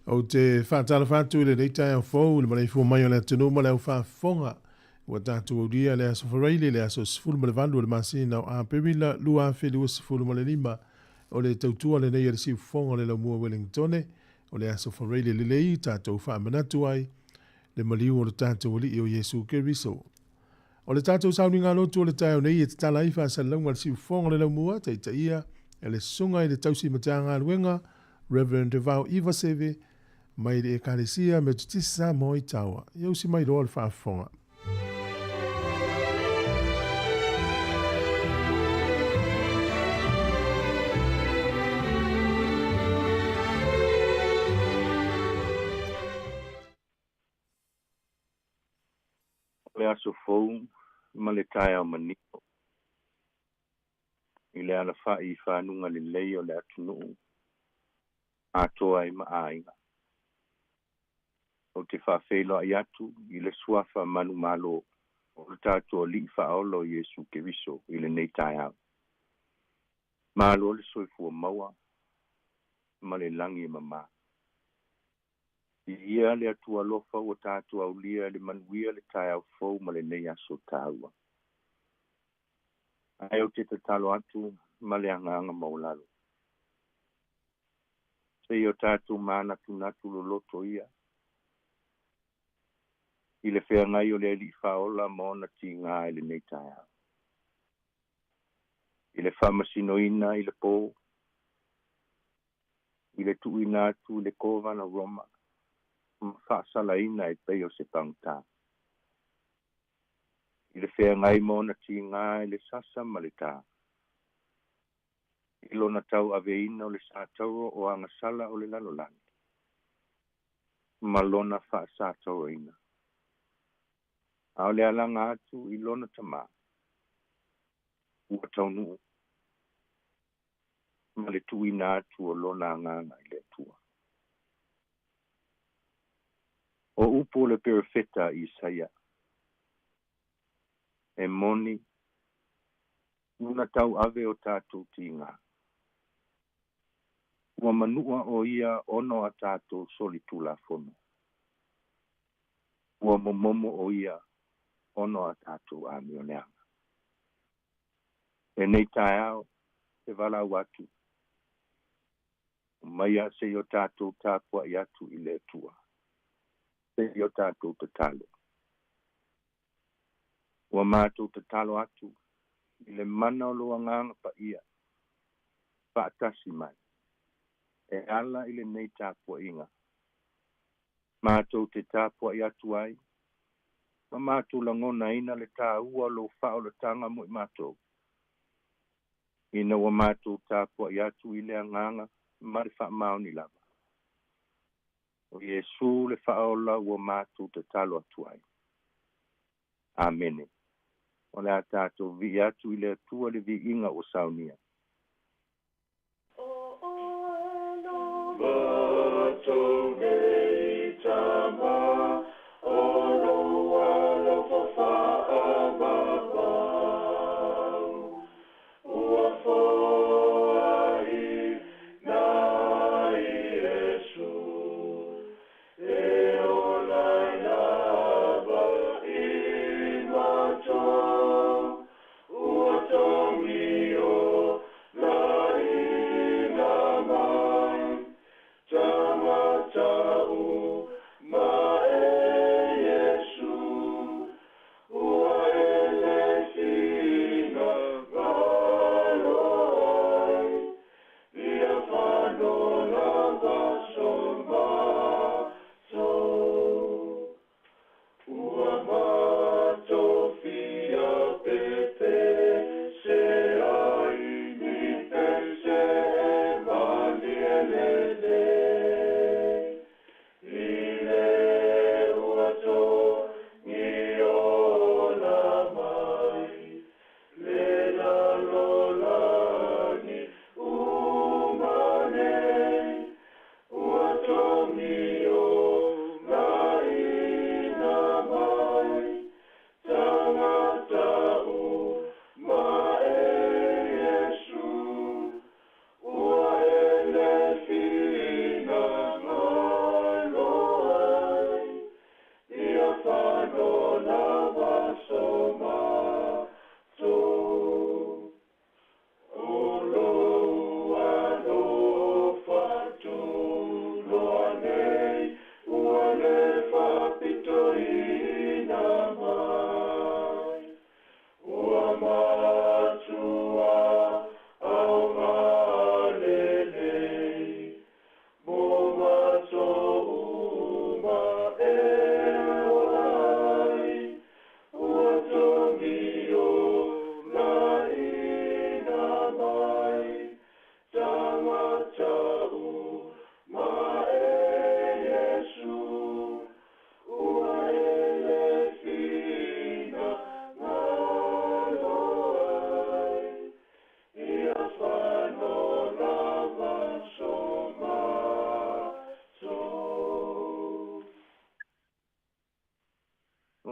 Ou te faatalofa atu i lenei taeao fou i le maleifua mai o le atunuu ma le aufaafofoga. Ua tatou aulia le aso Faraile, le aso 18 o le masina o Aperila 2025. O le tautua lenei a le siufofoga o le Laumua Wellingtone, o le aso Faraile lelei tatou faamanatu ai le maliu o le tatou Alii o Iesu Keriso. O le tatou sauniga lotu o le taeao nei e tatala ai faasalalauga a le siufofoga o le Laumua, taitaia e le Susuga i le Tausi Matagaluega, Reverend Devao Ivaseve, mai le Ekalesia Metotisi Samoa i Tawa. Ia usi mai loa le faafofoga. O le aso fou ma le taeao manino i le alafa'i i fanuga lelei o le atunuu atoa ai ma aiga. Ou te faafeiloai atu i le suafa manumalo o le tatou Alii Faaola o Iesu Keriso i lenei taeao. Malo le soifua maua ma le lagi e mama. Viia le Atua alofa ua tatou aulia i le manuia le taeao fou ma lenei aso taua. Ae ou te tatalo atu ma le agaga maualalo. Seia o tatou manatunatu loloto ia i le feagai o le Alii Faaola ma ona tiga i lenei taeao. I le faamasinoina i le po, i le tuuina atu i le Kovana Roma ma faasalaina e pei o se pagota. I le feagai ma ona tiga i le sasa ma le tā. I lona tauaveina o le satauro o agasala o le lalolagi ma lona faasatauroina. A o le alaga atu i lona Tamā ua taunuu ma le tuuina atu o lona agaga i le Atua. O upu o le perofeta Isaia, e moni ua na tauave o tatou tiga. Ua manua o ia ona o a tatou solitulafono. Ua momomo o ia ona o a tatou amioleaga. Lenei taeao te valaau atu, omaia seia o tatou tapuai atu i le Atua, seia o tatou tatalo. Ua matou tatalo atu i le mana o lou Agaga Paia faatasi mai e ala i lenei tapuaiga. Matou te tapuai atu ai ma matou lagonaina le taua o lou faaolataga mo i matou, ina ua matou tapuai atu i le agaga ma le faamaoni lava. O Iesu le Faaola ua matou tatalo atu ai. Amene. O le a tatou vii atu i le Atua le viiga ua saunia. Matou nei tama o lou alofa faamamau, ua foaina Iesu e ola ai lava i matou, ua togio laina mai.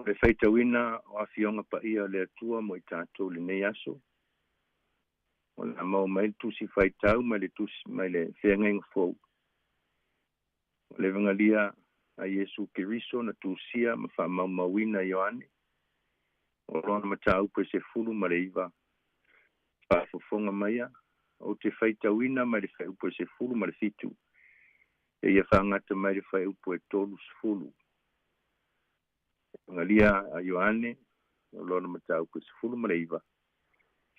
O le faitauina o afioga paia o le Atua mo i tatou lenei aso. O le a maua mai le tusi faitau mai le tusi mai le feagaiga fou. O le Evagelia a Iesu Keriso na tusia ma faamaumauina Ioane. O lona mataupu e 19. Faafofoga maia, ou te faitauina mai le fuaiupu e 17 seia faagata mai le fuaiupu e 30. Evagelia a Ioane, o lona mataupu e 19.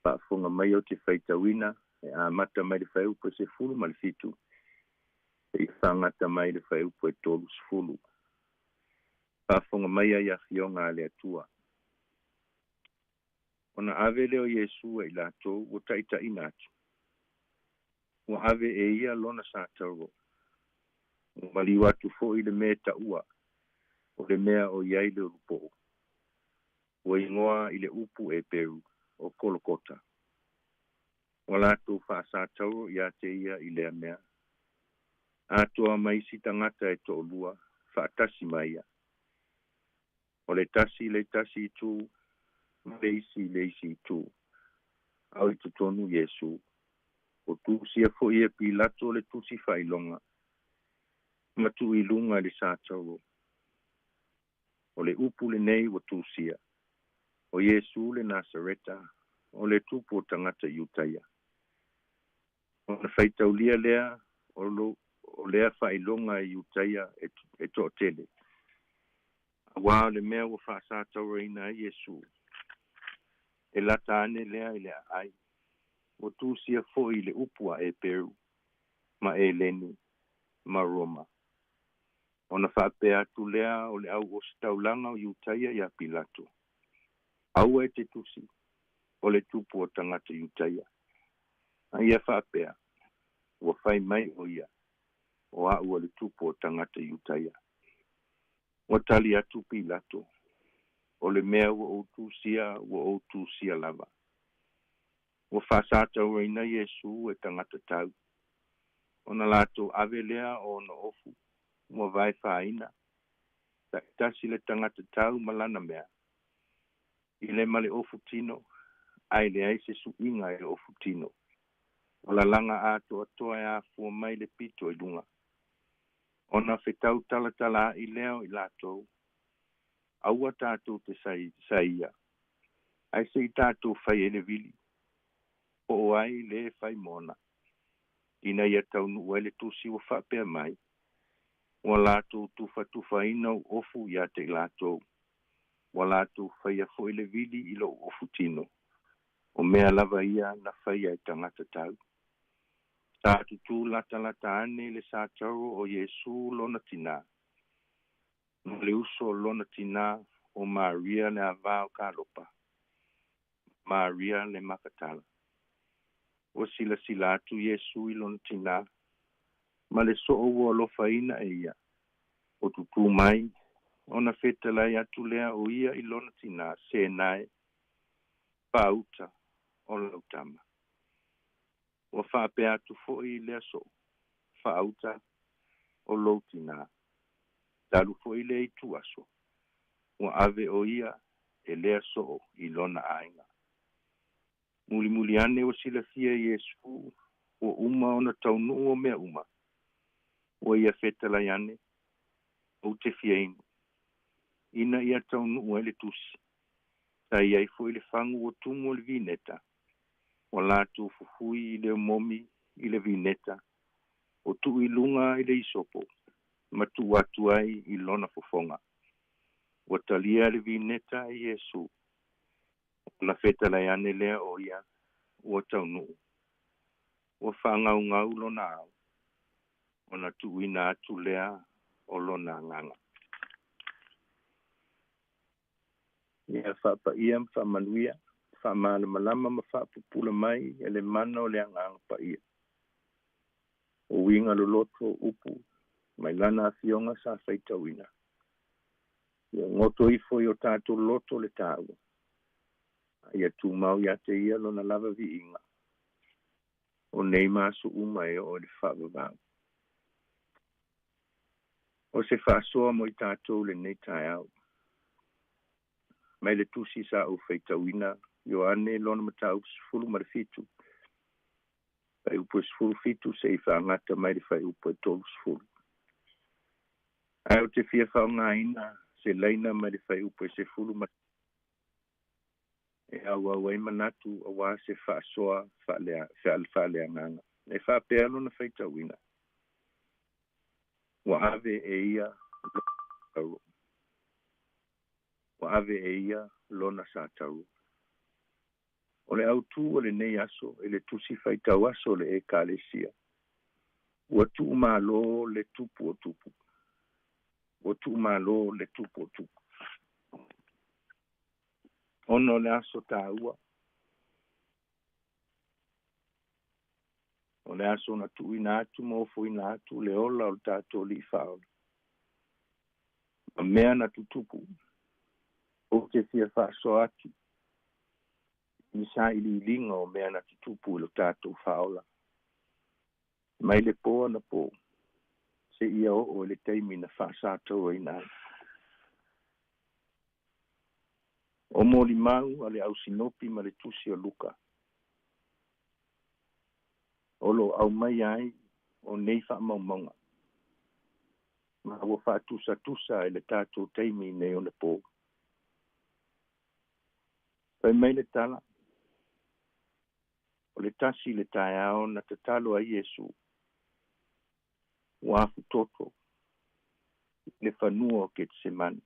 Faafofoga mai ou te faitauina e amata mai le fuaiupu e 17 seia faagata mai le fuaiupu e 30. Faafofoga mai ai afioga a le Atua. Ona ave lea o Iesu e i latou ua taitaiina atu. Ua ave e ia lona satauro. Ua maliu atu foi le mea taua o le mea o i ai le ulupoo. Ua igoa i le upu Eperu o Kolokota. Ua latou faasatauro ia te ia i lea mea. Atoa ma isi tagata e toalua faatasi ma ia. O le tasi i le tasi itu ma le isi i le isi itu. A o i totonu Iesu. Ua tusia foi e Pilato le tusi faailoga ma tuu i luga i le satauro. O le upu lenei ua tusia, o Iesu le Nasareta, o le tupu o tagata Iutaia. Ona faitaulia lea o, lo, o lea faailoga e Iutaia e, e toatele. Auā o le mea ua faasatauroina ai Iesu, e lata ane lea i le aai. Ua tusia foi i le upu a Eperu, ma Eleni, ma Roma. Ona faapea atu lea o le au ositaulaga o Iutaia ia Pilato, Aua e te tusi, o le tupu o tagata Iutaia. A ia faapea, ua fai mai o ia, o a'u o le tupu o tagata Iutaia. Ua tali atu Pilato, O le mea ua ou tusia, ua ou tusia lava. Ua faasatauroina Iesu e tagata tau. Ona latou ave lea o ona ofu, ua vaefāina, taitasi le tagata tau ma lana mea, i le ma le ofu tino, ae leai se suiga i le ofu tino. O lalaga atoatoa e afua mai le pito i luga. Ona fetau talatala a'i lea o i latou, Aua tatou te saia, ae se i tatou fai ai le vili, po o ai le fai mona, ina ia taunuu ai le tusi ua faapea mai, Ua latou tufatufaina ou ofu ia te i latou, ua latou faia foi le vili i lou ofu tino, o mea lava ia na faia e tagata tau. Sa tutū latalata ane i le satauro o Iesu lona tinā, ma le uso o lona tinā o Maria le avā o Kalopa, Maria le Makatala. Ua silasila atu Iesu i lona tinā, ma le soo ua alofaina e ia, o tutū mai, ona fetalai atu lea o ia i lona tinā, Sēnae, faauta o lau tama. Ua faapea atu foi i lea soo, Faauta o lou tinā. Talu foi lea ituaso, ua ave o ia e lea soo i lona aiga. Mulimuli ane ua silafia e Iesu ua uma ona taunuu o mea uma, ua ia fetalai ane, Ou te fia inu, ina ia taunuu ai le tusi. Sa i ai foi le fagu ua tumu o le vineta, ua latou fufui i le momi i le vineta, o tuu i luga i le isopo, ma tuu atu ai i lona fofoga. Ua talia le vineta e Iesu, ona fetalai ane lea o ia ua taunuu. Ua faagaugau lona ao, ona tuuina atu lea o lona agaga. Ia faapaia ma faamanuia, faamalamalama ma faapupula mai e le mana o le Agaga Paia. O uiga loloto o upu mai lana afioga sa faitauina. Ia goto ifo i o tatou loto le taua, a ia tumau ia te ia lona lava viiga, o nei ma aso uma e oo i le faavavau. O se faasoa mo i tatou lenei taeao. Mai le tusi sa ou faitauina Ioane lona mataupu 17 fuaiupu e 17 seʻi faagata mai le fuaiupu e 30. Ae ou te fia faaaogāina se laina mai le fuaiupu e 10 ma e auau ai manatu auā se faasoa faaleagaga. E faapea lona faitauina, ua ave e ia ua ave e ia lona sataua. O le autū o lenei aso i le tusi faitau aso o le Ekalesia, ua tuumālō le tupu o tupu. Ua tuumālō le tupu o tupu. Ona o le aso tāua, o le aso na tuuina atu ma ofoina atu le ola o le tatou Alii Faaola. Ma mea na tutupu, ou te fia faasoa atu i sailiiliga o mea na tutupu i lo tatou Faaola. Mai le pō anapō, seia oo i le taimi na faasatauaina ai. O molimau a le ausinopi ma le tusi o Luka, o lo o aumaia ai o nei faamaumauga, ma ua faatusatusa i le tatou taimi nei o le pō. Fai mai le tala, o le 1 le taeao na tatalo ai Iesu, ua afutoto i le fanua o Ketesemane.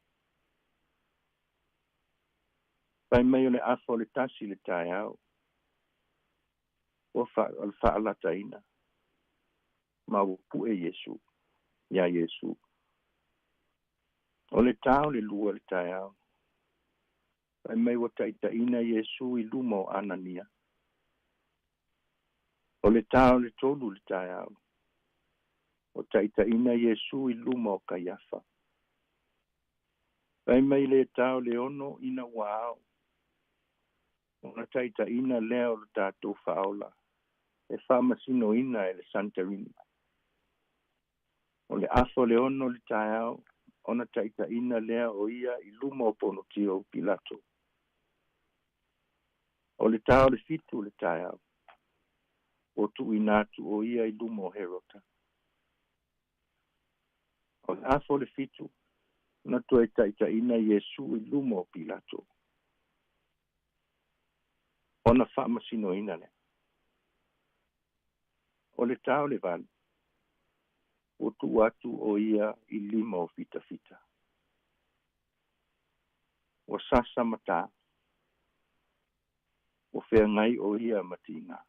Fai mai o le afa o le 1 le taeao, ua faalataina, ma ua pue Iesu, iā Iesu. O le tā o le 2 le taeao, fai mai ua taitaina Iesu i luma o Anania. O le tā o le 3 le taeao, ua taitaina Iesu i luma o Kaiafa. Fai mai le tā o le 6 ina ua ao, ona taitaina lea o le tatou Faaola, e faamasinoina e le Santarini. O le afa o le 6 le taeao, ona taitaina lea o ia i luma o Ponotio Pilato. O le tā o le 7 le taeao, ua tuuina atu o ia i luma o Herota. O le afa o le 7, na toe taitaina Iesu i luma o Pilato. Ona faamasinoina lea. O le tā o le 8, ua tuu atu o ia i lima o fitafita. Ua sasa matā, ua feagai o ia ma tiga.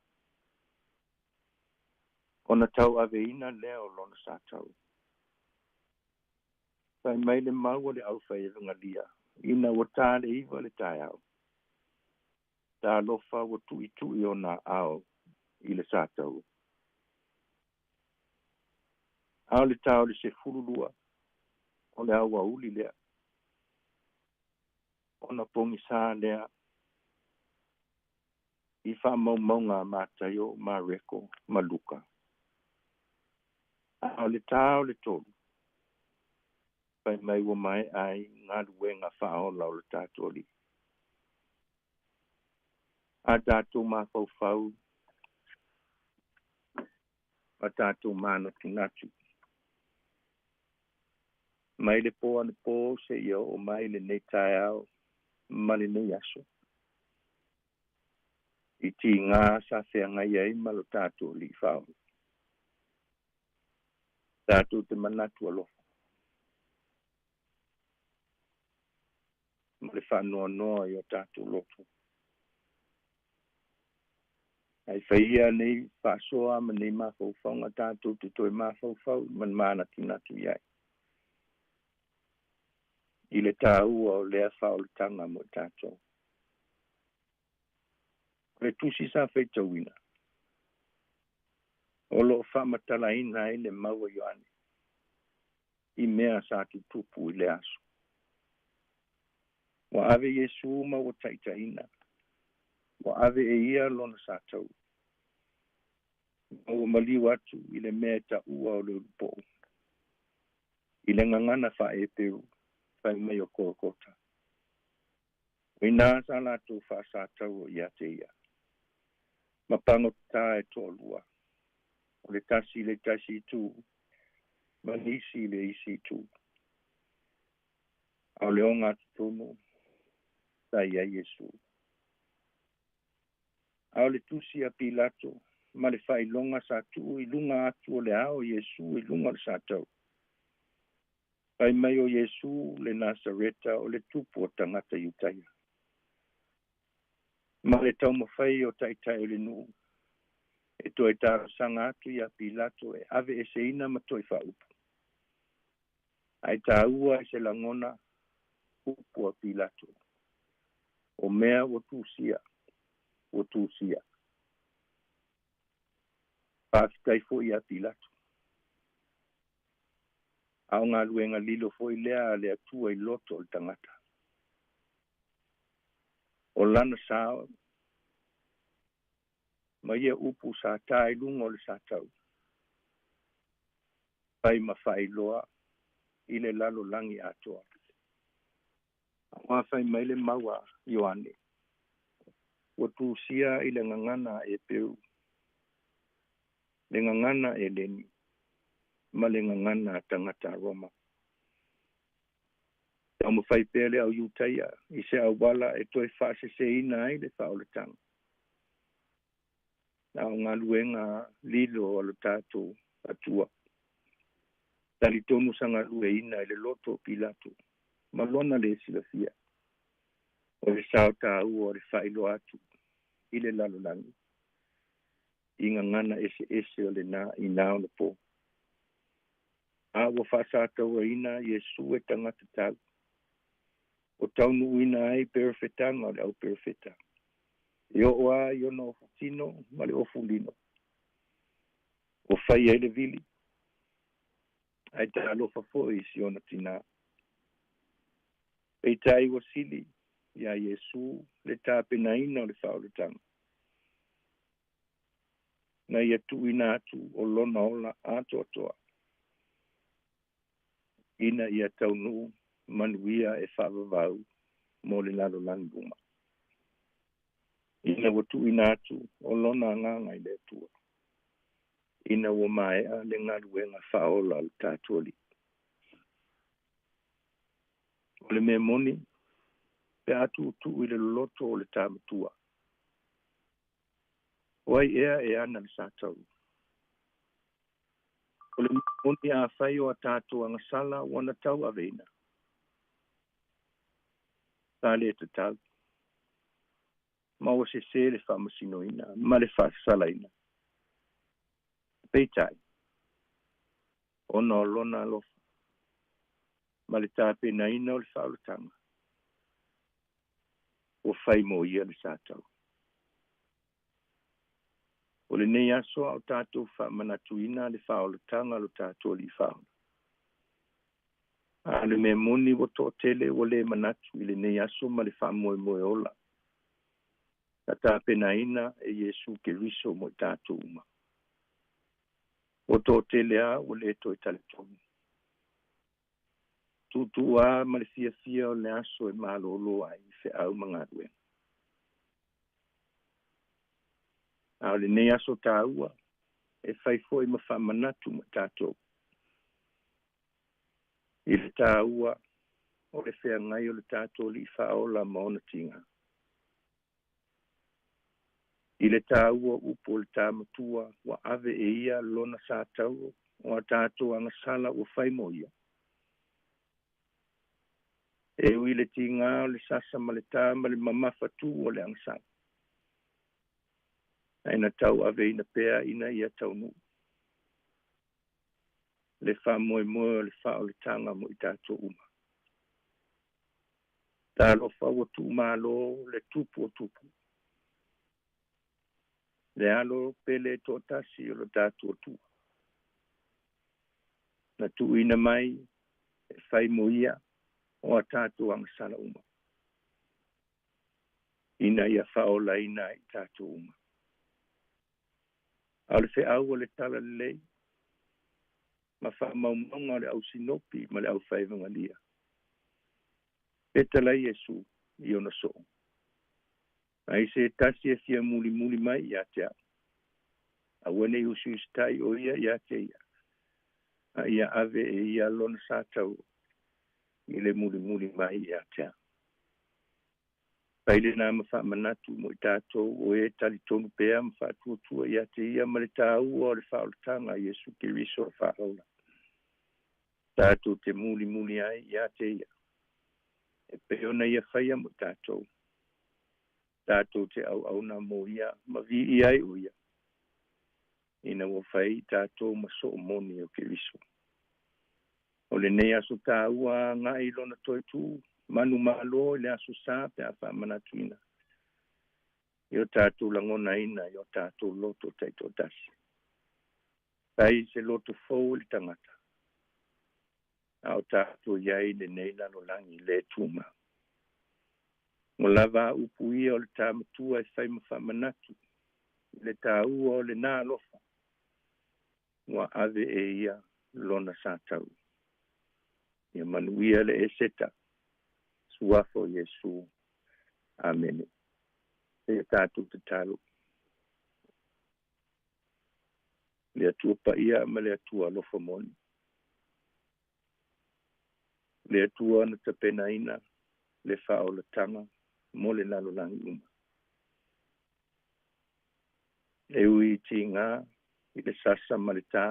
Ona tauaveina lea o lona satau. Fai mai le mau o le aufaievagalia, ina ua tā le 9 le taeao. Talofa ua tuitui ona ao i le satau. A o le tā o le 12, o le auauli lea. Ona pogisā lea i faamaumauga a Mataio, Mareko ma Luka. A o le tā o le 3, fai mai ua maea ai galuega faaola o le tatou Alii. A tatou mafaufau ma tatou manatunatu. Mai le pō anapō seia oo mai lenei taeao ma lenei aso. I tigā sa feagai ai ma lo tatou Alii Faaola. Tatou te manatu alofa. Ma le faanoanoa i o tatou loto. Ai faia nei faasoa ma nei mafaufauga tatou te toe mafaufau ma manatunatu i ai. I le tāua o lea faaolataga mo tatou. O le tusi sa faitauina, o loo faamatalaina ai le mau a Ioane i mea sa tutupu i le aso. Ua ave Iesu ma ua taitaina, ua ave e ia lona satau. Ma ua maliu atu i le mea e taua o le ulupo'o. I le gagana faaeperu, fai mai o Kolokota. O inā sa latou faasataua ia te ia ma pagotā e toalua, o le tasi i le tasi itu ma le isi i le isi itu, a o le ogatotonu sa i ai Iesu. A o le tusi a Pilato ma le faailoga sa tuu i luga atu o le ao o Iesu i luga o le satau, fai mai o Iesu le Nasareta o le tupu o tagata Iutaia. Ma le taumafai o taitai o le nuu e toe talosaga atu iā Pilato e aveeseina ma toe faaupu, ae taua i se lagona upu a Pilato, o mea ua tusia, ua tusia. Faafetai foi iā Pilato. A o galuega lilo foi lea a le Atua i loto o le tagata. O lana sao ma ia upu sa tā i luga o le satau, fai ma faailoa i le lalolagi atoa. Auā fai mai le mau a Ioane, ua tusia i le gagana a Eperu, le gagana Eleni ma le gagana a tagata a Roma. Taumafai pea le au Iutaia i se auala e toe faaseseina ai le faaolataga. A o galuega lilo a lo tatou Atua. Talitonu sa galueaiina i le loto o Pilato ma lona lē silafia, o le sao taua o le faailoa atu i le lalolagi i gagana eseese o lenā i na ona pō. A ua faasatauaina Iesu e tagata tau, o taunuuina ai perofetaga o le au perofeta, e oo lava i ona ofu tino ma le ofu lino, ua fai ai le vili, ae talofa foi i si ona tinā. Peitai ua sili iā Iesu le tapenaina o le faaolataga, na ia tuuina atu o lona ola atoatoa, ina ia taunuu manuia e faavavau mo le lalolagi uma, ina ua tuuina atu o lona agaga i le Atua, ina ua maea le galuega faaola a le tatou Alii. O le mea moni, pe a tuutuu i le loloto o le tā matua, o ai ea e ana le satau? O le mea moni afai o a tatou agasala ua na tauaveina, sa le tatau, ma ua sesē le faamasinoina ma le faasasalaina. Peitai, ona o lona alofa ma le tapenaina o le faaolataga, ua fai mo ia le satau. O lenei aso a o tatou faamanatuina le faaolataga a lo tatou Alii Faaola. A o le mea moni ua toatele ua le manatu i lenei aso ma le faamoemoe ola na tapenaina e Iesu Keriso mo i tatou uma. Ua toatele lava ua le toe talitonu. Tuutuu lava ma le fiafia o le aso e malōlō ai i feau ma galuega. A o lenei aso taua e fai foi ma faamanatu mo i tatou i le taua o le feagai o le tatou Alii Faaola ma ona tiga, i le taua o upu o le tā matua ua ave e ia lona satau o a tatou agasala ua fai mo ia. E ui i le tigā o le sasa ma le tā ma le mamafatū o le agasala, ae na tauaveina pea ina ia taunuu le faamoemoe o le faaolataga mo i tatou uma. Talofa ua tuumalo le tupu o tupu, le alo pele e toatasi o lo tatou Atua, na tuuina mai e fai mo ia o a tatou agasala uma, ina ia faaolaina ai i tatou uma. A o le feau o le talalelei ma faamaumauga o le au sinopi ma le aufaivagalisa, fetalai Iesu. I ona soo. Ai se tasi e fia mulimuli mai ia te au. Aua nei usiusitai o ia ia te ia. A ia ave e ia lona sa tau i le mulimuli mai ia te au. Fai lena ma faamanatu mo i tatou o e talitonu pea ma faatuatua ia te ia ma le tāua o le faaolataga a Iesu Keriso le faaola. Tatou te mulimuli ai ia te ia. E pei ona ia faia mo i tatou. Tatou te auauna mo ia ma viia ai o ia. Ina ua fai i tatou ma soo moni o Keriso. O lenei aso tāua agai i lona toe tu manumalo i le aso Sā pe a faamanatuina i o tatou lagonaina i o tatou loto taitoatasi. Fai se loto fou i le tagata, a o tatou i ai i lenei lalolagi le tumau. Ua lava a upu ia o le tā matua e fai ma faamanatu i le tāua o lena alofa ua ave e ia lona sa tau. Ia manuia le Eseta, suafa o Iesu. Amene. Seia tatou tatalo. Le Atua paia ma le Atua alofa moni. Le Atua na tapenaina le faaolataga mo le lalolagi uma. E ui i tigā i le sasa ma le tā,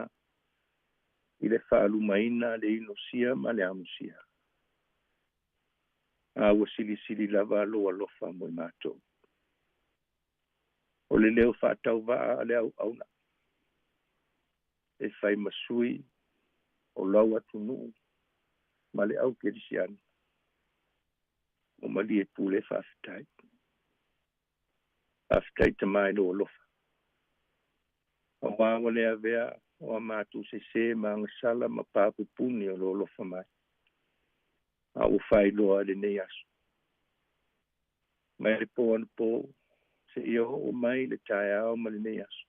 i le faalumaina le inosia ma le amusia. A ua silisili lava lou alofa mo i matou. O le leo faatauvaa a le auauna e fai ma sui o lau atunuu ma le au kerisiano o malie pule faafetai. Faafetai Tamā i lou alofa. Aua ua le avea o a matou sesē ma agasala ma papupuni o lou alofa mai, a ua faailoa i lenei aso. Mai le po anapo seia oo mai le taeao ma lenei aso.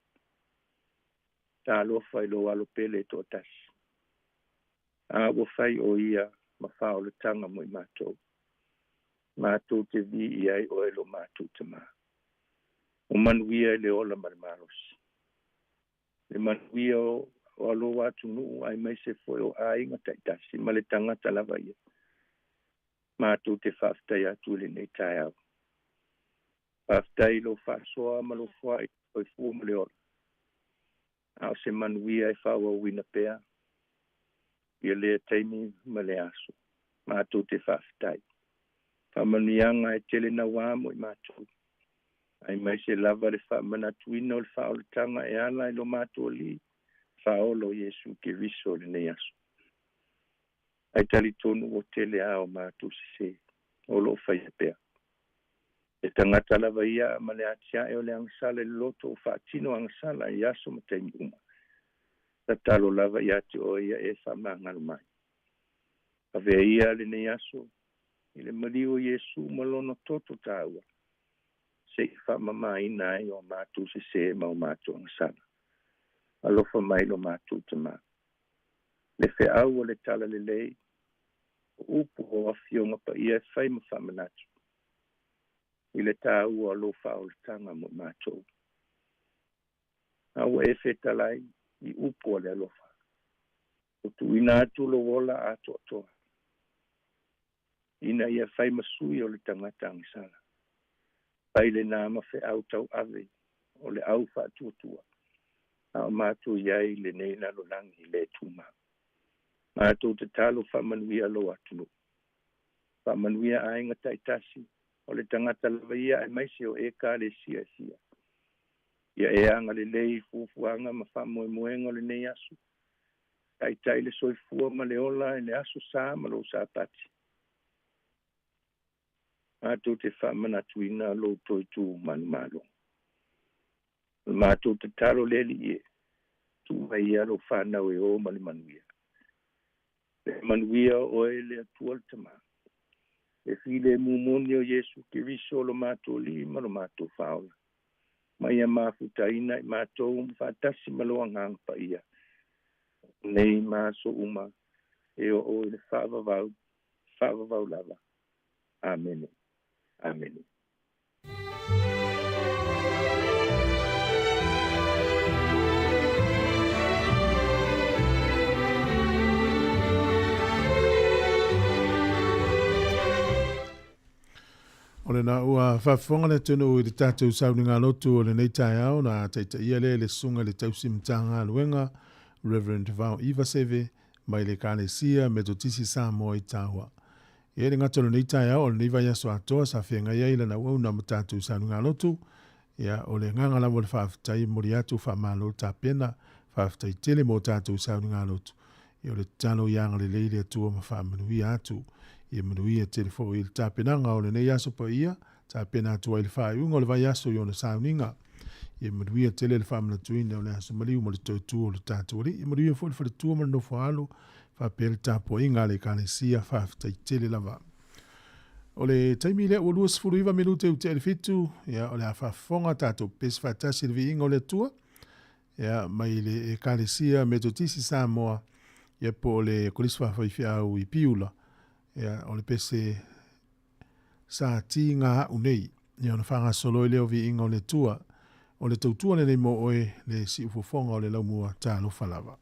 Talofa i lou alo pele e toatasi. A ua fai o ia ma faaolataga mo i matou. Matou te viia ai oe lo matou Tamā. O manuia i le ola ma le malosi. Le manuia o lou atunuu aemaise foi o aiga taitasi ma le tagata lava ia. Matou te faafetai atu i lenei taeao. Faafetai i lou faasoa ma lou foai i le soifua ma le ola. A o se manuia e faaauauina pea ia lea taimi ma lea aso. Matou te faafetai. Faamanuiaga e tele nauā mo i matou, aemaise lava le faamanatuina o le faaolataga e ala i lo matou Alii Faaola o Iesu Keriso i lenei aso. Ae talitonu ua tele a o matou sesē o lo o faia pea. E tagata lava ia ma le atiae o le agasala i le loto o faatino agasala i aso ma taimi uma. Tatalo lava ia te oe ia e faamagalo mai. Avea ia lenei aso i le maliu o Iesu ma lona toto taua, se i faamamaina ai o matou sesē ma o matou agasala. Alofa mai lo matou Tamā. Le feau o le talalelei, o upu o Afioga Paia e fai ma faamanatu i le tāua o lou faaolataga mo i matou. A ua e fetalai i upu o le alofa, ua tuuina atu lou ola atoatoa ina ia fai ma sui o le tagata agasala. Fai lena ma feau tauave o le au faatuatua a o matou i ai i lenei lalolagi le tumau. Matou tatalo faamanuia lou atunuu. Faamanuia aiga taitasi, o le tagata lava ia aemaise o Ekalesia e fia. Ia e agalelei i fuafuaga ma faamoemoega o lenei aso. Taitai le soifua ma le ola i le aso Sa ma lou Sapati. Matou te faamanatuina lou toe tu manumalo. O le matou tatalo le Alii e, tuu mai ia lou fanau e o ma le manuia. Le manuia o oe le Atua le Tamā, le filemu moni o Iesu Keriso lo matou Alii ma lo matou Faaola, ma ia mafutaina i matou ma faatasi ma lou Agaga Paia, nei ma aso uma e oo i le faavavau, faavavau lava. Amene. Amene. O lena ua faafofoga le atunuu i le tatou sauniga lotu o lenei taeao na taitaia lea i le Susuga i le Tausi Matagaluega Reverend Vao Ivaseve mai le Ekalesia Metotisi Samoa i Taua. E le gata o lenei taeao, o lenei vaiaso atoa sa feagai ai lana auauna ma tatou sauniga lotu. Ia, o le agaga lava o le faafetai e momoli atu faamalo tapena, faafetai tele mo tatou sauniga lotu. Ia, o le tatalo ia agalelei le Atua ma faamanuia atu. Ia manuia tele foi i le tapenaga o lenei aso paia, tapena atu ai le faaiuga o le vaiaso i ona sauniga. Ia manuia tele le faamanatuina o le aso maliu ma le toe tu o le tatou Alii. Ia manuia foi le faletua ma le nofoaalo, faapea le tapuaiga a le Ekalesia, faafetai tele lava. O le taimi lea ua 29 minute i tea i le 7, ia, o le a faafofoga tatou pepesi faatasi i le viiga o le Atua, ia, mai le Ekalesia Metotisi Samoa, ia, po o le Kolisi Faafaifeau i Piula, ia, o le pese sa tiga a'u nei, ia ona faagasolo ai lea o viiga o le Atua. O le tautua lenei mo oe, le siufofoga o le laumua, talofa lava.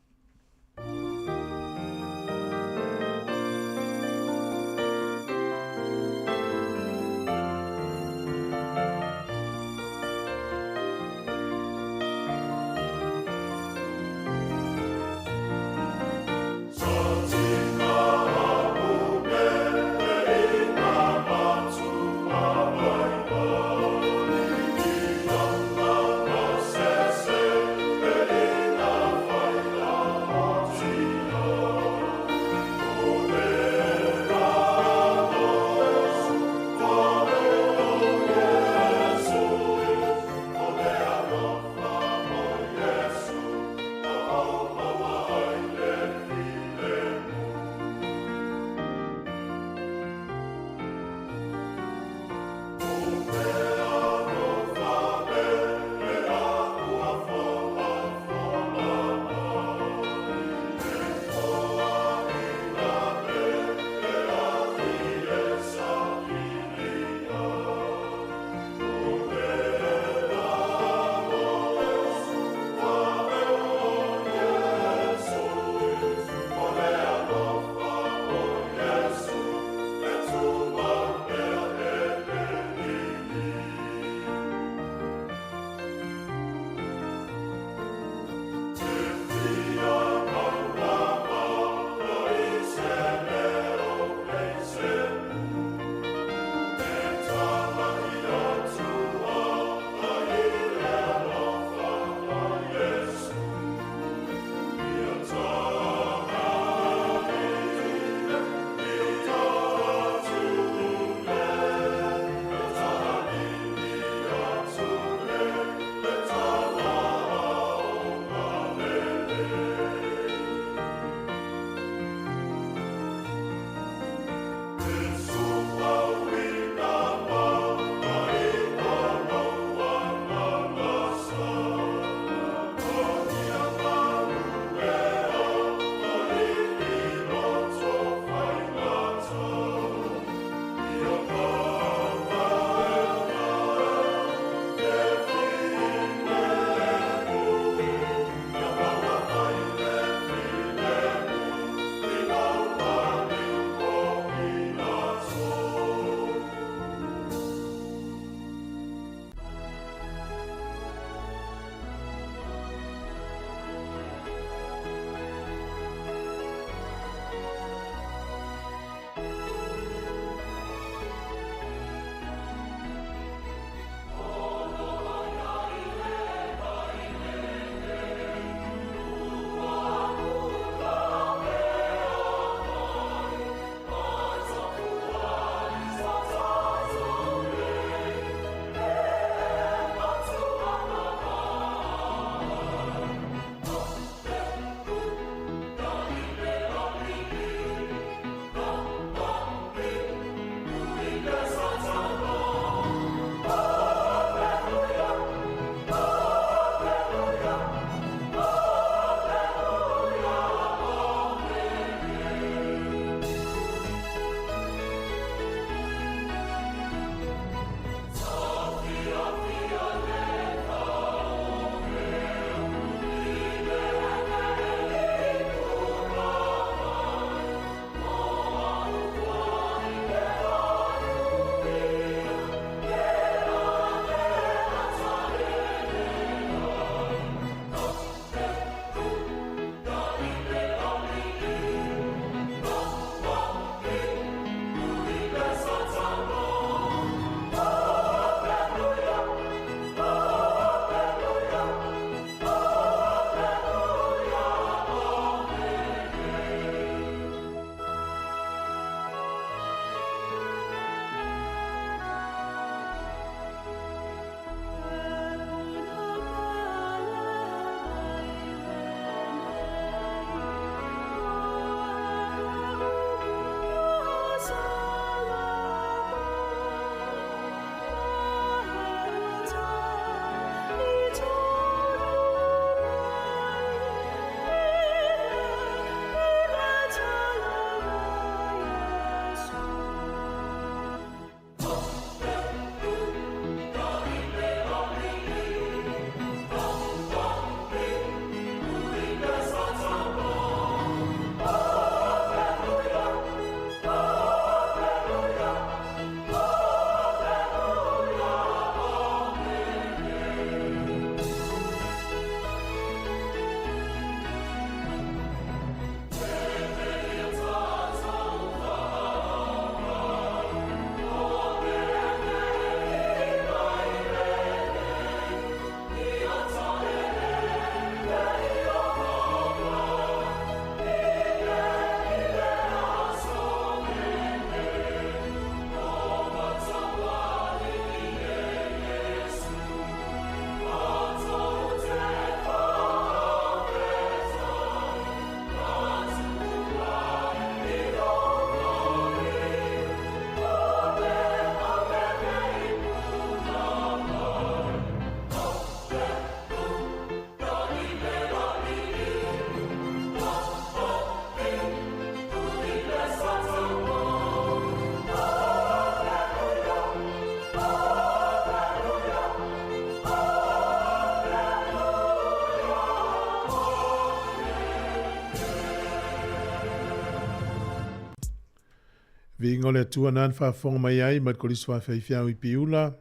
Viiga o le Atua na na faafofoga mai ai ma le Kolisi Faafeafeau i Piula,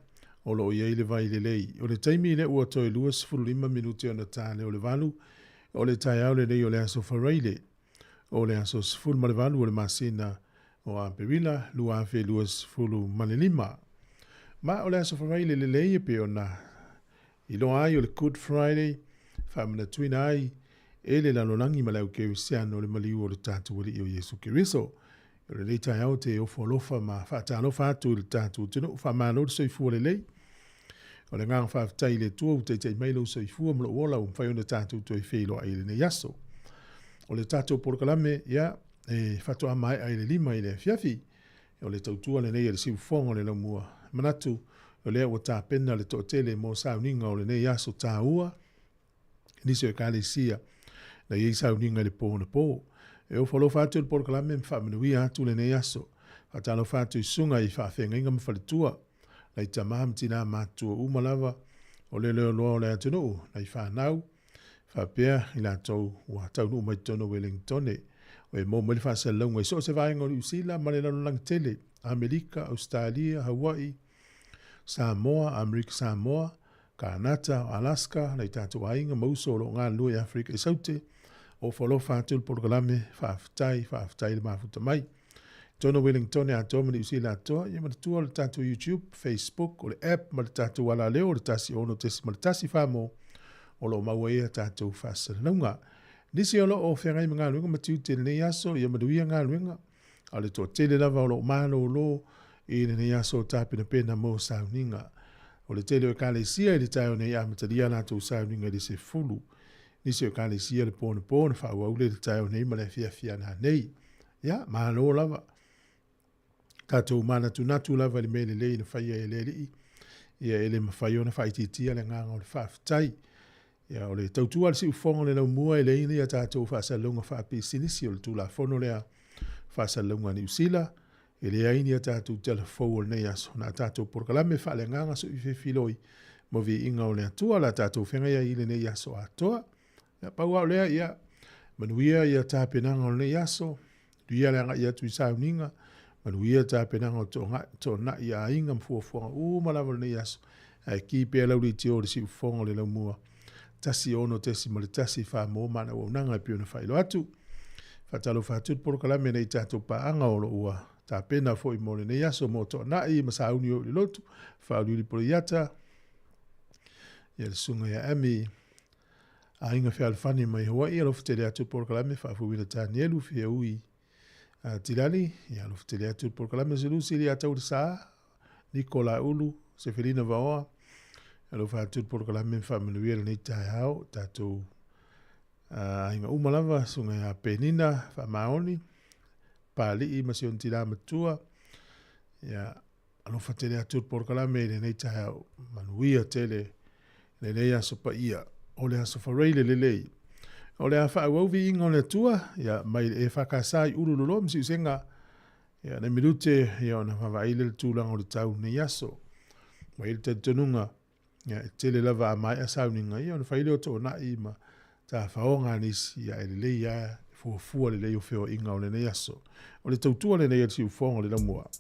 o lo o i ai le vai lelei. O le taimi lea ua toe 25 minute ona ta lea o le 8, o le taeao lenei o le aso Faraile, o le aso 18 o le masina o Aperila 2025. Ma o le aso Faraile lelei e pei ona iloa ai o le Good Friday, faamanatuina ai e le lalolagi ma le au kerisiano le maliu o le tatou Alii o Iesu Keriso. O lenei taeao te ofo alofa ma faatalofa atu i le tatou atunuu, faamalo le soifua lelei. O le agaga faafetai i le Atua ua taitai mai lou soifua ma lou ola ua mafai ona tatou toe feiloai i lenei aso. O le tatou polokalame, ia, e faatoa maea i le 5 i le afiafi. O le tautua lenei a le siufofoga o le laumua. Manatu, o lea ua tapena le toatele mo sauniga o lenei aso taua, nisi o ekalesia na i ai sauniga i le po na po. E ofo alofa atu le polokalame ma faamanuia atu lenei aso. Faatalofa atu i susuga i faafeagaiga ma faletua, nai tama ma tina matutua uma lava o le leoloa o le atunuu, nai fanau, faapea i latou ua taunuu mai totonu o Wellingtone. O e maua mai le faasalalauga i so o se vaega o Niu Sila ma le lalolagi tele, Amerika, Ausetalia, Hawaii, Samoa, Amerika Samoa, Kanata, Alaska, nai tatou aiga ma uso o lo o galulue i Aferika i Saute. Ofo alofa atu le polokalame, faafetai, faafetai le mafuta mai. Totonu o Wellingtone atoa ma Niu Sila atoa, ia manatua le tatou YouTube, Facebook, o le app ma le tatou alaleo o le 1 6.1 Famo o lo o maua ai a tatou faasalalauga. Nisi o lo o feagai ma galuega ma tiute i lenei aso, ia manuia galuega, a o le toatele lava o lo o malolo i lenei aso o tapenapena mo sauniga. O le tele o ekalesia i le taeao nei amatalia latou sauniga i le 10. Nisi o ekalesia le po na po na faaauau le taeao nei ma le afiafi ana nei. Ia, malo lava. Tatou manatunatu lava i le mea lelei na faia e le Alii. Ia e le mafai ona faaitiitia le agaga o le faafetai. Ia, o le tautua a le siufofoga o le laumua e leai ni a tatou faasalalauga faapisinisi o le Tulafono lea faasalalauga a Niu Sila, e leai ni a tatou tala fou o lenei aso. Na a tatou polokalame faaleagaga soifefiloi ma viiga o le Atua la tatou feagai ai i lenei aso atoa. Ia, pau lava o lea, ia, manuia ia tapenaga o lenei aso, manuia le agai atu i sauniga, manuia tapenaga o toonai aiga ma fuafuaga uma lava o lenei aso. Ae ki pea lau leitio o le siufofoga o le laumua 1 6.1 Famo ma na auaunaga e pei ona faailoa atu. Faatalofa atu le polokalame nei tatou paaga o lo o ua tapena foi mo lenei aso mo toonai ma sauni o i le lotu, Faauliuli Poleiata, ia le susuga ia Amy, aiga fealofani mai Hawaii, alofa tele atu le polokalame Faafuina Tanielu, Fiaui Tilali, ia alofa tele atu le polokalame Selusi ia tau le sa, Nikola Ulu, Sefelina Vaoa, alofa atu le polokalame faamanuia lenei taeao, tatou aiga uma lava, susuga ia Penina, Faamaoni, Pali'i ma si ona tina matua, ia alofa tele atu le polokalame i lenei taeao, manuia tele lenei aso paia, o le aso Faraile lelei. O le a faaauau viiga o le Atua, ia mai le EFKS i Ululoloa ma Siusega, ia nai minute, ia ona vaavaai lea i le tulaga o le tau lenei aso. Ua i ai le talitonuga, ia e tele lava a maea sauniga, ia ona fai lea o toonai ma tafaoga a nisi, ia e lelei lava fuafua lelei o feoaiga o lenei aso. O le tautua lenei a le siufofoga o le laumua.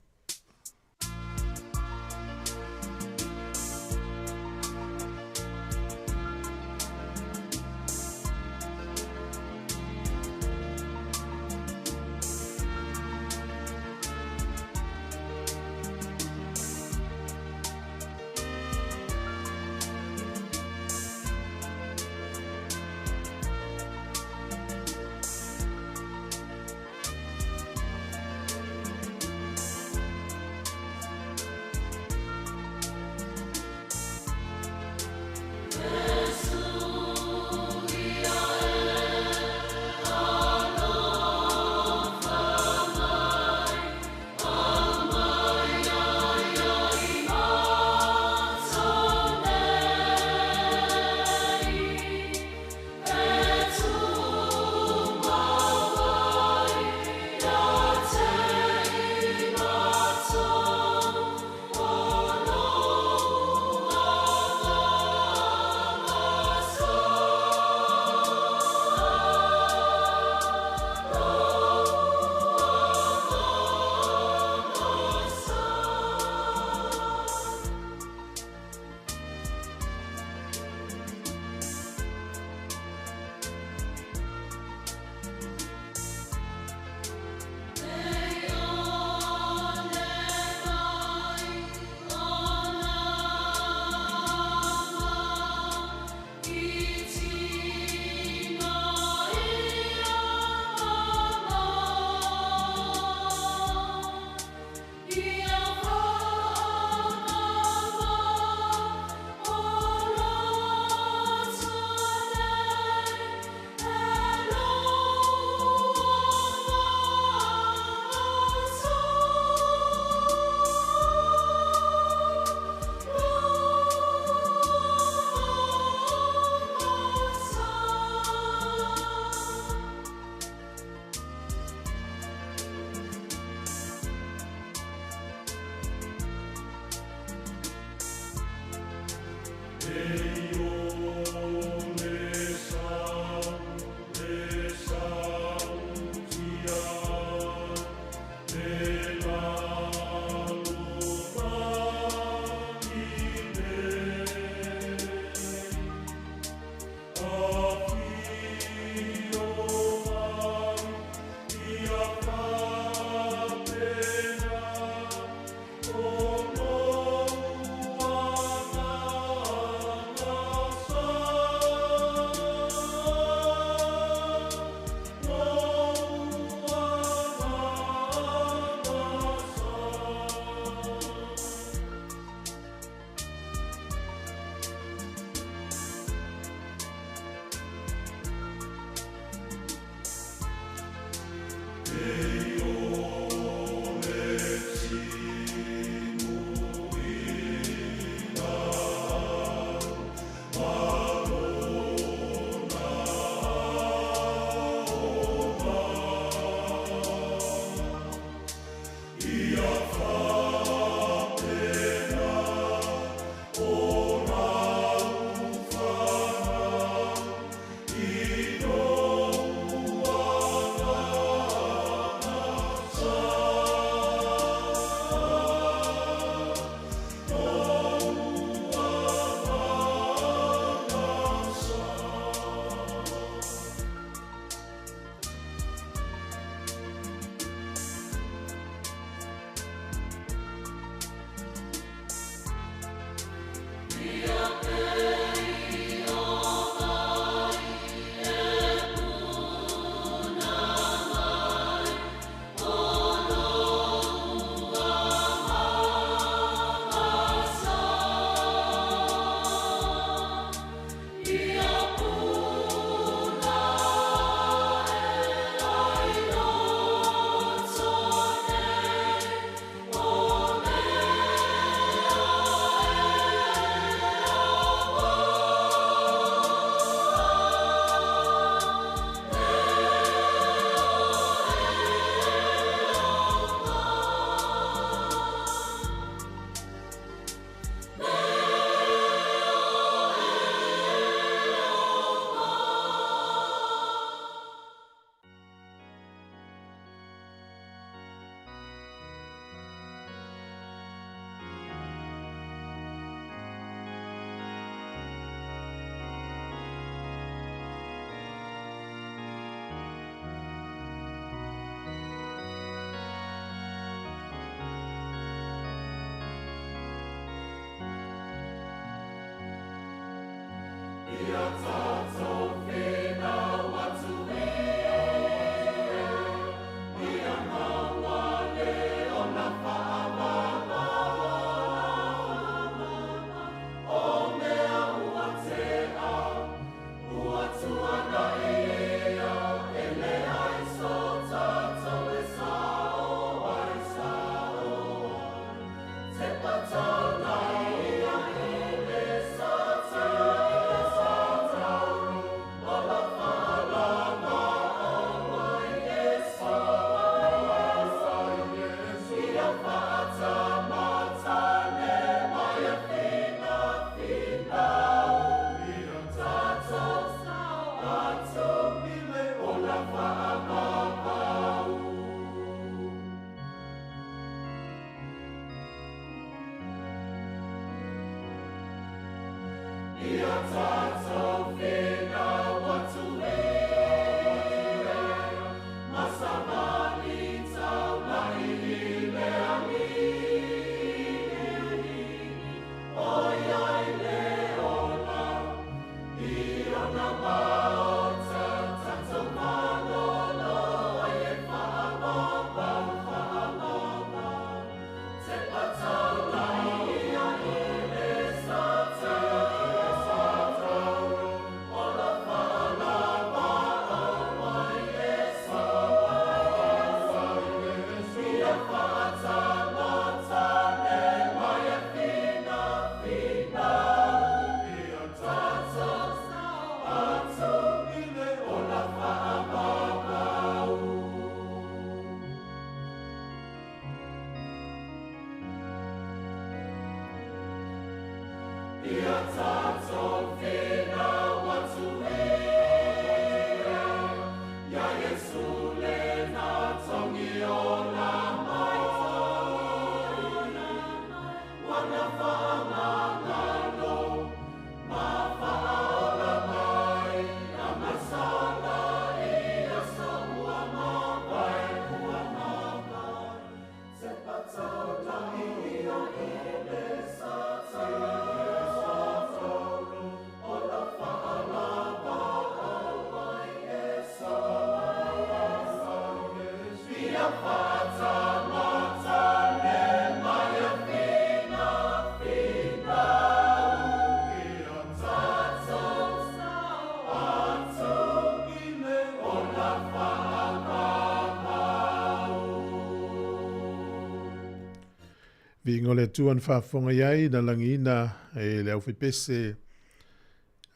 Viiga o le Atua na faafofoga i ai na lagiina e le aufaipese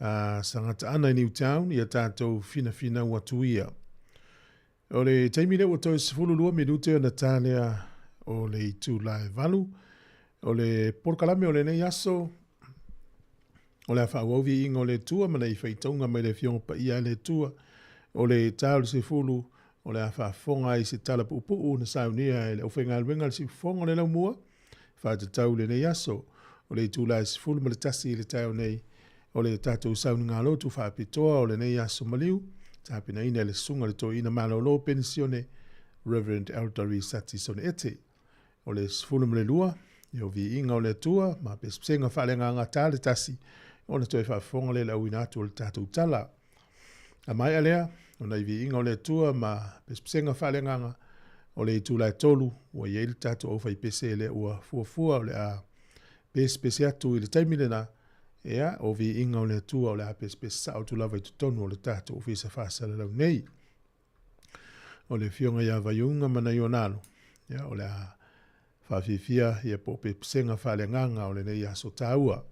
a Sagataana i Newtown ia tatou finafinau atu ia. O le taimi lea ua toe 12 minute ona ta lea o le itula e 8. O le polokalame o lenei aso, o le a faaauau viiga o le Atua ma nai faitauga mai le Afioga Paia a le Atua. O le ta o le 10, o le a faafofoga ai se tala puupuu na saunia e le aufaigaluega a le Siufofoga o le Laumua, faatatau i lenei aso. O le itula e 11 i le taeao nei, o le tatou sauniga lotu faapitoa o lenei aso maliu, tapenaina e le Susuga i le Toeaina Malolo Penisione, Reverend Elder Risati Sone Ete. O le 12, ia o viiga o le Atua ma pesepesega faaleagaga ta le tasi, ona toe faafofoga lea i le auina atu o le tatou tala. A maea lea, o nai viiga o le Atua ma pesepesega faaleagaga, o le itula e 3, ua i ai le tatou aufaipese lea ua fuafua o le a pesepese atu i le taimi lena, ia, o viiga o le Atua o le a pesepese sao atu lava i totonu o le tatou ofisa faasalalau nei. O le afioga ia Vaiuga ma nai ona alo, ia, o le a faafiafia ia po o pesepesega faaleagaga o lenei aso taua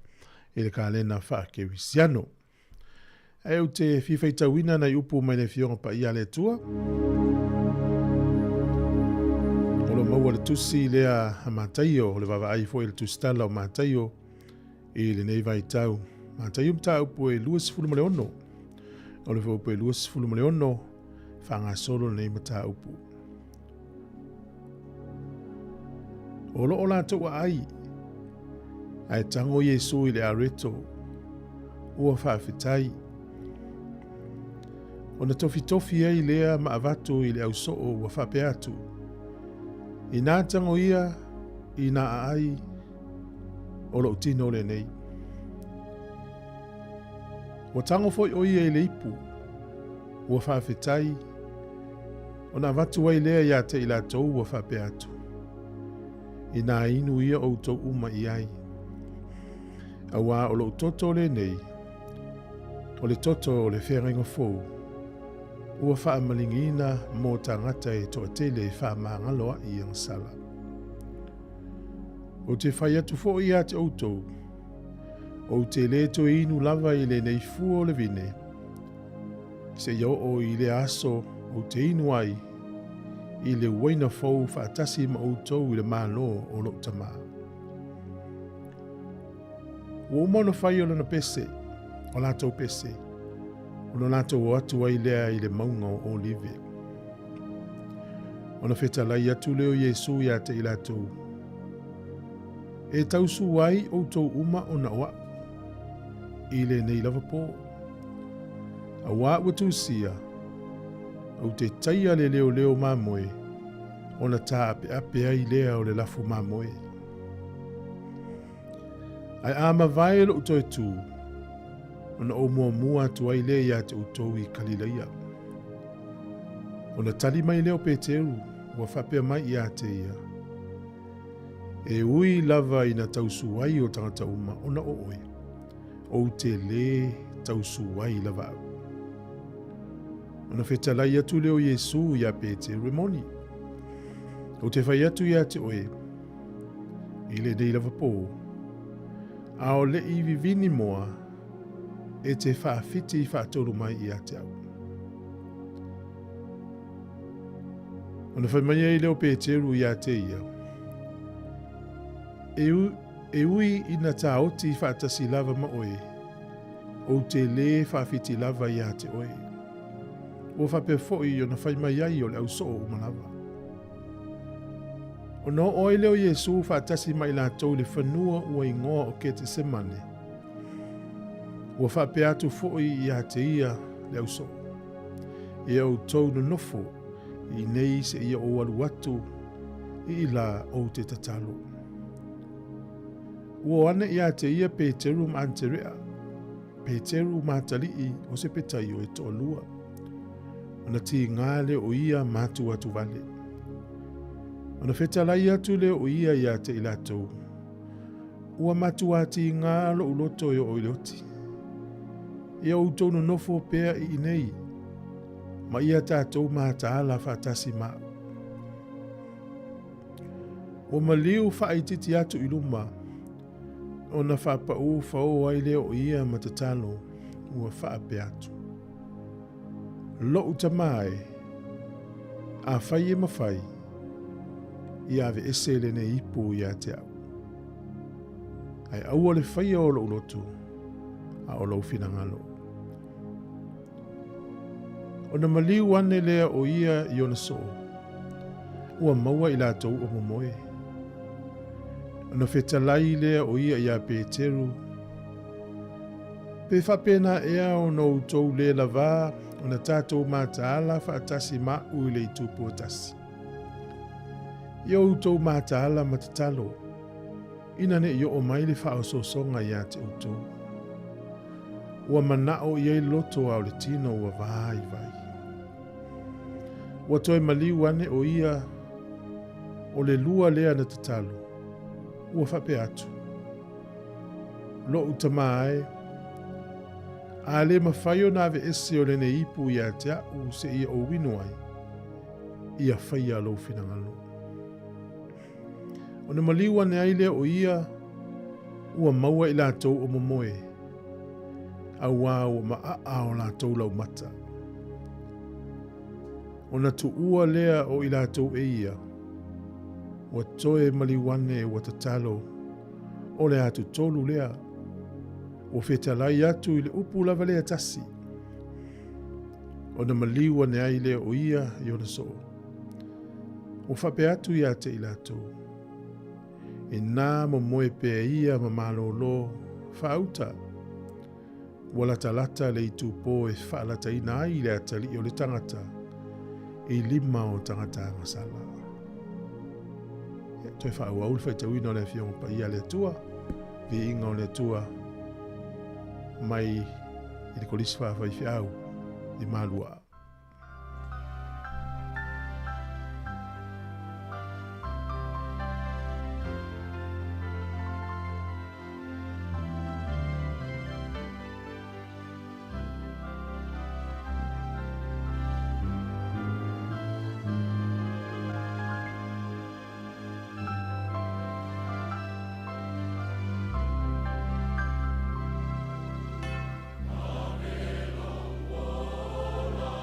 i le kalena faakerisiano. Ae ou te fia faitauina nai upu mai le Afioga Paia a le Atua. O lo maua le tusi lea a Mataio, o le vaavaai foi i le tusitala o Mataio i lenei vaitau. Mataio mataupu e 26. O le fuaiupu e 26, faagasolo lenei mataupu. O lo o latou aai, ae tago Iesu i le areto, ua faafetai. Ona tofitofi ai lea ma avatu i le ausoo ua faapea atu, Inā tago ia i nā aai o lou tino lenei. Ua tago foi ʻo ia i le ipu, ua faafetai, ona avatu ai lea iā te i latou ua faapea atu, Inā inu ia ʻoutou uma i ai. Auā o loʻu toto lenei, o le toto o le feagaiga fou, ua faamaligiina mo tagata e toatele e faamagalo aʻi i agasala. Ou te fai atu foi iā te ʻoutou, ou te lē toe inu lava i lenei fua o le vine, seia oo i lea aso ou te inu ai i le uaina fou faatasi ma ʻoutou i le Malo o loʻu Tamā. Ua uma ona fai o lana pese, o latou pese, ona latou o atu ai lea i le mauga o Olive. Ona fetalai atu lea o Iesu iā te i latou, E tausū ai ʻoutou uma ona o aʻu, i lenei lava pō. Auā ua tusia, ou te taia le leoleo mamoe, ona tāʻapeʻape ai lea o le lafu mamoe. Ae a mavae loʻu toe tū, ona ou muamua atu ai lea iā te ʻoutou i Kalilaia. Ona tali mai lea o Peteru, ua faapea mai iā te ia, E ui lava ina tausū ai o tagata uma ona o ʻoe, ou te lē tausū ai lava au. Ona fetalai atu lea o Iesū iā Peteru, E moni, ou te fai atu iā te ʻoe, i lenei lava pō, a o leʻi vivini moa e te faawhiti faatolu mai iā te au. Ona fai mai ai lea o Peteru iā te ia, E, e ui ina tāoti faatasi lava ma oe, ou te lē faawhiti lava iā te oe. Ua faapea foi ona fai mai ai o le ausoo uma lava. Ona oo ai lea o Iesū faatasi ma i latou i le fanua ua igoa o Ketesemane, ua faapea atu foi iā te ia le ausoo, Ia outou nonofo i inei seia ou alu atu i ila ou te tatalo. Ua o ane iā te ia Peteru ma Aneterea, Peteru ma atalii o Sepetaio e toalua. Ona tīgā lea o ia ma atu atu vale. Ona fetalai atu lea o ia iā te i latou, Ua matuā tīgā loʻu loto e oo i le oti. Ia outou nonofo pea i inei, ma ia tatou mataala faatasi ma aʻu. Ua maliu faaitiiti atu i luma, ona faapaū faō ai lea o ia ma tatalo, ua faapea atu, Loʻu Tamā e, afai e mafai, ia aveese lenei ipu iā te aʻu. Ae aua le faia o loʻu loto, a o lou finagalo. Ona maliu ane lea o ia i ona soo, ua maua i latou o momoe. Ona fetalai lea o ia iā Peteru, Pe faapena ea ona outou lē lavā ona tatou mataala faatasi ma aʻu i le itupu e tasi. Ia outou mataala ma tatalo, ina ne i oo mai le faaosoosoga iā te outou. Ua manaʻo i ai loto a o le tino ua vaivai. Ua toe maliu ane ʻo ia o le lua lea na tatalo, ua faapea atu, Loʻu Tamā e, a lē mafai ona aveese o lenei ipu iā te aʻu seia ou inu ai, ia faia lou finagalo. Ona maliu ane ai lea o ia, ua maua i latou o momoe, auā ua maʻaʻa o latou laumata. Ona tuʻua lea o i latou e ia, ua toe maliu ane ua tatalo, o le atutolu lea, ua fetalai atu i le upu lava lea tasi. Ona maliu ane ai lea o ia i ona soo. Ua faapea atu iā te i latou, Inā momoe pea ia ma malōlō, faauta, ua latalata le itupō e faalataina ai le atalii o le tagata i lima o tagata agasala. Ia, toe faaauau le faitauina o le Afioga Paia a le Atua, viiga o le Atua mai. i le kolisi faafaifeau i Malua. Ola.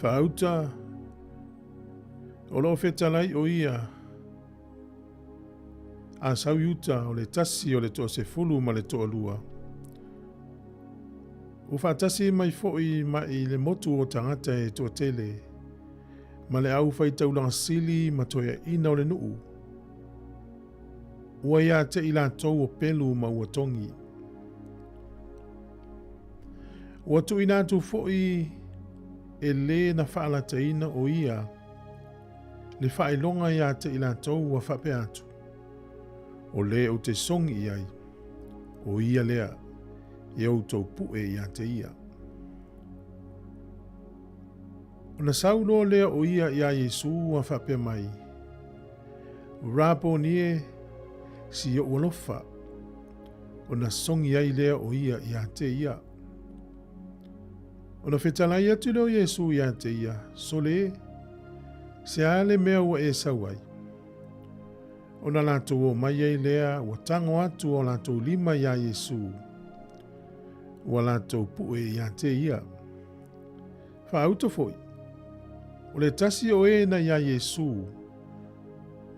Faauta, o lo o fetalai o ia a sau i uta o le tasi o le toasefulu ma le toalua. Ua faatasi mai foi mai le motu o tagata e toatele, ma le au faitaulaga sili ma toeaiina o le nuu. Ua ia te i latou o pelu ma ua togi. Ua tuuina atu foi e lē na faalataina o ia le faailoga ia te i latou ua faapea atu, O lē ou te sogi i ai, o ia lea, e outou puʻe ia te ia. Ona sau loa lea o ia iā Iesu ua faapea mai, Raboni e, si oʻu alofa, ona sogi ai lea o ia iā te ia. Ona fetalai atu lea o Iesu iā te ia, Sole e, se a le mea ua e sau ai? Ona latou o mai ai lea ua tago atu o latou lima iā Iesu, ua latou puʻe iā te ia. Faauto foi, o le tasi o e na iā Iesū,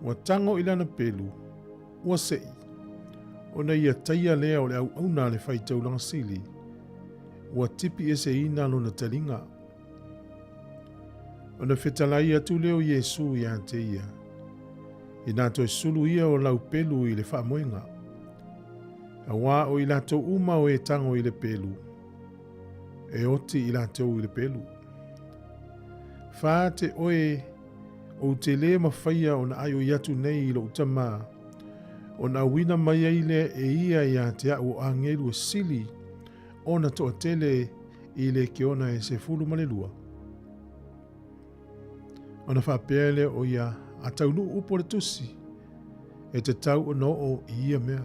ua tago i lana pelu, ua seʻi, ona ia taia lea o le auauna a le faitaulaga sili, ua tipi eseina lona taliga. Ona fetalai atu lea o Iesū iā te ia, inā toe sulu ia o lau pelu i le faamoega. Auā o i latou uma o e tago i le pelu, e oti i latou i le pelu. Whā te oe ou te lē mafaia ona aioi atu nei i lou tamā, ona auina mai ai lea e ia iā te a'u o agelu e sili ona toatele i le keona e 12. Ona faapea lea o ia a taunuu upu o le tusi, e tatau ona oo i ia mea.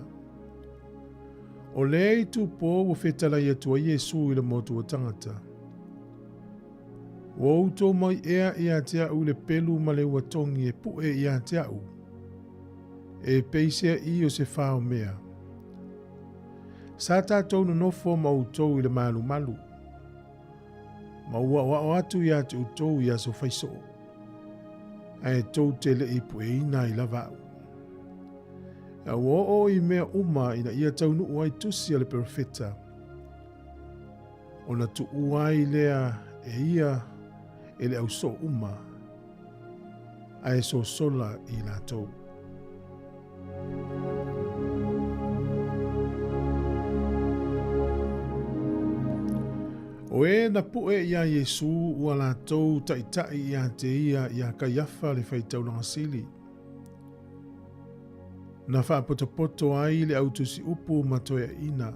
O lea itupō ua fetalai atu ai Iesu i le motu o tagata. Ua outou mai ea ia te a'u i le pelu ma le ua togi e puʻe ia te a'u, e peiseaʻi o se fao mea. Sa tatou nonofo ma outou i le malumalu, ma ua aoao atu ia te outou i aso faisoo, ae tou te le i pueina ai lava a'u. A ua oo i mea uma ina ia taunuu ai tusi a le perofeta, ona tuua ai lea e ia e le ausoo uma, ae sosola i latou. O e na puʻe iā Iesū ua latou taʻitaʻi iā te ia iā Kaiafa le faitaulaga sili. Na faapotopoto ai le autusi upu ma toeaʻina.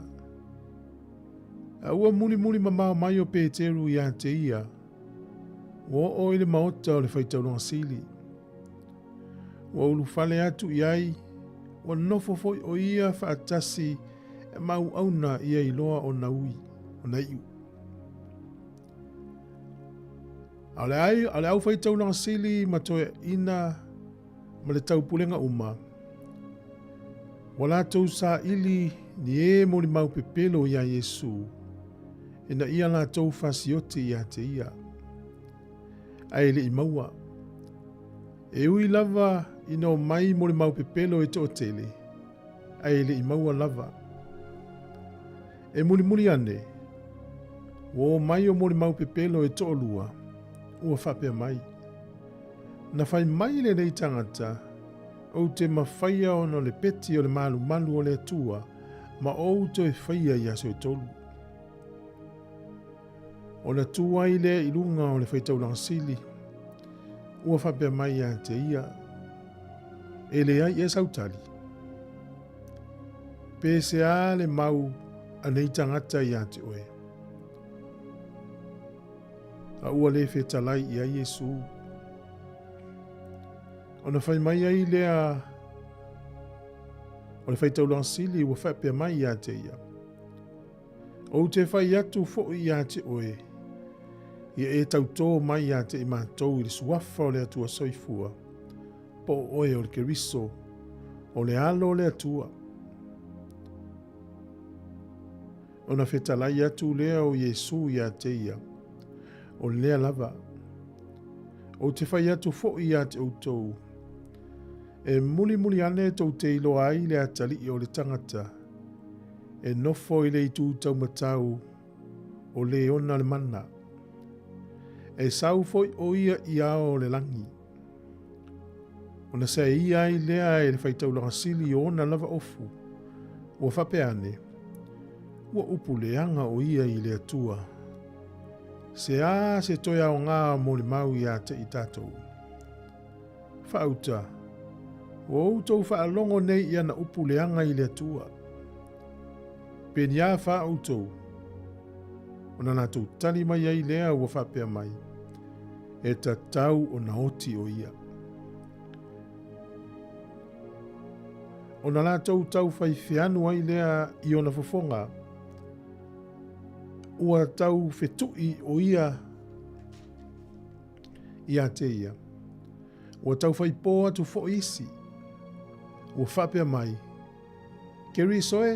A ua mulimuli mamao mai o Peteru iā te ia, ua oo i le maota o le faitaulaga sili. Ua ulufale atu i ai, ua nofo foi o ia faatasi e ma auauna ia iloa ona ui, ona iu. A o le ai, a o le aufaitaulaga sili ma toeaina ma le taupulega uma, ua latou saili ni e molimau pepelo iā Iesū, ina ia latou fasioti iā te ia. Ae le i maua. E ui lava ina omai molimau pepelo e toatele, ae e le i maua lava. E mulimuli ane, ua omai o molimau pepelo e toalua, ua faapea mai, Na fai mai lenei tagata, Ou te mafaia ona o le peti o le malumalu o le Atua, ma ou toe faia i aso e tolu. Ona tū ai lea i luga o le faitaulaga sili, ua faapea mai ia te ia, E leai ea sau tali. Pe se a le mau a nei tagata ia te oe. A ua le fetalai i ai Iesu. Ona fai mai ai lea o le faitaulaga sili ua faapea mai ia te ia, Ou te fai atu foi ia te oe, ia e tautō mai ia te i matou i le suafa o le Atua soifua, po o oe o le Keriso, o le Alo o le Atua. Ona fetalai atu lea o Iesu ia te ia, o lea lava. Ou te fai atu foʻi iā te ʻoutou, e mulimuli ane tou te iloa ai le atalii o le tagata, e nofo i le itu taumatau o le ona le mana. E sau foi ʻo ia i ao o le lagi. Ona seaia ai lea e le faitaulaga sili o ona lava ofu, ua faapea ane, Ua upu leaga ʻo ia i le Atua. Se a se toe aogā mo le mau iā te i tatou? Faauta, ua outou faalogo nei i ana upu leaga i le Atua. Penia fā outou? Ona latou tali mai ai lea ua faapea mai, E tatau ona oti ʻo ia. Ona latou tau fai feanu ai lea i ona fofoga, ua tau fetuʻi ʻo ia iā te ia. Ua tau fai pō atu foʻi isi. Ua faapea mai, Keriso e,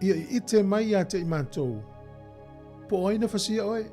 ia ʻiʻite mai iā te i matou, po o ai na fasia ʻoe?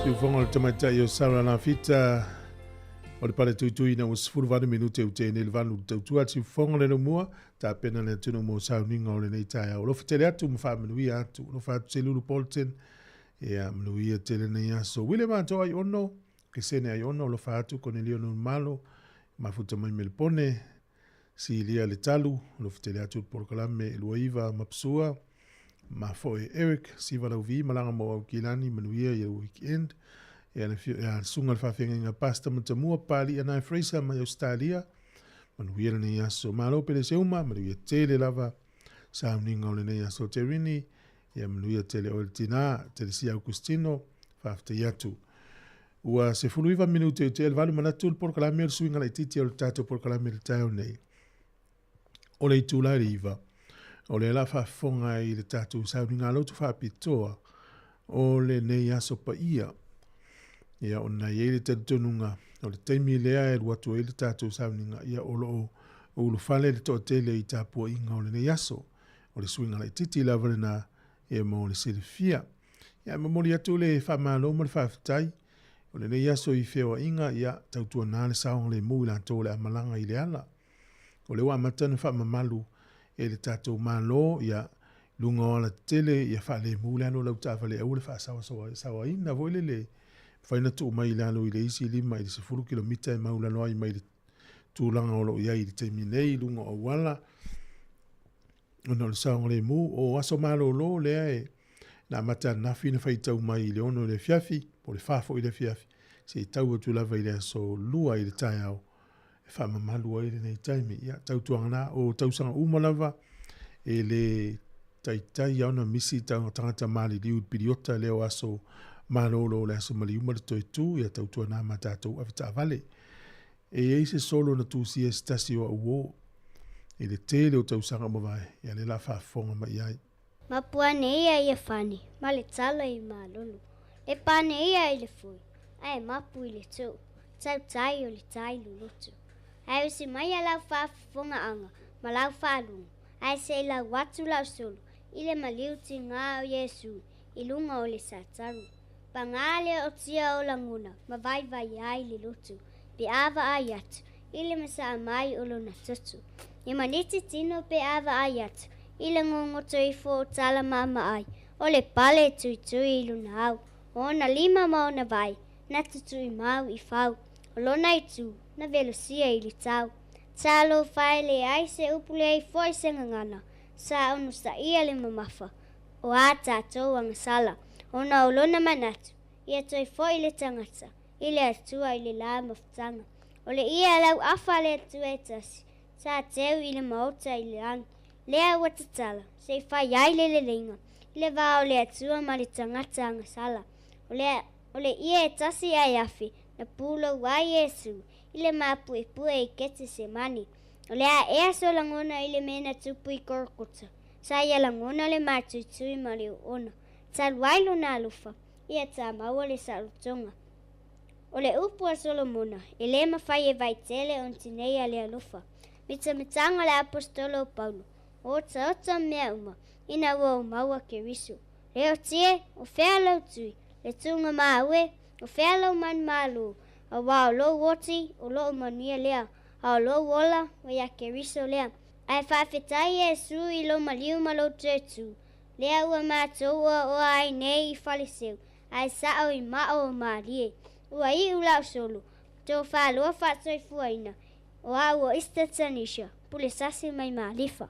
Siufoga o le tamaitai o Sarah Lafita o le pale tuitui ina ua 18 minute u tēnei le valu tautua siufoga le lumua tapena le atunuu mo sauniga o lenei taeao. Alofa tele atu ma faamanuia atu. Alofa atu Selulu Bolton. Ia manuia tele nei aso. William Ato ai ono, Kesene ai ono, alofa atu Konelio Numalo, mafuta mai Melpone, Silia le talu, alofa tele atu le polokalame e luaiva mapsua, ma foe Eric, Siva Lauvi, malaga mo Aukilani, manuia ia weekend. Ia le ia sunga le faafeagaiga Pastor Matamua, Pali Anai Fraser mai Australia, manuia lenei aso. Malo pele se uma, manuia tele lava, sauniga o lenei aso Terini, ia manuia tele o le tina, Telesia Augustino, faafetai atu. Ua 19 minute i te 8 manatu le polokalame o le suiga laitiiti o le tatou polokalame i le taeao nei. O le itula e le 9, o lea la faafofoga i le tatou sauniga lotu faapitoa o lenei aso paia. Ia, ona e i ai le talitonuga o le taimi lea e alu atu ai le tatou sauniga, ia o lo o ulufale le toatele i tapuaiga o lenei aso. O le suiga laitiiti lava lena e mo le silafia. Ia, e momoli atu le faamalo ma le faafetai o lenei aso i feoaiga, ia tautuana le saogalemu i latou o le a malaga i le ala. O lea ua amata ona faamamalu e le tatou Malo, ia luga o alatetele, ia faalemu le alu o lau taavale aua le faasaoasaoaina foi lele, mafai ona tuu mai i lalo i le isi 5 i le 10 kilomita e maulalo ai mai le tulaga o lo o i ai i le taimi nei i luga o auala, ona o le saogalemu. O aso malolo lea e na amata ananafi na faitau mai i le 6 i le afiafi, po o le 4 foi i le afiafi, seia tau atu lava i le aso 2 i le taeao e faamamalu ai lenei taimi. Ia, tautuaga na, o tausaga uma lava, e le taitai ona misi tagata maliliu i le piliota lea o aso malolo o le aso maliu ma le toe tu, ia tautuana ma tatou avetaavale. E i ai se solo na tusia e se tasi o au uō i le tele o tausaga ua mavae, ia lea la faafofoga mai i ai. Mapu ane ia i Afane ma le tala i Malolo. Le pane ia i le foe, ae mapu i le tuu, tautai o le tai loloto. Ae usi mai a lau faafofogaaga ma lau faalogo, ae se i lau atu lau solo i le maliu tiga o Iesu i luga o le sataru. Paga le ootia o lagona ma vaivai ai le loto, pe a vaai atu i le masaa mai o lona toto. E maniti tino pe a vaai atu i le gogoto ifo o tala maamaai o le pale tuitui i lona au, o ona lima ma ona vae na tutuimau i fau, o lona itu na velosia i le tau. Talofa e leai se upu leai foi se gagana, sa onosaia le mamafa o a tatou agasala, ona o lona manatu, ia toe foi le tagata i le Atua i le la mafutaga. O le ia lau afa le Atua e tasi, sa teu i le maota i le lagi, lea ua tatala, se i fai ai le leleiga i le va o le Atua ma le tagata agasala. O le, o le ia e tasi ae afe, na pulou ai Iesu i le mapuepue i Ketesemane. O le a ea so lagona i le mea na tupu i Kolokota, sa ia lagona le matuitui ma le oona, talu ai lona alofa, ia tāmaua le saolotoga. O le upu a Solomona, e lē mafai e vaitele ona tineia le alofa. Mitamitaga le aposetolo o Paulo, o otaota mea uma, ina ua ou maua Keriso. Le oti e, o fea lou tui, le tuga maue, o fea lou manumalo, auā o lou oti, o loo manuia lea, a o lou ola, ua iā Keriso lea. Ae faafetai Iesu i lou maliu ma lou toe tu, lea ua matou oaoa ai nei i Faleseu, ae sao i mao o Malie. Ua iu lau solo, tofa loa faasoifuaina, o au o Easter Tanisha, pule sasi mai Malifa.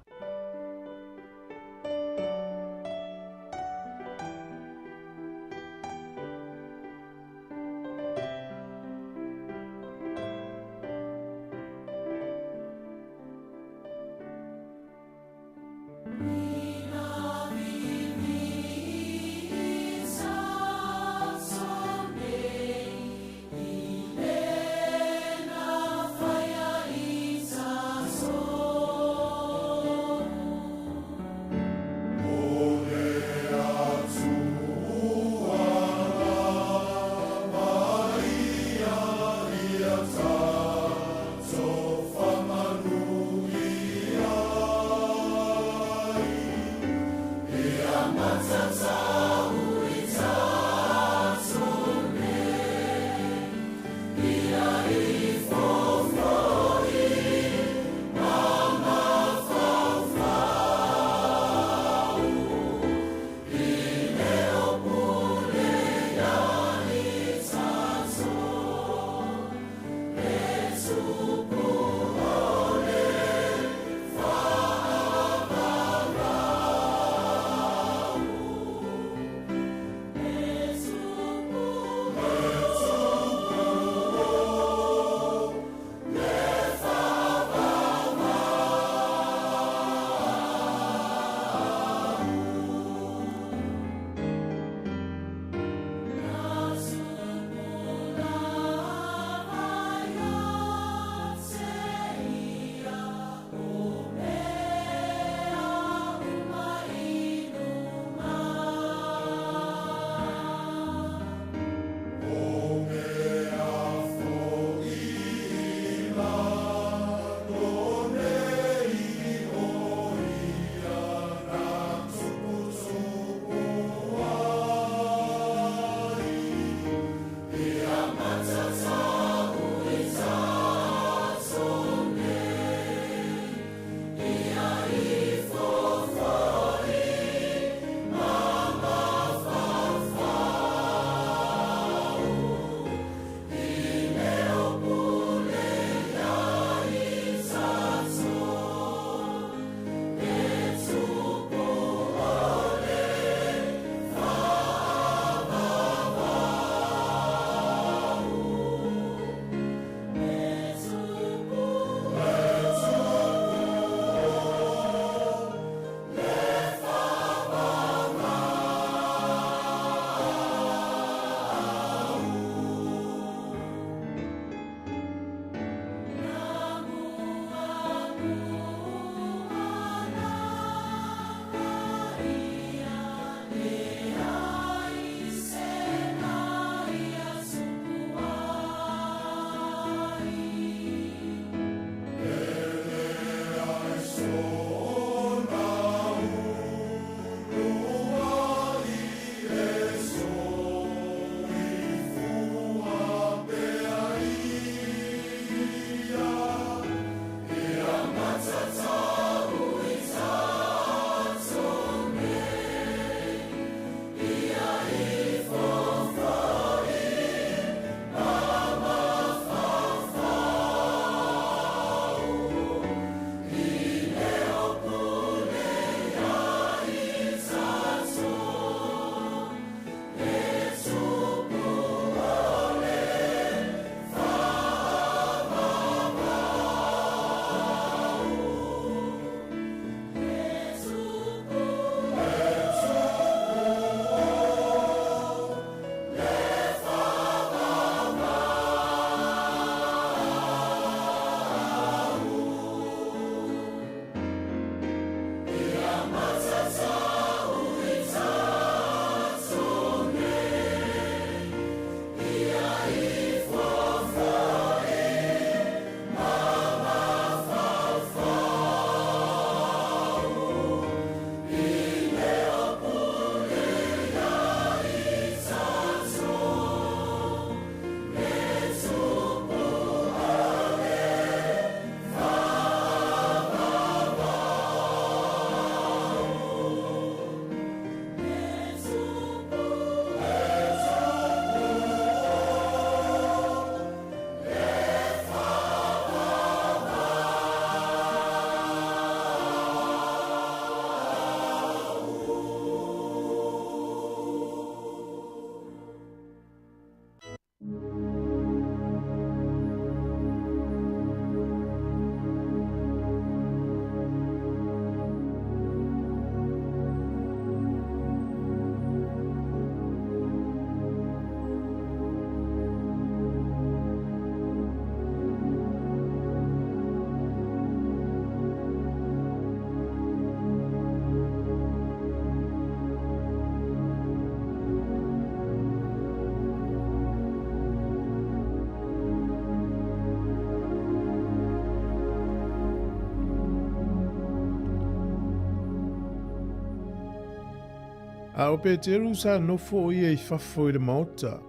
A o Peteru sa nofo o ia i fafo i le maota.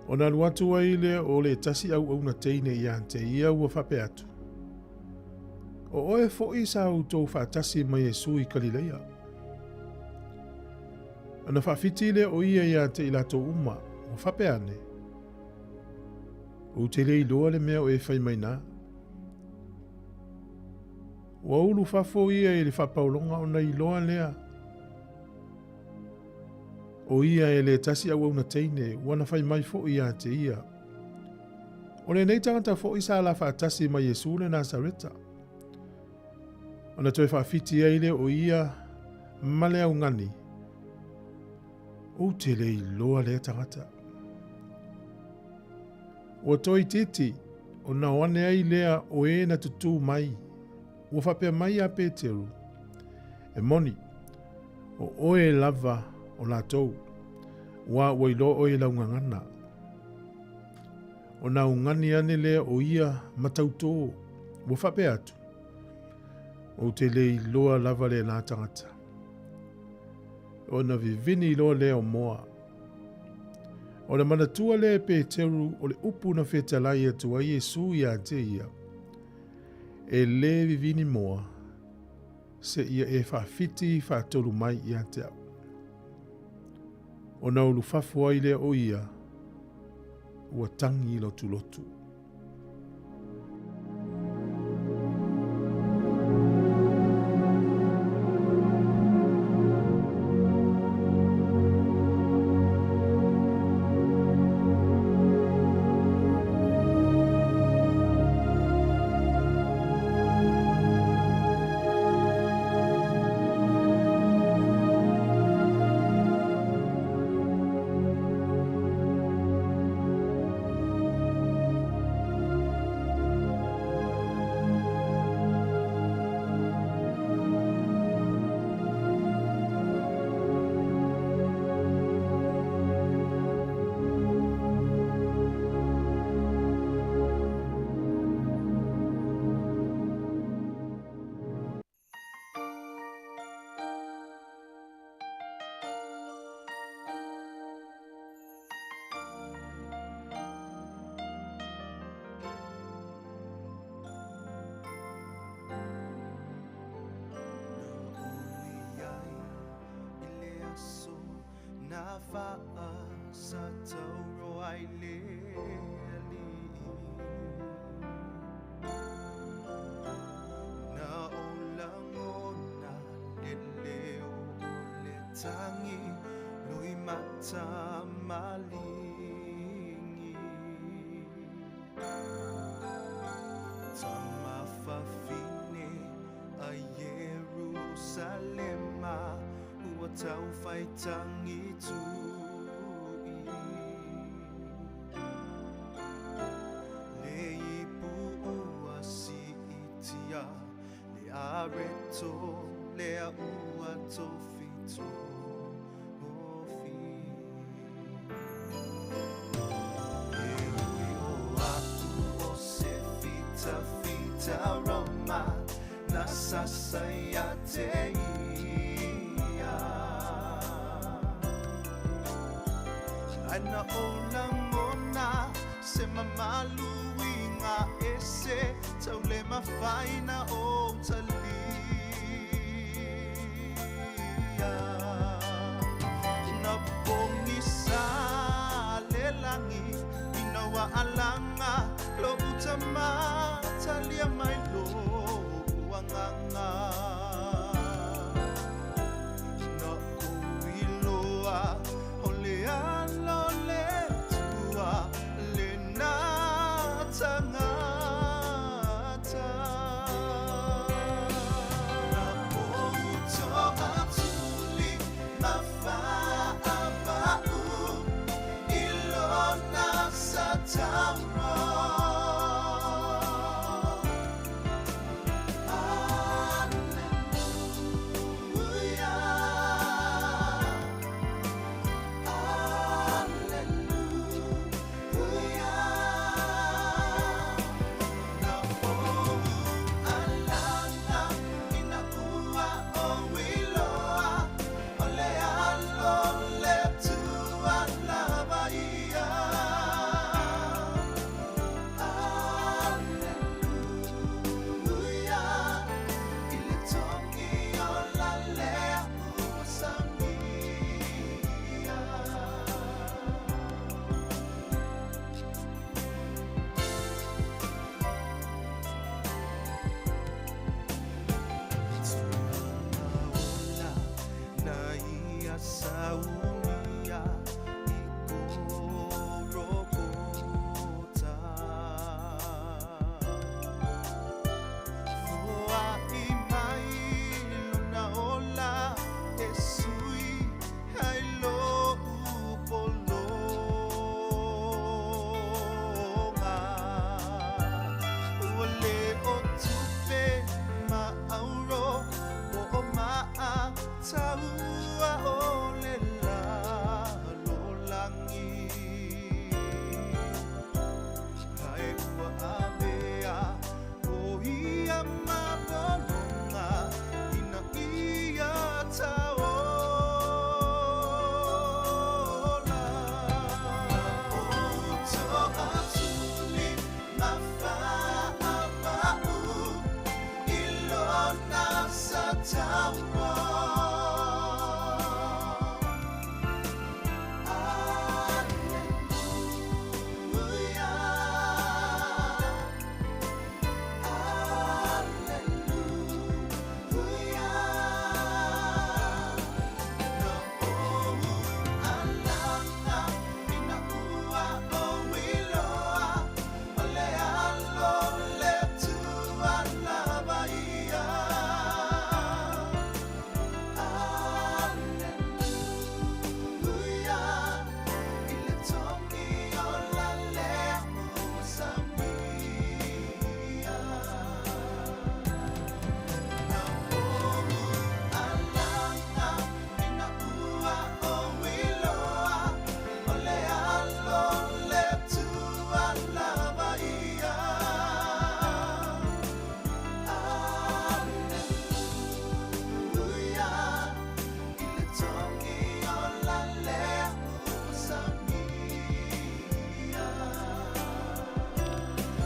Ona alu atu ai lea o le tasi auauna teine ia te ia ua faapea atu, O oe foʻi sa outou faatasi ma Iesu i Kalileia. Ona faafiti lea o ia ia te i latou uma, ua faapea ane, Ou te le iloa le mea o e fai mai na. Ua ulu fafo ia i le faapaologa ona iloa lea o ia e le tasi auauna teine ua na fai mai foʻi ia te ia. O lenei tagata foʻi sa la faatasi ma Iesu le Nasareta. Ona toe faafiti ai lea o ia ma le augani, Ou te le iloa lea tagata. Ua toeitiiti ona o ane ai lea o e na tutū mai, ua faapea mai iā Peteru, E moni, o oe lava o latou, ua ua iloa oe i lau gagana. Ona augani ane lea o ia ma tautō, ua faapea atu, Ou te le iloa lava lēnā tagata. Ona vivini loa lea o moa. Ona manatua lea e Peteru o le upu na fetalai atu ai Iesu iā te ia, E lē vivini moa, seia e faafiti faatolu mai ia te au. Ona ulufafo ai lea o ia, ua tagi lotulotu.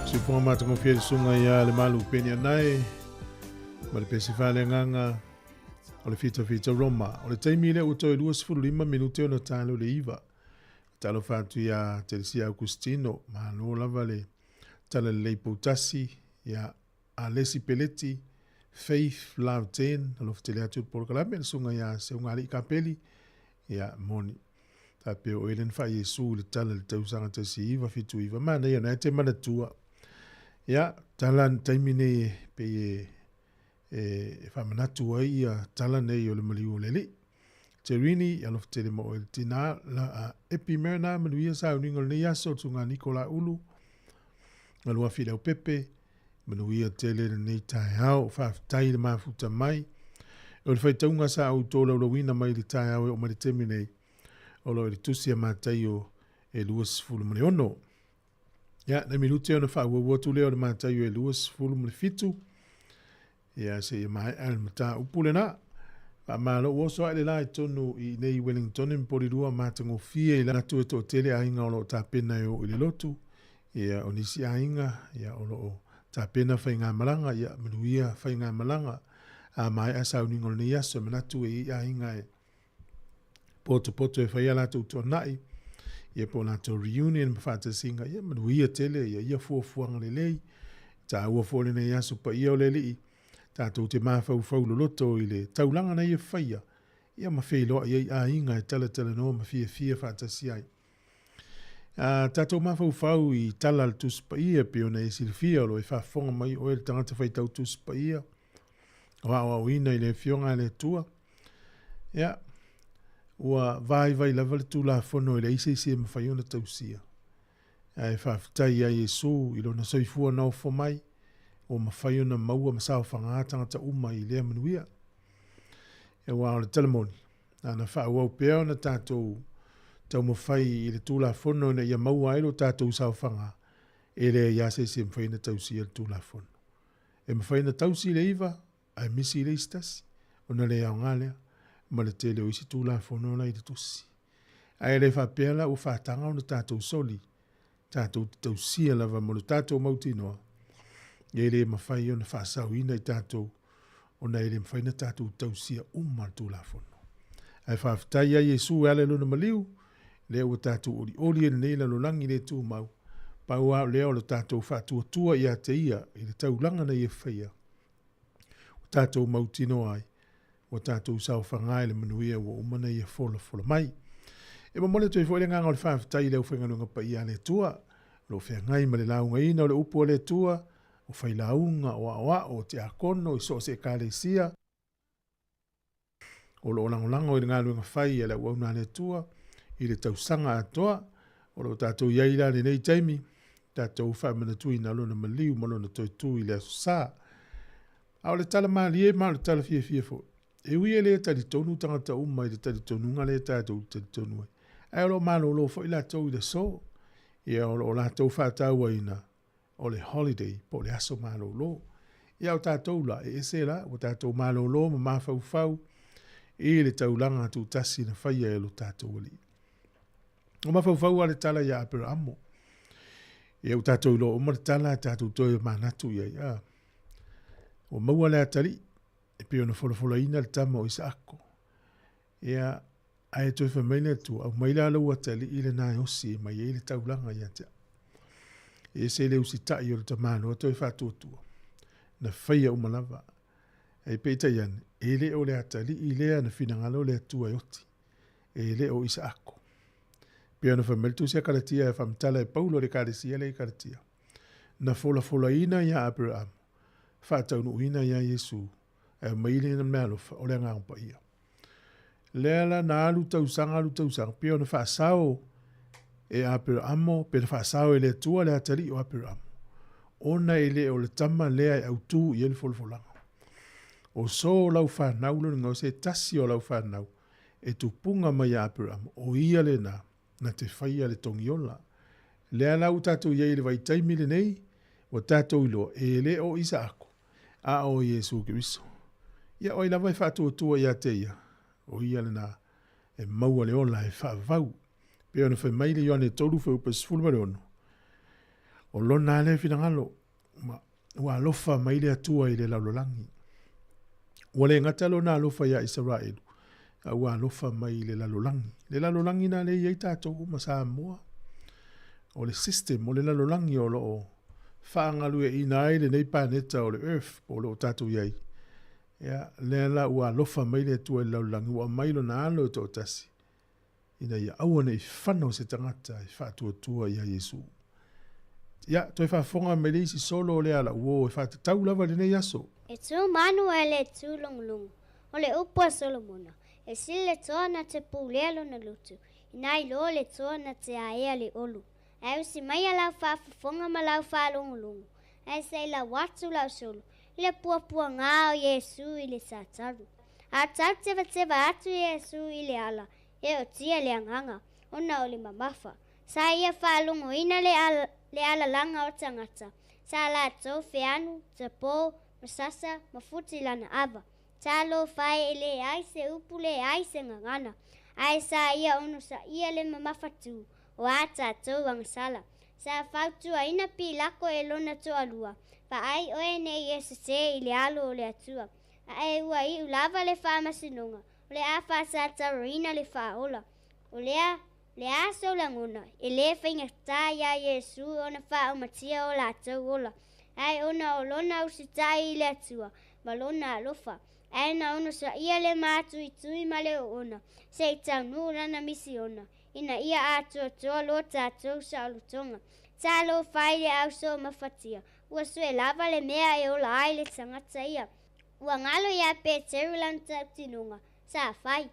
Siufoga matagofie le susuga ia Lemalu Peni Anae ma le pese faaleagaga o le fitafita Roma. O le taimi lea ua toe 25 minute ona talo le iva. Talofa atu ia Telesia Augustino, malo lava le tala lelei poutasi ia Alesi Peleti, Faith Love 10, alofa tele atu le polokalame le susuga ia Seugalii Kapeli, ia moni. Faapea o Ellen Faa Iesu i le tala i le tausaga 1979, manaia ona e te manatua. Ia, tala ni taimi nei e pei e, e, e faamanatu ai ia tala nei o le maliu o le Alii. Terini, alofa tele ma oe le tina, la, a, Epi Merna, manuia sauniga o lenei aso, le susuga Nikola Ulu, Galuafi Leaupepe, Manuia tele lenei taeao, faafetai le mafuta mai. O le faitauga sa ou tolaulauina mai le taeao e oo mai le taimi nei, o lo o i le tusi a Mataio e 26. Ia, nai minute ona faaauau atu lea o le Mataio e 27. Ia, seia maea le mataupu lena. Faamalo ua oso ae le la i totonu i inei i Wellington e Porirua matagofie i manatu e toatele aiga o lo o tapena e o i le lotu. Ia, o nisi aiga, ia, o lo o tapena faigamalaga, ia, manuia faigamalaga. A maea sauniga o lenei aso, e manatu e i ai aiga e potopoto e fai a latou tuanai, ia po o latou reunion ma faatasiga, ia manuia tele, ia ia fuafuaga lelei. Taua foi lenei aso paia o le Alii, tatou te mafaufau loloto i le taulaga na ia faia, ia ma feiloai ai aiga e talatalanoa ma fiafia faatasi ai. A tatou mafaufau i tala a le Tusi Paia, pei ona e silafia o lo o e faafofoga mai oe le tagata faitau Tusi Paia, o aoaoina i le Afioga a le Atua. Ia, ua vaivai lava le Tulafono e leai se isi e mafai ona tausia. Ae faafetai ia Iesu i lona soifua nofo mai, ua mafai ona maua ma saofaga tagata uma i lea manuia. Aua o le tala moni, ana faaauau pea ona tatou taumafai i le Tulafono ina ia maua ai lo tatou saofaga, e leai lava se isi e mafai ona tausia le Tulafono. E mafai ona tausi le iva, ae misi le isi tasi, ona le aoga lea, ma le tele o isi Tulafono la i le Tusi. Ae le faapea la ua faataga ona tatou soli, tatou te tausia lava mo le tatou mautinoa, e le mafai ona faasaoina i tatou, ona e le mafai ona tatou tausia uma le Tulafono. Ae faafetai ia Iesu e ala i lona maliu, lea ua tatou olioli ai lenei lalolagi le tumau, pau lava o lea o le tatou faatuatua ia te ia i le taulaga na ia faia, ua tatou mautinoa ai, ua tatou saofaga i le manuia ua uma ona ia folafola mai. E momoli atu ai foi le agaga o le faafetai i le aufaigaluega paia a le Atua, o lo o feagai ma le laugaina o le upu a le Atua, o failauga, o aoao, o tiakono i so o se ekalesia, o lo o lagolago i le galuega fai a le auauna a le Atua i le tausaga atoa. O lo o tatou i ai la lenei taimi, tatou faamanatuina lona maliu ma lona toe tu i le Aso Sa. A o le tala malie ma o le tala fiafia foi, e ui e le talitonu tagata uma i le talitonuga lea tatou te talitonu ai, ae o lo o malolo foi latou i le aso. Ia, o lo o latou faatauaina o le holiday po o le aso malolo. Ia o tatou la, e ese la, ua tatou malolo ma mafaufau i le taulaga tutasi na faia e lo tatou Alii. O mafaufau a le tala ia Aperamo. Ia ua tatou iloa uma le tala, tatou toe manatu i ai. Ah, ua maua le atalii, e pei ona folafolaina le tama o Isaako. Ia, ae toe fai mai le Atua, aumai la lou atalii lena e osi e mai ai le taulaga ia te au. E ese le usitai o le tamaloa toe faatuatua. Na faia uma lava. Ae peitai ane, e le o le atalii lea na finagalo le Atua e oti. E le o Isaako. Pei ona fai mai le Tusi a Kalatia e faamatala e Paulo i le Ekalesia lea i Kalatia. Na folafolaina ia Aperahama, faataunuuina ia Iesu, ae aumai lena meaalofa o le Agaga Paia. Lea la na alu tausaga alu tausaga, pei ona faasao e Aperamo, pe na faasao e le Atua le atalii o Aperamo, ona e le o le tama lea e autū i ai le folafolaga. O so o lau fanau lona o se tasi o lau fanau e tupuga mai ia Aperamo, o ia lena na te faia le togiola. Lea la ua tatou i ai i le vaitaimi lenei, ua tatou iloa e le o Isaako, a o Iesu Keriso. Ia o ai lava e faatuatua ia te ia, o ia lena e maua le ola e faavavau. Pei ona fai mai le Ioane 3 fuaiupu 16. O lona lea finagalo, ma ua alofa mai le Atua i le lalolagi. Ua le gata lona alofa iā Isaraelu, a ua alofa mai i le lalolagi. Le lalolagi na lea e i ai tatou uma Samoa. O le system o le lalolagi o lo o faagalueaiina ai lenei paneta o le Earth po o lo o tatou i ai. Ia, lea la ua alofa mai le Atua i le lalolagi, ua aumai lona alo e toatasi, ina ia aua ne i fano se tagata e faatuatua ia Iesu. Ia, toe faafofoga mai le isi solo o lea lau uō e faatatau lava i lenei aso. E tu manu ae le tu logologo. O le upu a Solomona, E sili le toa na te pulea lona loto, ina i lo le toa na te aea le olo. Ae usi maia lau faafofoga ma lau faalogologo, ae se i lau atu lau solo i le puapuaga o Iesu i le Sataru. A tau tevateva atu Iesu i le ala, e otia le agaga, ona o le mamafa. Sa ia faalogoina le le alalaga o tagata, sa latou feanu, tapo, ma sasa, ma futi lana ava. Talofa e, e leai se upu leai se gagana, ae sa ia onosaia le mamafatu o a tatou agasala. Sa fautuaina Pilako e lona toalua, Vaai oe ne i e sesē i le alo o le Atua, ae ua iu lava le faamasinoga, o le a faasataroina le faaola. O lea, le a sou lagona, e le faigata iā Iesu ona faaumatia o latou ola, ae ona o lona usitai i le Atua ma lona alofa, ae na onosaia le matuitui ma le oona, se i taunuu lana misiona, ina ia atoatoa lo tatou saolotoga. Talofa i le ausoo mafatia, ua sue lava le mea e ola ai le tagata ia. Ua galo iā Peteru lana tautinoga, sa fai,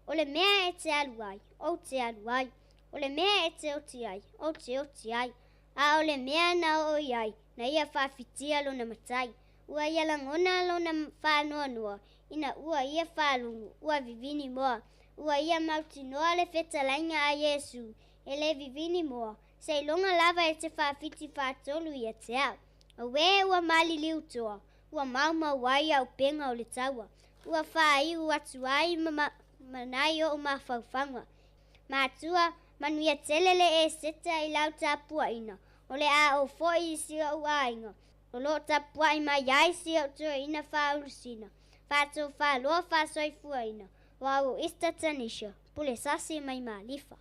O le mea e te alu ai, ou te alu ai. O le mea e te oti ai, ou te oti ai. A o le mea na oo i ai, na ia faafitia lona matai. Ua ia lagona lona faanoanoa, ina ua ia faalogo, ua vivini moa. Ua ia mautinoa le fetalaiga a Iesu, e le vivini moa, seiloga lava e te faafiti faatolu ia te au. Auē ua maliliu toa, ua maumau ai auupega o le taua. Ua faaiu atu ai ma ma nai o'u mafaufauga. Matua, manuia tele le Eseta i lau tapuaʻina, o le a oo foi i si o'u aiga, o loo tapuaʻi mai ai si o'u toeaina faaulusina, faatofaloa faasoifuaina, o au o Easter Tanisha, pule sasi mai Malifa.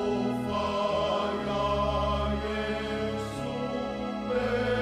Talofa iā Iesu me.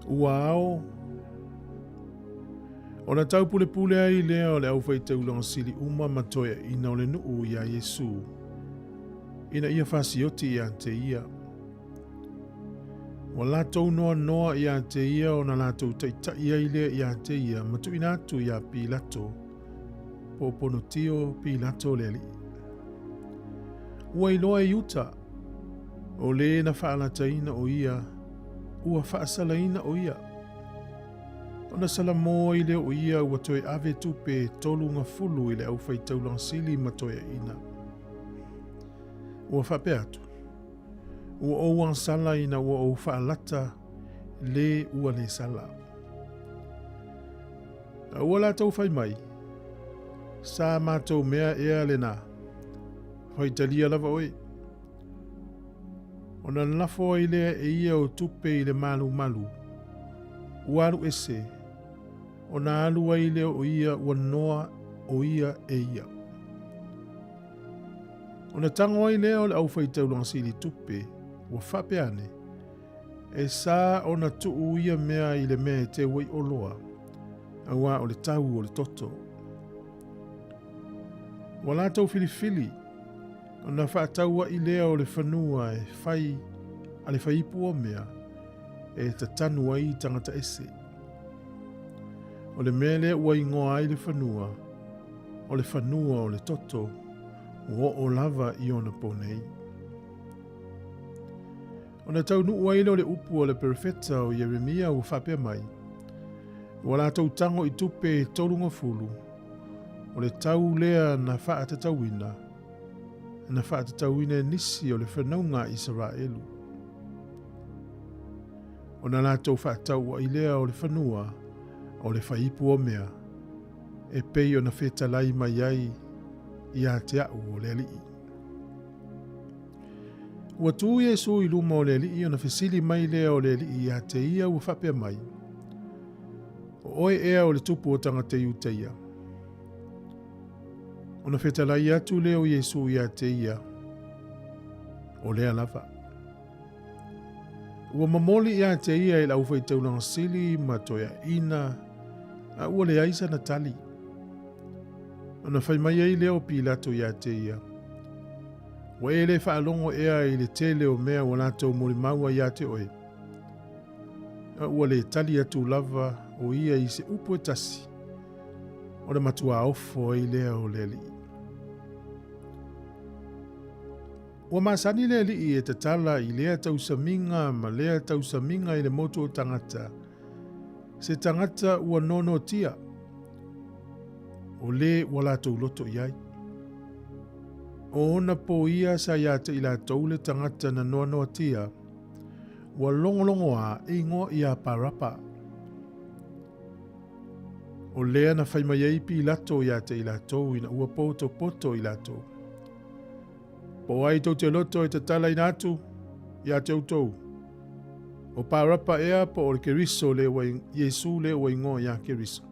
Ua ao ona taupulepule ai lea o le aufaitaulaga sili uma ma toeaiina o le nuu iā Iesu, ina ia fasioti ia te ia. Ua latou noanoa ia te ia ona latou taita'i ai lea ia te ia ma tuuina atu iā Pilato, po o Ponotio Pilato le alii. Ua iloa e Iuta, o le na faalataina o ia, ua faasalaina o ia. Ona salamo ai lea o ia ua toe ave tupe e 30 i le aufaitaulaga sili ma toeaiina. Ua faapea atu, Ua ou agasala ina ua ou faalata le ua le sala. A ua latou fai mai, Sa matou mea ea lena, faitalia lava oe. Ona lafo ai lea e ia o tupe i le malumalu, ua alu ese, ona alu ai lea o ia ua noa o ia e ia. Ona tago ai lea o le aufaitaulaga sili tupe, ua faapea ane, E sa ona tuu ia mea i le mea e teu ai oloa, auā o le tau o le toto. Ua latou filifili, ona faataua'i lea o le fanua e fai a le faiipu o mea e tatanu ai tagata ese. O le mea lea ua igoa ai le fanua, o le fanua o le toto, ua oo lava i ona po nei. Ona taunuu ai lea o le upu a le perofeta o Ieremia ua faapea mai, Ua latou tago i tupe e 30, o le tau lea na faatatauina, na faatatauina e nisi o le fanauga a Isaraelu. Ona latou faataua'i lea o le fanua o le faiipu o mea, e pei ona fetalai mai ai ia te a'u o le Alii. Ua tū Iesū i luma o le alii ona fesili mai lea o le alii ia te ia ua faapea mai, O oe ea o le tupu o tagata Iutaia? Ona fetalai atu lea o Iesū ia te ia, O lea lava. Ua momoli ia te ia e le aufaitaulaga sili ma toeaiina, a ua leai sana tali. Ona fai mai ai lea o Pilato ia te ia, Ua e le faalogo ea i le tele o mea ua latou molimau ai ia te oe? A ua le tali atu lava o ia i se upu e tasi, o le matuā ofo ai lea o le alii. Ua masani le alii e tatala i lea tausamiga ma lea tausamiga i le motu o tagata, se tagata ua nonotia, o le ua latou loto i ai. O ona po ia sa iā te i latou le tagata na noanoatia, ua logologoā e igoa iā Parapa. O lea na fai mai ai Pilato iā te i latou ina ua potopoto i latou. Po o ai tou te loto e tatalaina atu iā te outou? O Parapa ea po o le Keriso le ua Iesu le ua igoa iā Keriso?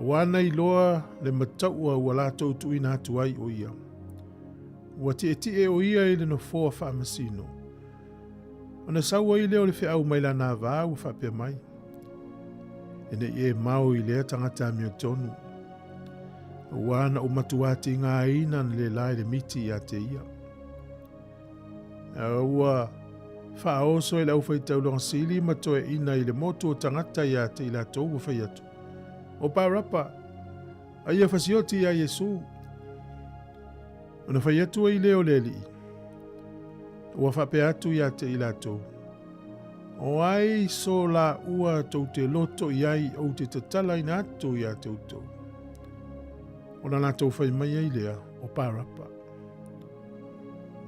Ua ana iloa le mataua ua latou tuuina atu ai o ia. Ua tietie o ia i le nofoa faamasino. Ona sau ai lea o le feau mai lana vā ua faapea mai, E nei e mao i lea tagata amiotonu. Auā na ou matuā tigāina na le la i le miti iā te ia. A ua faaoso e le aufaitaulaga sili ma toeaiina i le motu o tagata iā te i latou ua fai atu, O Parapa, a ia fasioti iā Iesu. Ona fai atu ai lea o le Alii, Ua faapea atu ia te i latou, O ai so laua tou te loto i ai ou te tatalaina atu ia te outou? Ona latou fai mai ai lea, O Parapa.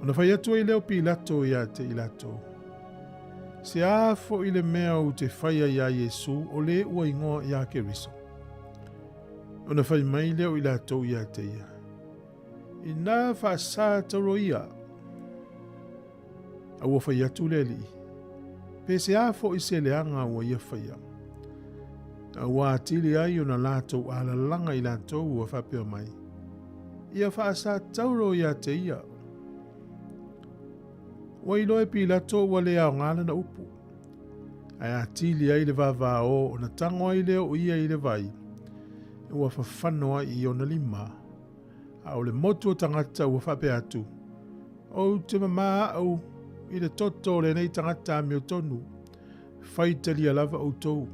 Ona fai atu ai lea o Pilato ia te i latou, Se a foʻi le mea ou te faia iā Iesu o le ua igoa iā Keriso? Ona fai mai lea o i latou ia te ia, Inā faasā tauro ia. A ua fai atu le alii, Pe se a foʻi se leaga ua ia faia? A ua atili ai ona latou alalaga i latou ua faapea mai, Ia faasā tauro ia te ia. Ua iloa e Pilato ua le aoga lana upu, ae atili ai le vavao ona tago ai lea o ia i le vai, ua fafano ai i ona lima. A o le motu o tagata ua faapea atu, Ou te mamā au i le toto o lenei tagata amiotonu, faitalia lava outou.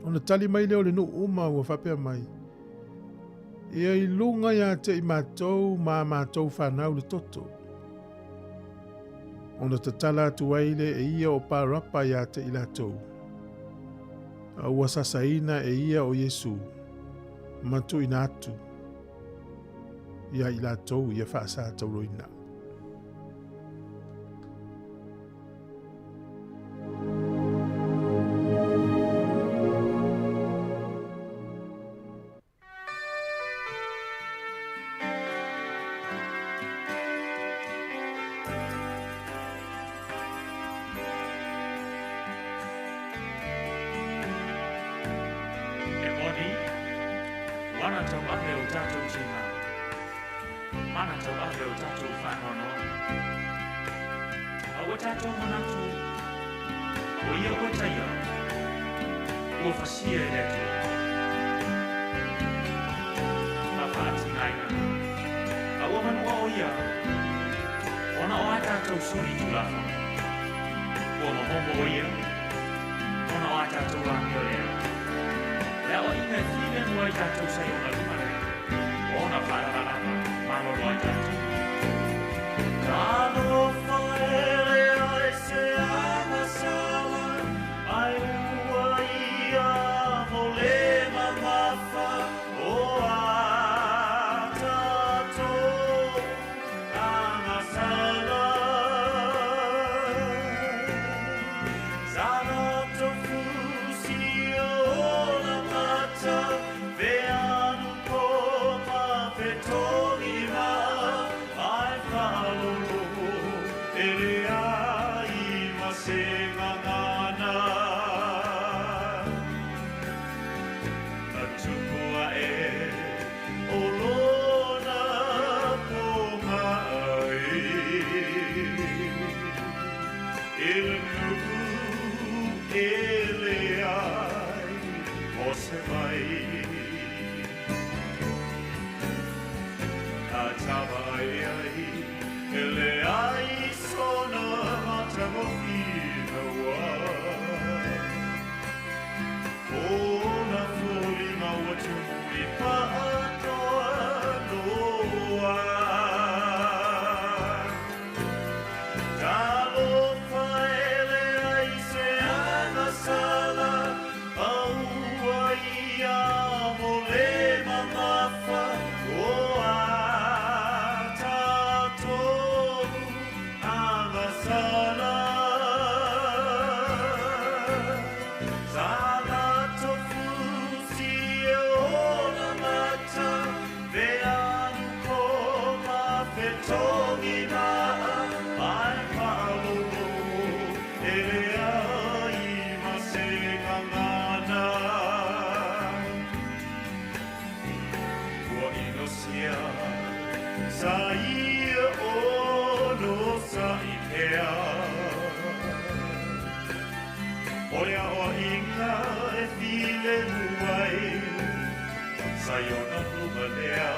Ona tali mai lea o le nuu uma ua faapea mai, Ia i luga ia te i matou ma a matou fanau le toto. Ona tatala atu ai lea e ia o Parapa ia te i latou. A ua sasaina e ia o Iesu, ma tuuina atu ia i latou ia faasatauloina. E moni, ua na tauave o tatou tina, mana tauave o tatou faanoanoa. A ua tatou manatu, o ia ua taia, ua fasia e le Atua. Ma faatinaina, a ua manua o ia, ona o a tatou soli tulafono. Ua momomo o ia, ona o a tatou amio lea. Le aoaiga e filemu ai tatou sa i ona luma lea, o ona faalavalava malolo ai tatou. Talofa e leai se agasala, ai ua ia mo le mamafa o a tatou agasala. Sa tofusi o na mata, veanu ko ma fetogi ma, ai whaalolo e le ai ma se ngangana. Na tukua e o lona po mai, e le nu'u e le ai o se vai. A tava e ai, e le ai sona matagofie ua. O na foliga ua tumu i paatoa loa. Talofa e leai se agasala, a ua ia mo le mamafa o a tatou agasala. Sa tofusi o na mata, veanu ko ma fetogi ma, ai whaalolo e le ai ma se ngangana. Ua inosia sa ia ono sa i pea. O le aoaiga e filemu ai, sa i ona luma lea.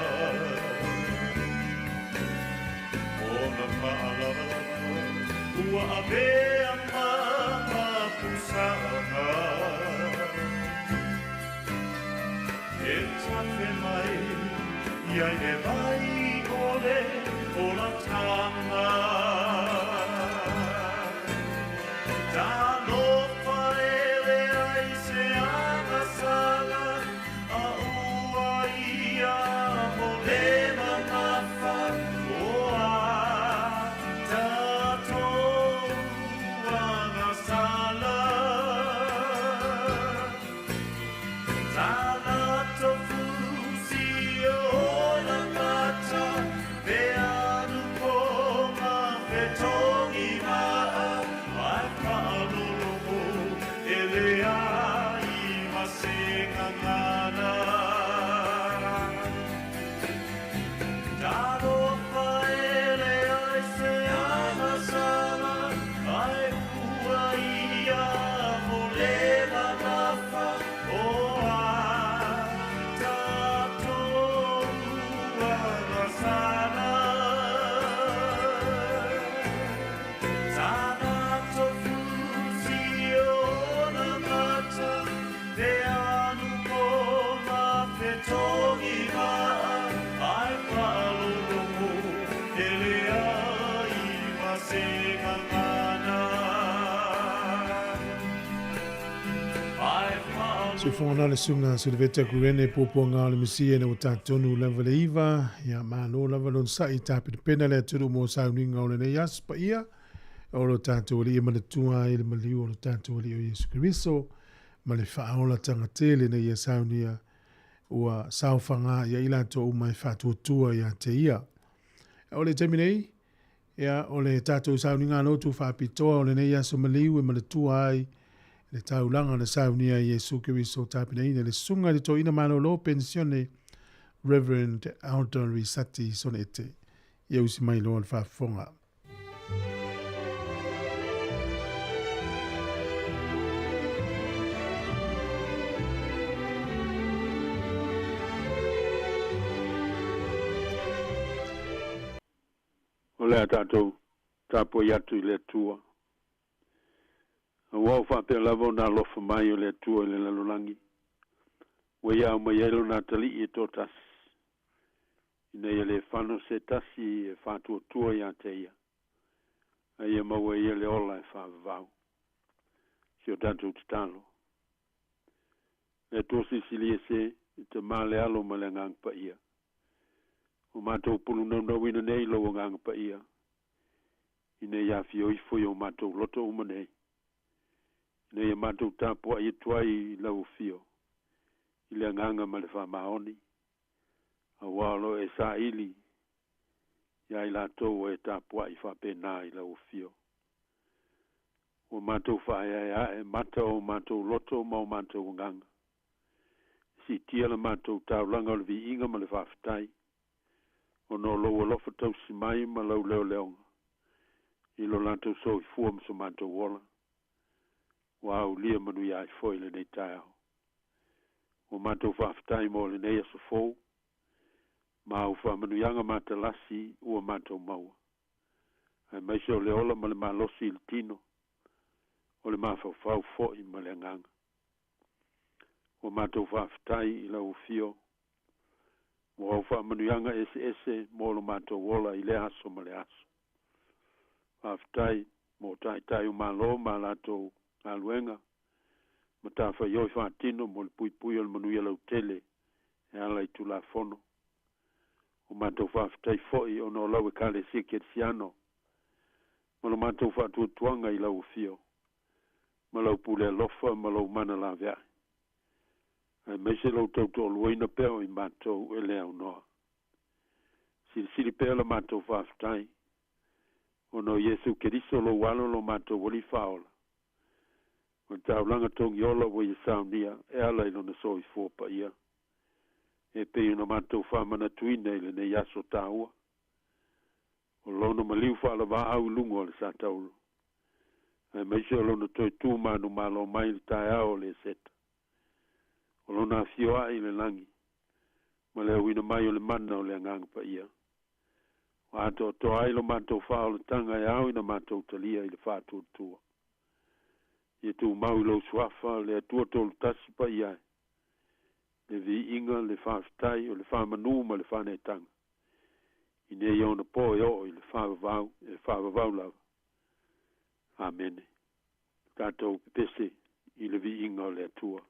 Ona faalavalava ua avea ma mapusaga. E tafe mai ia i le vai o le olataga. Talofa e leai se agasala, a ua ia mo le mamafa o a tatou agasala. Sa tofusi o na mata, veanu ko ma fetogi ma, ai whaalolo e le ai ma se ngangana. Talofa e leai se agasala, Soifoga le susuga Siliveta Kurene puapuaga o le Mesia ina ua tatonu lava le iva, ia malo lava le onosai tapenapena le atunuu mo sauniga o lenei aso paia o lo tatou Alii e manatua ai le maliu o lo tatou Alii o Iesu Keriso ma le faaolataga tele ina ia saunia ua saofaga i ai latou uma e faatuatua ia te ia. O le taimi nei, Ia, o le tatou sauniga lotu faapitoa o lenei aso maliu e manatua ai le taulaga na saunia e Iesu Keriso tapenaina le Susuga i le Toeaina Malolo Penisione Reverend Aldon Risati Sonete. Ia usi mai loa le faafofoga. O le a tatou tapuai atu i le Atua. Aua ua faapea lava ona alofa mai o le Atua i le lalolagi, ua Ia aumai ai Lona Atalii e toatasi, ina ia le fano se tasi e faatuatua ia te Ia, a ia maua e ia le ola e faavavau. Si o tatou tatalo. Le Atua Silisili Ese, le Tama, le Alo ma le Agaga Paia. Ua matou pulunaunauina nei Lou Agaga Paia, ina ia afio ifo i o matou loto uma nei, ina ia matou tapuai atu ai i Lau afio, i le agaga ma le faamaoni, auā o lo o E saili iā i latou ua E tapuai faapena i Lau afio. Ua matou faaeaea ae mata o matou loto ma o matou agaga, Siitia la matou taulaga o le viiga ma le faafetai, ona o lou alofa tausi mai ma lau leoleoga i lo latou soifua ma so matou ola, ua aulia manuia ai foi lenei taeao. Ua matou faafetai mo lenei aso fou, ma au faamanuiaga matalasi ua matou maua, aemaise o le ola ma le malosi i le tino, o le mafaufau foi ma le agaga. Ua matou faafetai i lau afio mo au faamanuiaga eseese mo lo matou ola i lea aso ma le aso. Faafetai mo Taitai o Malo ma a latou galuega matafaioi faatino mo le puipui o le manuia lautele e ala i Tulafono. Ua matou faafetai foi ona o lau Ekalesia Kerisiano ma lo matou faatuatuaga i lau afio ma lau pule alofa ma lou mana laveai, aemaise lou tautoaluaina pea o i matou e le aunoa. Silisili pea la matou faafetai, ona o Iesu Keriso lou Alo lo matou Alii Faaola, ma le taulaga togiola ua ia saunia e ala i lona soifua paia, e pei ona matou faamanatuina i lenei aso taua, o lona maliu faalavaau i luga o le satauro, aemaise o lona toe tu manumalo mai i le taeao o le Eseta, o lona afio ae i le lagi, ma le auina mai o le mana o le Agaga Paia, ua atoatoa ai lo matou faaolataga e ao ina matou talia i le faatuatua. Ia tumau i lou suafa, le Atua Tolutasi Paia e, le viiga, le faafetai, o le faamanu ma le faaneetaga, i nei ona po e oo i le faavavau, e faavavau lava. Amene. Tatou pepese i le viiga o le Atua.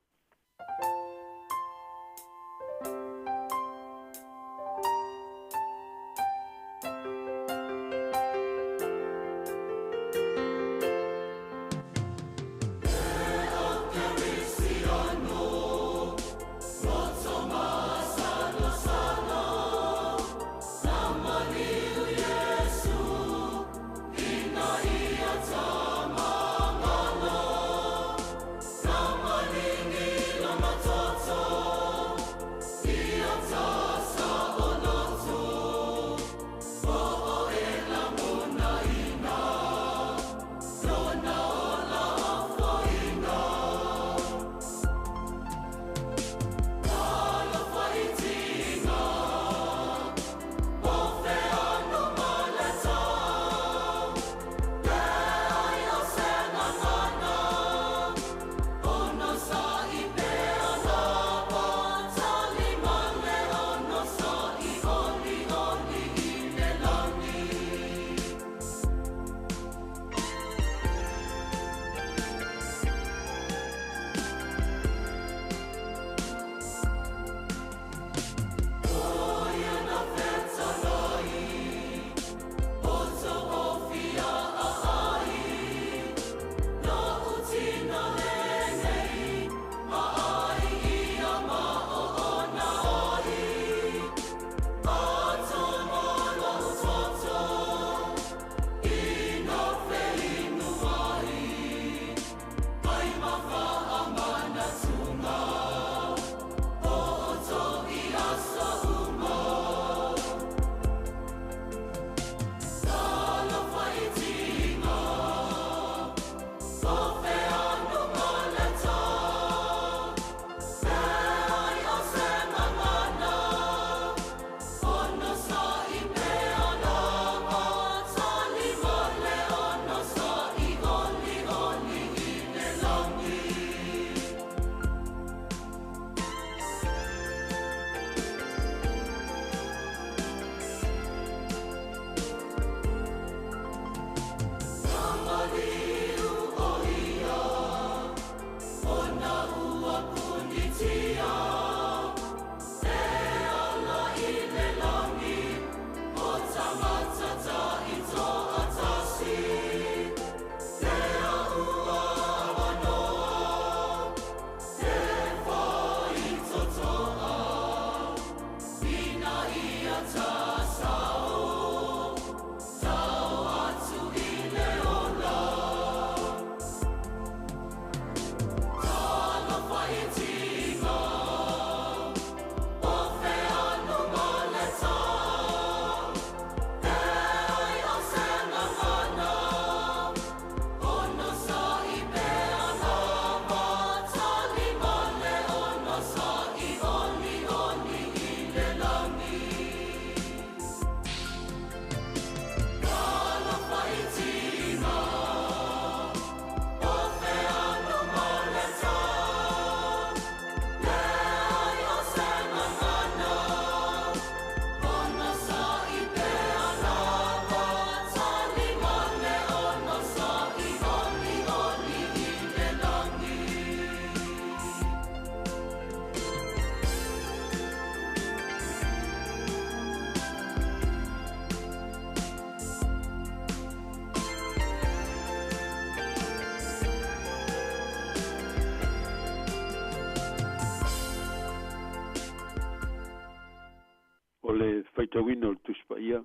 O le faitauina o le Tusi Paia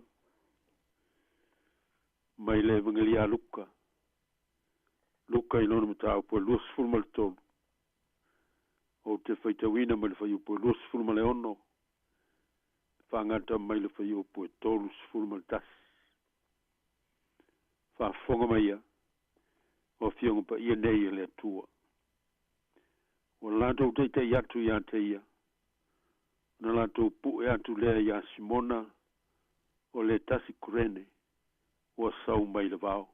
mai le Evagelia a Luka, Luka i lona mataupu e 23, ou te faitauina mai le fuaiupu e 26 faagata mai le fuaiupu e 31. Faafofoga mai ia, o Afioga Paia nei a le Atua. Ua latou taita'i atu iā te ia, ona latou pu'e atu lea iā Simona o le tasi Kurene ua sau mai le vao.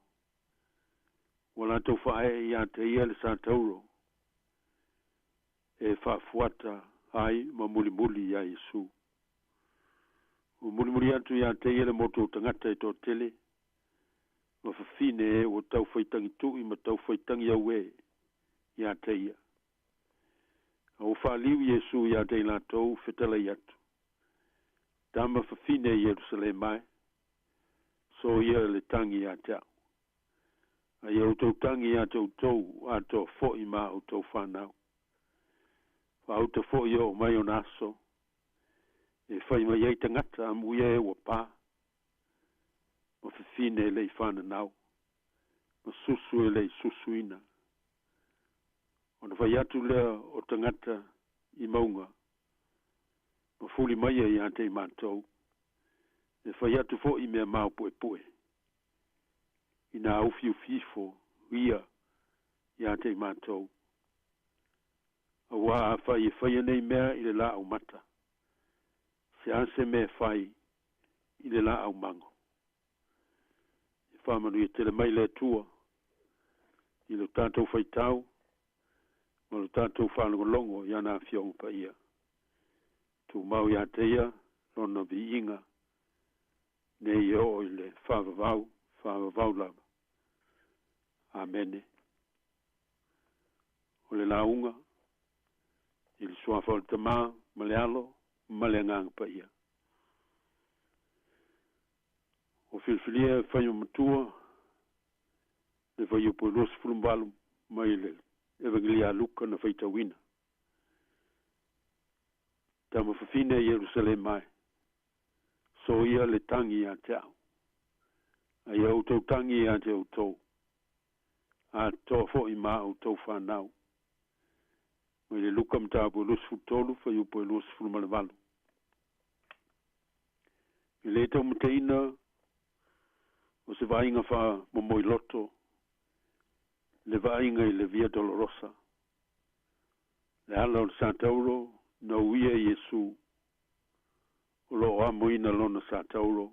Ua latou faae'e iā te ia le satauro e faafuata ai ma mulimuli iā Iesu. Ua mulimuli atu iā te ia le motu o tagata e toatele ma fafine e ua taufaitagitu'i ma taufaitagiauē iā te ia. A ua faaliu Iesu iā te i latou fetalai atu, Tama fafine i Ierusalema e, soia le tagi iā te a'u, a ia outou tagi iā te outou atoa fo'i ma a outou fanau. Faauta fo'i e oo mai ona aso e fai mai ai tagata amuia e ua pa, ma fafine e le'i fananau, ma susu e le'i susuina. Ona fai atu lea o tagata i mauga, ma fuli maia iā te i matou, e fai atu fo'i mea maopu'epu'e, ina ufiufi ifo ia iā te i matou. Auā afai e faia nei mea i le laau mata, se a se mea e fai i le laau mago? E faamanuia tele mai le Atua i lo tatou faitau ma lo tatou faalogologo i ana Afioga Paia. Tumau iā te ia lona viiga nei e oo i le faavavau, faavavau lava. Amene. O le lauga i le Suafa o le Tamā ma le Alo ma le Agaga Paia. Ua filifilia e fai ma matua le fuaiupu e 28 mai le Evagelia a Luka na faitauina. Tama fafine a Ierusalema e, soia le tagi iā te a'u, a ia outou tagi iā te outou, atoa fo'i ma a outou fanau. Mai le Luka mataupu e 23 fuaiupu e 28. E lē taumateina o se vaaiga faamomoiloto le vaaiga i le Via Dolorosa, le ala o le satauro na uia e Iesu o lo o amoina lona satauro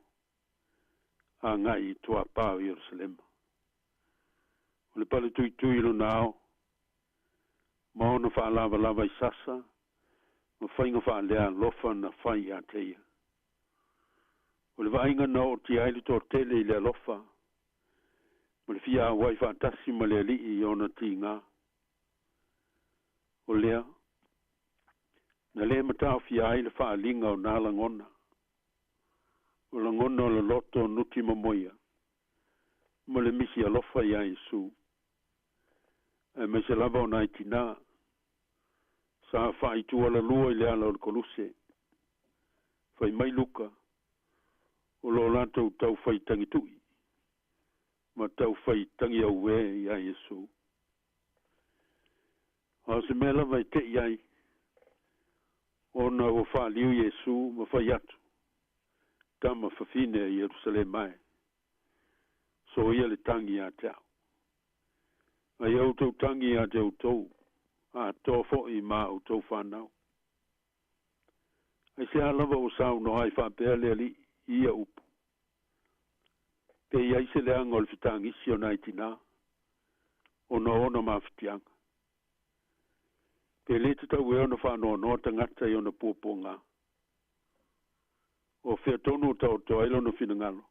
aga'i i tuāpā o Ierusalema. O le pale tuitui i lona ao ma ona faalavalava i sasa ma faiga faalealofa na fai iā te ia. O le vaaiga na ootia ai le toatele i le alofa ma le fia auai faatasi ma le Ali'i i ona tigā. O lea, na lē mataofia ai le faaaliga o nā lagona, o lagona o le loto nuti momoia ma le misi alofa iā Iesu, aemaise lava o nai tinā sa faaitualalua i le ala o le koluse. Fai mai Luka, o lo o latou taufaitagitu'i ma taufaitagiauē iā Iesu. A o se mea lava e te'i ai, ona ua faaliu Iesu ma fai atu, Tama fafine a Ierusalema e, soia le tagi iā te a'u. A ia outou tagi iā te outou, atoa fo'i ma a outou fanau. Aisehā lava ua saunoa ai faapea le Alii i ia upu? Pe i ai se leaga o le fetagisi o nai tinā, ona o ona mafatiaga? Pe lē tatau ea ona faanoanoa tagata i ona puapuagā? O fea tonu o taoto ai lona finagalo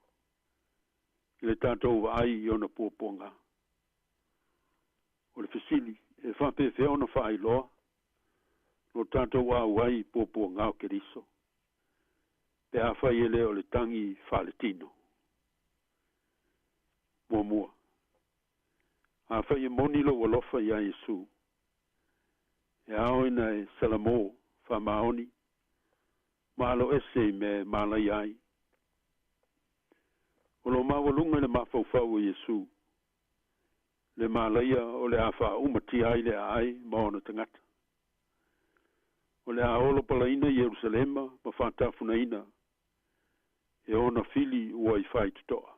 i le tatou vaai i ona puapuagā? O le fesili, e faapefea ona faailoa lo tatou auai i puapuagā o Keriso, pe afai e lē o le tagi faaletino? Muamua, afai e moni lou alofa iā Iesu, e ao ina e salamō faamaoni Ma aloese i mea e malaia ai. O lo maualuga i le mafaufau o Iesu, le malaia o le a faaʻumatia ai le aai ma ona tagata. O le a olo palaina Ierusalema ma faatafunaina e ona fili ua i faitotoa.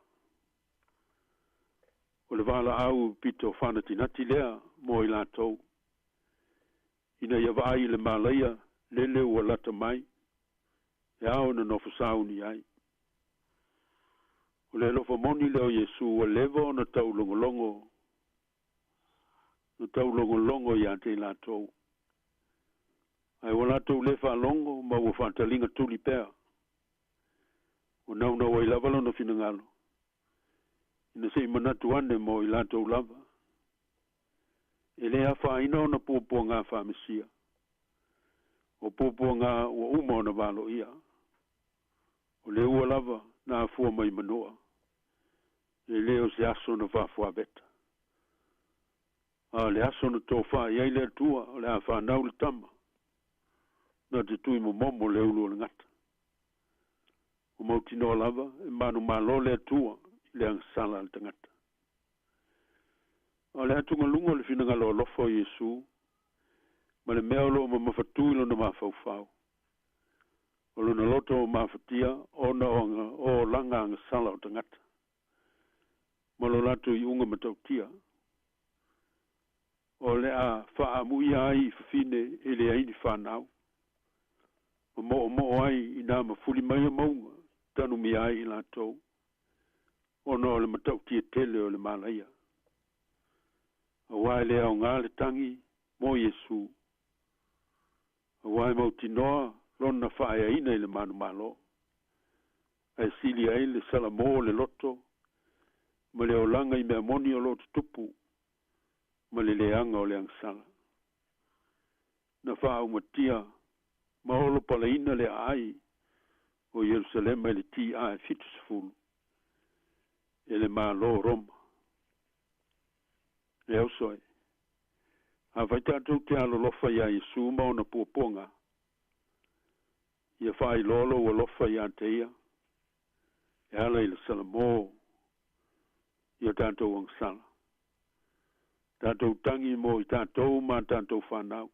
O le valaau pito faanatinati lea mo i latou, ina ia vaai i le malaia lele ua lata mai, e ao ona nofo sauni ai. O le alofa moni lea o Iesu ua leva ona taulogologo, na taulogologo ia te i latou. Ae ua latou le faalogo ma ua faataliga tuli pea. Ua naunau ai lava lona finagalo, ina se i manatu ane mo i latou lava. E lē afaina ona puapuagā faamesia. O puapuagā ua uma ona valoia. O le ua lava na afua mai Manoa. E lē o se aso na faafuaveta. A o le aso na tofā i ai le Atua o le a fanau le tama, na te tui momomo le ulu o le gata. Ua mautinoa lava e manumalo le Atua i le agasala a le tagata. A o le atugaluga o le finagalo alofa o Iesu ma le mea o loo mamafatū i lona mafaufau. O lona loto o mafatia ona o olaga agasala o tagata ma lo latou iuga matautia. O le a faaamuia ai i fafine e leai ni fanau, ma moomoo ai inā mafuli mai o mauga tanumia ai i latou, ona o le matautia tele o le malaia. Auā e le aogā le tagi mo Iesu, auā e mautinoa lona faaeaina i le manumalo, ae sili ai le salamō o le loto ma le olaga i mea moni o loo tutupu ma le leaga o le agasala. Na faaumatia ma olo palaina le aai o Ierusalema i le T.A. 70 e le Malo o Roma. Le auso e, afai tatou te alolofa iā Iesu ma ona puapuaga, ia faailoa lou alofa iā te ia, e ala i le salamō i o tatou agasala. Tatou tagi mo i tatou ma tatou fanau.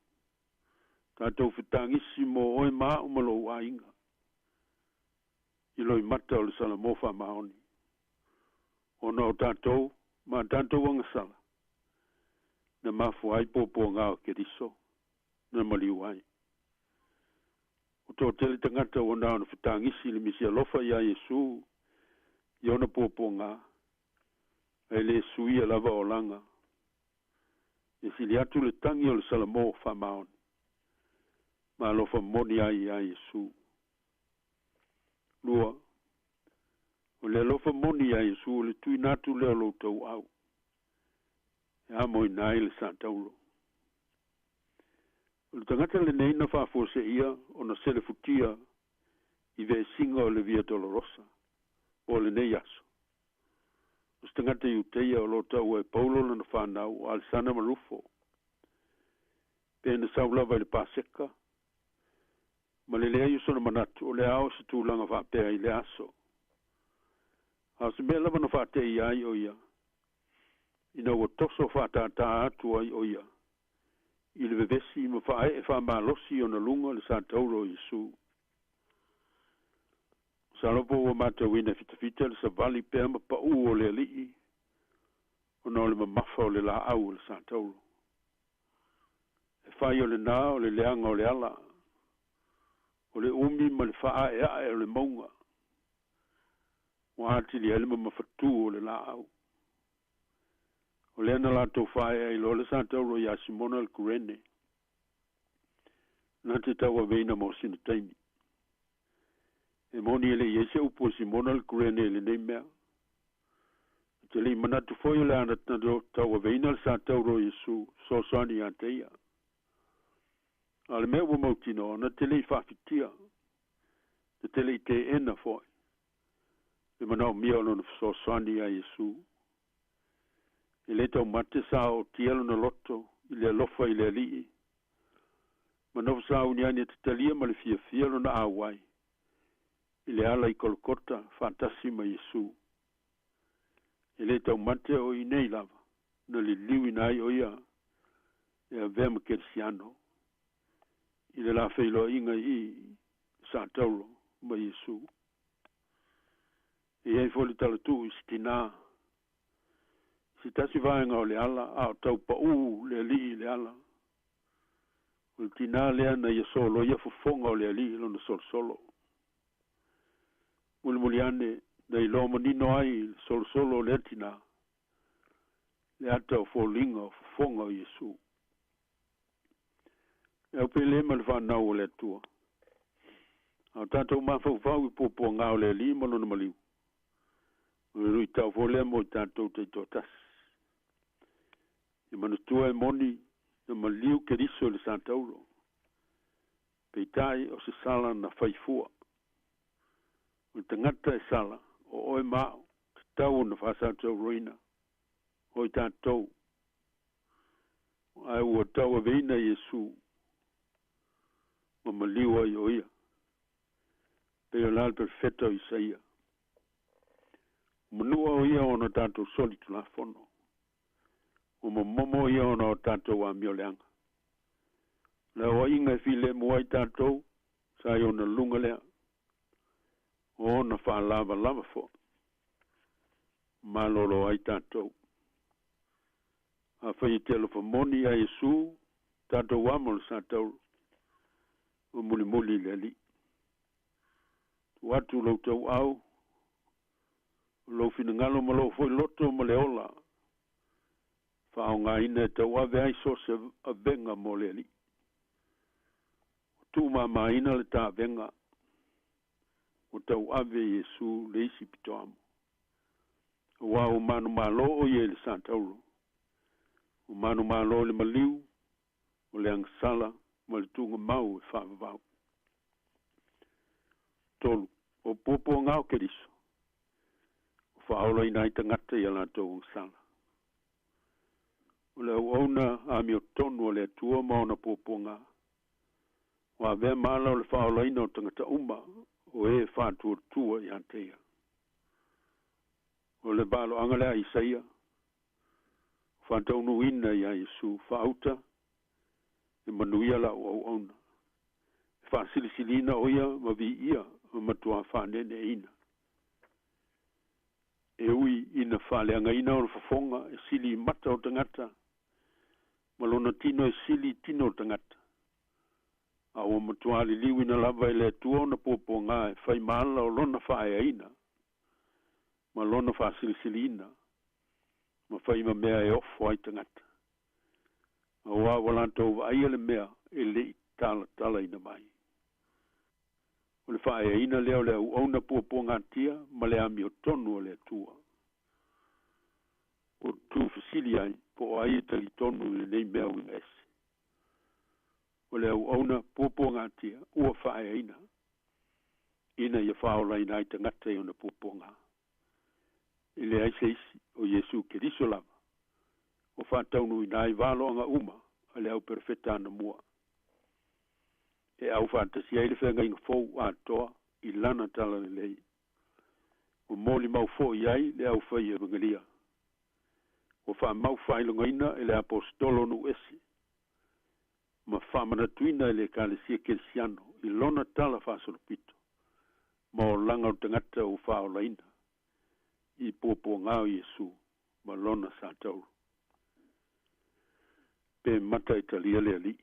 Tatou fetagisi mo oe ma a'u ma lou aiga, i loimata o le salamō faamaoni. Ona o tatou ma tatou agasala, na mafua ai puapuagā o Keriso, na maliu ai. Ua toatele tagata ua na ona fetagisi i le misialofa iā Iesu i ona puapuagā, ae lē suia lava olaga. E sili atu le tagi o le salamō faamaoni, ma alofa moni ai iā Iesu. 2. O le alofa moni iā Iesu o le tuuina atu lea o lou tauau, e amoina ai le sataulo. O le tagata lenei na faafuaseia ona selefutia i vesiga o le Via Dolorosa mo lenei aso. O se tagata Iuteia o loo taua e Paulo lona fanau o Alesana ma Rufo. Pe na sau lava i le Paseka, ma le leai o sona manatu o le a oo se tulaga faapea i le aso. A o se mea lava na faateia ai o ia, ina ua toso faatātā atu ai o ia i le vevesi ma faaee faamalosi ona luga le satauro o Iesu. Masalo po ua matauina e fitafita le savali pea ma paū o le Alii ona o le mamafa o le laau o le satauro. E fai o lenā o le leaga o le ala, o le umi ma le faaeae o le mauga ua atili ai le mamafatū o le laau. O lea na latou faaee ai loa le satauro iā Simona le Kurene, na te tauaveina mo sina taimi. E moni e le i ai se upu a Simona le Kurene i lenei mea. Na te le i manatu foi o le a na tauaveina le satauro o Iesu fesoasoani iā te ia. A o le mea ua mautinoa, na te le i faafitia, na te le i teena foi le manaomia o lona fesoasoani iā Iesu. E lē taumate sa ootia lona loto i le alofa i le Alii, ma nofo sauniani e tatalia ma le fiafia lona auai. I le ala i Kolokota faatasi ma Iesu. E lē taumate o i nei lava na liliuina ai o ia e avea ma kerisiano i le lafeiloaiga i sataulo ma Iesu. E iai foi le talatuu i se tinā se tasi vaega o le ala a o taupaʻū le alii i le ala. O le tinā lea na ia soloia fofoga o le alii lona solosolo. Mulimuli ane na iloa manino ai le solosolo o lea tinā le ata o foliga o fofoga o Iesu. E aupele ma le whanau o le Atua. A o tātou mafaufau i puapuagā o le alii ma lona maliu. O le luitau foi lea mo i tatou taitoatasi. E manatua e moni na maliu Keriso i le sataulo. Peitai o se sala na faifua. O le tagata e sala, o oe ma a'u, tatau ona faasatauloina. O i tatou. Ae ua tauaveina Iesu ma maliu ai o ia. Pei o la le perofeta o Isaia. Manua o ia ona tatou solitulafono. Ua momomo ia ona o tatou amioleaga. Le aoaiga e filemu ai tatou sa i ona luga lea. O ona faalavalava foi. Malolo ai tatou. Afai e te alofa moni ia Iesu, tatou amo le sataulo. Ma mulimuli i le Alii. Tuu atu lou tauau, o lou finagalo ma lou foi loto ma le ola. Faaaogaina e tauave ai so o se avega mo le Alii. Ua tuumamaina le ta avega ua tauave e Iesu le isi pitoamo. Auā ua manumalo o ia i le sataulo. Ua manumalo i le maliu, o le agasala ma le tuugamau e faavavau. 3. O puapuagā o Keriso, ua faaolaina ai tagata i a latou agasala. O le auauna amiotonu a le Atua ma ona puapuagā. Ua avea ma ala o le faaolaina o tagata uma o e faatuatua ia te ia. O le valoaga lea a Isaia, ua faataunuuina iā Iesu faauta e manuia la'u auauna. E faasilisiliina o ia ma viia ma matuā faaneeneeina. E ui ina faaleagaina ona fofoga e sili i mata o tagata ma lona tino e sili i tino o tagata. A ua matuā liliuina lava e le Atua ona puapuagā e fai ma ala o lona faaeaina ma lona faasilisiliina ma fai ma mea e ofo ai tagata. Auā ua latou vaaia le mea e le'i talatalaina mai. O le faaeaina lea o le auauna puapuagatia ma le amiotonu a le Atua. Ua tuufesili ai po o ai e talitonu i lenei mea uiga ese. O le auauna puapuagatia ua faaeaina ina ia faaolaina ai tagata i ona puapuagā. E leai se isi o Iesu Keriso lava ua faataunuuina ai valoaga uma a le au perofeta anamua. E aufaatasi ai le feagaiga fou atoa i lana talalelei. Ua molimau foi ai le aufai evagelia. Ua faamau faailogaina e le aposetolo nuu ese ma faamanatuina e le Ekalesia Kerisiano i lona tala faasolopito ma olaga o tagata ua faaolaina i puapuagā o Iesu ma lona sataulo. Pe mata e talia le Alii.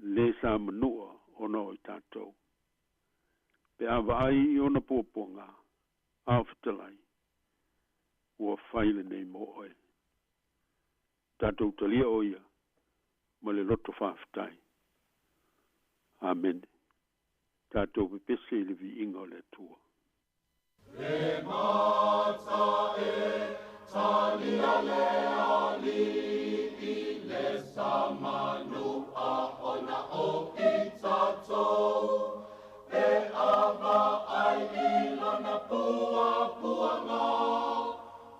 Lē sa manua ona o i tatou. Pe a vaai i ona puapuagā, a o fetalai, ua fai lenei mo oe. Tatou talia o ia ma le loto faafetai. Amene. Tatou pepese i le viiga o le Atua. Le mata e talia le alii le sa manua ona o i tatou. Pe a vaai i lona puapuaga.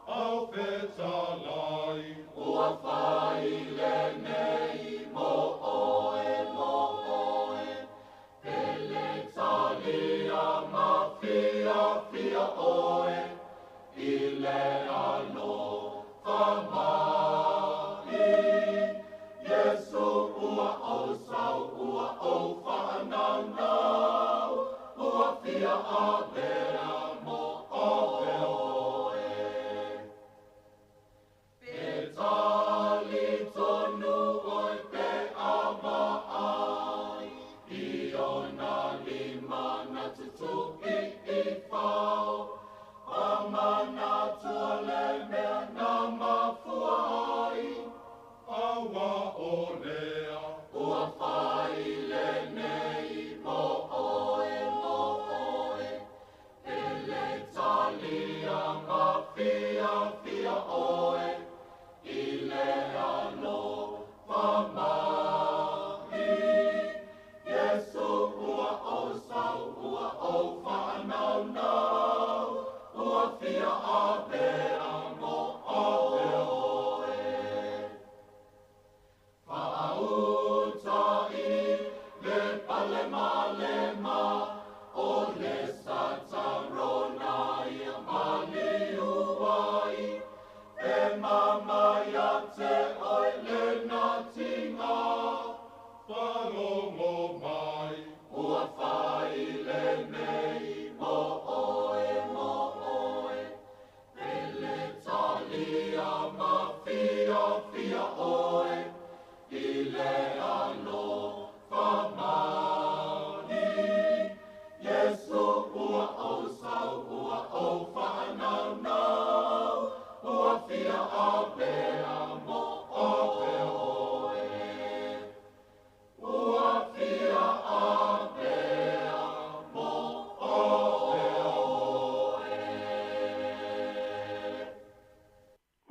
Au fetalai. Ua fai lenei mo oe, mo oe. Pe le talia.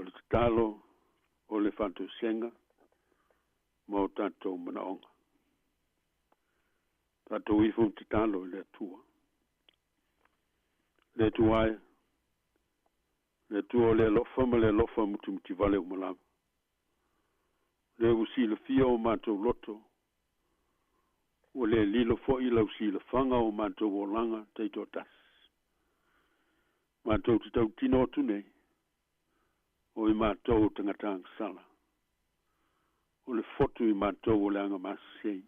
O le tatalo o le faatoesega ma o tatou manaoga. Tatou ifo i tatalo i le Atua. Le Atua e, le Atua o le alofa ma le alofa mutimutivale uma lava. Le ua silafia o matou loto, ua le lilo fo'i lau silafaga o matou olaga taitoatasi. Matou te tautino atu nei, o i matou o tagata agasala. O le fotu i matou o le agamasesei.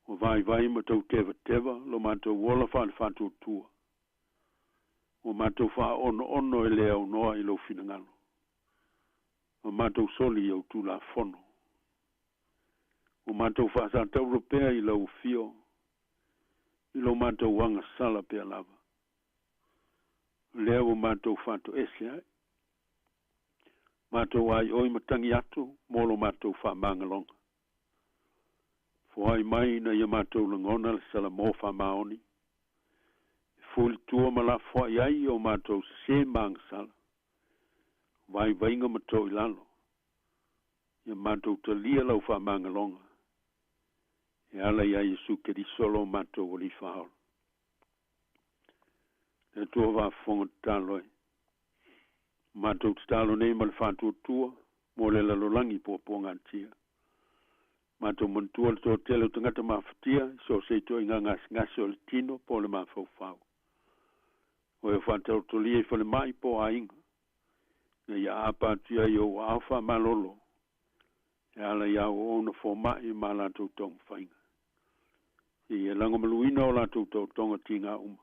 Ua vaivai ma tautevateva lo matou ola faalefaatuatua. Ua matou faaonoono e le aunoa i lou finagalo. Ma matou soli i au tulafono. Ua matou faasatauro pea i lau afio, i lo matou agasala pea lava. O lea ua matou faatoese ai. Matou aioi ma tagi atu mo lo matou faamagaloga. Foai mai ina ia matou lagona le salamo faamaoni. E fulitua ma lafoai ai o matou sesē ma agasala. Vaivaiga ma toilalo. Ia matou talia lau faamagaloga. E ala ia Iesu Keriso lo matou alii faaola. Le Atua faafofoga tatalo ai. Matou tatalo nei ma le faatuatua mo le lalolagi puapuagatia. Matou manatua le toatele o tagata mafatia i so o se ituaiga gasegase o le tino po o le mafaufau. O e faataotolia i falemai po o aiga, ina ia aapa atu ai i ou aao faamalolo e ala i auauna foma'i ma latou taumafaiga. Seia lagomaluina o latou taotoga tiga uma.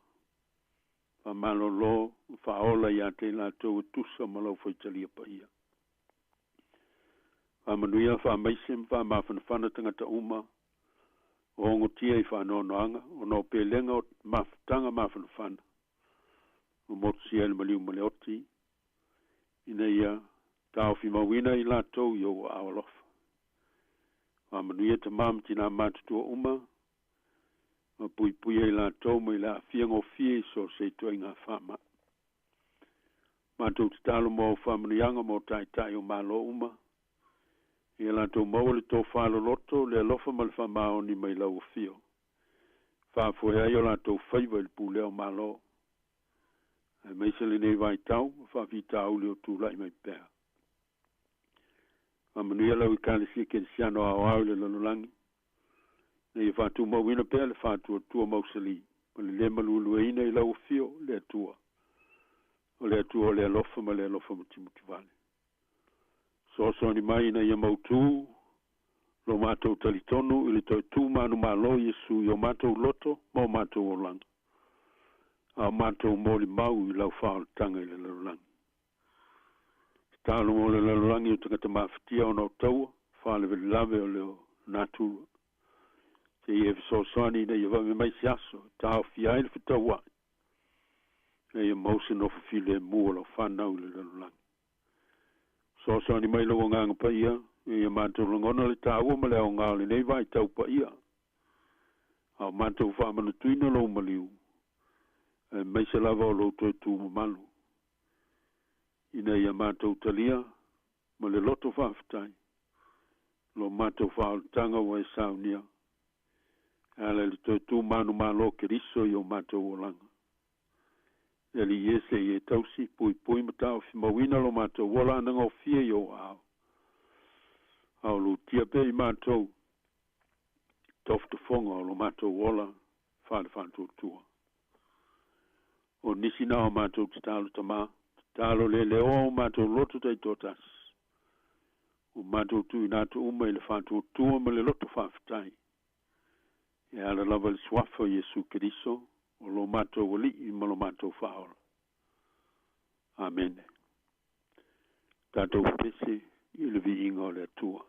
Faamalolo ma faaola ia te i latou e tusa ma lau faitalia paia. Faamanuia faamaise ma faamafanafana tagata uma o ogotia i faanoanoaga ona o pelega o mafutaga mafanafana ua motusia i le maliu ma le oti, ina ia taofimauina i latou i ou aao alofa. Faamanuia tamā ma tinā matutua uma, ma puipuia i latou mai le aafia gofie i so o se ituaiga faama'i. Matou tatalo mo au faamanuiaga mo taitai o Malo uma, ia latou maua le tofā loloto, le alofa ma le faamaoni mai lau afio. Faafoe ai o latou faiva i le pulea o Malo. Aemaise lenei vaitau ma faafitauli o tula'i mai pea. Faamanuia lau Ekalesia Kerisiano aoao i le lalolagi, ina ia faatumauina pea le faatuatua mausali ma le lē maluelueina i lau afio le Atua. O le Atua o le alofa ma le alofa mutimutivale. Soasoani mai ina ia mautū lo matou talitonu i le toe tu manumalo Iesu i o matou loto ma o matou olaga. A o matou molimau i lau faaolataga i le lalolagi. Tatalo mo le lalolagi o tagata mafatia ona o taua, faalavelave o le natura. Se i e fesoasoani ina ia vave mai se aso, e taofia ai le fetauai. Ina ia maua se nofo filemu o lau fanau i le lalolagi. Fesoasoani mai lou agaga paia, ina ia matou lagona le taua ma le aoga o lenei vaitau paia. A o matou faamanatuina lou maliu, aemaise lava o lou toe tu mamalu. Ina ia matou talia ma le loto faafetai, lo matou faaolataga ua e saunia, e ala i le toe tu manumalo Keriso i o matou olaga. E Alii e se i e tausi, puipui ma taofimauina lo matou ola anagofie i ou aao. A o lutia pea i matou tofotofoga o lo matou ola faale-faatuatua. O nisi na o matou tatalo Tamā, tatalo leleoa o matou loto taitoatasi, ua matou tuuina atu uma i le faatuatua ma le loto faafetai. E ala lava i le suafa o Iesu Keriso, o lo matou Alii ma lo matou Faaola. Amene. Tatou pepese i le viiga o le Atua.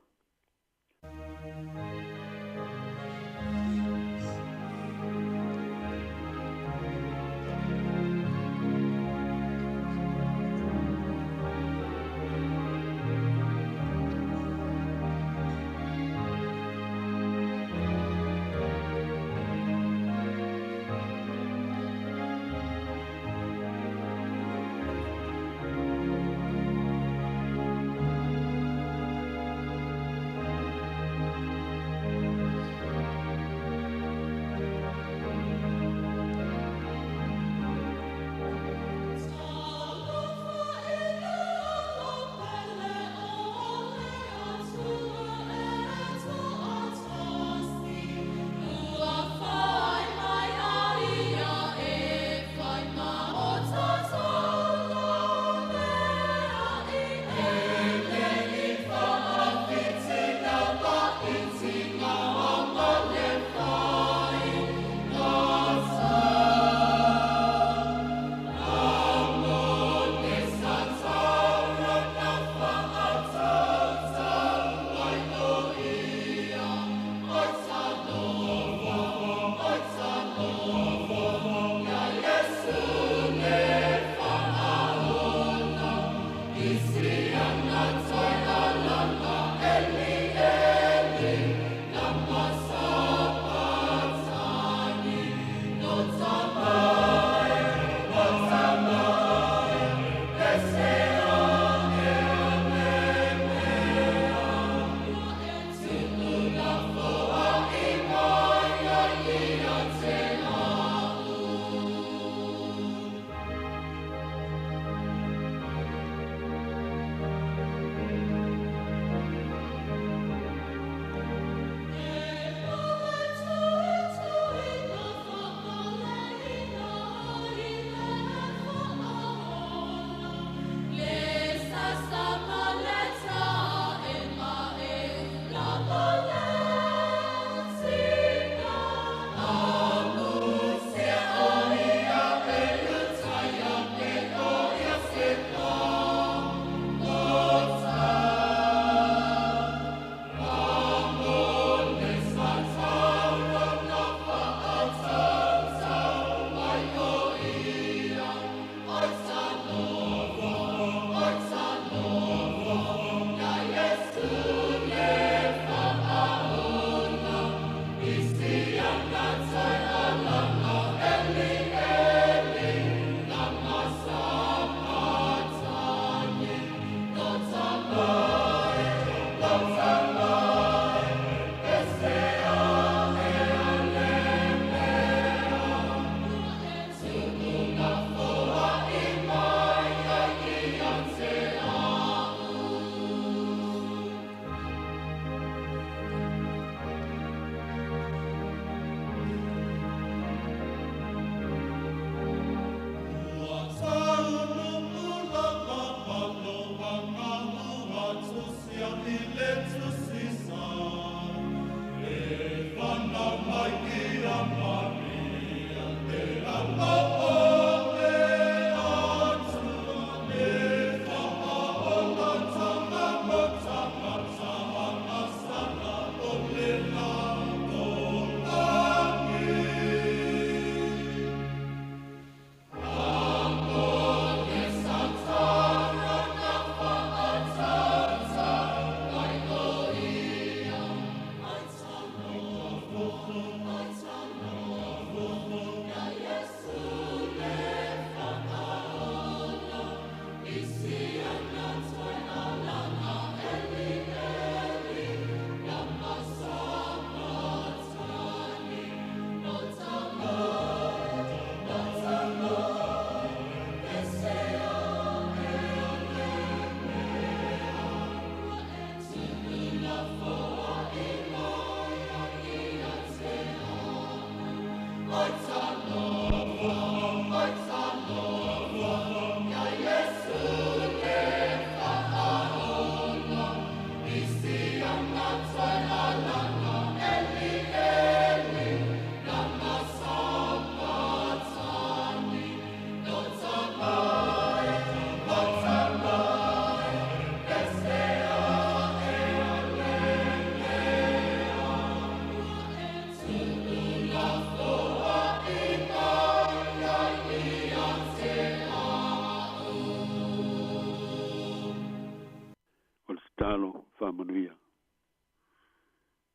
tatalo faamanuia.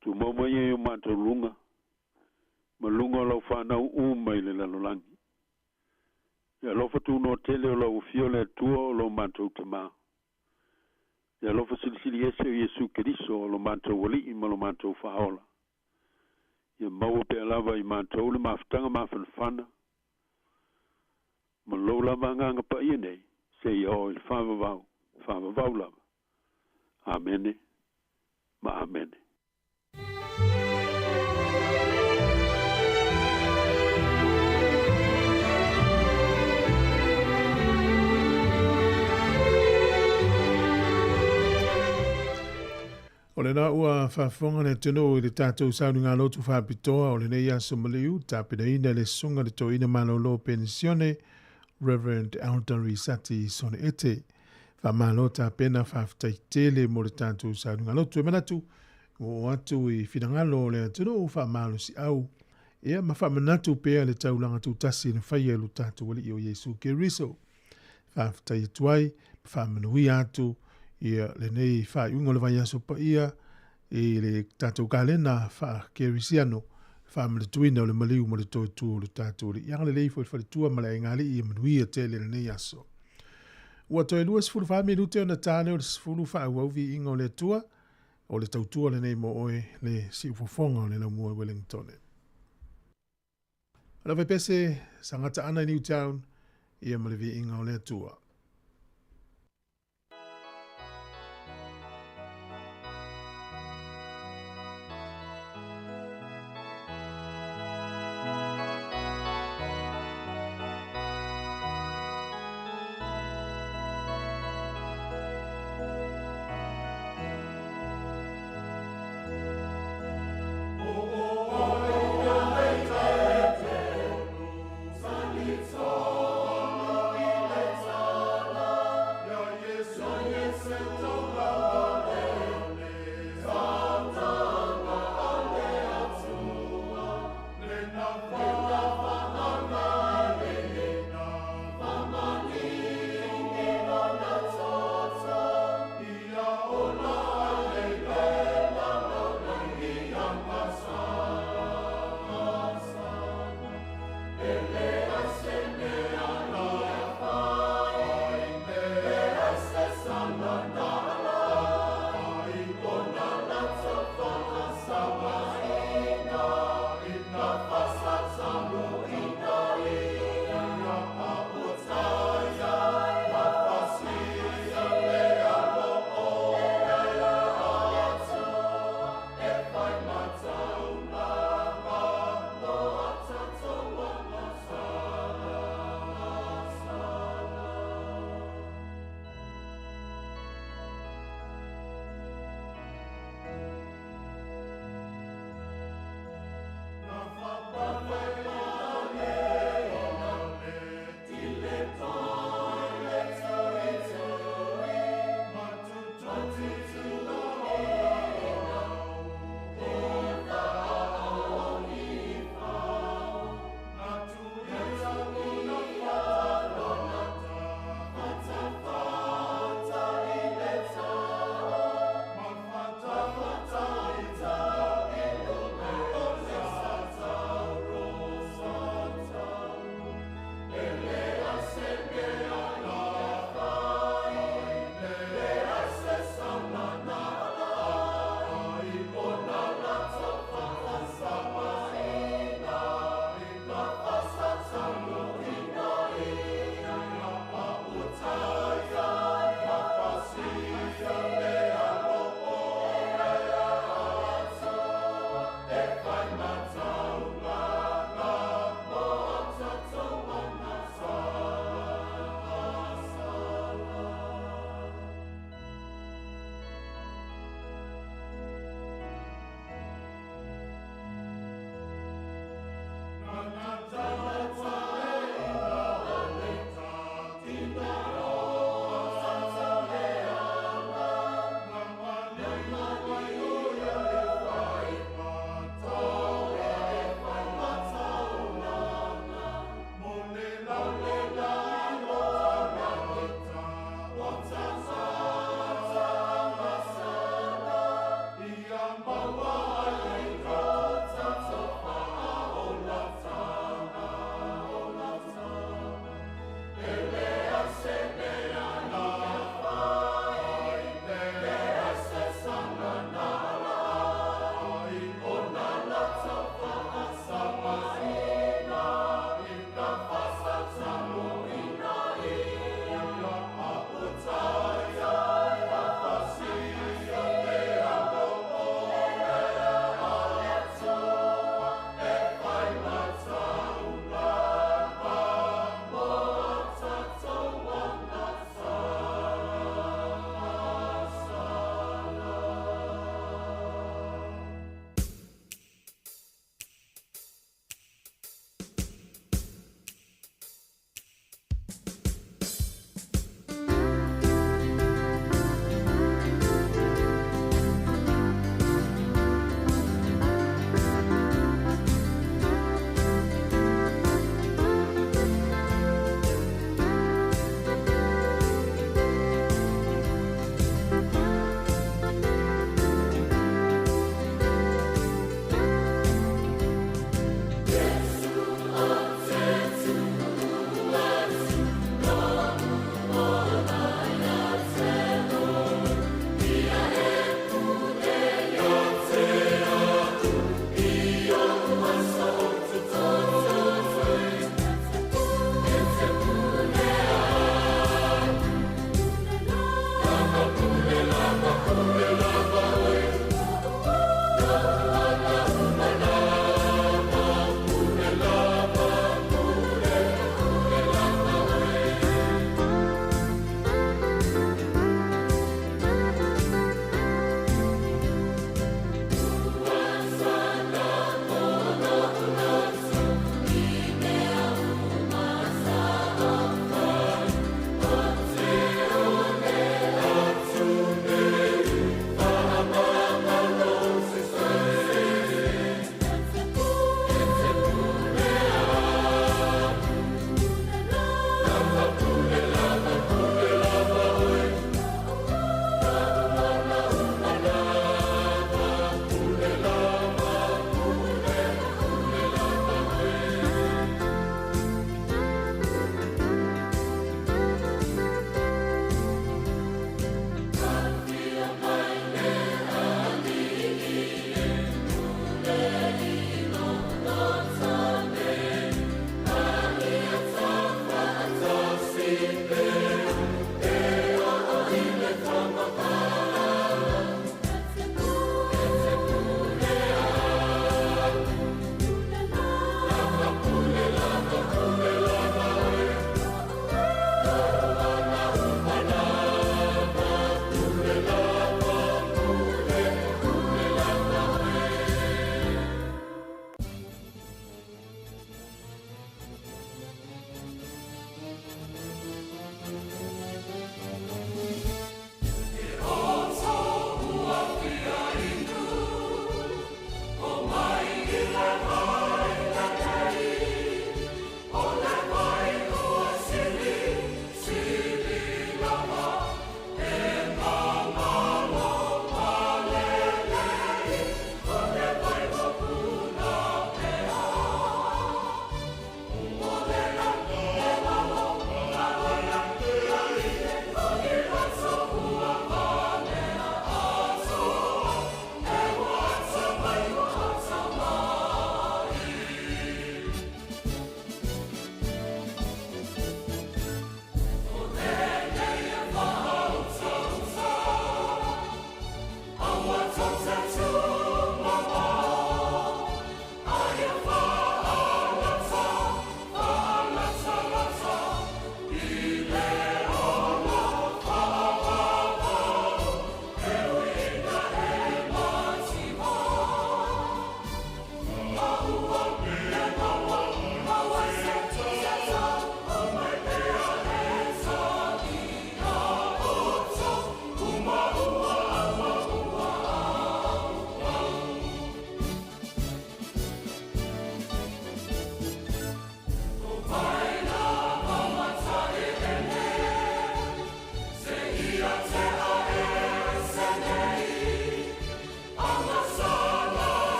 Tumau mai ai o matou luga ma luga o lau fanau uma i le lalolagi. E alofa tunoa tele o lau afio le Atua o lo matou tamā. E alofa silisili ese o Iesu Keriso o lo matou alii ma lo matou faaola. Ia maua pea lava i matou le mafutaga mafanafana ma lou lava agaga paia nei seia oo i le faavavau, faavavau lava. Amene ma amene. O lena ua faafofoga le atunuu i le tatou sauniga lotu faapitoa o lenei aso maliu, tapenaina le susuga le toeaina malolo penisione Reverend Elder Risati Sone Ete. Faamalo tapena faafetai tele mo le tatou sauniga lotu. E manatu ua oo atu i finagalo o le atunuu faamalosiau ia ma faamanatu pea le taulaga tutasi na faia e lo tatou Alii o Iesu Keriso. Faafetai atu ai ma faamanuia atu ia lenei faaiuga o le vaiaso paia i le tatou kalena faakerisiano faamanatuina o le maliu ma le toe tu o le tatou Alii. Ia agalelei foi le faletua ma le aigalii ia manuia tele lenei aso. Ua toe 24 minute ona ta lea o le 10 faaauau viiga o le Atua o le tautua lenei mo oe le siufofoga o le laumua i Wellingtone. Alofa pese sagata ana i Newtown ia ma le viiga o le Atua.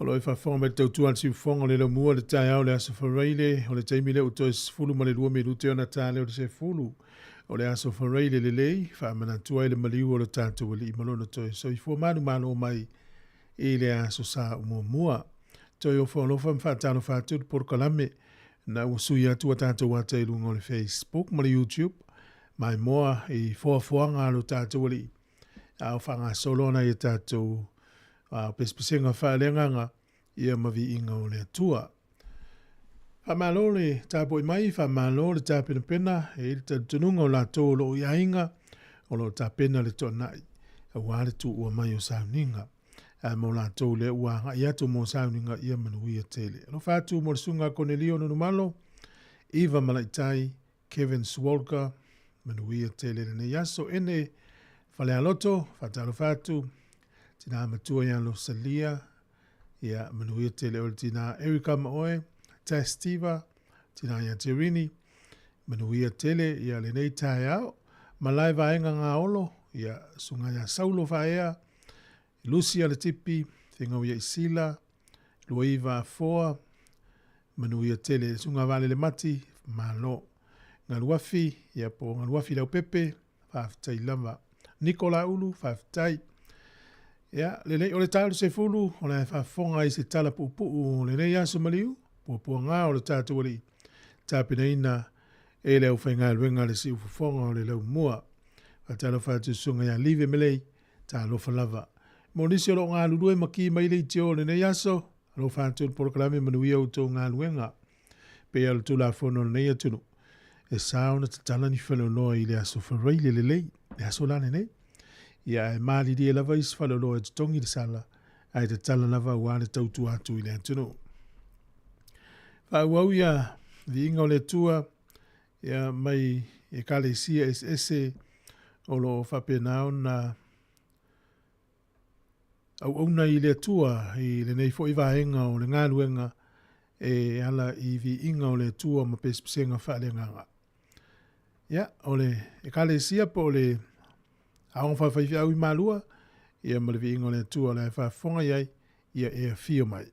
O lo e faafofoga mai le tautua a le siufofoga o le laumua le taeao le aso Faraile o le taimi lea ua toe 12 minute ona ta lea o le 10 o le aso Faraile lelei faamanatu ai le maliu o le tatou alii ma lona toe soifua manumalo mai i le aso Sa muamua. Toe ofo alofa ma faatalofa atu le polokalame na ua sui atu a tatou ata i luga o le Facebook ma le YouTube maimoa i foafoaga a lo tatou alii a o faagasolo ana i tatou pesepesega faaleagaga ia ma viiga o le Atua. Faamalo le tapuai mai, faamalo le tapenapena, e i le talitonuga o latou o loo i aiga, o loo tapena le toanai, aua le tuua mai o sauniga. Ae mo latou lea ua agai atu mo sauniga ia manuia tele. Alofa atu mo le susuga Konelio Nonumalo, Eva Malaitai, Kevin Swalker, manuia tele lenei aso. Ene Falealoto, faatalofa atu, tina matua ia Losalia, ia manuia tele o le tina Erika Maoe, Tess Tiva, tina ia Terini, manuia tele ia lenei taeao, malae vaega gaolo, ia susuga ia Saulo Faea, Lucia le Tipi, Fegau ia Isila, Luaiva Afoa, manuia tele, susuga Valele Mati, malo. Galuafi, ia po Galuafi Laupepe, faafetai lava. Nikola Ulu, faafetai. Ia, lelei o le tau 10, o le faafofoga i se tala puupuu o lenei aso maliu, puapuaga o le tatou alii, tapenaina e le aufaigaluega le siufofoga o le laumua. Faatalofa atu susuga ia Live Melei, talofa lava. Mo nisi o loo galulue ma ki mai le itio o lenei aso, alofa atu le polokalame manuia outou galuega. Pei o le Tulafono o lenei atunuu, e sa ona tatala ni faleoloa i le aso Faraile lelei, le aso la lenei. Ia, e malilie lava isi faleoloa e totogi le sala, ae tatala lava aua le tautua atu i le atunuu. Faaauau ia viiga o le Atua ia mai ekalesia eseese o lo o faapena ona auauna i le Atua i lenei foi vaega o le galuega e ala i viiga o le Atua ma pesepesega faaleagaga. Ia, o le ekalesia po o le aoga faafaifeau i Malua, ia ma le viiga o le Atua o le a faafofoga i ai, ia e afio mai.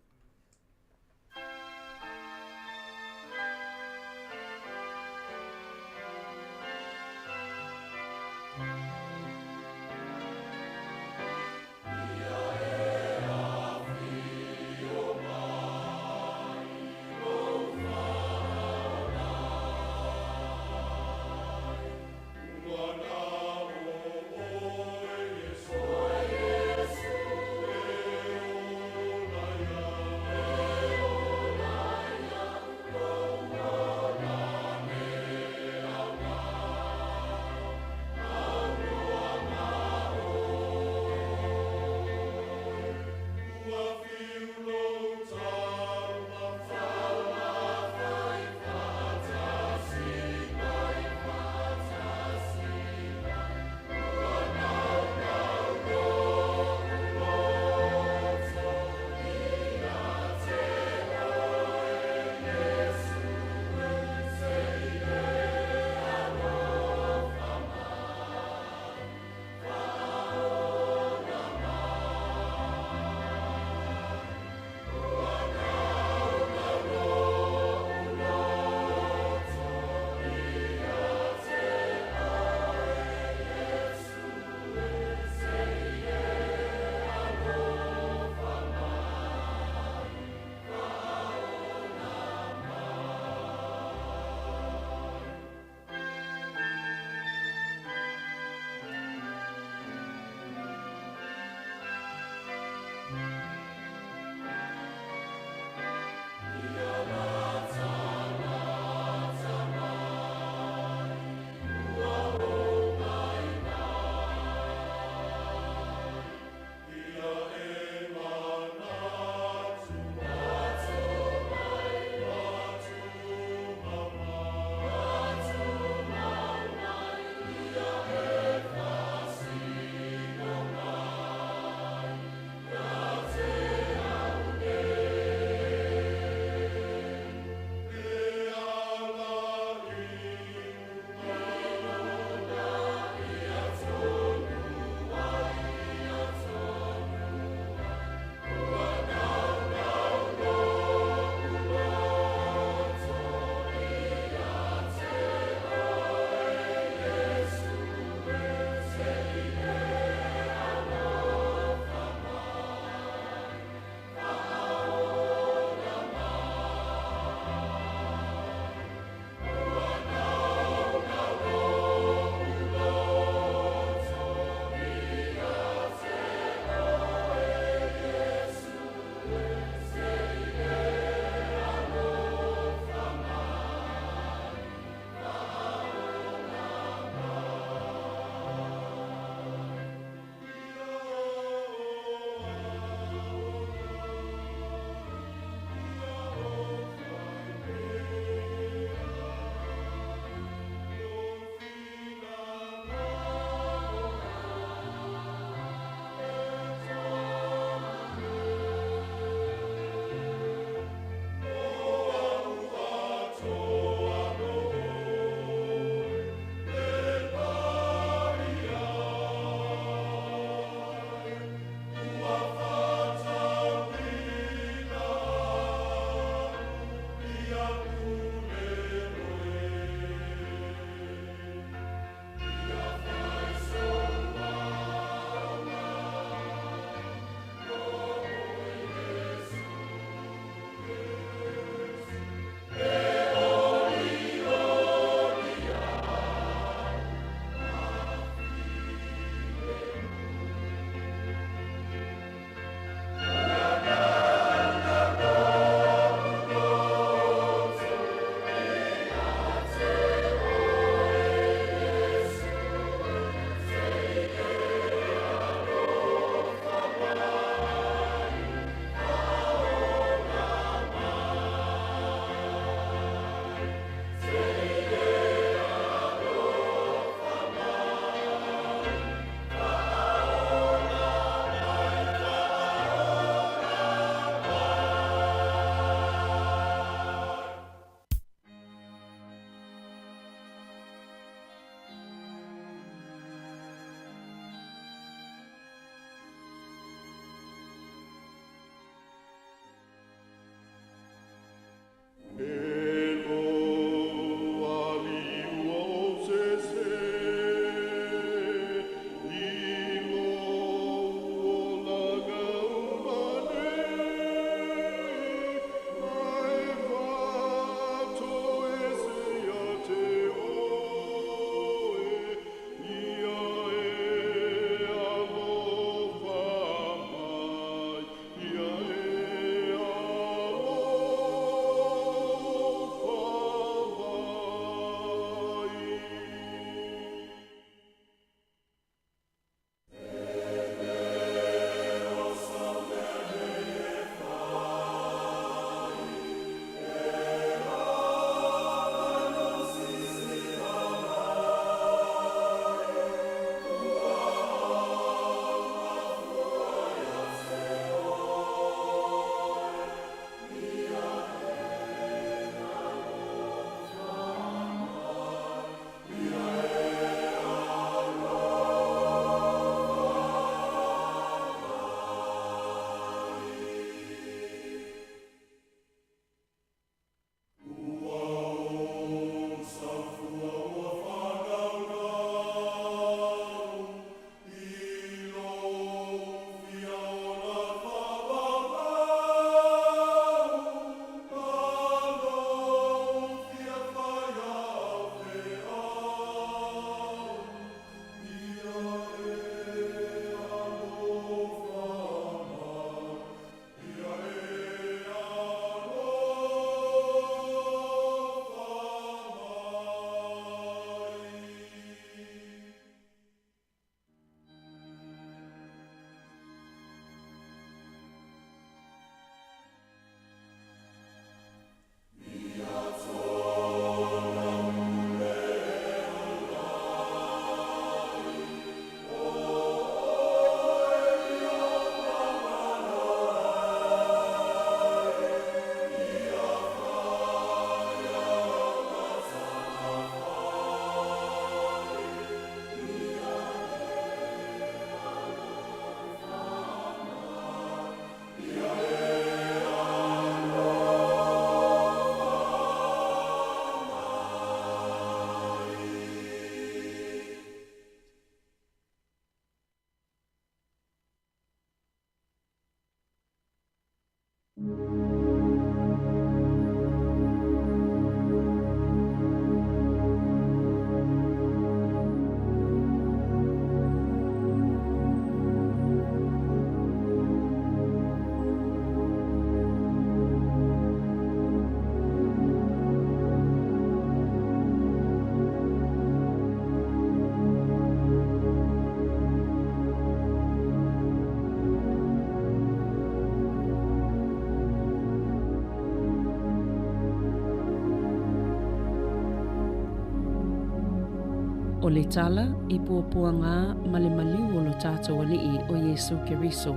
O le tala i puapuaga ma le maliu o lo tatou Alii o Iesu Keriso,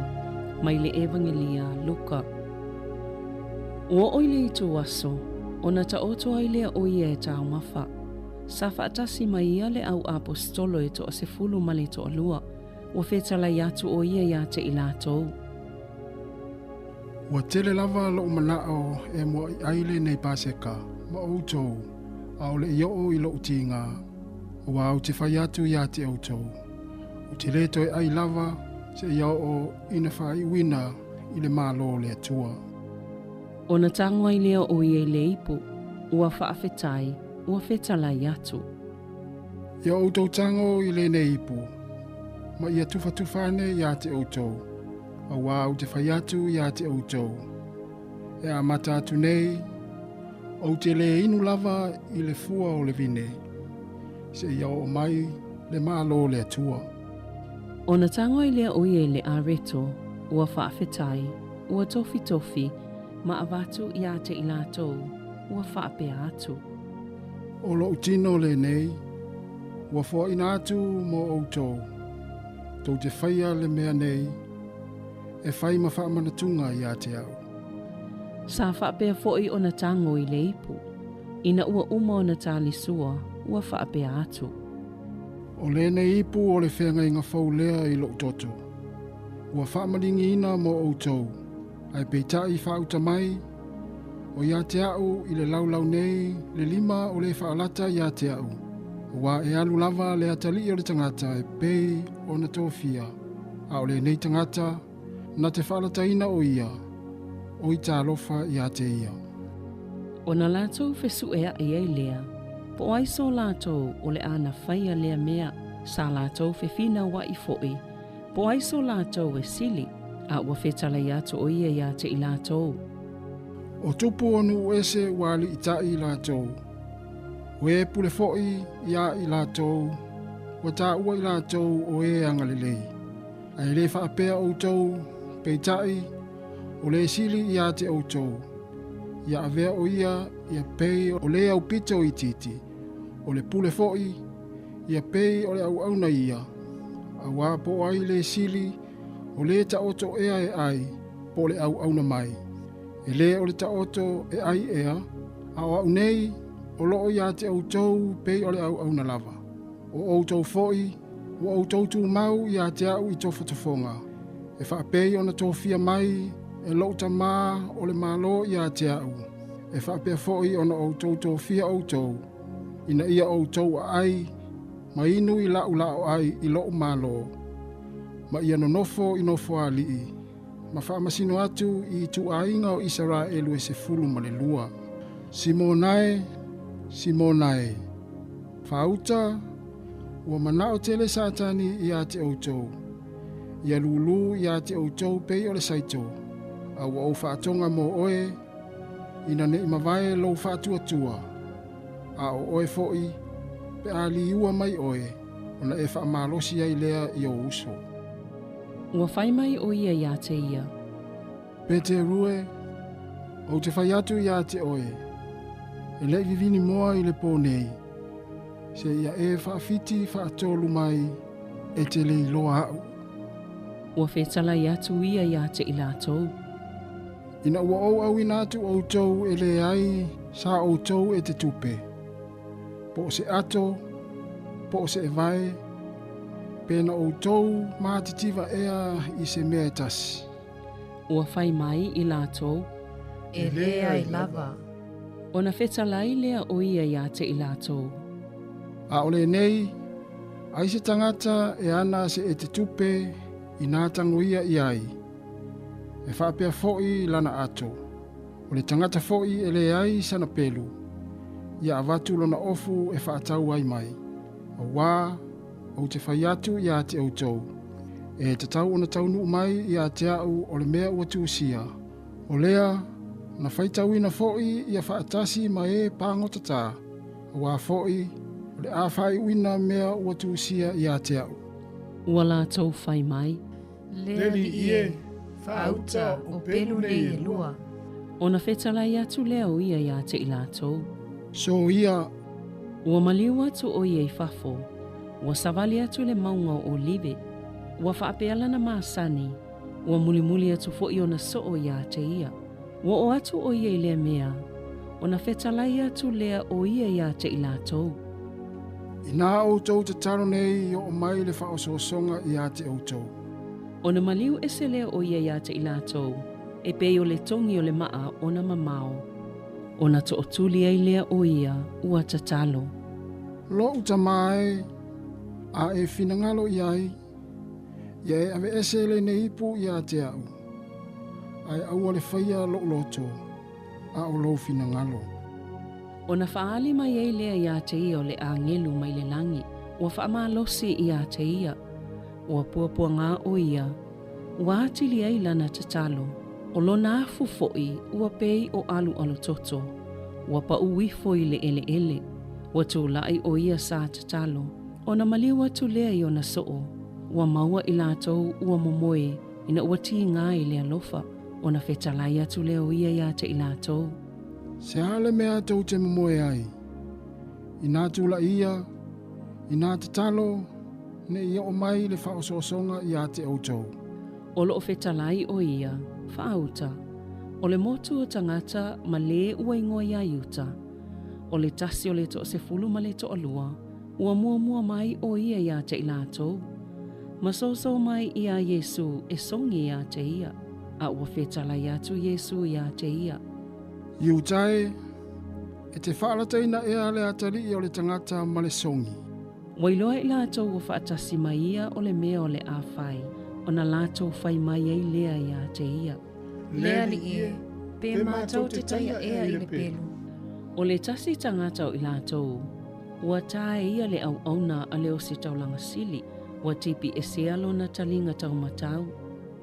mai le Evagelia a Luka. Ua oo i le itu aso, ona taoto ai lea o ia e taumafa. Sa faatasi ma ia le au aposetolo e toasefulu ma le toalua, ua fetalai atu o ia iā te i latou. Ua tele lava lo'u mana'o e mua'i ai lenei Paseka ma outou, a o le'i oo i lo'u tigā, auā ou te fai atu iā te outou, ou te lē toe ʻai lava seia oo ina faaiuina i le Malo o le Atua. Ona tago ai lea o ia i le ipu, ua faafetai, ua fetalai atu. Ia outou tago i lenei ipu, ma ia tufatufa ane iā te outou, auā ou te fai atu iā te outou, e amata atu nei, ou te lē inu lava i le fua o le vine, seia oo mai le Malo o le Atua. Ona tago ai lea o ia i le areto, ua faafetai, ua tofitofi, ma avatu iā te i latou, ua faapea atu. O lo'u tino lenei, ua foaina atu mo outou, tou te faia le mea nei, e fai ma faamanatuga iā te a'u. Sa faapea fo'i ona tago i le ipu, ina ua uma ona talisua, ua faapea atu. O lenei ipu o le feagaiga fou lea i lo'u toto, ua faamaligiina mo outou, ae peita'i faauta mai, o iā te a'u i le laulau nei le lima o le faalata iā te a'u, auā e alu lava le atalii o le tagata e pei ona tofia, a o lenei tagata na te faalataina o ia, oi talofa iā te ia. Ona latou fesuʻeaʻi ai lea, po o ai so latou o le a na faia lea mea, sa latou fefinauaʻi foʻi, po o ai so latou e sili, a ua fetalai atu o ia iā te i latou. O tupu o nuu ese ua aliʻitaʻi i latou, o e pule foʻi iā i latou, ua taua i latou o e agalelei. Ae lē faapea outou, peitaʻi, o le sili iā te outou, ia avea o ia ia pei o le aupito itiiti, o le pule foʻi, ia pei o le auauna ia, auā po o ai le sili, o lē taoto ea e ʻai, po o le auauna mai. E lē o le taoto e ʻai ea, a o a'u nei, o loo iā te outou pei o le auauna lava. O outou foʻi, ua outou tumau iā te a'u i tofotofoga, e faapei ona tofia mai e lo'u Tamā o le Malo iā te a'u, e faapea foʻi ona outou tofia outou, ina ia outou aʻai ma inu i la'u laoai i lo'u Malo, ma ia nonofo i nofoalii, ma faamasino atu i ituaiga o Isaraelu e 12. Simona e, Simona e, faauta, ua manao tele Satani iā te outou, ia lūlū iā te outou pei o le saito, a ua ou faatoga mo oe, ina neʻi mavae lou faatuatua, a o oe foʻi, pe a liua mai oe, ona e faamalosi ai lea i ou uso. Ua fai mai o ia iā te ia. Peteru e, ou te fai atu iā te oe, e leʻi vivini moa i le pō nei, seia e faafiti faatolu mai e te le iloa a'u. Ua fetalai atu ia iā te i latou. Ina ua ou auina atu outou e leai sa outou e te tupe, po o se ato, po o se evae, pe na outou matitiva ea i se mea e tasi. Ua fai mai i latou. E leai lava. Ona fetalai lea o ia iā te i latou. A o lenei, ai se tagata e ana se e te tupe i nā tangoia i ai. E faapea foʻi lana ato. O le tagata foʻi e leai sana pelu, ia avatu lona ofu e faatau ai mai. Auā ou te fai atu iā te outou, e tatau ona taunuu mai iā te a'u o le mea ua tusia, o lea na faitauina foʻi ia faatasi ma e pagotatā, auā foʻi o le a faaiuina mea ua tusia iā te a'u. Ua latou fai mai. Le Alii e, faauta o pelu nei e lua. Ona fetalai atu lea o ia iā te i latou. So ia. Ua maliu atu ʻo ia i fafo, ua savali atu i le mauga o ʻOlive, ua faapea lana masani, ua mulimuli atu foʻi ona soʻo iā te ia. Ua oo atu ʻo ia i lea mea, ona fetalai atu lea o ia iā te i latou. Inā outou tatalo nei i oo mai le faaosoosoga iā te outou. Ona maliu ese lea o ia iā te i latou, e pei o le togi o le maʻa ona mamao. Ona toʻotuli ai lea o ia ua tatalo. Loʻu Tamā e, a e finagalo i ai, ia e aveese lenei ipu iā te a'u, ae aua le faia loʻu loto, a o lou finagalo. Ona faaali mai ai lea iā te ia o le ʻāgelu mai le lagi, ua faamalosi iā te ia. Ua puapuagā ʻo ia, ua atili ai lana tatalo, o lona afu foʻi ua pei o ʻaluʻalu toto, ua paʻu ifo i le ʻeleʻele. Ua tulaʻi ʻo ia sa tatalo, ona maliu atu lea i ona soʻo, ua maua i latou ua momoe ina ua tīgā i le alofa, ona fetalai atu lea o ia iā te i latou. Se a le mea tou te momoe ai? Inā tulaʻi ia, inā tatalo, ne i oo mai le faaosoosoga iā te outou. O loo fetalai ʻo ia, faauta, o le motu o tagata ma lē ua igoa iā Iuta. O le tasi o le toasefulu ma le toalua, ua muamua mai ʻo ia iā te i latou. Ma soso mai iā Iesū e sogi iā te ia, a ua fetalai atu Iesū iā te ia. Iuta e, e te faalataina ea le atalii o le tagata ma le sogi. Ua iloa i latou ua faatasi mai ia o le mea o le a fai, ona latou fai mai ai lea iā te ia. Le Alii e, pe matou te taia ea i le pelu. O le tasi tagata o i latou, ua tā e ia le auauna a le ositaulaga sili, ua tipi esea lona taliga taumatau.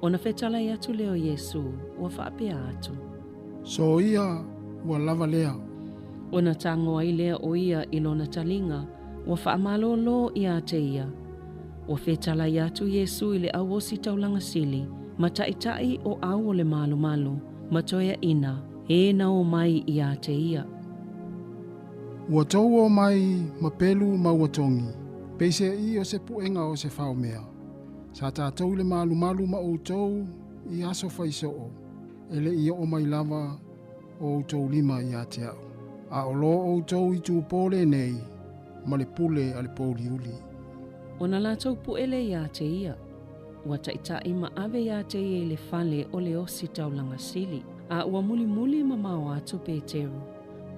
Ona fetalai atu lea o Iesū, ua faapea atu. So ia, ua lava lea. Ona tago ai lea o ia i lona taliga, ua faamalōlō iā te ia. Ua fetalai atu Iesū i le au ositaulaga sili, ma taʻitaʻi o au o le malumalu, ma toeaʻina, e na o mai iā te ia. Ua tou o mai ma pelu ma ua togi, peiseai o se puega o se faomea. Sa tatou i le malumalu ma outou i aso faisoo, e leʻi oo mai lava o outou lima iā te a'u. A o lo outou i tupō lenei ma le pule a le pouliuli. Ona latou puʻe lea iā te ia, ua taʻitaʻi ma ave iā te ia i le fale o le ositaulaga sili, a ua mulimuli mamao atu Peteru.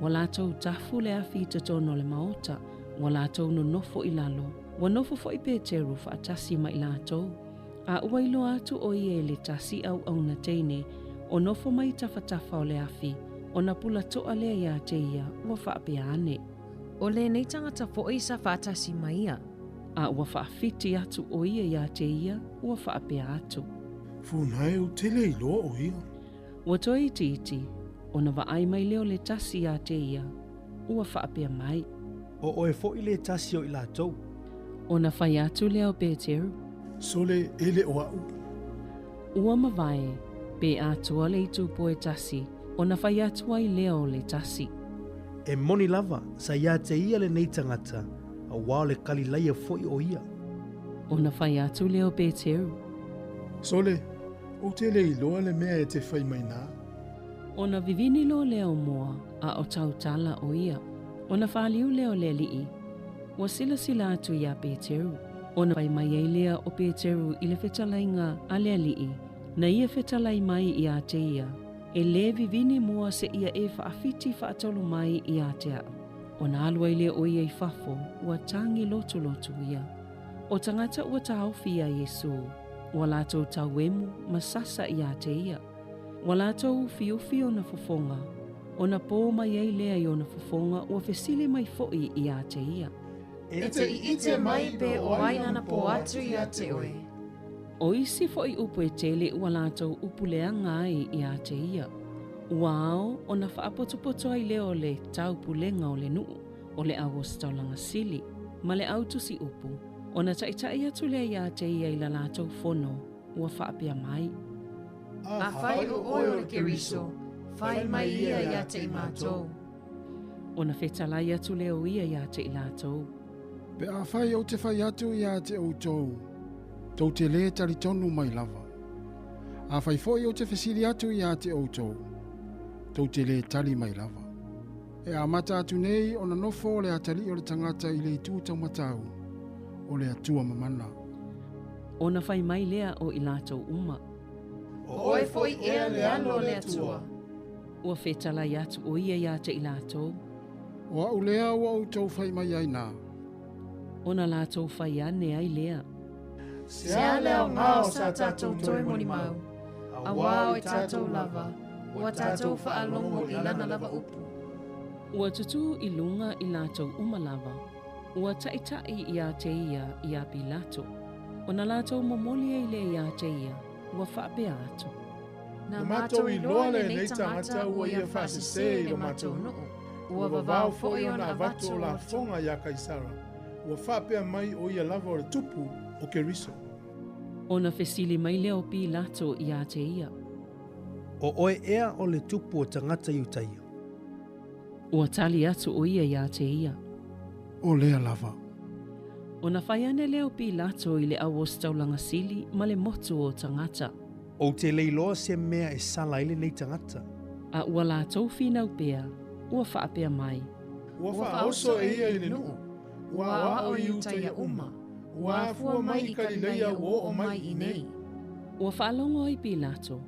Ua latou tafu le afi i totonu o le maota, ua latou nonofo i lalo, ua nofo foʻi Peteru faatasi ma i latou. A ua iloa atu ʻo ia i le tasi auauna teine o nofo mai i tafatafa o le afi, ona pula toʻa lea iā te ia, ua faapea ane. O lenei tagata foʻi sa faatasi ma ia. A ua faafiti atu ʻo ia iā te ia, ua faapea atu. Funai ou te le iloa ʻo ia. Ua toe itiiti, ona vaai mai lea o le tasi iā te ia, ua faapea mai. O ʻoe foʻi le tasi o i latou. Ona fai atu lea o Peteru. Sole, e le o aʻu. Ua mavae, pe atoa le itupo e tasi, ona fai atu ai lea o le tasi. E moni lava, sa iā te ia lenei tagata, auā o le Kalilaia foʻi ʻo ia. Ona fai atu lea o Peteru. Sole, ou te le iloa le mea e te fai mai nā. Ona vivini loa lea o moa, a o tautala ʻo ia. Ona fāliu lea o le aliʻi, ua silasila atu iā Peteru. Ona fai mai ai lea o Peteru i le fetalaiga a le aliʻi, na ia fetalai mai iā te ia, e lē vivini mua seia e faafiti faatolu mai iā te aʻu. Ona alu ai lea o ia i fafo, ua tagi lotulotu ia. O tagata ua taofi iā Iesū, ua latou tauemu ma sasa iā te ia. Ua latou ufiufi ona fofoga, ona pō mai ai lea i ona fofoga ua fesili mai foʻi iā te ia. E te ʻiʻite mai pe o ai nana pō atu iā te oe. O isi foʻi upu e tele ua latou upu leaga ai iā te ia. Ua ao ona faapotopoto ai lea o le taupulega o le nuu, o le auositaulaga sili, ma le autusi upu, ona taʻitaʻi atu lea iā te ia i la latou fono, ua faapea mai. Afai o oe o le Keriso, fai mai ia iā te i matou. Ona fetalai atu lea o ia iā te i latou. Pe afai ou te fai atu iā te outou, tou te lē talitonu mai lava. Afai foʻi ou te fesili atu iā te outou, tou te lē tali mai lava. E amata atu nei ona nofo le atalii o le tagata i le itu taumatau o le Atua Mamana. Ona fai mai lea o i latou uma. O oe foʻi ea le Alo o le Atua. Ua fetalai atu o ia iā te i latou. O a'u lea ua outou fai mai ai na. Ona latou fai ane ai lea. Se a le aogā o sa tatou toe molimau, auā o i tatou lava, ua tatou faalogo i lana lava upu. Ua tutū i luga i latou uma lava, ua taʻitaʻi iā te ia iā Pilato. Ona latou momoli ai lea iā te ia, ua faapea atu. Na matou iloa lenei tagata ua ia faasesē i lo matou nuu, ua vavao foʻi ona avatu o lafoga iā Kaisara, ua faapea mai o ia lava o le tupu o Keriso. Ona fesili mai lea o Pilato iā te ia. O oe ea o le tupu o tagata Iutaia? Ua tali atu o ia iā te ia. O lea lava. Ona fai ane lea o Pilato i le auositaulaga sili ma le motu o tagata. Ou te le iloa se mea e sala ai lenei tagata. A ua latou finau pea, ua faapea mai. Ua faaoso e ia i le nuu, ua aoao i Iutaia uma, ua afua mai i Kalileia ua oo mai i inei. Ua faalogo ai Pilato,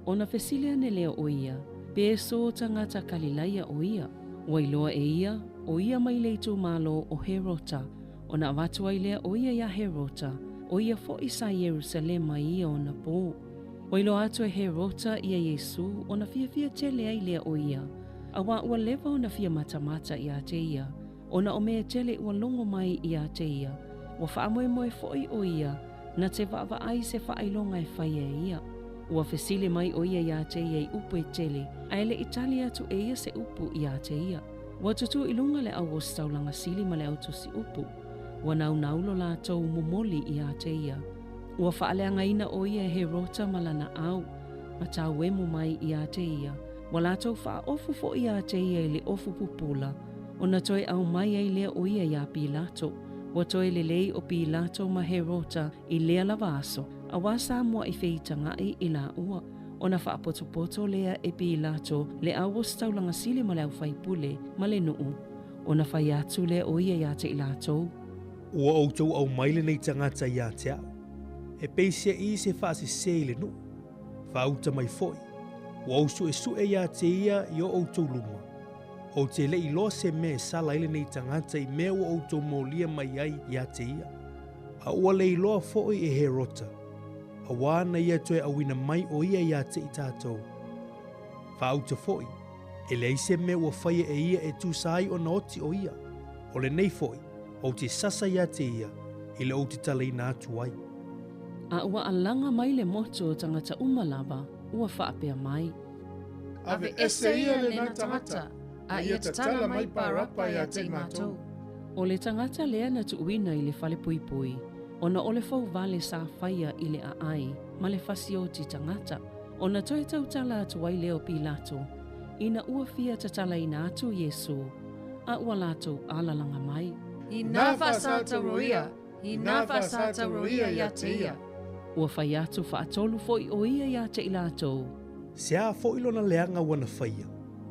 ona fesili ane lea o ia, pe so tagata Kalilaia o ia. Ua iloa e ia, o ia mai le itumalo o Herota, ona avatu ai lea o ia iā Herota, o ia foʻi sa Ierusalema i ia ona pō. Ua iloa atu e Herota ia Iesū ona fiafia tele ai lea o ia, auā ua leva ona fia matamata iā te ia, ona o mea tele ua logo mai iā te ia, ua faamoemoe foʻi o ia na te vaavaai se faailoga e faia e ia. Ua fesili mai o ia iā te ia i upu e tele, ae le i tali atu e ia se upu iā te ia. Ua tutū i luga le auositaulaga sili ma le autusi upu. Ua naunaulo latou momoli iā te ia. Ua faaleagaina o ia e Herota ma lana au, ma tauemu mai iā te ia. Ua latou faaofu foʻi iā te ia i le ofu pupula, ona toe aumai ai lea o ia iā Pilato. Ua toe lelei o Pilato ma Herota i lea lava aso, auā sa muaʻi feitagaʻi i laua. Ona faapotopoto lea e Pilato le auositaulaga sili ma le aufaipule ma le nuu, ona fai atu lea o ia iā te i latou. Ua outou aumai lenei tagata iā te a'u, e peiseʻi se faasesē i le nuu, faauta mai foʻi, ua ou suʻesuʻe iā te ia i o outou luma. Ou te le iloa se mea e sala ai lenei tagata i mea ua outou molia mai ai iā te ia. A ua le iloa foʻi e Herota, auā na ia toe auina mai o ia iā te i tatou. Faauta foʻi, e leai se mea ua faia e ia e tusa ai ona oti o ia. O lenei foʻi, ou te sasa iā te ia, i le ou te talaina atu ai. A ua alaga mai le motu o tagata uma lava, ua faapea mai. Ave ese ia lena tagata, a ia tatala mai Parapa iā te i matou. O le tagata lea na tuuina i le falepuipui, ona o le fouvale sa faia i le aai ma le fasioti tagata, ona toe tautala atu ai lea o Pilato, ina ua fia tatalaina atu Iesū, a ua latou alalaga mai. Inā faasatauro ia, inā faasatauro ia iā te ia. Ua fai atu faatolu foʻi o ia iā te i latou. Se a foʻi lona leaga ua na faia,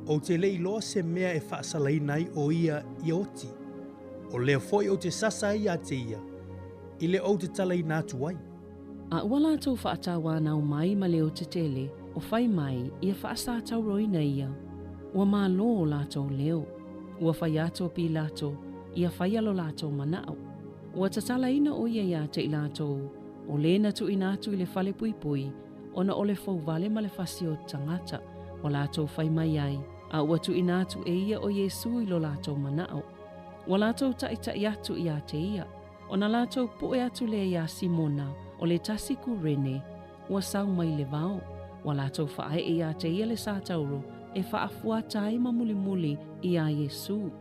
ou te le iloa se mea e faasalaina ai o ia ia oti. O lea foʻi ou te sasa ai iā te ia, i le ou te talaina atu ai. A ua latou faatauanau mai ma leo tetele, o fai mai ia faasatauroina ia. Ua mālō o latou leo. Ua fai atu o Pilato, ia faia lo latou manaʻo. Ua tatalaina o ia iā te i latou, o lē na tuuina atu i le falepuipui, Ona o le fouvale ma le fasi o tagata ua latou fai mai ai, a ua tuuina atu e ia o Iesu i lo latou manao. Ua latou taʻitaʻi atu iā te ia, ona latou puʻe atu lea iā Simona o le tasi Kurene ua sau mai le vao, ua latou faaee iā te ia le satauro e faafuata ai ma mulimuli iā Iesu.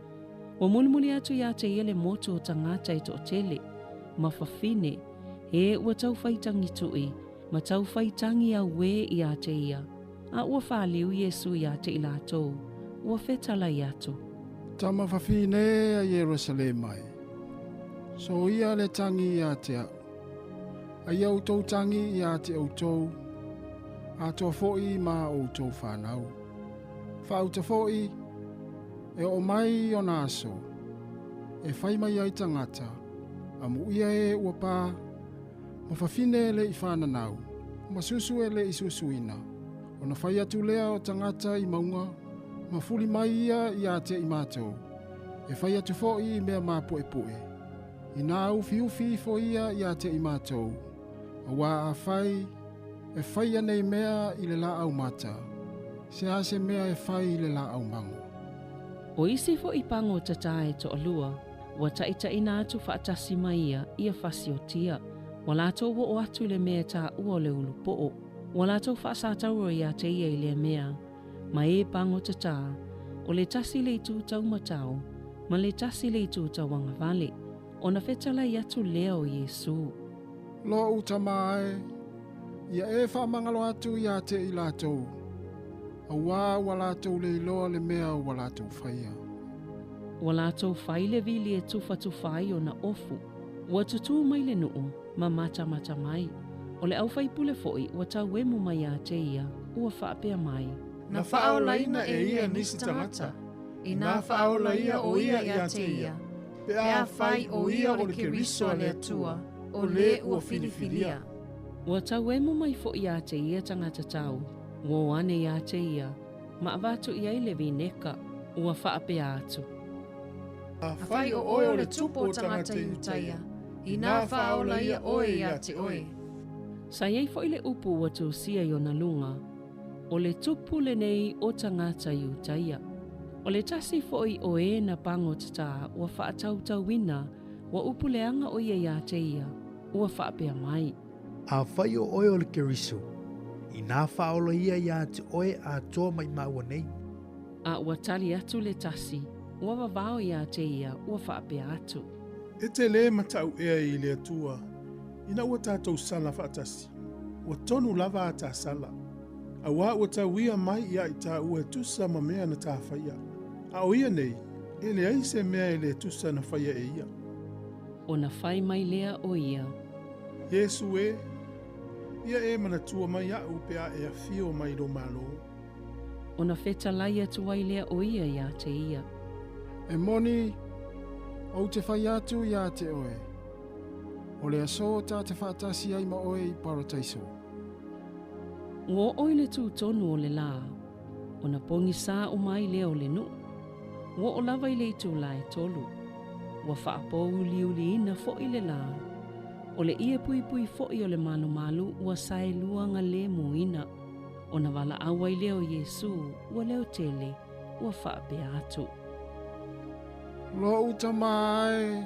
Ua mulimuli atu iā te ia le motu o tagata e toatele, ma fafine, e ua taufai tagituʻi ma taufai tagi auē iā te ia, a ua faliu Iesu iā te i latou, ua fetalai atu. Tama fafine e a Ierusalema e, soia le tagi iā te a'u, a ia outou tagi iā te outou, atoa foʻi ma outou fanau. Faauta foʻi, e oo mai ona aso, e fai mai ai tagata, amuia e ua pa, ma fafine e leʻi fananau, ma susu e leʻi susuina, ona fai atu lea o tagata i mauga, ma fuli mai ia iā te i matou, e fai atu foʻi i mea mapuepue, inā ufiufi ifo ia iā te i matou, auā afai e faia nei mea i le laau mata, se a se mea e fai i le laau mago. O isi foʻi pago tatā e toalua, ua taʻitaʻina atu faatasi ma ia ia fasiotia. Ua latou oo atu i le mea e taua o le ulupoʻo. Ua latou faasatauro iā te ia i lea mea, ma e pago tatā, o le tasi le itu taumatao, ma le tasi le itu tauagavale, ona fetalai atu lea o Iesu. Loʻu Tama e, ia e faamagalo atu iā te i latou, auā ua latou le iloa le mea ua latou faia. Ua latou fai le vili e tufatufa ai ona ofu. Ua tutū mai le nuu ma matamata mai. O le aufaipule foʻi ua tauemu mai iā te ia, ua faapea mai. Na faaolaina e ia nisi tagata, inā faaola ia o ia iā te ia, pe afai o ia o le Keriso a le Atua, o le ua filifilia. Ua tauemu mai foʻi iā te ia tagata tau, ua o ane iā te ia, ma avatu i ai le vineka, ua faapea atu. Afai o oe o le Tupu o tagata Iutaia, inā faaola ia oe iā te oe. Sa i ai foʻi le upu ua tusia i ona luga, o le Tupu lenei o tagata Iutaia. O le tasi foʻi o e na pagotatā ua faatautauina ua upu leaga o ia iā te ia, ua faapea mai. Afai o oe o le Keriso, inā faaola ia iā te oe atoa mai māua nei. A ua tali atu le tasi, ua vavao iā te ia, ua faapea atu. E te lē mataʻu ea i le Atua, ina ua tatou sala faatasi, ua tonu lava a tā sala, auā ua tauia mai iā i tāua e tusa ma mea na tafaia. A o ia nei, e leai se mea e lē tusa na faia e ia. Ona fai mai lea o ia. Iesu e, ia e manatua mai iaʻu pe a e afio mai lou Malo. Ona fetalai atu ai lea o ia iā te ia. E moni, ou te fai atu iā te oe, o le aso ta te faatasi ai ma oe i Parataiso. Ua oo i le tutonu o le lā, ona pogisā uma ai lea o le nuu. Ua oo lava i le itulā e 3. Ua faapouliuliina foʻi le lā. O le ie puipui foʻi o le malumalu ua saelua galemuina. Ona valaau ai lea o Iesu, ua leo tele, ua faapea atu. Loʻu Tama e,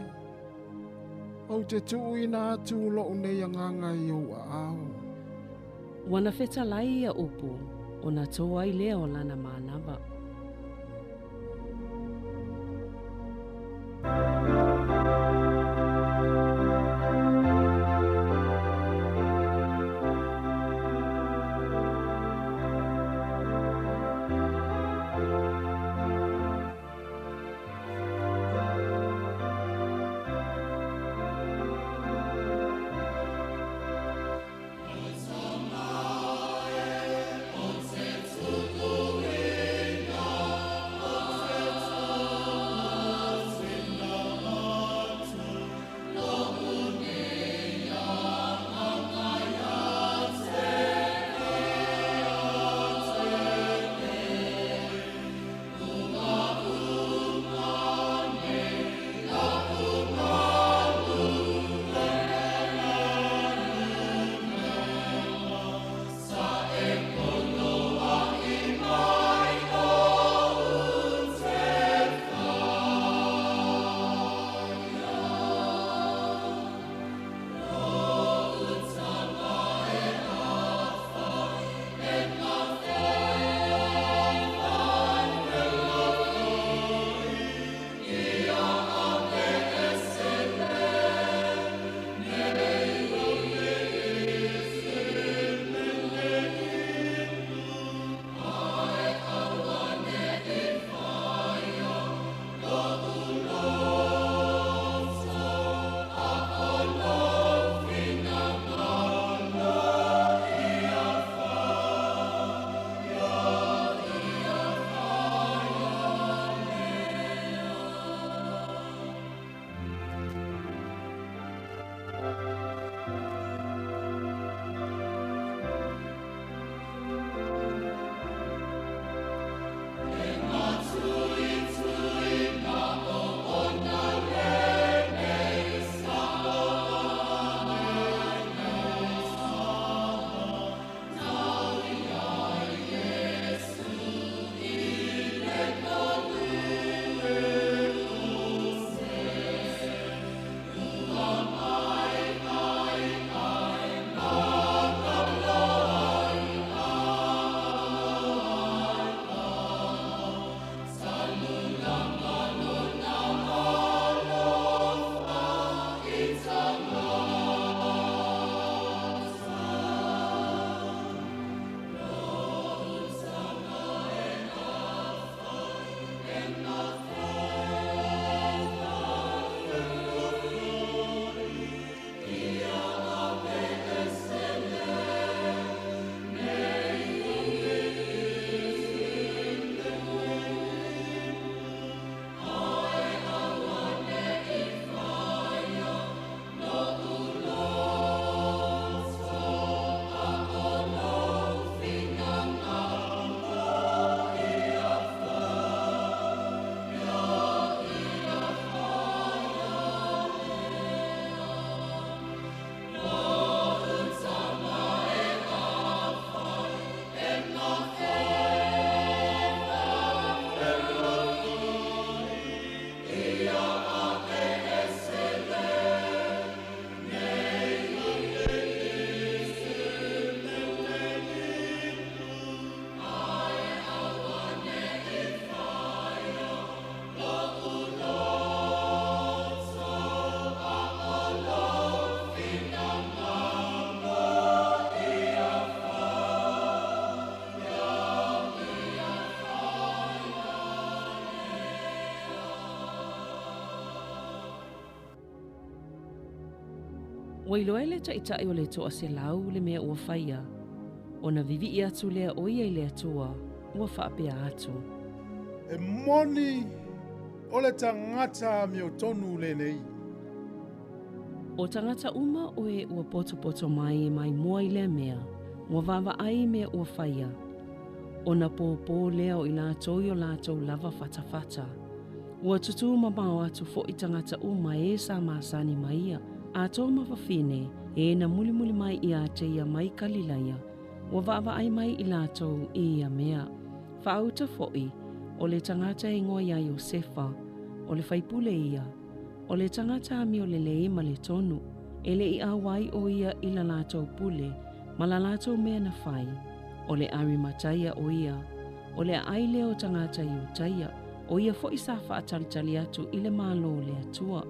ou te tuuina atu loʻu nei agaga i ou aao. Ua na fetalai ia upu, ona tō ai lea o lana manava. Ua iloa e le taʻitaʻi o le 100 le mea ua faia, ona viviʻi atu lea o ia i le Atua, ua faapea atu. E moni o le tagata amiotonu lenei. O tagata uma o e ua potopoto mai e maimoa i lea mea, ua vaavaai i mea ua faia, ona pōpō lea o i latou i o latou lava fatafata. Ua tutū mamao atu foʻi tagata uma e sa masani ma ia, atoa ma fafine, e na mulimuli mai iā te ia mai Kalilaia, ua vaavaai mai i latou i ia mea. Faauta foʻi, o le tagata e igoa iā Iosefa, o le faipule ia, o le tagata amio lelei ma le tonu, e le i auai o ia i la latou pule ma la latou mea na fai, o le Arimataia o ia, o le aai lea o tagata Iutaia, o ia foʻi sa faatalitali atu i le Malo o le Atua.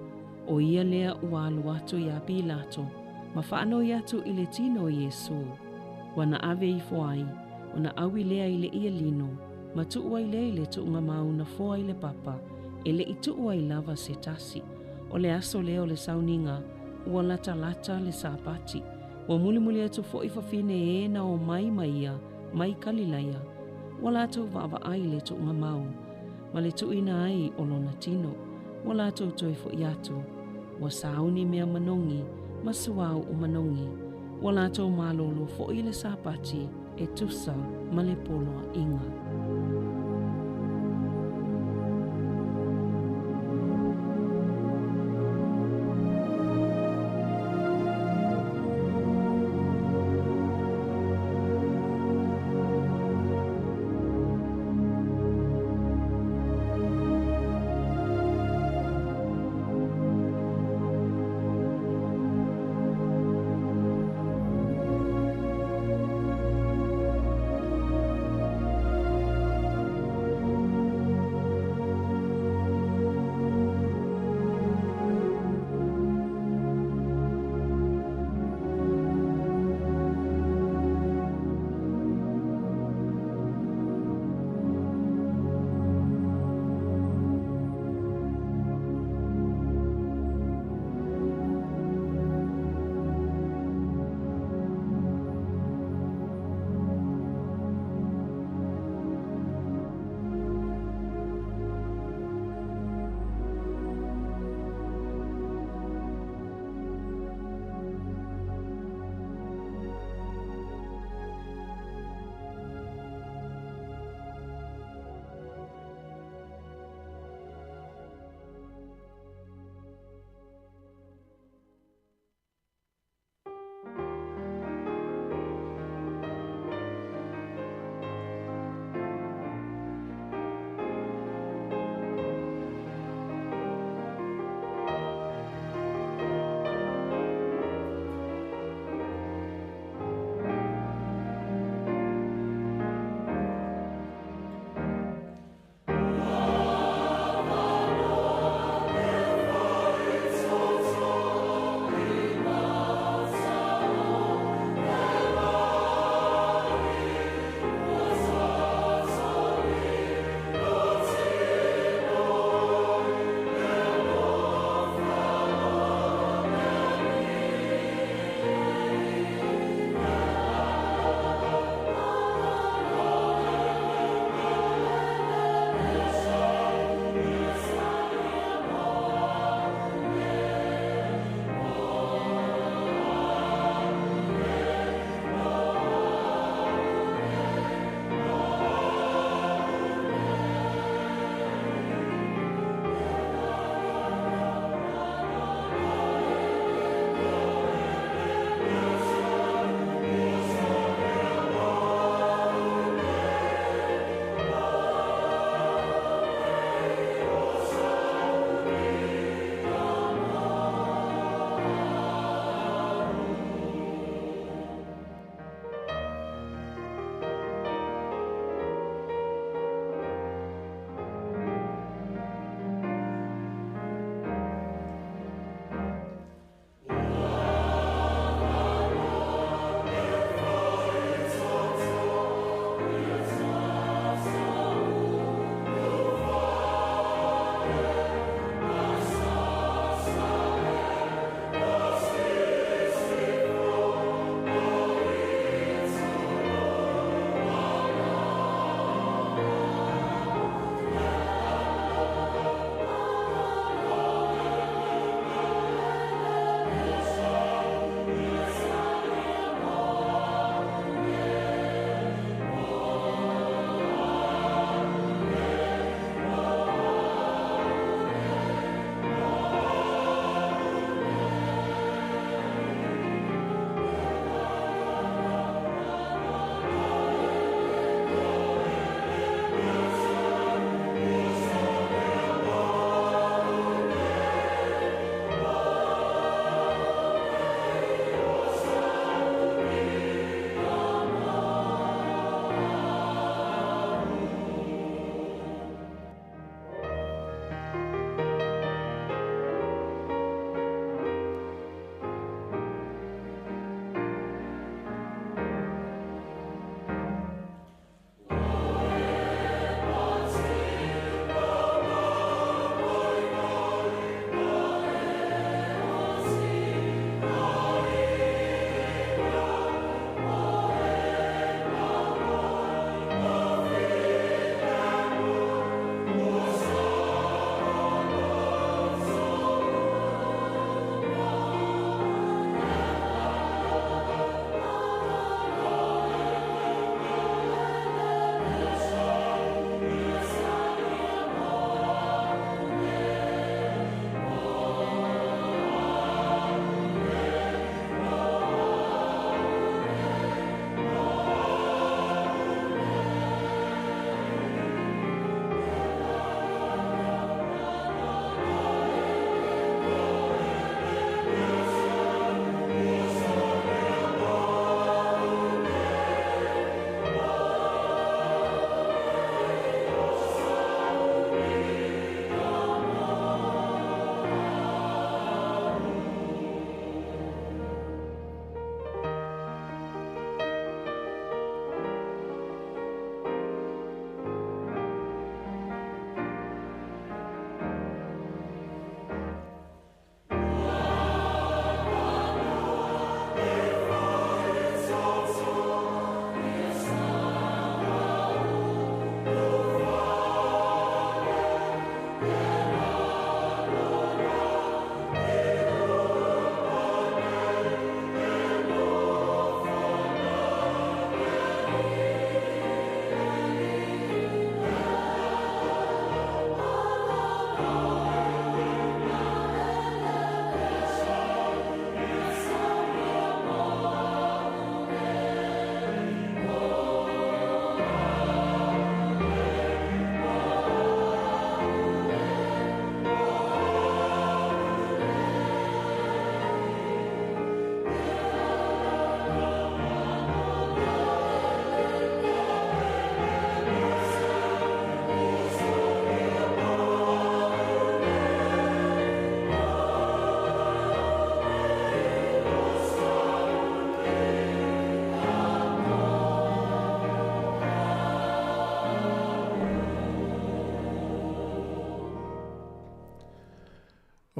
O ia lea ua alu atu iā Pilato ma faanoi atu i le tino o Iesu. Ua na ave ifo ai, ona aui lea i le ie lino, ma tuu ai lea i le tuugamau na foa i le papa, e le i tuu ai lava se tasi. O le aso lea o le sauniga, ua latalata le Sapati. Ua mulimuli atu foʻi fafine e na omai ma ia mai Kalilaia, ua latou vaavaai i le tuugamau ma le tuuina ai o lona tino. Ua latou toe foʻi atu, ua sauni mea manogi ma suauu manogi. Ua latou malōlō foʻi i le Sapati e tusa ma le poloaiga.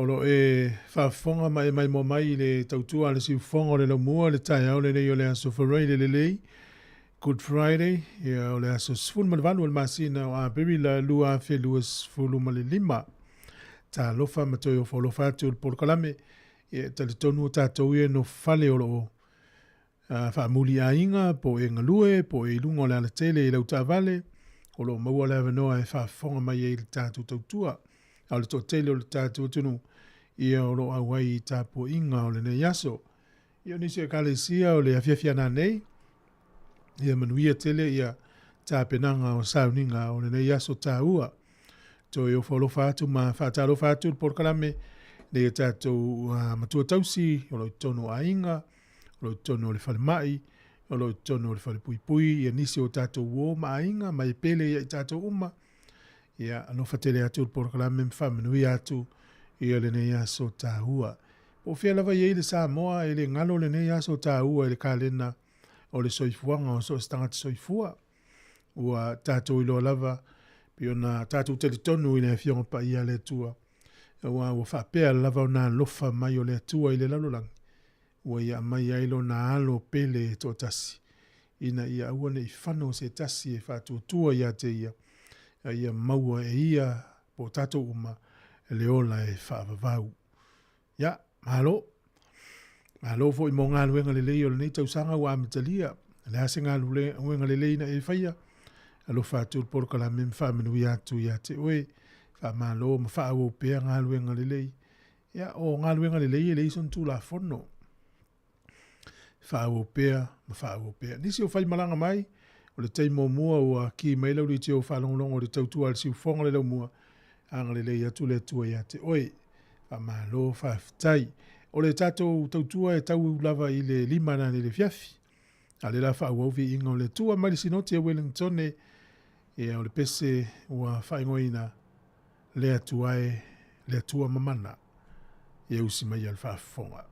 O lo o e faafofoga ma e maimoa mai i le tautua a le siufofoga o le laumua le taeao lenei o le aso Faraile lelei, Good Friday, ia o le aso 18 o le masina o Aperila 2025. Talofa ma toe ofo alofa atu i le polokalame, ia e talitonu o tatou ia e nofo fale o lo o faamuliaiga po o e galue po o e i luga o le alatele i lau taavale, o lo o maua le avanoa e faafofoga mai ai i le tatou tautua. A o le toatele o le tatou atunuu, ia o lo o auai i tapuaiga o lenei aso. Ia o nisi o ekalesia o le afiafi a nanei, ia manuia tele ia tapenaga o sauniga o lenei aso taua. Toe ofo alofa atu ma faatalofa atu le polokalame nei o tatou matua tausi o lo o i totonu o aiga, o lo o i totonu o le falemai, o lo o i totonu o le falepuipui, ia nisi o tatou uo ma aiga ma e pele ia i tatou uma. Ia alofa tele atu le polokalame ma faamanuia atu ia lenei aso taua. Po o fea lava i ai le Samoa e le galo lenei aso taua i le kalena o le soifuaga o so o se tagata soifua. Ua tatou iloa lava pei ona tatou talitonu i le Afioga Paia a le Atua, aua ua faapea lava ona alofa mai o le Atua i le lalolagi, ua ia aumai ai lona alo pele e toatasi, ina ia aua ne i fano se tasi e faatuatua ia te ia, a ia maua e ia po o tatou uma le ola e faavavau. Ia, malo. Malo foi mo galuega lelei o lenei tausaga ua amatalia. O le a se galuega lelei na e faia? Alofa atu le polokalame ma faamanuia atu ia te oe. Faamalo ma faaauau pea galuega lelei. Ia, o galuega lelei e leai sona tulafono. Faaauau pea ma faaauau pea. Nisi o faimalaga mai, o le taimi muamua ua ki mai lau leitio faalogologo i le tautua a le siufofoga o le laumua, agalelei atu le Atua ia te oe. Faamalo faafetai. O le tatou tautua e tau lava i le 5 nanei i le afiafi. A o lea o le a faaauau viiga o le Atua mai le Sinoti a Wellingtone, ia o le pese ua faaigoaina le Atua e, le Atua mamana. Ia usi mai le faafofoga.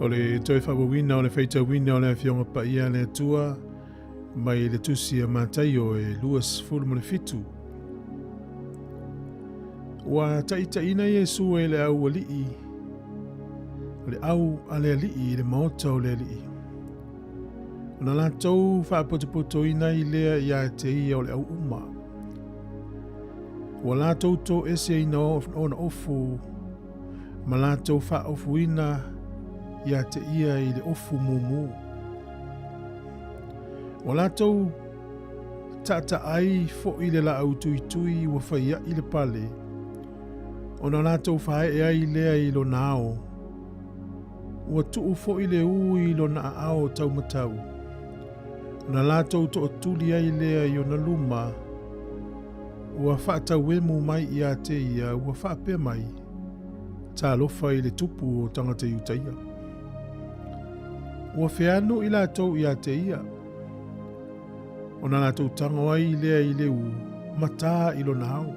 le toe faaauauina o le faitauina o le Afioga Paia a le Atua mai le Tusi a Mataio e 27. Ua taitaiina Iesu e le au alii, le au a le alii i le maota o le alii. Ona latou faapotopotoina ai lea ia te ia o le au uma. Ua latou toeseina ona ofu ma latou faaofuina ia te ia i le ofu mumu. Ua latou taataai foi le laau tuitui ua faia'i le pale, ona latou faaee ai lea i lona ao. Ua tuu foi le ū i lona aao taumatau, ona latou tootuli ai lea i ona luma, ua faatauemu mai ia te ia ua faapea mai, Talofa i le tupu o tagata Iutaia. Ua feanu i latou ia te ia, ona latou tago ai lea i le ū, matā i lona ao.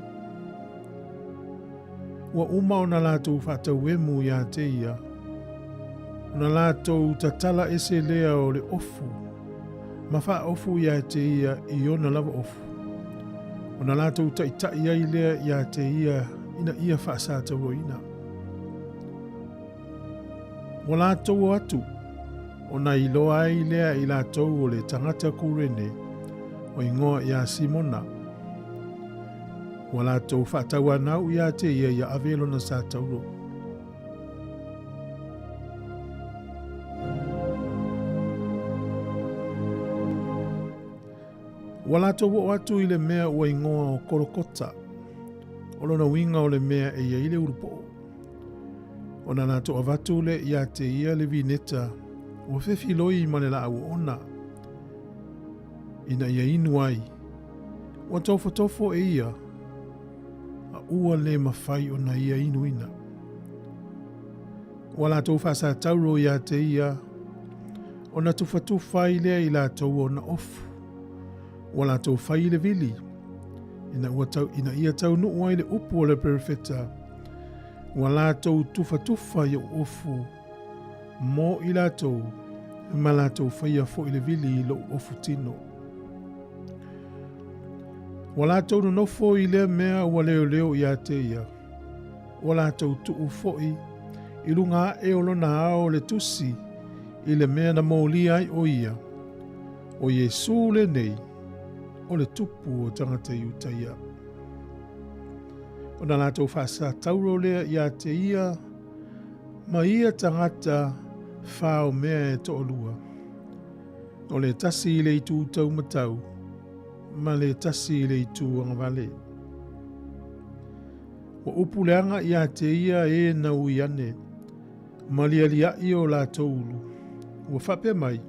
Ua uma ona latou faatauemu ia te ia, ona latou tatala ese lea o le ofu, ma faaofu ia te ia i ona lava ofu, ona latou taitai ai lea ia te ia ina ia faasatauroina. Ua latou o atu, ona iloa ai lea i latou o le tagata Kurene, o igoa ia Simona. Ua latou faatauanau ia te ia ia ave lona satauro. Ua latou oo atu i le mea ua igoa o Kolokota, o lona uiga o le mea e i ai le ulupoo. Ona latou avatu lea ia te ia le vineta ua fefiloi ma le laau oona, ina ia inu ai, ua tofotofo e ia, a ua le mafai ona ia inuina. Ua latou faasatauro ia te ia, ona tufatufa ai lea i latou ona ofu. Ua latou fai i le vili, ina, ua tau, ina ia taunuu ai le upu o le perofeta, ua latou tufatufa i ou ofu mo i latou, ma latou faia foi le vili i lou ofu tino. Ua latou nonofo i lea mea ua leoleo ia te ia, ua latou tuu foi i luga ae o lona ao le tusi i le mea na molia ai o ia, o Iesū lenei, o le tupu o tagata Iutaia. Ona latou faasatauro lea ia te ia ma ia tagata faomea e toalua, o le tasi i le itu taumatau ma le tasi i le itu agavale. Ua upu leaga ia te ia e na ui ane, ma lialiaʻi o latou ulu, ua faapea mai,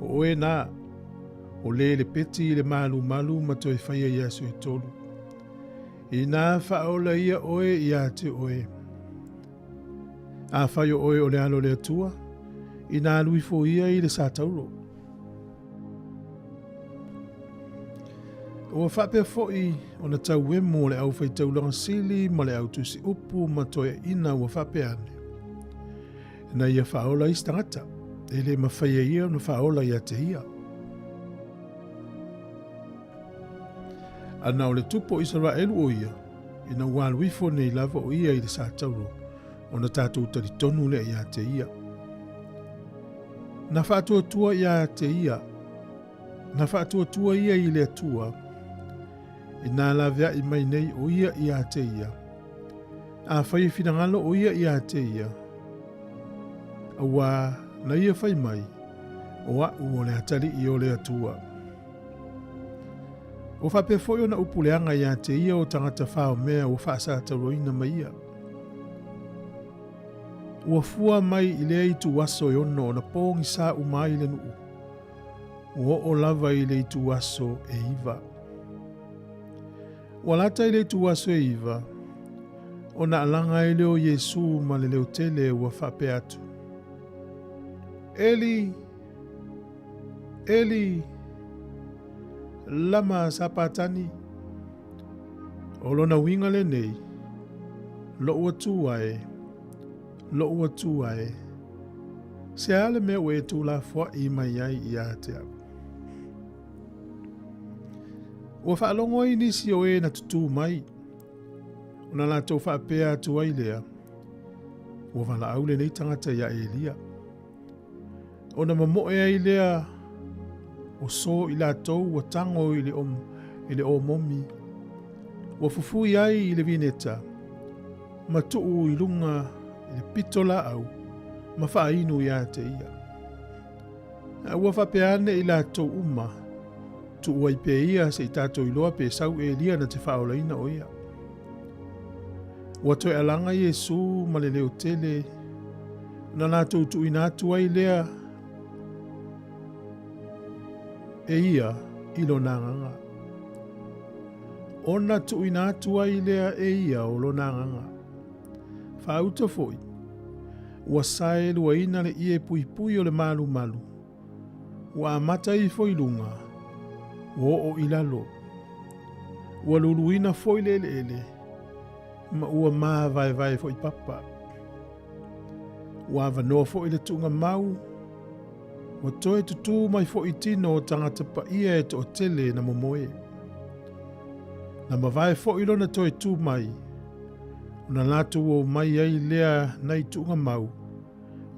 O oe na, o le lepeti i le malumalu ma toe faia i aso e tolu. Inā faaola ia oe ia te oe. Afai o oe o le alo o le Atua, inā alu ifo ia i le satauro. Ua faapea foi ona tauemu o le aufaitaulaga sili ma le autusi upu ma toeaiina ua faapea ane, Na ia faaola isi tagata, e le mafai e ia ona faaola ia te ia. Ana o le tupu o Isaraelu o ia, ina ua alu ifo nei lava o ia i le satauro, ona tatou talitonu lea ia te ia. Na faatuatua ia te ia, na faatuatua ia i le Atua, ina laveai mai nei o ia ia te ia. Afai e finagalo o ia ia te ia, auā na ia fai mai, o a'u o le atalii o le Atua. Ua faapea foi ona upu leaga ia te ia o tagata faomea ua faasatauroina mai ia. Ua fua mai i lea ituaso e ono ona pogisā uma ai le nuu. Ua oo lava i le ituaso e iva. Ua lata i le ituaso e iva, ona alaga ai lea o Iesū ma le leo tele ua faapea atu, Eli, Eli, lama sapatani? O lona uiga lenei, Lou Atua e, lou Atua e, Se a le mea ua e tuulafoaʻi mai ai iā te au? Ua faalogo ai nisi o e na tutū mai, ona latou faapea atu ai lea, Ua valaau lenei tagata iā Elia. Ona mamoe ai lea o so i latou ua tago i le, om, i le omomi, ua fufui ai i le vineta, ma tuu i luga i le pito laau ma faainu iā te ia. A ua faapea ane i latou uma, tuu ai pea ia se i tatou iloa pe sau Elia na te faaolaina o ia. Ua toe alaga Iesu ma le leo tele, na latou tuuina atu ai lea e ia i lona agaga. Ona tuuina atu ai lea e ia o lona agaga. Faauta foi, ua saeluaina le ie puipui o le malumalu, ua amata ifo i luga, ua oo i lalo. Ua luluina foi le eleele, ma ua mavaevae foi papa. Ua avanoa foi le tuugamau, ua toe tutū mai foi tino o tagata paia e toatele na momoe. Na mavae foi lona toe tū mai, ona latou o mai ai lea nai tuugamau,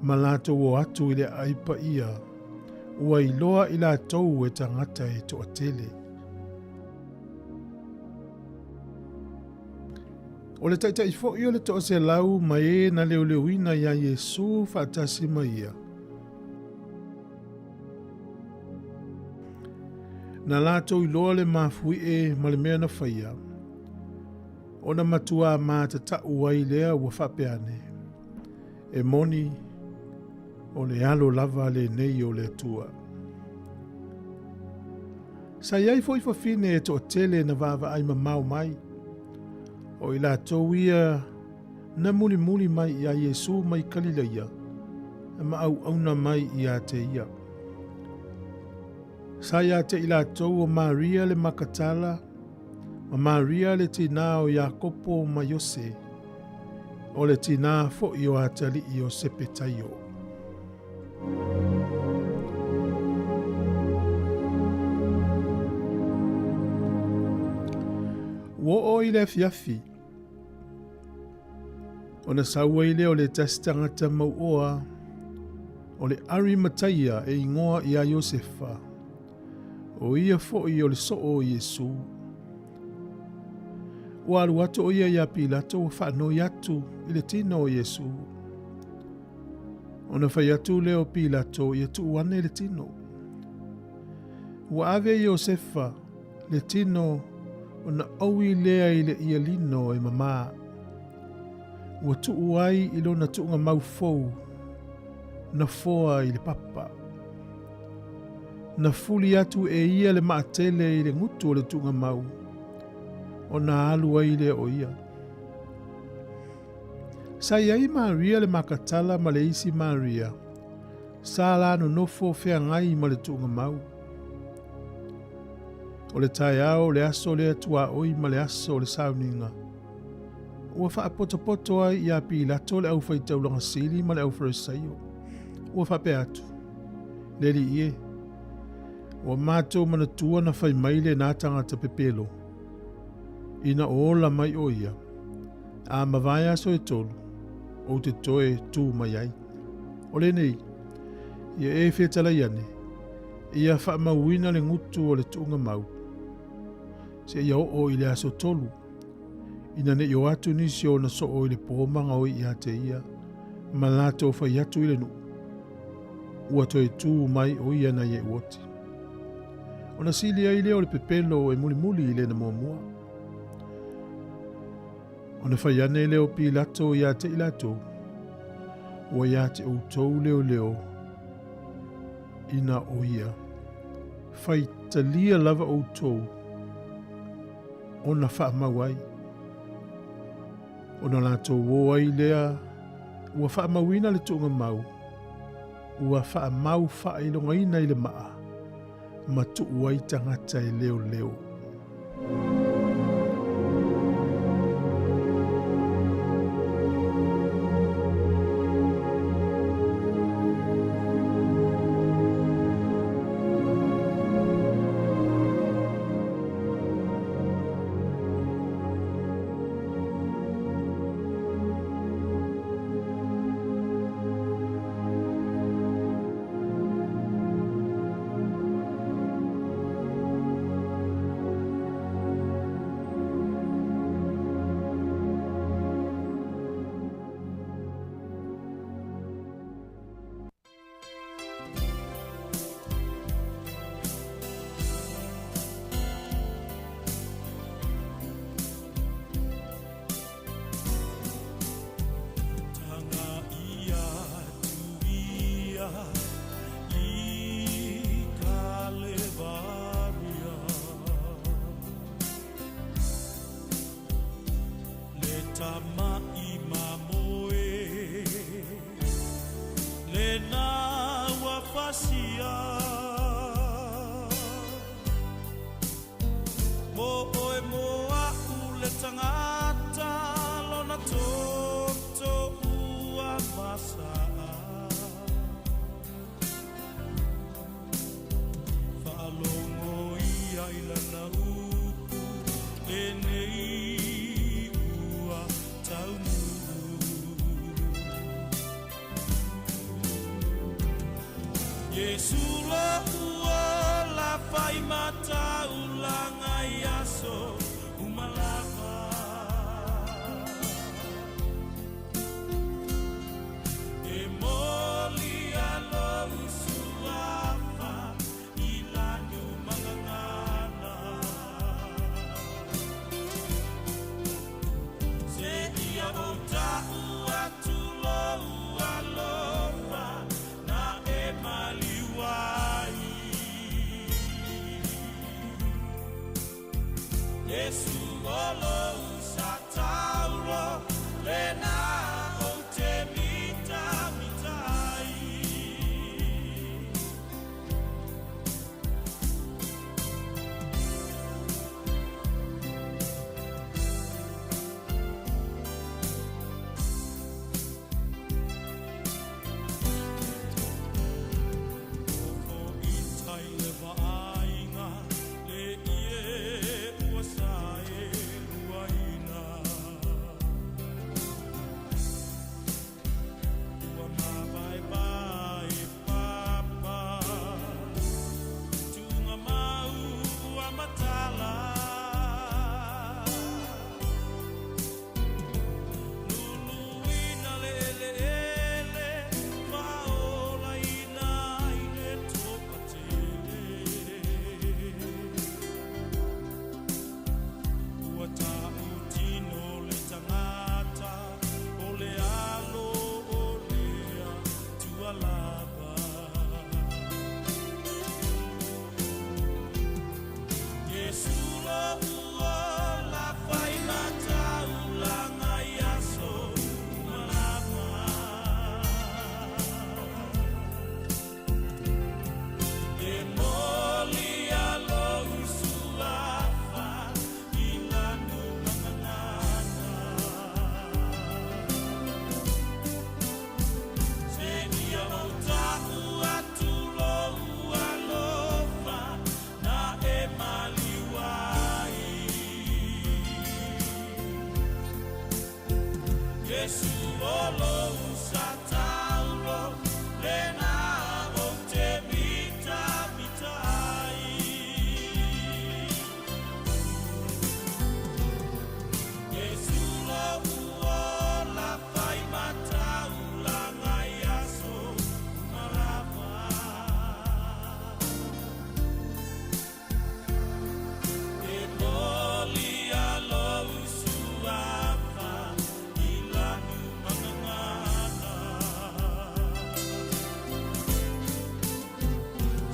ma latou o atu i le aai paia, ua iloa i latou e tagata e toatele. O le taitai foi o le 100 ma e na leoleoina iā Iesu faatasi ma ia. Na latou iloa le mafuie ma le mea na faia, ona matuā matataʻu ai lea ua faapea ane, E moni, o le alo lava lenei o le Atua. Sa i ai foi fafine e toatele na vaavaai mamao mai, o i latou ia na mulimuli mai iā Iesu mai Kalilaia ma auauna mai iā te ia. Sa iā te i latou o Maria le Makatala, ma Maria le tinā o Iakopo ma Iose, o le tinā foi o atalii o Sepetaio. Ua oo i le afiafi, ona sau ai lea o le tasi tagata mauoa, o le Arimataia e igoa iā Iosefa, o ia foi o le soo o Iesu. Ua alu atu o ia iā Pilato ua faanoi atu i le tino o Iesu. Ona fai atu lea o Pilato ia tuu ane le tino. Ua ave Iosefa le tino ona oi lea i le ialino e mamā. Ua tuu ai i lona tuugamau fou na foa i le papa. Na fuli atu e ia le maatele i le gutu o le tuugamau, ona alu ai lea o ia. Sa i ai Maria le Makatala ma le isi Maria, sa la nonofo feagai ma le tuugamau. O le taeao o le aso lea tuaoi ma le aso o le sauniga, ua faapotopoto ai iā Pilato le aufaitaulaga sili ma le auFarisaio. Ua faapea atu, Le alii e, ua matou manatua na fai mai lenā tagata pepelo, ina o ola mai o ia, a mavae aso e tolu, ou te toe tū mai ai. O lenei, ia e fetalai ane, ia faamauina le gutu o le tuugamau, seia oo i le aso tolu, ina ne i o atu nisi o ona soo i le pō ma gaoi iā te ia, ma latou fai atu i le nuu, ua toe tū mai o ia nai e uoti. Ona sili ai lea o le pepelo e mulimuli i lena muamua. Ona fai ane lea o Pilato iā te i latou, ua iā te outou leoleo ina o ia. Fai talia lava outou ona faamau ai. Ona latou o ai lea ua faamauina le tuugamau, ua faamau faailogaina i le maa, ma tuu ai tagata e leoleo. Masia. Mo oe mo a'u le tagata lona toto ua masa'a. Faalogo ia i lana upu lenei ua taunuu. Iesu lo'u ola faimataulaga i aso uma lava. E moli a lou suafa i lanu magagana. Seia ou ta'u atu lou alofa na e maliu ai. Iesu o lou sataulo lena ou te mitamita ai. Nofo i tai le vaaiga le ie ua sae luaina. Ua mavaevae papa, tuugamau ua matala. Luluina le eleele, faaolaina i le toatele. Ua tautino le tagata o le alo o le Atua lava. Iesu lo'u ola faimataulaga i aso uma lava. E moli a lou suafa i lanu magagana. Seia ou ta'u atu lou alofa na e maliu ai. Iesu o lou sataulo lena ou te mitamita ai. Iesu lo'u ola faimataulaga i aso uma lava. E moli a lou suafa i lanu magagana.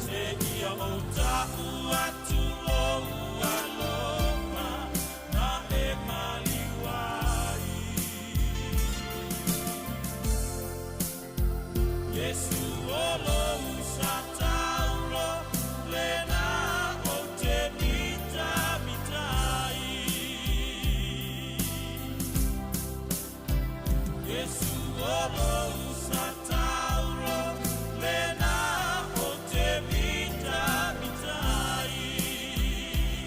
Seia ou ta'u atu lou alofa na e maliu ai. Iesu o lou sataulo lena ou te mitamita ai. Iesu o lou sataulo lena ou te mitamita ai.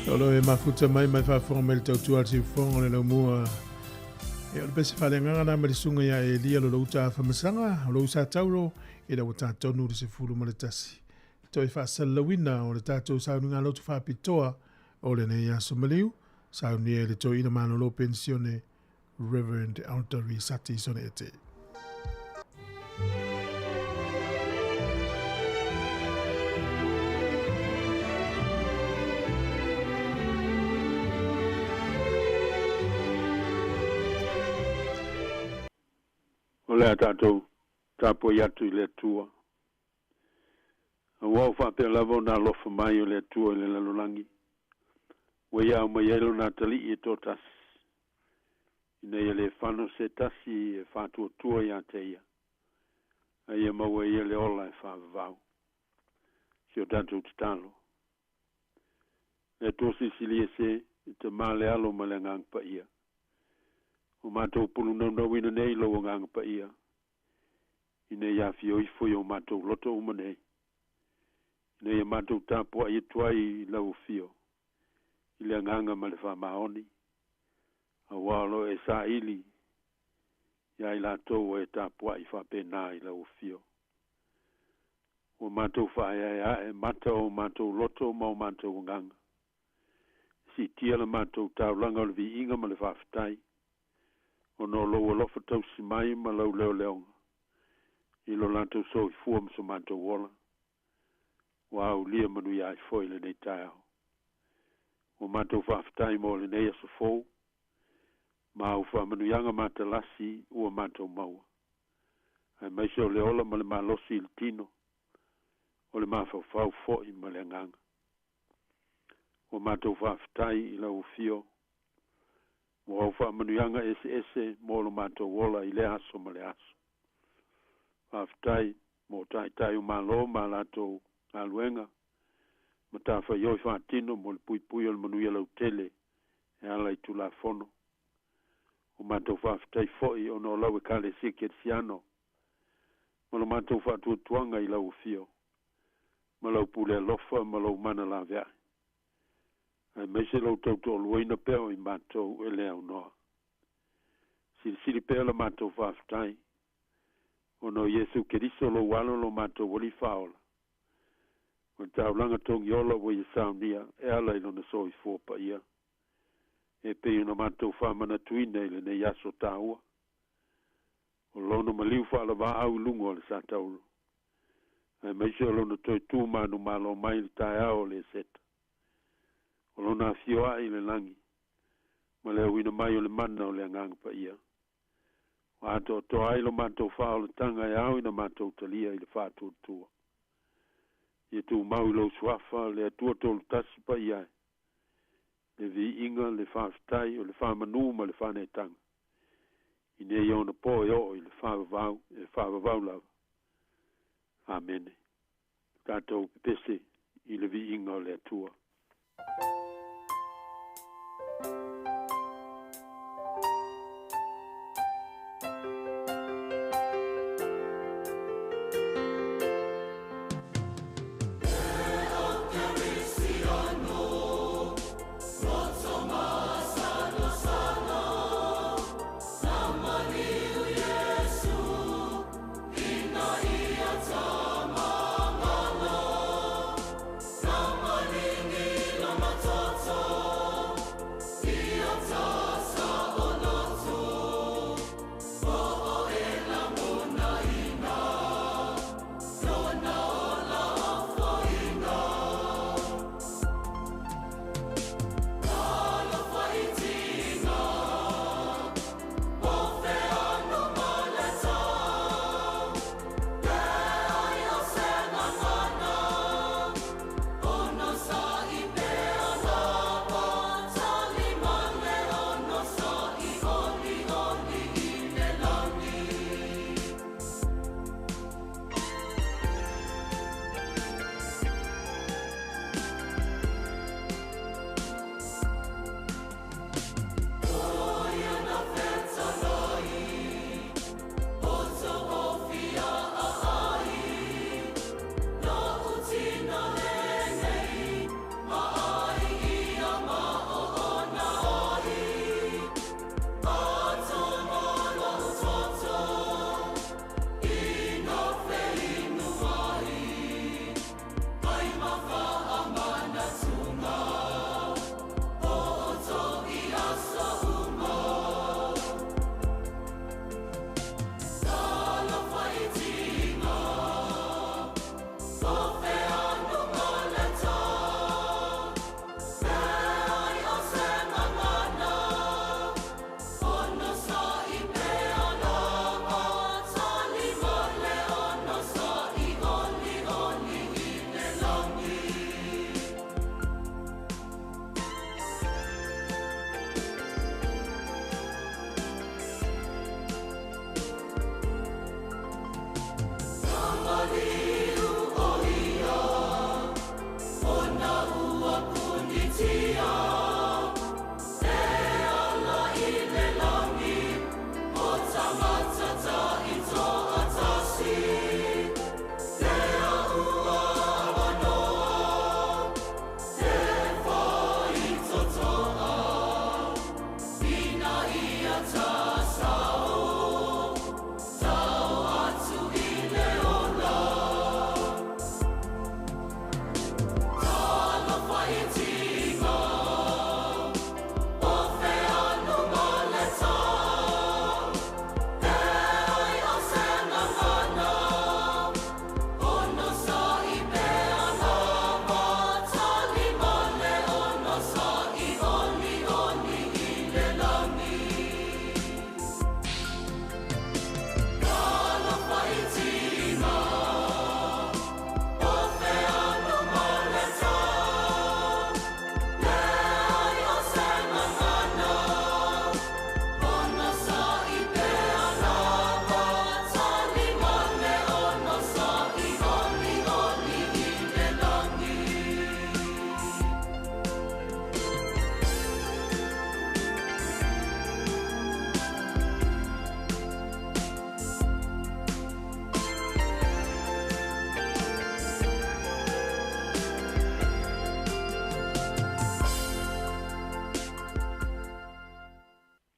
O lo e mafuta mai mai faafofoga mai le tautua le siufofoga o le laumua. E o le pese faaleagaga na ma le susuga ia Elia lo louta famasaga o lou sataulo ina ua tatonu le 11. Toe faasalalauina o le tatou sauniga lotu faapitoa o lenei aso maliu, saunia e le toeaina malolo penisione Reverend Altari Sati Sone Ete. O le a tatou tapuai atu i le Atua. Auā ua faapea lava ona alofa mai o le Atua i le lalolagi, ua ia aumai ai lona atalii e toatasi, ina ia lē fano se tasi e faatuatua iā te ia, a ia maua e ia le ola e faavavau. Si o tatou tatalo. Le Atua silisili ese i te ma le alo ma le agaga paia. O matou pulunaunauina nei lou agaga paia, ina ia afio ifo i o matou loto uma nei, ina ia matou tapuai atu ai i lau afio, i le agaga ma le faamaoni, auā o lo o e saili iā i latou ua e tapuai faapena i lau afio. Ua matou faaeaea ae mata o matou loto ma o matou agaga. E siitia le matou taulaga o le viiga ma le faafetai, ona o lou alofa tausi mai ma lau leoleoga i lo latou soifua ma so matou ola. Ua aulia manuia ai foi lenei taeao. Ua matou faafetai mo lenei aso fou, ma au faamanuiaga matalasi ua matou maua, aemaise o le ola ma le malosi i le tino, o le mafaufau foi ma le agaga. Ua matou faafetai i lau afio mo au faamanuiaga eseese mo lo matou ola i lea aso ma le aso. Faafetai mo taitai o Malo ma a latou galuega matafaioi faatino mo le puipui o le manuia lautele e ala i Tulafono. Ua matou faafetai foi ona o lau Ekalesia Kerisiano ma lo matou faatuatuaga i lau afio ma lau pule alofa ma lou mana laveai, aemaise lou tautoaluaina pea o i matou e le aunoa. Silisili pea la matou faafetai ona o Iesu Keriso lou Alo lo matou Alii Faaola, o le taulaga togiola ua ia saunia e ala i lona soifua paia, e pei ona matou faamanatuina i lenei aso taua, o lona maliu faalavaau i luga o le satauro, aemaise o lona toe tu manumalo mai i le taeao o le Eseta, o lona afioa'i i le lagi, ma le auina mai o le mana o le Agaga Paia, ua atoatoa ai lo matou faaolataga e ao ina matou talia i le faatuatua. Ia tumau i lou suafa le Atua Tolutasi paia e, le viiga, le faafetai, o le faamanu ma le faaneetaga, i nei ona po e oo i le faavavau, e faavavau lava. Amene. Tatou pepese i le viiga o le Atua. Ina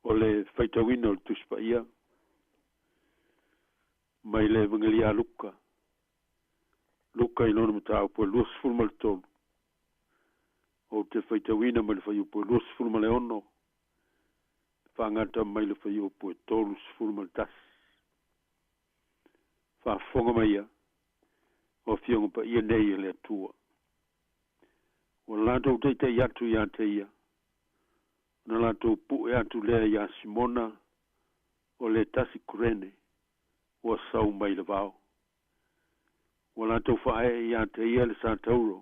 O le faitauina o le Tusi Paia mai le Evagelia a Luka, Luka i lona mataupu e 23. Ou te faitauina mai le fuaiupu e 26 faagata mai le fuaiupu e 31. Faafofoga mai ia, o Afioga Paia nei a le Atua. Ua latou taita'i atu iā te ia, ona latou pu'e atu lea iā Simona o le tasi Kurene ua sau mai le vao. Ua latou faae'e iā te ia le satauro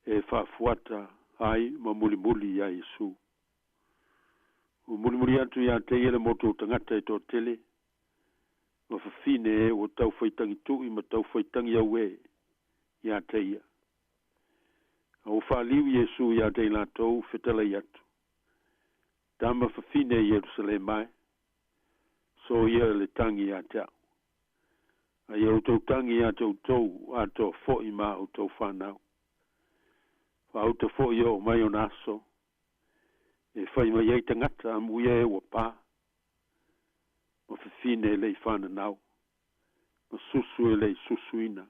e faafuata ai ma mulimuli iā Iesu. Ua mulimuli atu iā te ia le motu o tagata e toatele ma fafine e ua taufaitagitu'i ma taufaitagiauē iā te ia. A ua faaliu Iesu iā te i latou fetalai atu, Tama fafine i Ierusalema e, soia le tagi iā te a'u, a ia outou tagi iā te outou atoa fo'i ma a outou fanau. Faauta fo'i e oo mai ona aso e fai mai ai tagata amuia e ua pā, ma fafine e le'i fananau, ma susu e le'i susuina.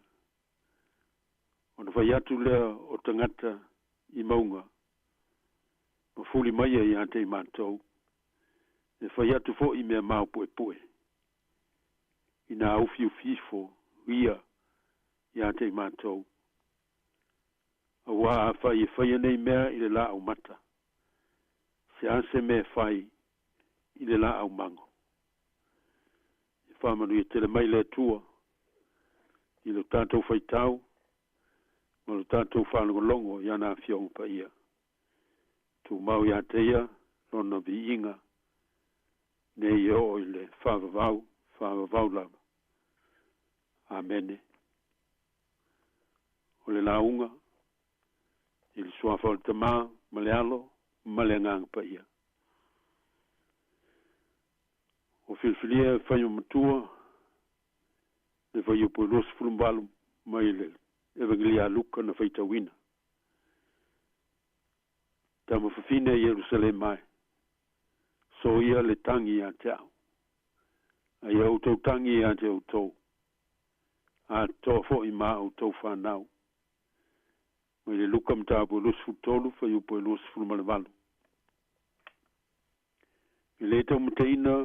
Ona fai atu lea o tagata i mauga, ma fuli maia iā te i matou, e fai atu fo'i mea maopu'epu'e, ina ufiufi ifo ia iā te i matou. Auā afai e faia nei mea i le laau mata, se a se mea e fai i le laau mago? E faamanuia tele mai le Atua i lo tatou faitau ma lo tatou faalogologo i ana Afioga Paia. Tumau iā te ia lona viiga nei e oo i le faavavau, faavavau lava. Amene. O le lauga i le Suafa o le Tamā ma le Alo ma le Agaga Paia. Ua filifilia e fai ma matua le fuaiupu e 28 mai le Evagelia a Luka na faitauina. Tama fafine a Ierusalema e, soia le tagi iā te a'u, a ia outou tagi iā te outou, atoa fo'i ma a outou fanau. Mai le Luka mataupu e 23, fuaiupu e 28. E lē taumateina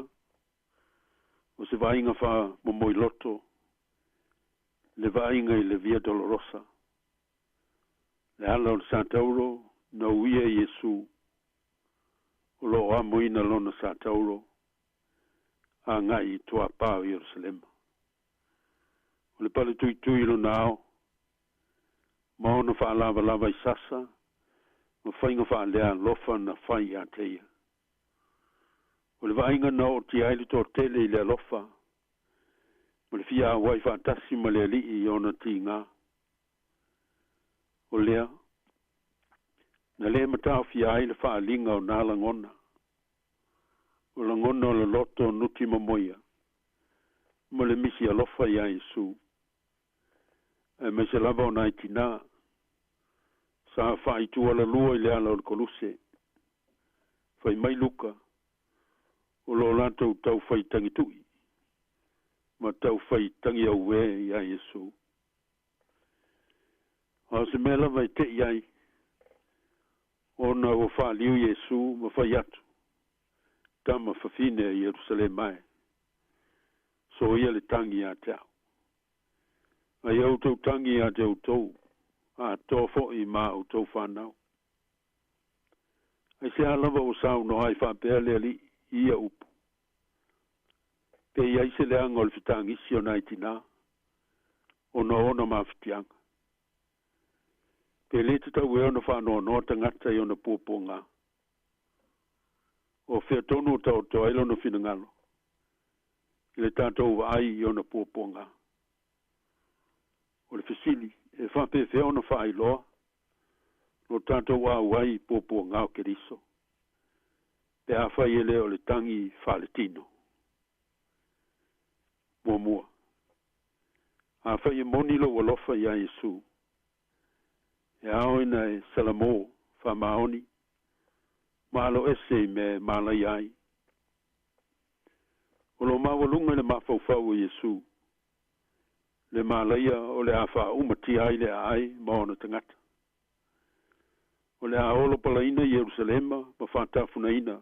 o se vaaiga faamomoiloto le vaaiga i le Via Dolorosa, le ala o le satauro na uia e Iesu o lo o amoina lona satauro aga'i i tuāpā o Ierusalema. O le pale tuitui i lona ao ma ona faalavalava i sasa ma faiga faalealofa na fai iā te ia. O le vaaiga na ootia ai le toatele i le alofa ma le fia auai faatasi ma le Ali'i i ona tigā. O lea, na lē mataofia ai le faaaliga o nā lagona, o lagona o le loto nuti momoia ma le misi alofa iā Iesu, aemaise lava o nai tinā sa faaitualalua i le ala o le koluse. Fai mai Luka, o lo o latou taufai tagitu'i ma taufai tagiauē iā Iesu. A o se mea lava e te'i ai, ona ua faaliu Iesu ma fai atu, Tama fafine a Ierusalema e, soia le tagi iā te a'u. A ia outou tagi iā te outou, atoa fo'i ma a outou fanau. Aisehā lava ua saunoa ai faapea le Alii i ia upu? Pe i ai se leaga o le fetagisi o nai tinā, ona o ona mafatiaga? Pe lē tatau ea ona faanoanoa tagata i ona puapuagā? O fea tonu o taoto ai lona finagalo i le tatou vaai i ona puapuagā? O le fesili, e faapefea ona faailoa lo tatou auai i puapuagā o Keriso, pe afai e lē o le tagi faaletino? Muamua, afai e moni lou alofa iā Iesu, e ao ina e salamō faamaoni Ma aloese i mea e malaia ai. O lo maualuga i le mafaufau o Iesu, le malaia o le a faaʻumatia ai le aai ma ona tagata. O le a olo palaina Ierusalema ma faatafunaina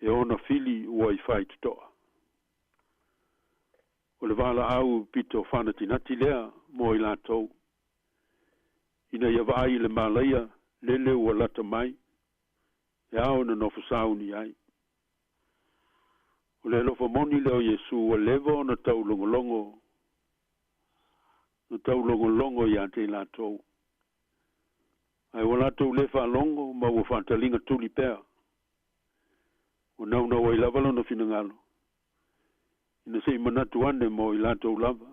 e ona fili ua i faitotoa. O le valaau pito fanatinati lea mo i latou. Ina ia vaai i le malaia lele ua lata mai, e ao ona nofo sauni ai. O le alofa moni lea o Iesu ua leva ona taulogologo, na taulogologo ia te i latou. Ae ua latou le faalogo ma ua faataliga tuli pea. Ua naunau ai lava lona finagalo, ina se i manatu ane mo i latou lava.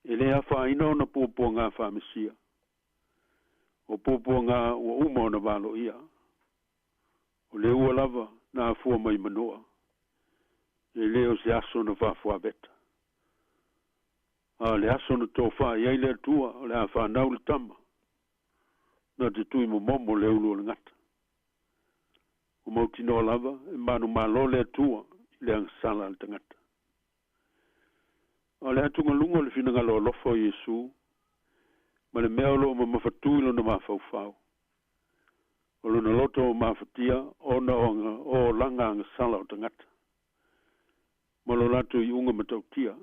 E le afaina ona puapuaga faamesia. O puapuaga ua uma ona valoia. O le ua lava na afua mai manua. E le o se aso na faafuaveta. A o le aso na tofā i ai le Atua o le a whanau le tama. Na te tui momomo le ulu o le gata. O mautinoa lava e manumalo le Atua i le agasala a le tagata. O le atugaluga o le finagalo alofa o Iesu ma le mea o loo mamafatū i lona mafaufau. O lona loto o mafatia ona o olaga agasala o tagata ma lo latou iuga matautia.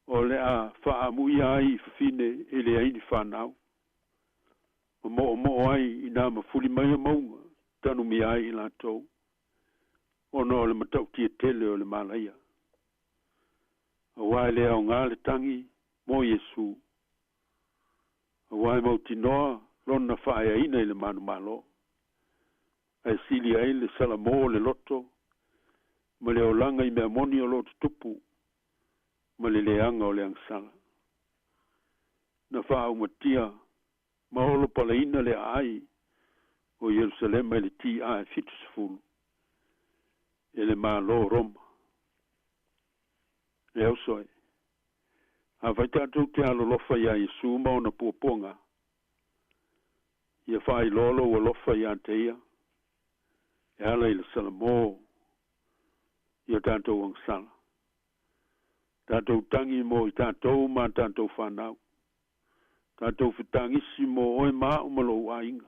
O le a faamuia ai i fafine e leai ni fanau. Ma moomoo ai ina mafuli mai o mauga tanumia ai i latou. Ona o le matautia tele o le malaia. Auā e le aogā le tagi mo Iesu. Auā e mautinoa lona faaeaina i le manumalo. Ae sili ai le salamō o le loto ma le olaga i mea moni o loo tutupu ma le leaga o le agasala. Na faaumatia ma olo palaina le aai o Ierusalema i le T.A. 70 e le Malo o Roma. Le uso e, afai tatou te alolofa iā Iesu ma ona puapuaga, ia faailoa lou alofa ia te ia, e ala i le salamō i o tatou agasala. Tatou tagi mo i tatou ma tatou whanau. Tatou fetagisi mo oe ma a'u ma lou aiga.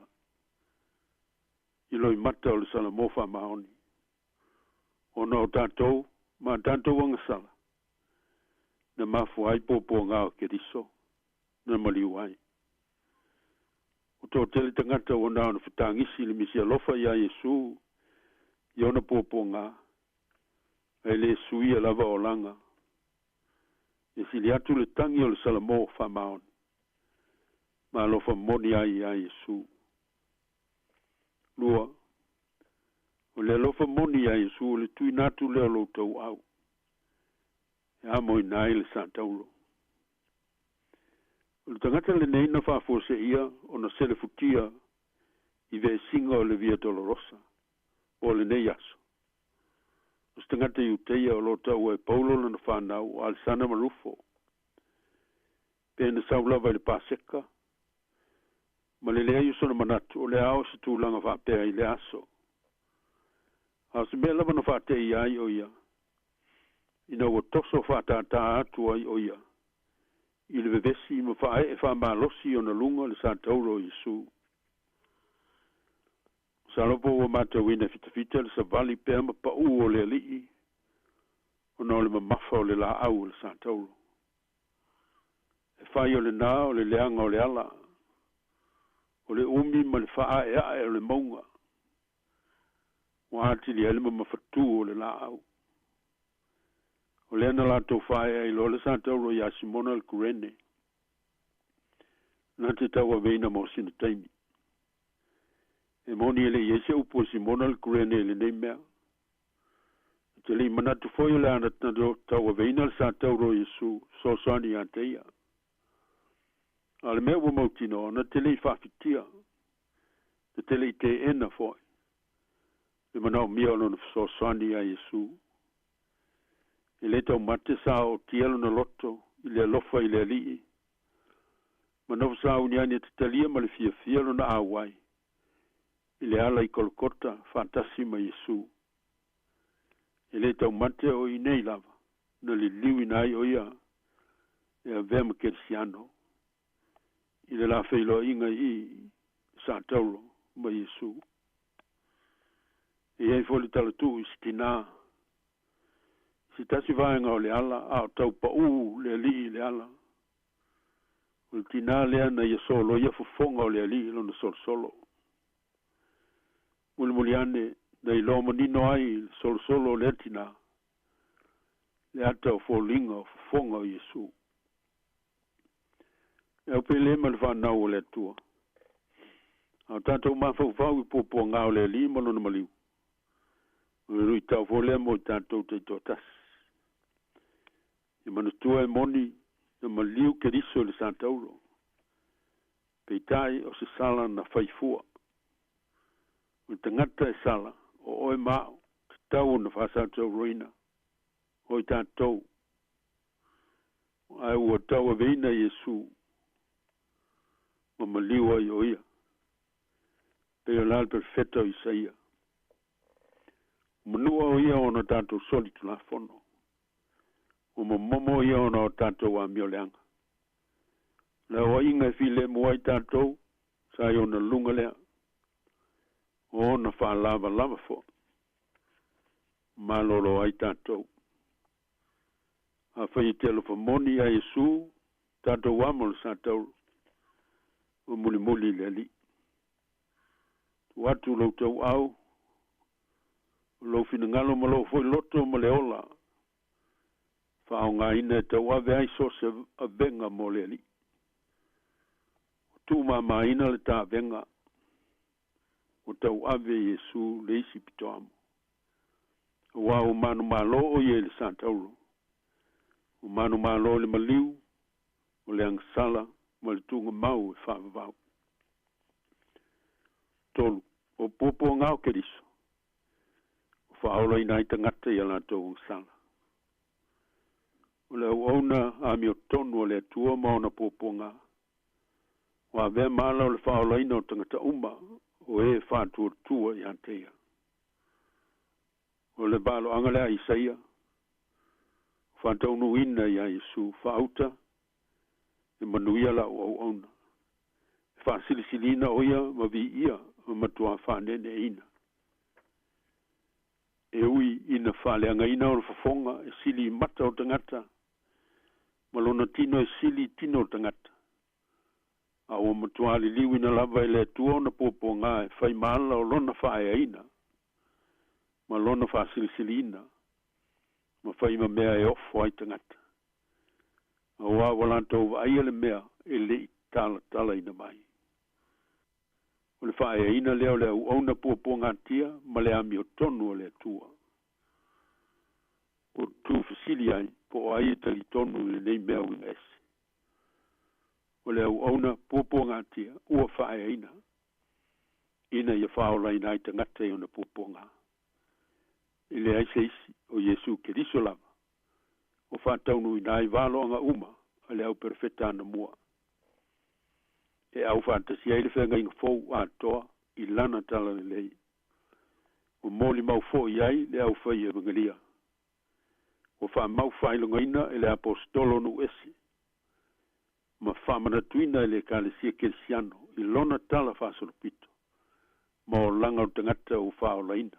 I loi mata o le salamō faamaoni. Ona o tatou ma tatou agasala. Na mafua ai puapuaga o Keriso. Na maliu ai. O toatele tagata ua na ona fetagisi i le misialofa iā Iesu i ona puapuaga. Ae le suia lava olaga. E sili atu le tagi o le salamō faamaoni. Ma alofa moni ai iā Iesu. 2. O le alofa moni iā Iesu o le tuuina atu lea o lou tauau. E amoina ai le sataulo. O le tagata lenei na faafuaseia ona selefutia i vesiga o le Via Dolorosa po o lenei aso. O se tagata Iuteia o loo taua e Paulo lona fanau o Alesana ma Rufo. Pe na sau lava i le Paseka ma le leai o sona manatu o le a oo se tulaga faapea i le aso. A o se mea lava na faateia ai o ia ina ua toso faatātā atu ai o ia i le vevesi ma faaee faamalosi i ona luga le sataulo o Iesu. Masalo po ua matauina fitafita le savali pea ma paʻū o le alii ona o le mamafa o le laau o le sataulo. E fai o lenā o le leaga o le ala, o le umi ma le faaʻaeaʻe o le mauga ua atili ai le mamafatū o le laau. O lea na latou faaee ai loa le sataulo iā Simona le Kurene. Na te tauaveina mo sina taimi. E moni e le i ai se upu a Simona le Kurene i lenei mea. Na te le i manatu foi o le a na tauaveina le sataulo o Iesu fesoasoani ia te ia. A o le mea ua mautinoa, na te le i faafitia, na te le i teena foi le manaomia o lona fesoasoani iā Iesu. E le taumate sa ootia lona loto i le alofa i le alii. Ma nofo sauni ane e tatalia ma le fiafia lona auai. I le ala i Kolokota faatasi ma Iesu. E lē taumate o i nei lava na liliuina ai o ia e avea ma Kerisiano i le lafeiloaiga i sa taulo ma Iesu. E iai foi le talatuu i se tinā se tasi vaega o le ala a o taupaʻū le alii i le ala. O le tinā lea na ia soloia fofoga o le alii lona solosolo. Mulimuli ane na iloa manino ai le solosolo o lea tinā le ata o foliga o fofoga o Iesu. E aupele ma le whanau o le Atua. A o tātou mafaufau i puapuagā o le Alii ma lona maliu. O le luitau foi lea mo i tātou taitoatasi. E manatua e moni na maliu Keriso i le sataulo. Peitai o se sala na faifua. O le tagata e sala, o oe ma a'u, tatau ona faasatauroina o i tātou. Ae ua tauaveina Iesu ma maliu ai o ia. Pei o la le perofeta o Isaia. Manua o ia ona tātou soli tulafono. Ua momomo ia ona o tātou amioleaga. Le aoaiga e filemu ai tātou, sa i ona luga lea. O ona faalavalava foʻi. Malolo ai tātou. Afai e te alofa moni ia Iesu, tātou amo le sa taulo. O mulimuli i le Alii. Tuu atu lou tauau, o lou finagalo ma lou foi loto ma le ola. Faaaogāina e tauave ai so o se avega mo le Alii. O tuumāmāina le tavega ua tauave e Iesu le isi pitoamo. Auā ua manumālō o ia i le sataulo. Ua manumālō i le maliu, o le agasala ma le tuugamau e faavavau. Tolu, o puapuagā o Keriso, o faaolaina ai tagata ia latou agasala. O le auauna amiotonu a le Atua ma ona puapuagā. Ua avea ma ala o le faaolaina o tagata uma o e faatuatua iā te ia. O le valoaga lea a Isaia, o faataunuuina iā Iesu faauta e manuia la'u auauna. E faasilisiliina o ia ma viia ma matuā faaneeneeina. E ui ina faaleagaina o le fofoga e sili i mata o tagata ma lona tino e sili i tino o tagata. A ua matuā liliuina lava e le Atua ona puapuagā e fai ma ala o lona faaeaina ma lona faasilisiliina ma fai ma mea e ofo ai tagata. Auā ua latou vaaia le mea e leʻi talatalaina mai. O le faaeaina lea o le auauna puapuagātia ma le amiotonu a le Atua. Ua tuufesili ai po o ai e talitonu i lenei mea uiga ese. O le auauna puapuagātia ua faaeaina ina ia faaolaina ai tagata i ona puapuagā. E leai se isi o Iesu Keriso lava o faataunuuina ai valoaga uma a le au perofeta anamua. E au faatasi ai le feagaiga fou atoa i lana talalelei. Ua molimau foʻi ai le aufai evagelia. Ua faamau faailogaina e le aposetolo nuu ese ma faamanatuina e le Ekalesia Kerisiano i lona tala faasolopito ma olaga o tagata ua faaolaina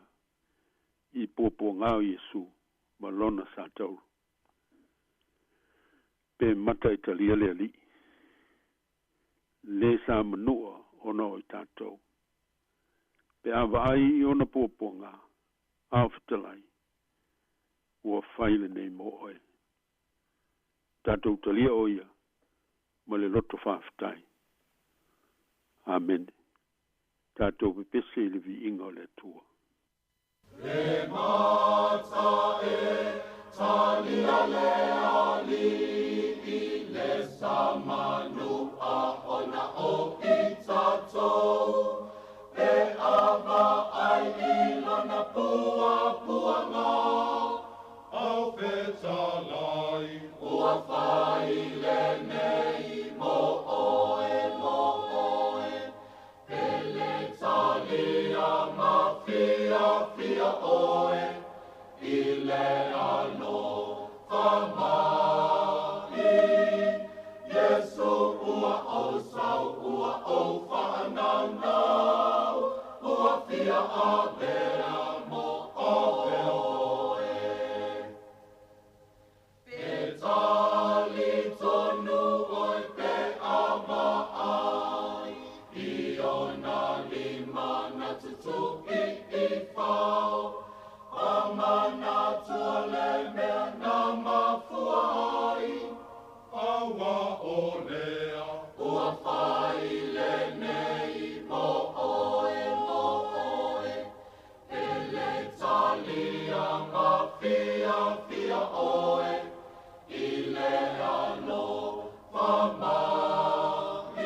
i puapuagā o Iesu ma lona sataulo. Pe mata i talia le Alii. Lē sa manua ona o i tātou. Pe a vaai i ona puapuagā, a o fetalai, ua fai lenei mo oe. Tatou talia o ia ma le loto faafetai. Amene. Tatou pepese i le viiga o le Atua. Le mata e talia le alii le sa manua ona o i tatou. Pe a vaai i lona puapuaga. Au fetalai. Ua fai lenei mo oe, mo oe. Pe le talia. le alofa mai. Iesu ua ou sau, ua ou whaanaunau, ua fia avea mo oe. Pe tali tonu oe pe a maai, i ona lima na tutu i i fau, Whamanatua le mea na mafua ai, aua o lea, ua whai le nei mo oe, mo oe. E le talia ma fia fia oe, i le alofa mai.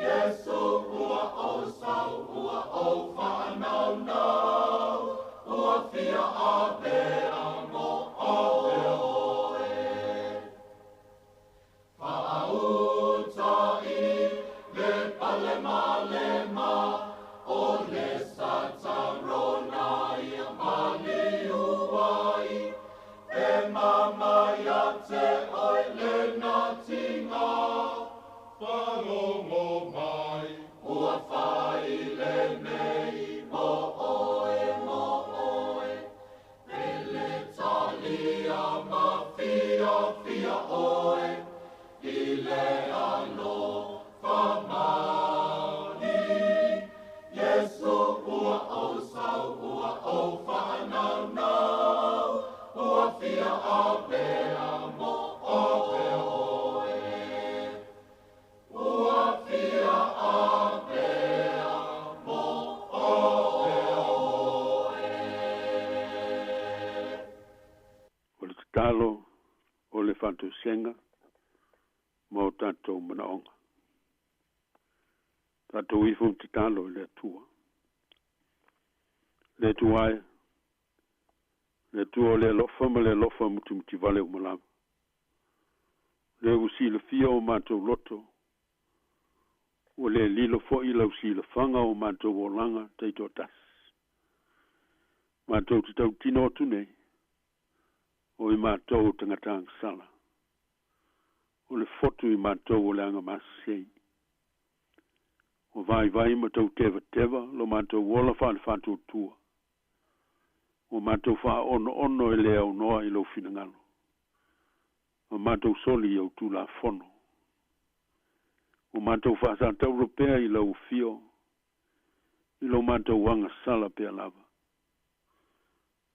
Iesu ua ou sau, ua ou whaanaunau, ua fia avea mo oe. Whaauta i le pale malema, o le satarona ia maliu ai. E mama ia te oe le natinga, whalongo mai, ua whai le nei mo oe, mo oe. E le talia ma fia fia oe, i le alofa mai. Iesu ua ou sau, ua ou whaanaunau, ua fia avea mo oe. Ua fia avea mo oe. O le tatalo o le whaatosega ma o tatou manaoga. Tatou ifo tatalo i le Atua. Le Atua e, le Atua o le alofa ma le alofa mutimutivale uma lava. Le ua silafia o matou loto, ua le lilo fo'i lau silafaga o matou olaga taitoatasi. Matou te tautino atu nei, o i matou o tagata agasala. O le fotu i matou o le agamasesei. Ua vaivai ma tautevateva lo matou ola faalefaatuatua. Ua matou faaonoono e le aunoa i lou finagalo. Ma matou soli i au tulafono. Ua matou faasatauro pea i lau afio, i lo matou agasala pea lava.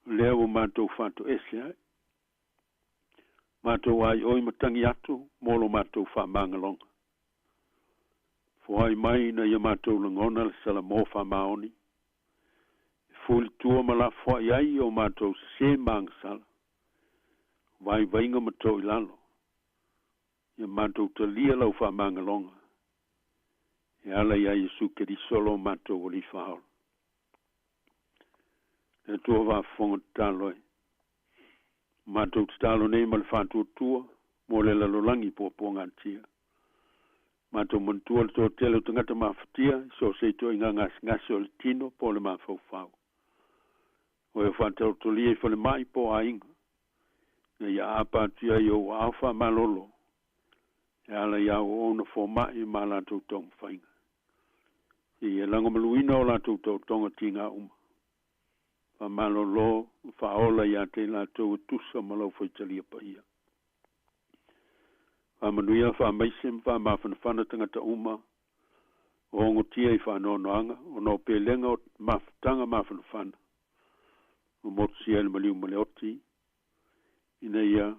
O lea ua matou faatoese ai. Matou aioi ma tagi atu mo lo matou faamagaloga. Foai mai ina ia matou lagona le salamo faamaoni. E fulitua ma lafoai ai o matou sesē ma agasala. Vaivaiga ma toilalo. Ia matou talia lau faamagaloga. E ala ia Iesu Keriso lo matou alii faaola. Le Atua faafofoga tatalo e. Matou tatalo nei ma le faatuatua mo le lalolagi puapuagatia. Matou manatua le toatele o tagata mafatia i so o se ituaiga gasegase o le tino po o le mafaufau. O e faataotolia i falemai po o aiga, ina ia aapa atu ai i ou aao faamalolo, e ala ia auauna foma'i ma latou taumafaiga. Seia lagomaluina o latou taotoga tiga uma. Faamalolo ma faaola ia te i latou e tusa ma lau faitalia paia. Faamanuia faamaise ma faamafanafana tagata uma o ogotia i faanoanoaga ona o pelega o mafutaga mafanafana ua motusia i le maliu ma le oti, ina ia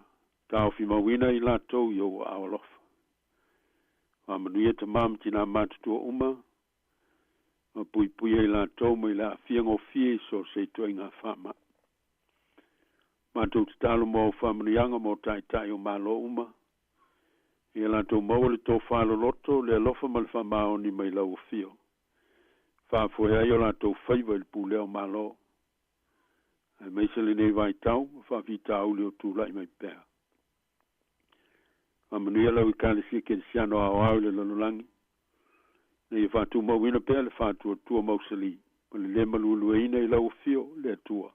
taofimauina i latou i ou aao alofa. Faamanuia tamā ma tinā matutua uma, ma puipuia i latou mai le aafia gofie i so o se ituaiga faama'i. Matou tatalo mo au faamanuiaga mo taitai o Malo uma, ia latou maua le tofā loloto, le alofa ma le faamaoni mai lau afio. Faafoe ai o latou faiva i le pulea o Malo. Aemaise lenei vaitau ma faafitauli o tula'i mai pea. Faamanuia lau Ekalesia Kerisiano aoao i le lalolagi, ina ia faatumauina pea le faatuatua mausali ma le lē maluelueina i lau afio le Atua.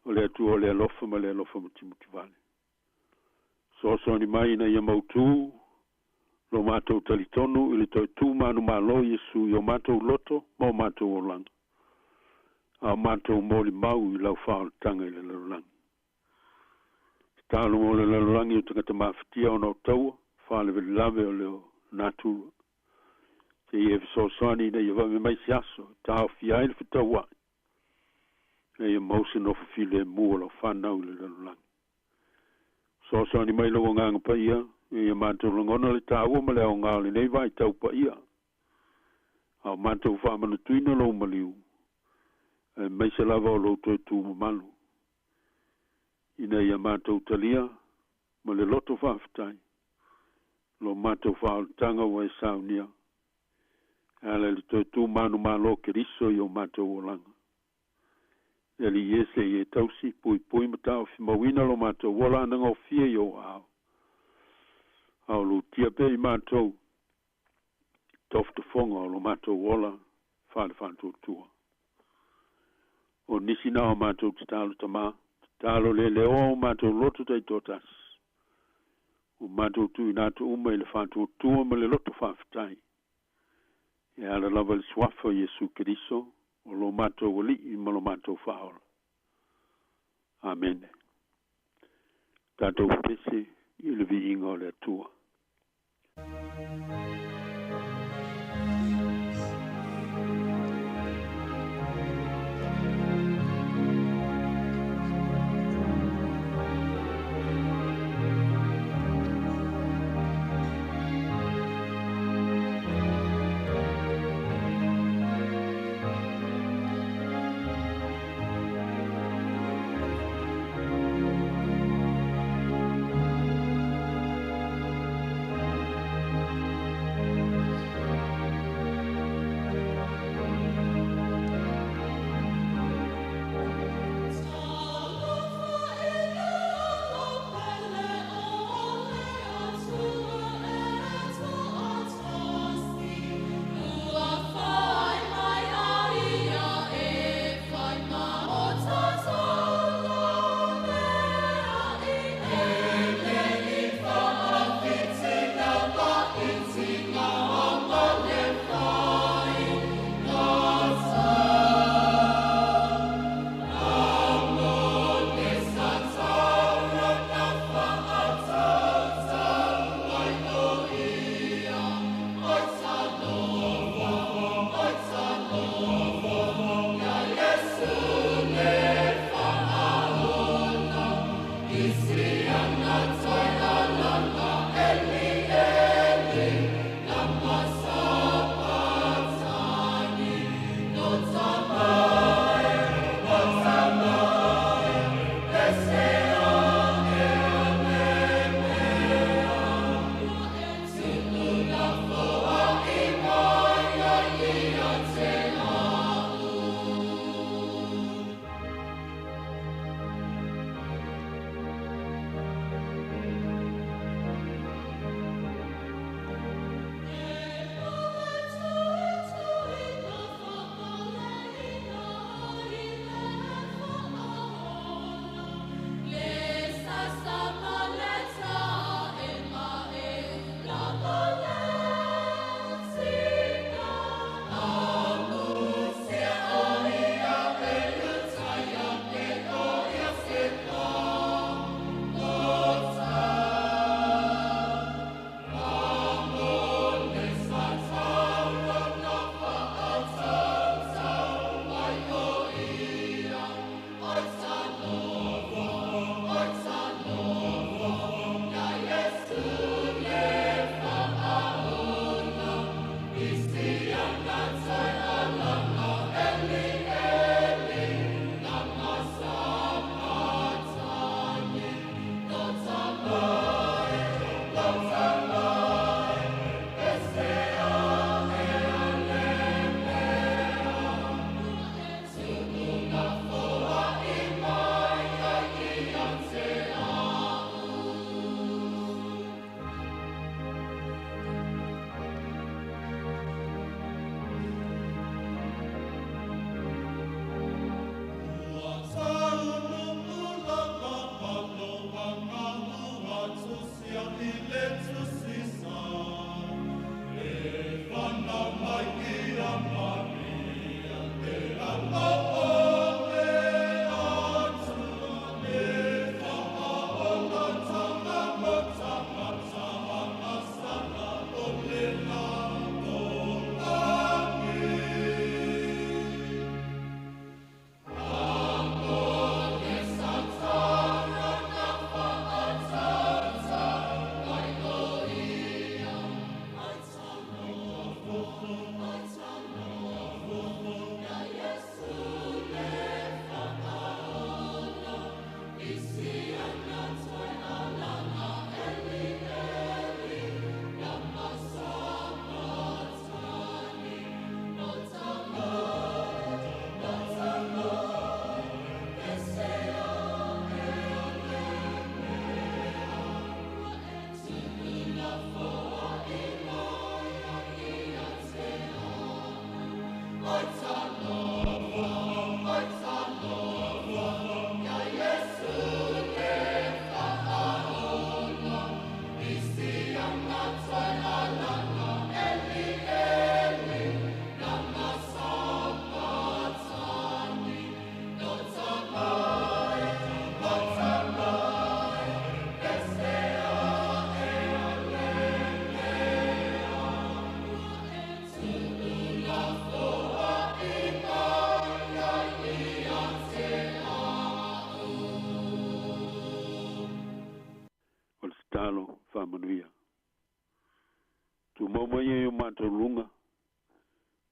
O le Atua o le alofa ma le alofa mutimutivale. Soasoani mai ina ia mautū lo matou talitonu i le toe tu manumalo Iesu i o matou loto ma o matou olaga. A o matou molimau i lau faaolataga i le lalolagi. Tatalo mo le lalolagi o tagata mafatia ona o taua, faalavelave o le natura. Seia e fesoasoani ina ia vave mai se aso e taofia ai le fetaua'i, ina ia maua se nofo filemu o lau fanau i le lalolagi. Fesoasoani mai lou Agaga Paia, ina ia matou lagona le taua ma le aogā o lenei vaitau paia, a o matou faamanatuina lou maliu, aemaise lava o lou toe tu mamalu, ina ia matou talia ma le loto faafetai lo matou faaolataga ua e saunia e ala i le toe tu manumalo Keriso i o matou olaga. E Alii e seia e tausi, puipui ma taofimauina lo matou ola anagofie i ou aao, a o lutia pea i matou tofotofoga o lo matou ola faale-faatuatua. O nisi na o matou tatalo Tamā, tatalo leleoa o matou loto taitoatasi, ua matou tuuina atu uma i le faatuatua ma le loto faafetai, e ala lava i le suafa o Iesu Keriso, o lo matou Alii ma lo matou Faaola. Amene. Tatou pepese i le viiga o le Atua.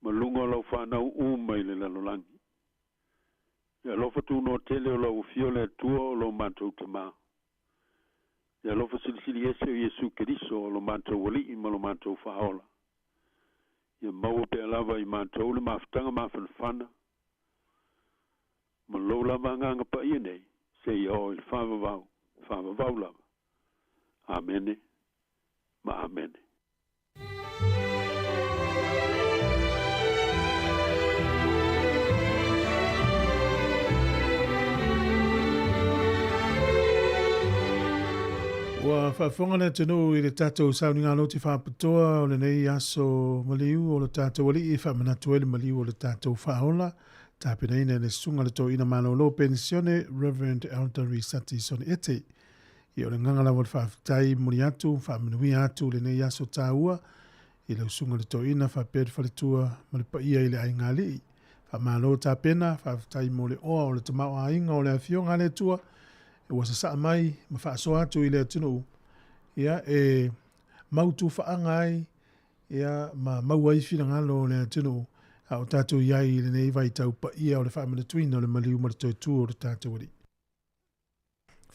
Ma luga o lau fanau uma i le lalolagi. E alofa tunoa tele o lau afio le Atua o lo matou Tamā. E alofa silisili ese o Iesu Keriso o lo matou Alii ma lo matou Faaola. Ia maua pea lava i matou le mafutaga mafanafana ma lou lava agaga paia nei seia oo i le faavavau, faavavau lava. Amene ma Amene. Ua faafofoga le atunuu i le tatou sauniga lote faapitoa o lenei aso maliu o le tatou Alii e faamanatu ai le maliu o le tatou Faaola, tapenaina e le Susuga le Toeaina Malolo Penisione Reverend Elder Risati Soni Ete. Ia o le agaga lava o le faafetai momoli atu, faamanuia atu lenei aso taua i lau Susuga le Toeaina faapea le faletua ma le paia i le aiga alii. Faamalo tapena, faafetai mo le oa o le tamaoaiga o le Afioga a le Atua ua sasaa mai ma faasoa atu i le atunuu, ia e mautu faaga ai ia ma maua ai finagalo o le atunuu a o tatou i ai i lenei vaitau paia o le faamanatuina o le maliu ma le toe tu o le tatou Alii.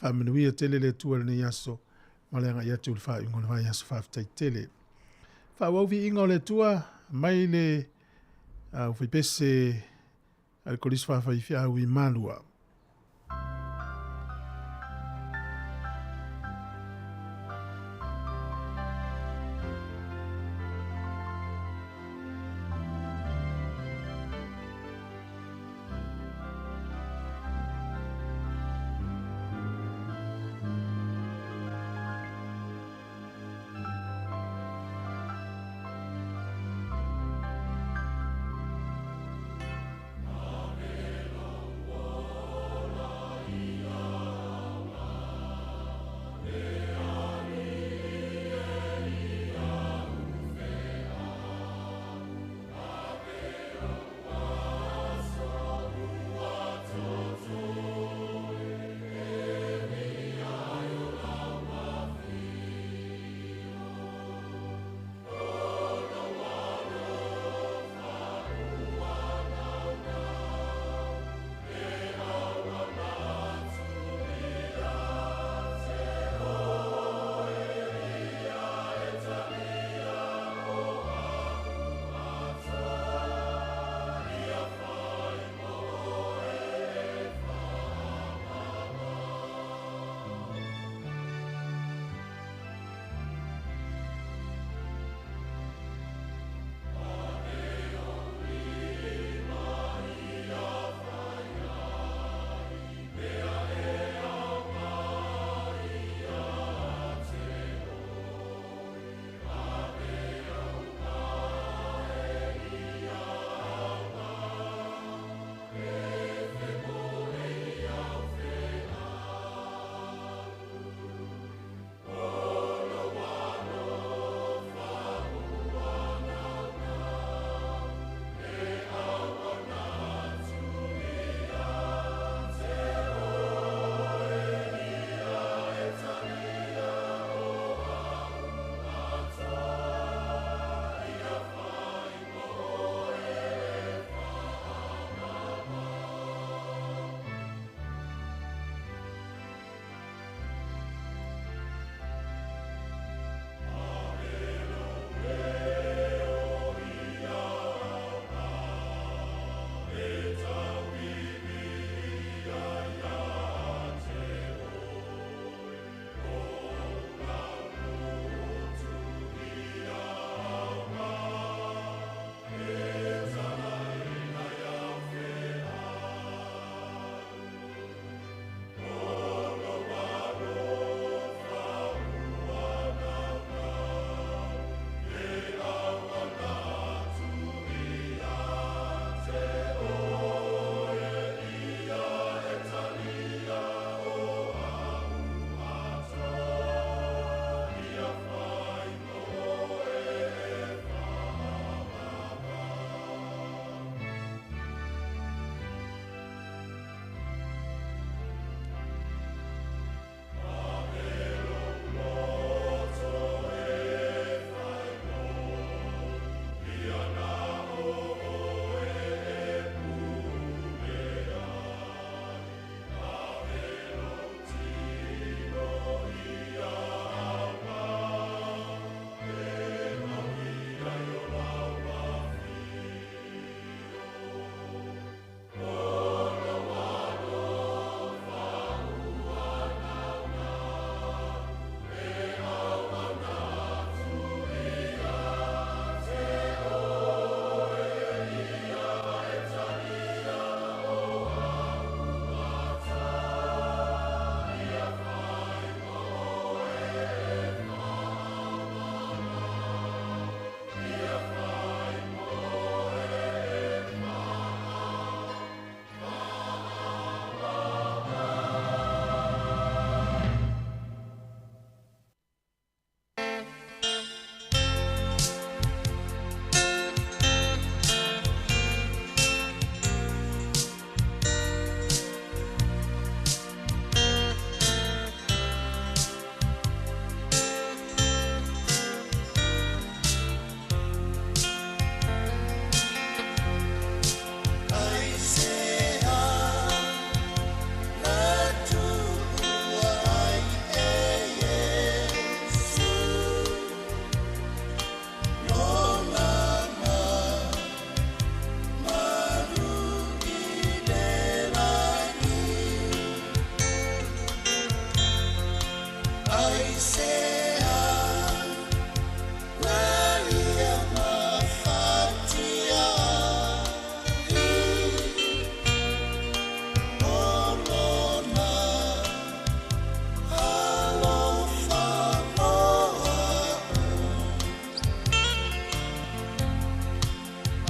Faamanuia tele le Atua i lenei aso ma le agai atu i le faaiuga o le vaiaso. Faafetai tele. Faaauau viiga o le Atua mai le aufaipese a le Kolisi Faafaifeau i Malua.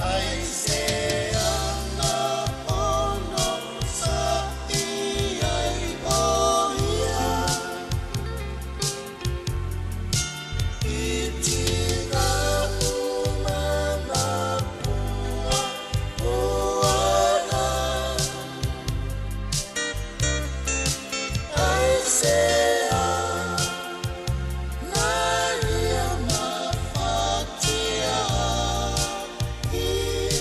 Aisea na ono sa'i ai o ia I tina uma na pua puana Aisea na ia mafatia i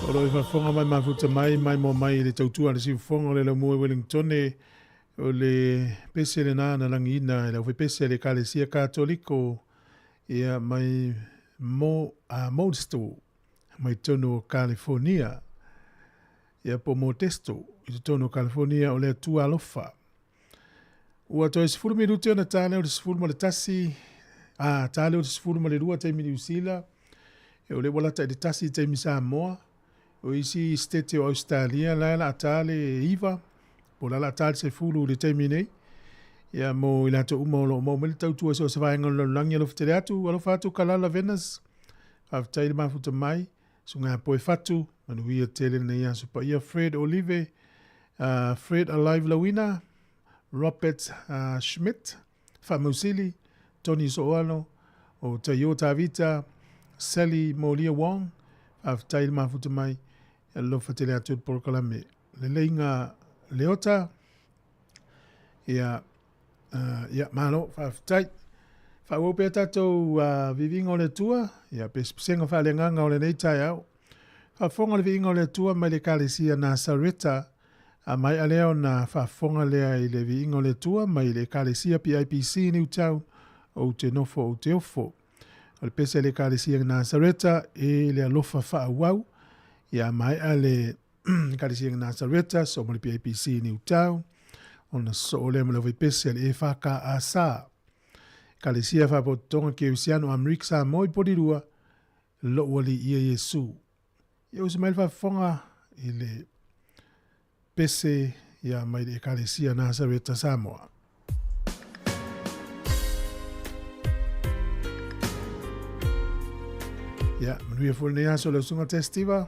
O lo i faafofoga mai mafuta mai mai mo mai i le tautua a le siufofoga o le laumua i Wellingtone o le pese lena na lagiina e le aufaipese a le Ekalesia Katoliko ia mai mo a Modesto mai totonu o California ia po Modesto i totonu o California o le Atua alofa. Ua toe 10 minute ona ta lea o le 11, a, ta lea o le 12 taimi Niu Sila, e o lea ua lata i le 1 taimi Samoa, o isi state o Australia la e la ta le 9, po la la ta le 10 i le taimi nei. Ia mo i latou uma o lo o maua mai le tautua i so o se vaega o le lalolagi, alofa tele atu, alofa atu Kalala Venus, faafetai le mafuta mai, Suga Poe Fatu, manuia tele lenei aso paia, Fred Olive, Fred Alive Lauina, Robert Schmidt, Faamausili, Tony Sooalo, o Taio Tavita, Sally Molia Wong, faafetai le mafuta mai, alofa tele atu le polokalame. Leleiga Leota, ia, ia, malo, faafetai. Faaauau pea tatou viiviiga o le Atua, ia, pesepesega faaleagaga o lenei taeao. Faafofoga le viiga o le Atua mai le Ekalesia Nasareta, a maea lea ona faafofoga lea i le viiga o le Atua mai le Ekalesia PIPC Newtown, ou te nofo ou te ofo. O le pese a le Ekalesia Nasareta e le alofa faaauau, ia maea le Ekalesia Nasareta, soo ma le PIPC Newtown, ona soo lea ma le aufaipese a le EFKS. Ekalesia Faapotopotoga Kerisiano Amerika Samoa i Porirua, lou alii ia Iesu. Ia uso mai le faafofoga i le pese ia mai le Ekalesia Nasareta Samoa. Ia, manuia foi lenei aso le usuga Testiva.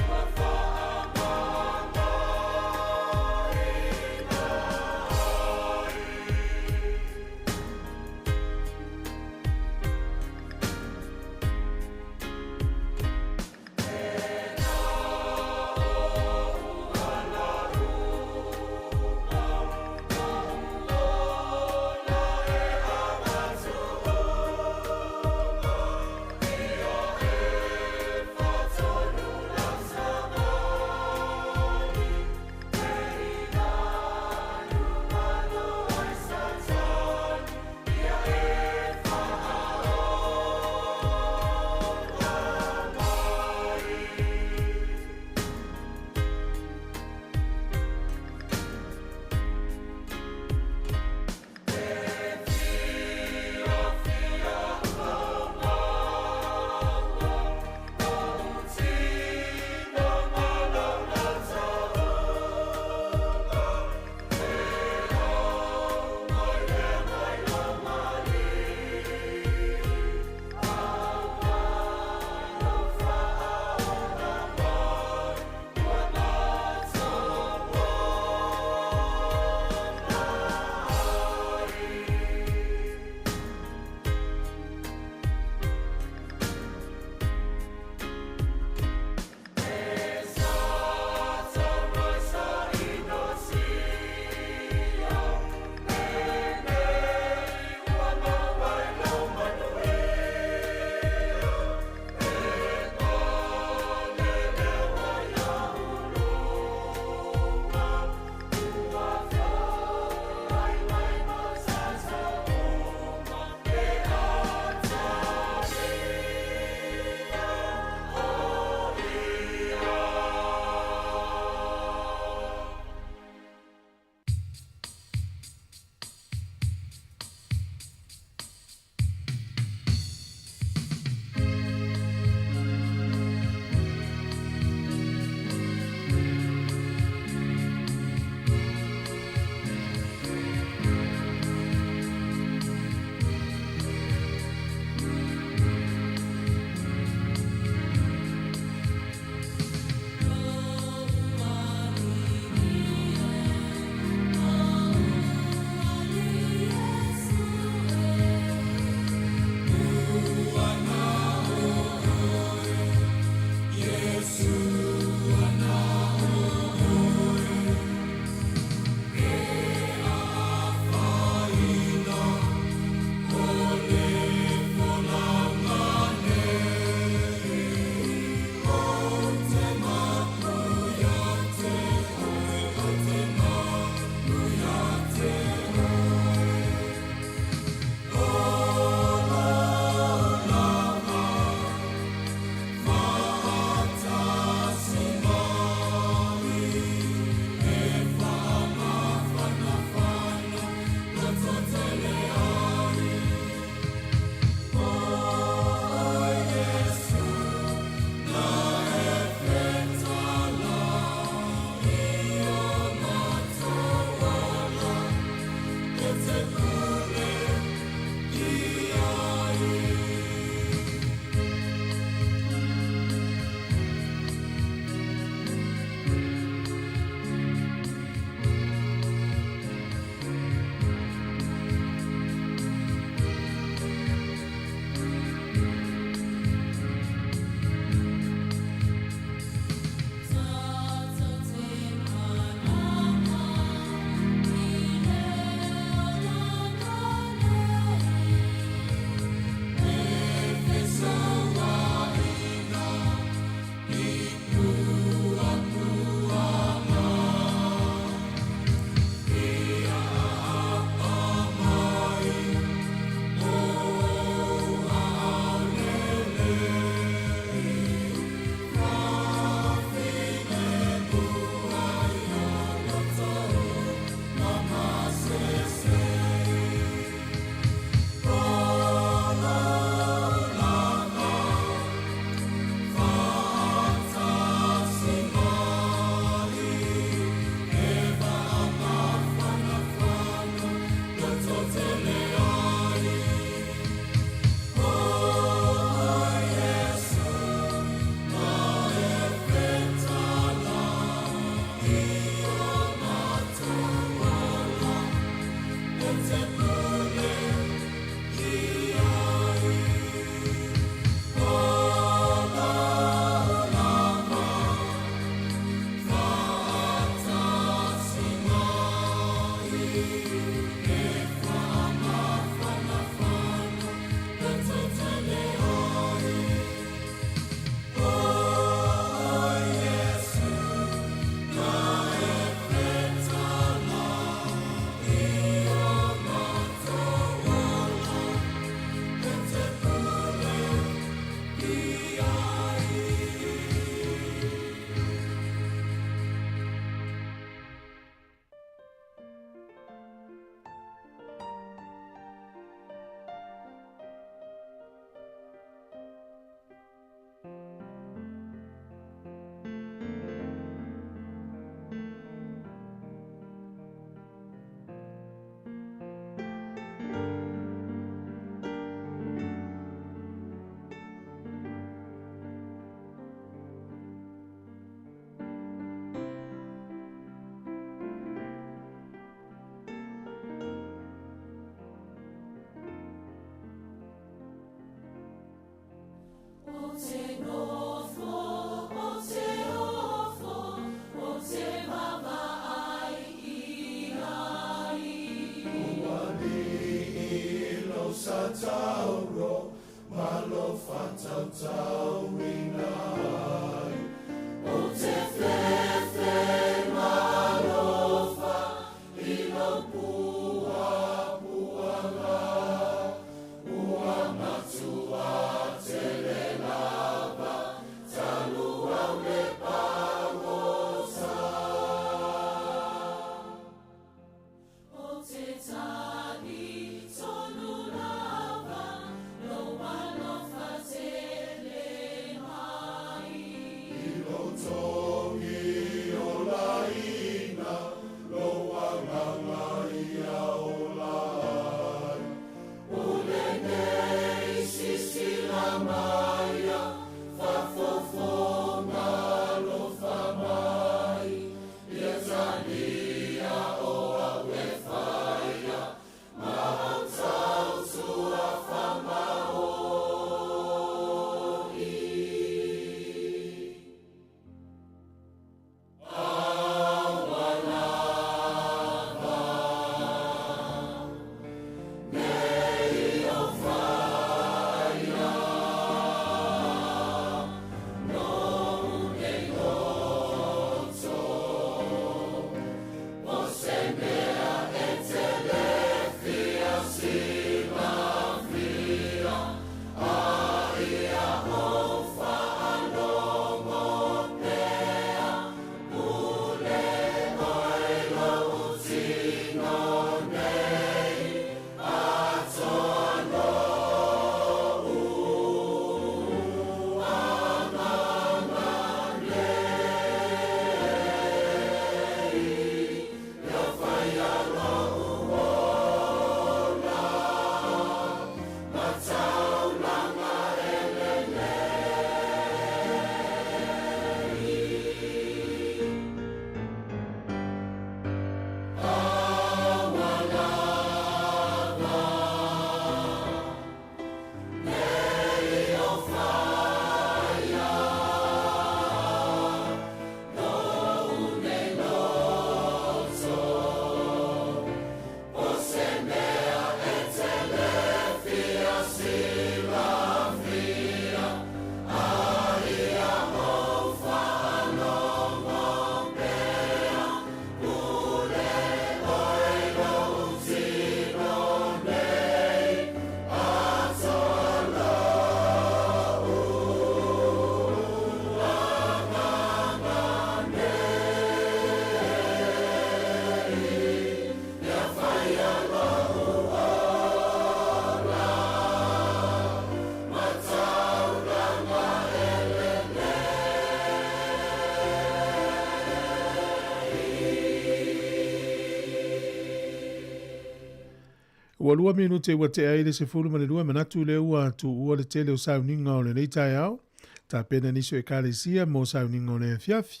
Ua 2 minute ua tea ai le 12 manatu le ua tuua le tele o sauniga o lenei taeao. Tapena nisi o ekalesia mo sauniga o le afiafi.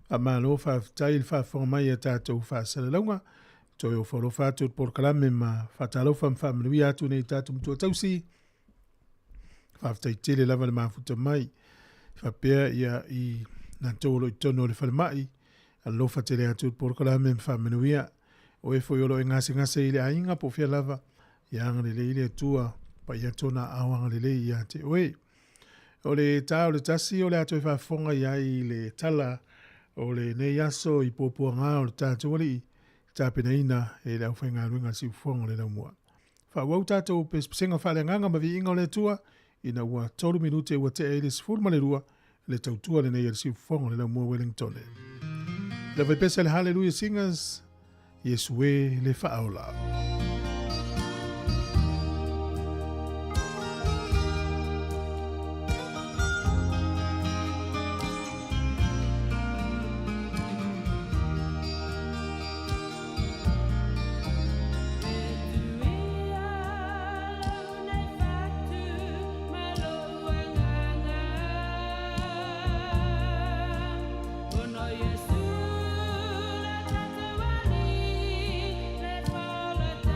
Faamalo faafetai i le faafofoga mai a tatou faasalalauga. Toe o faalofa atu i le polokalame ma faatalofa ma faamanuia atu nei tatou matua tausi. Faafetai tele lava le mafuta mai. Faapea ia i latou o lo o i totonu o le falemai. Alofa tele atu i le polokalame ma faamanuia. O e foi o lo o e gasegase i le aiga po o fea lava. Ia agalelei le Atua paia tona ao agalelei ia te oe. O le tā o le 1 o le a toe faafofoga i ai i le tala o lenei aso i puapuaga o le tatou alii tapenaina e le aufaigaluega a le siufofoga o le laumua. Faaauau tatou pesepesega faaleagaga ma viiga o le Atua ina ua 3 minute ua tea ai le 12 le tautua lenei a le siufofoga o le laumua Wellington. Le vaipese le Hallelujah Singers, Iesu e le faaola. Ona Iesu le tatou alii, le faaola.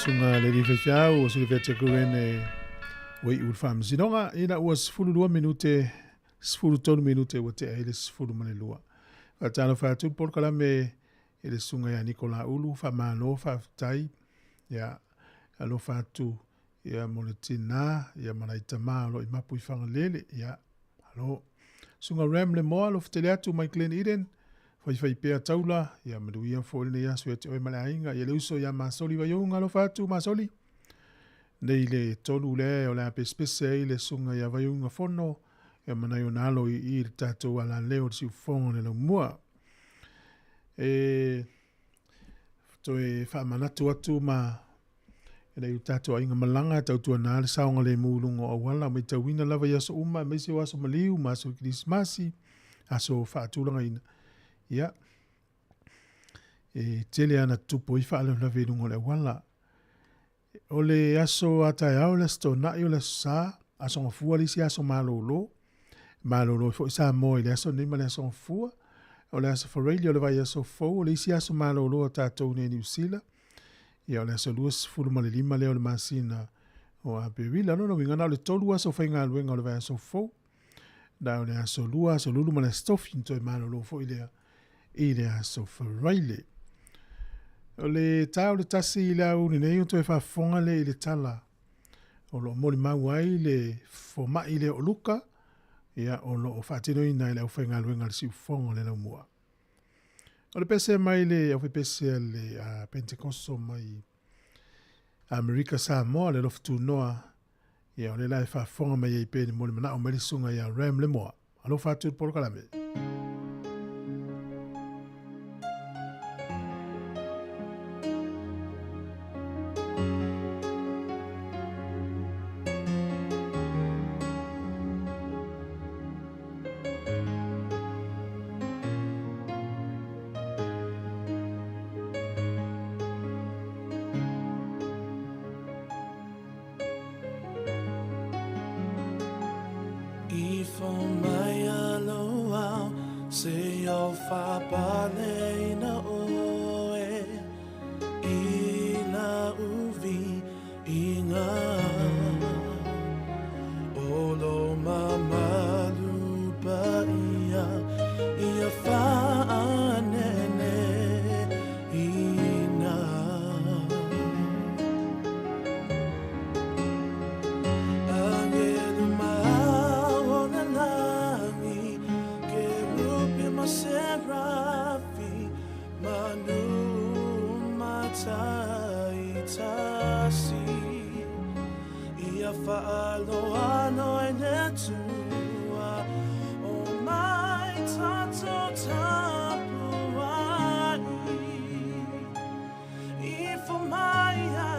Sunga le li fefiau o sili fete kuene ua iʻu le faamasinoga ina ua 12 minute 13 minute ua tea ai le 12. Faatalofa atu le polokalame i le susuga iā Nikola Ulu, faamālō faafetai ia alofa atu ia mo le tinā ia ma nai tamā o loo i mapu i Fagalele ia alo. Susuga Ram le moa alofa tele atu mai Glen Eden faifai pea taula ia manuia foi lenei aso ia te oe ma le aiga ia le uso ia Masoli Vaiouga alofa atu Masoli. Nei le 3 lea o le a pesepese ai le susuga ia Vaiuga Fono e ma nai ona alo i i le tatou alaleo o le siufofoga o le laumua. E toe faamanatu atu ma e le tatou aiga malaga tautuana le saogalemu i luga o auala matauina lava i aso uma aemaise o aso maliu ma aso kerisimasi, aso faatulagaina. Ia, e tele ana tutupu ai faalavelave i luga o le auala. O le aso a taeao, le aso Toonai, o le aso Sa, aso Gafua le isi aso malolo. Malolo ai foi Samoa i le aso nei ma le aso Gafua. O le aso Faraili o le vaiaso fou, o le isi aso malolo a tatou nei i Niu Sila. Ia, o le aso 25 lea o le masina o Aperila. O lona uiga na o le 3 aso faigaluega o le vaiaso fou. Na o le aso 2, aso Lulu ma le aso Tofi, na toe malolo foi lea i le aso Faraile. O le tā o le 1 i le aoauli nei o toe faafofoga lea i le tala o loo molimau ai le fomai lea o Luka, ia o loo faatinoina e le aufaigaluega a le siufofoga o le laumua. O le pese mai le aufaipese a le Pentekoso mai Amerika Samoa, le alofa tunoa, ia o le la e faafofoga mai ai pe ni mo le manao mai le susuga ia Ram Lemoa. Alofa atu i le polokalame. Ifo mai aloa se o whapale na oe i la uvi inga o lo mamalu pa ia ia whaanene ina. Angelu maona langi, kerubi ma serafi, manu matai tasi. Ia whaaloalo e le tua, o mai tato tapuai. Ifo mai a,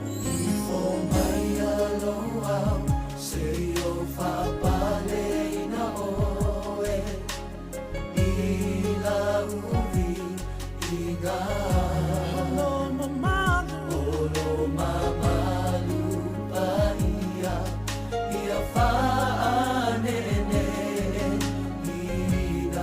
ifo mai aloa, se o whapale ina oe, i la uvi inga. Olo mamalu, olo mamalu pa ia, ia whaanene ina.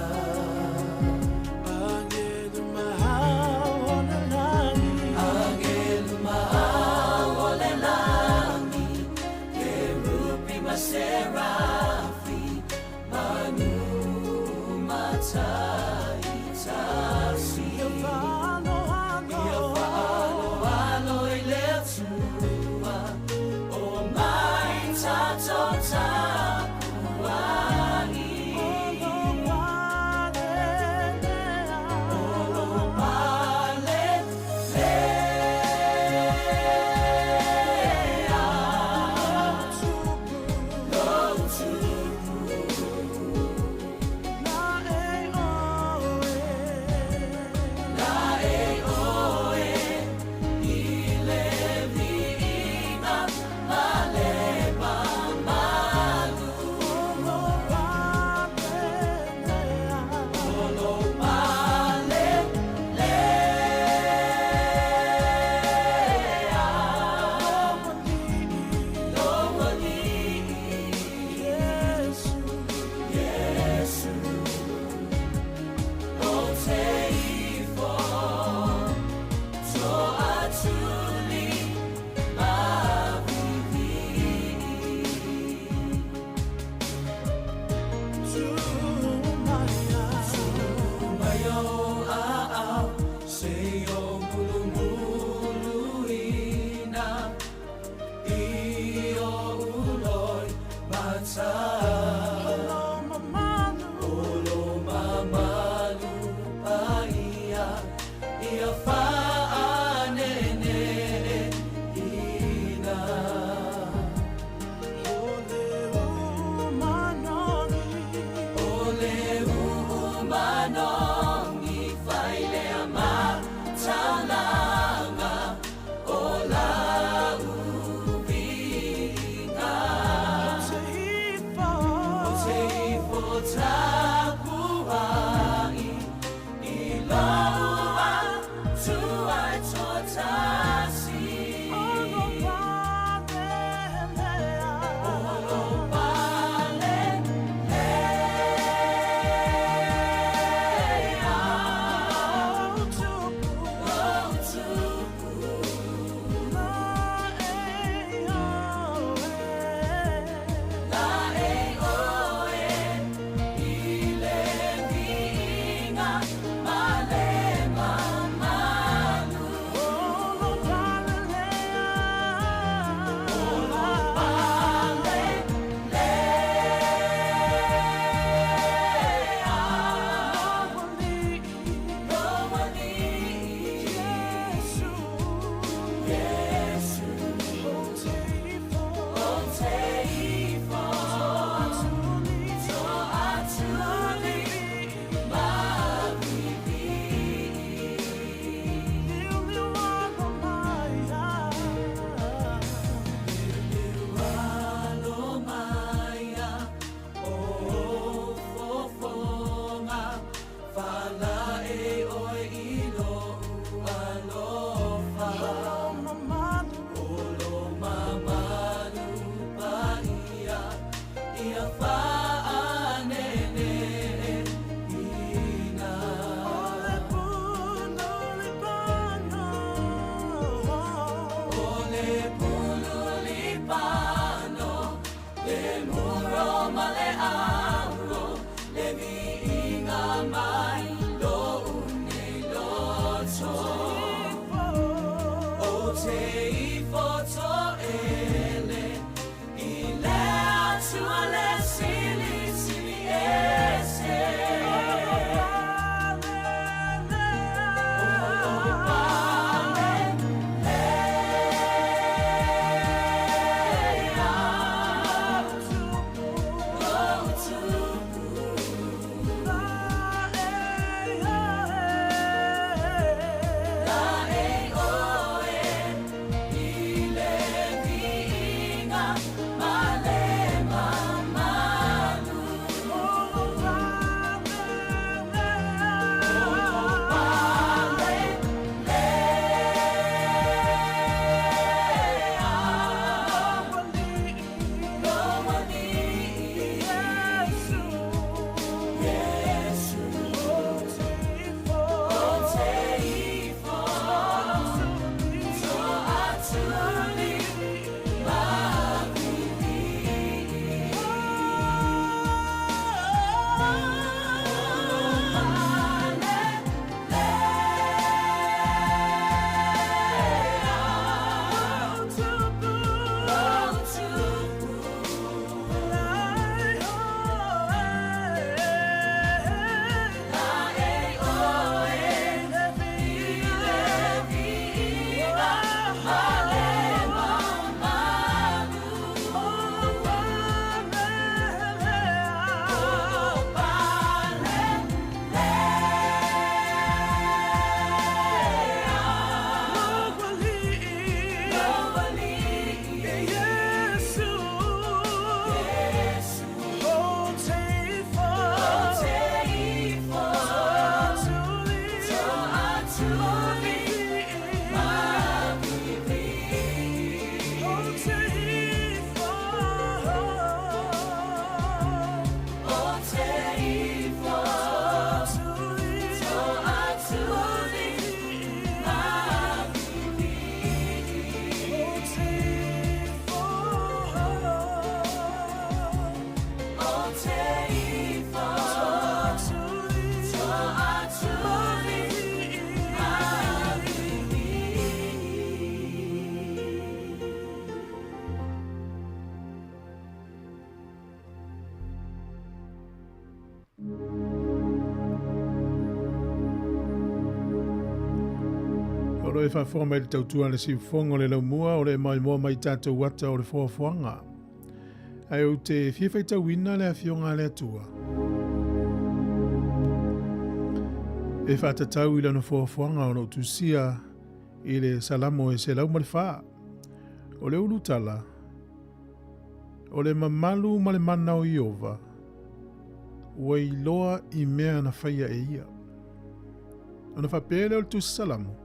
e faafofoga mai i le tautua a le siufofoga o le laumua o le maimoa mai tatou ata o le foafoaga. Ae ou te fia faitauina le afioga a le Atua. E faatatau i lana foafoaga o lo o tusia i le Salamo e 104. O le ulutala, o le mamalu ma le mana o Ieova, ua iloa i mea na faia e ia. Ona faapea lea o le Tusi Salamo,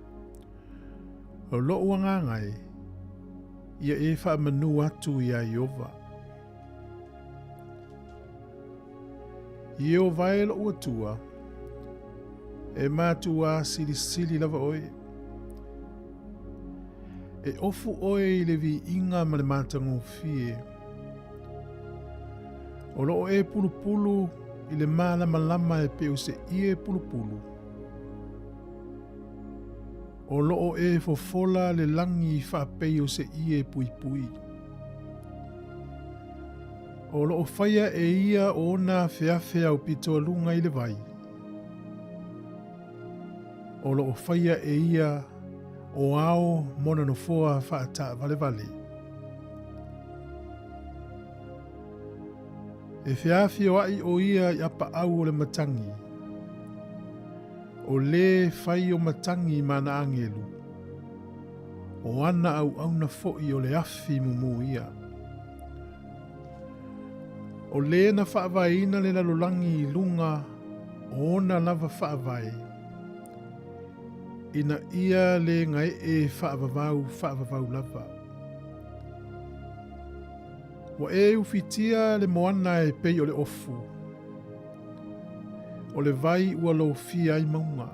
O lou agaga e, ia e faamanu atu iā Ieova. Ieova e lou Atua, e matuā silisili lava oe. E ofu oe i le viiga ma le matagofie. O lo o e pulupulu i le malamalama e pei o se ie pulupulu. O lo o e fofola le lagi faapei o se ie puipui. O lo o faia e ia ona afeafe aupitoaluga i le vai. O lo o faia e ia o ao mona nofoa faataavalevale. E feafioai o ia i apaau o le matagi. O lē fai o matagi ma ana agelu, o ana auauna foʻi o le afi mumu ia. O lē na faavaeina le lalolagi i luga o ona lava faavae, ina ia le gaee faavavau faavavau lava. Ua e ufitia le moana e pei o le ofu. O le vai ua lofia ai mauga.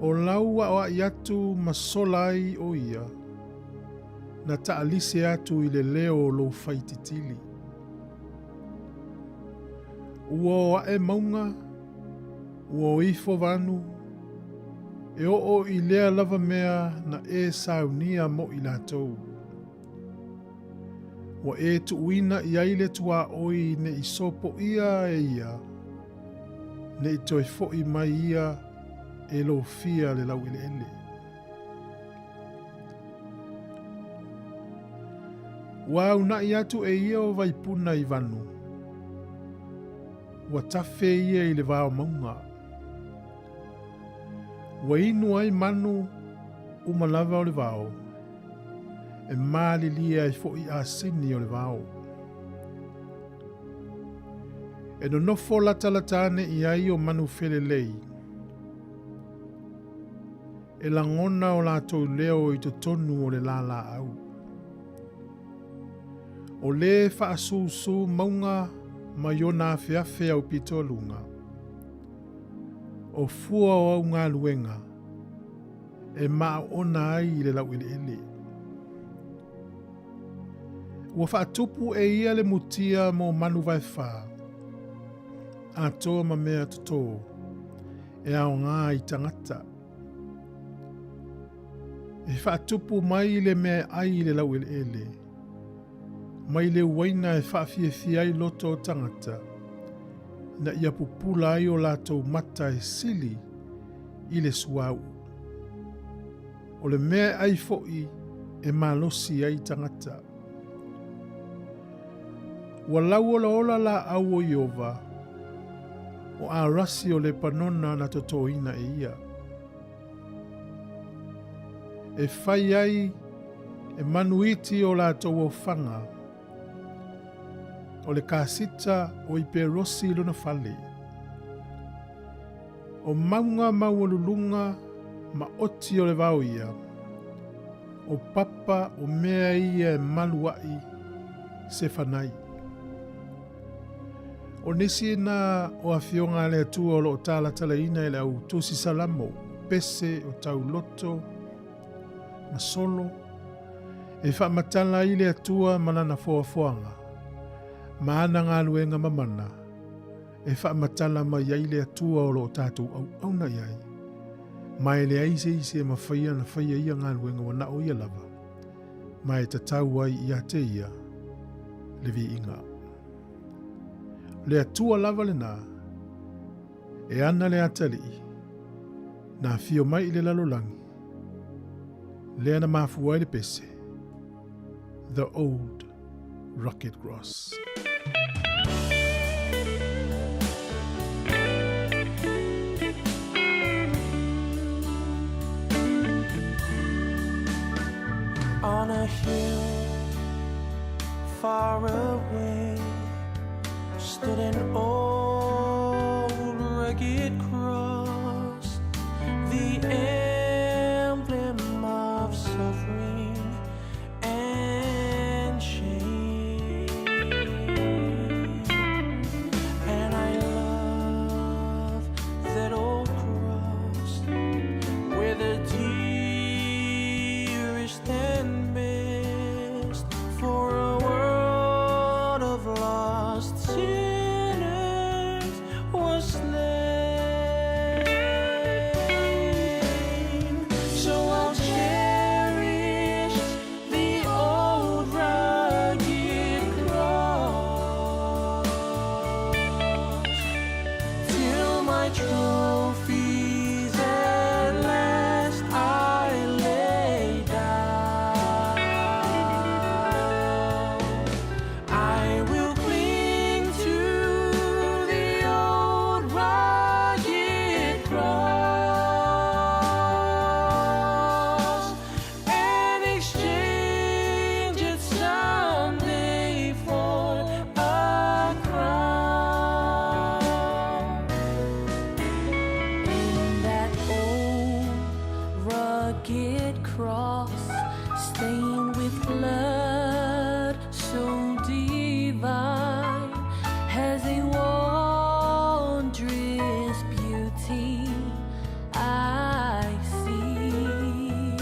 O lau aoaʻi atu ma sola ai o ia, na taalise atu i le leo o lou faititili. Ua o aʻe mauga, ua o ifo vanu, e oo i lea lava mea na e saunia mo i latou. Ua e tuuina i ai le tuaoi ne i sopoia e ia, ne i toe foʻi mai ia e lofia le laueleele. Ua aunaʻi atu e ia o Vaipuna i vanu. Ua tafe ia i le vao mauga. Ua inu ai manu uma lava o le vao, e malilie ai foʻi asini o le vao. E nonofo latalata ane i ai o manu felelei, e lagona o latou leo i totonu o le lalaau. O lē faasūsū mauga mai ona afeafe aupitoaluga, o fua o au galuega e maaona ai i le laueleele. Ua faatupu e ia le mutia mo manu vaefā, atoa ma mea totō e aoga i tagata. E faatupu mai le mea e ai i le laueleele, mai le uaina e faafiafia ai loto o tagata, ina ia pupula ai o latou mata e sili i le suauu. O le mea e ai foʻi e malosi ai tagata. Ua lauolaola laau o Ieova, o arasi o Lepanona na totoina e ia. E fai ai e manu iti o latou ofaga, o le kasita o Iperosi i lona fale. O mauga maualuluga maoti o le vao ia, o papa o mea ia e malu aʻi Sefanai. O nisi na o afioga a le Atua o lo o talatalaina e le au tusi Salamo, pese o tauloto ma solo, e faamatala ai le Atua ma lana foafoaga, ma ana galuega mamana, e faamatala mai ai le Atua o lo o tatou auauna i ai, ma e leai se isi e mafai ona faia ia galuega ua na o ia lava, ma e tatau ai ia te ia le viiga. O le Atua lava lena, e ana le atalii, na afio mai i le lalolagi, lea na mafua ai le pese, The Old Rugged Cross. On a hill far away stood an old rugged cross, the emblem of suffering and shame. And I love that old cross where the dearest and best for a world of lost sinners was slain. So I'll cherish the old rugged cross till my trophies at last I lay down. I will cling to the old rugged cross and exchange it someday for a crown. In that old rugged cross, stained with blood so divine, has a wondrous beauty I see.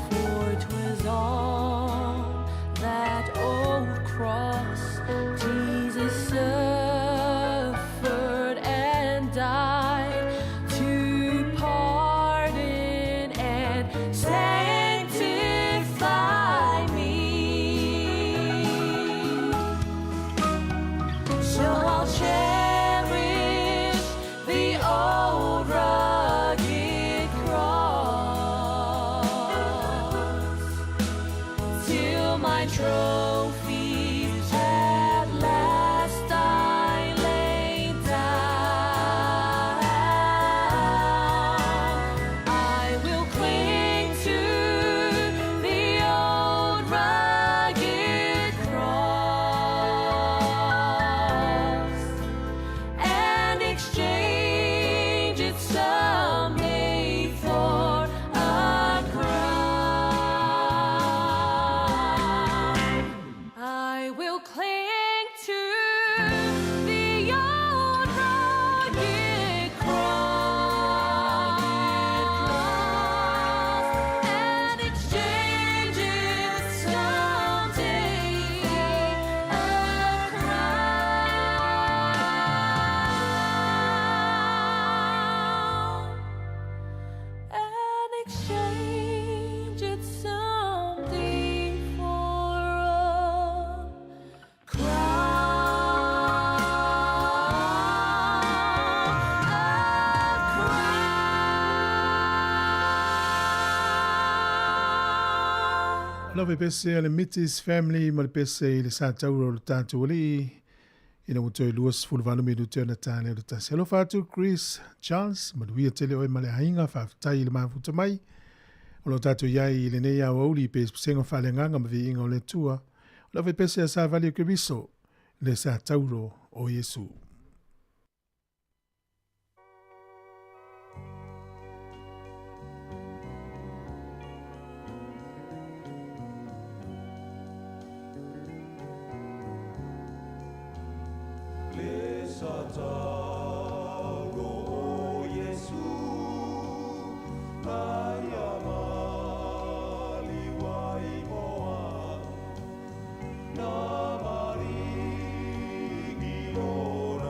For 'twas on that old cross Jesus suffered and died to pardon and sanctify me. So I'll cherish the old rugged cross till my trophies at last I lay down. I will cling to the old rugged cross and exchange it someday for a crown. I will cling to the old rugged cross and exchange it someday for a crown. And exchange it someday for a crown. A Lau pese a le Mittis Family ma le pese i le sa tauro o le tātou alii ina ua toe 28 minute ona tā lea o le tasi. Alofa atu Chris Charles, manuia tele oe ma le aiga, faafetai i le mafuta mai. O lo tātou iai i lenei aoauli pe pesega faaleagaga ma viiga o le Atua. O lau pese a Savali o Keriso, le sa tauro o Iesu. Le sa tauro o Iesu, mai a mali wai moa, na maringi lona.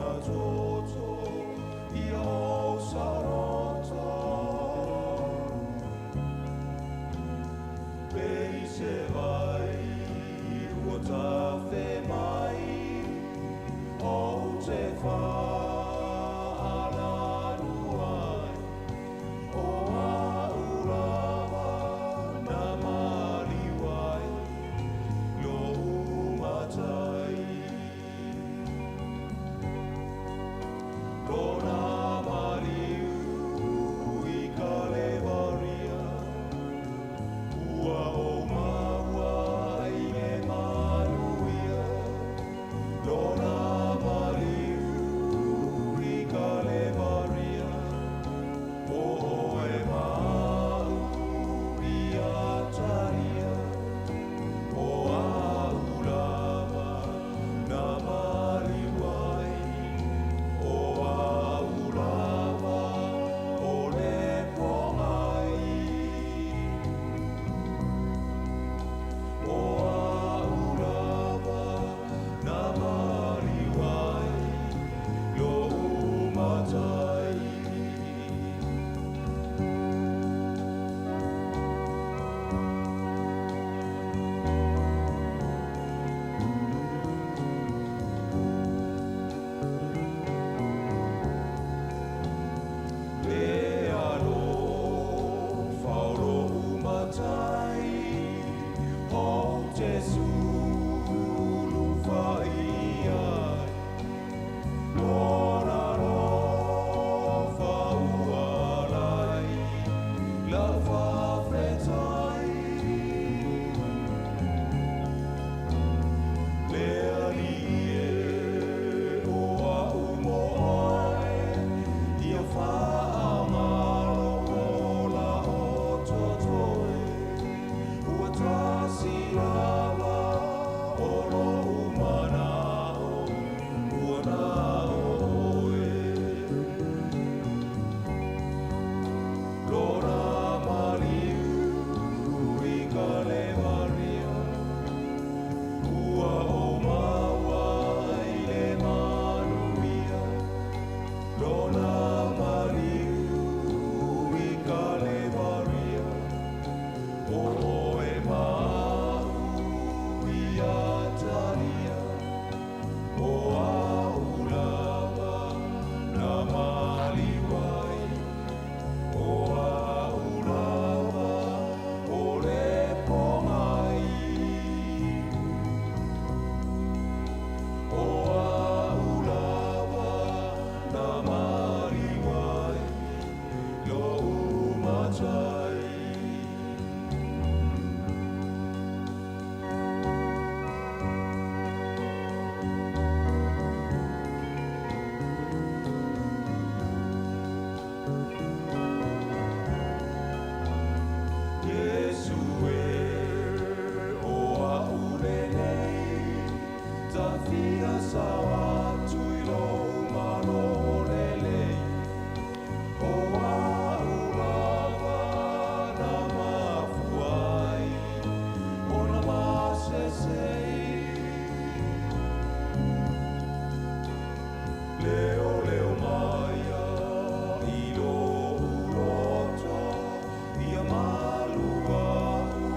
matai. Iesu e o a'u lenei, tafia sao atu i lou malo lelei. O a'u lava na mafua ai ona masesei. Leo leo maia i lo'u loto, ia malu a'u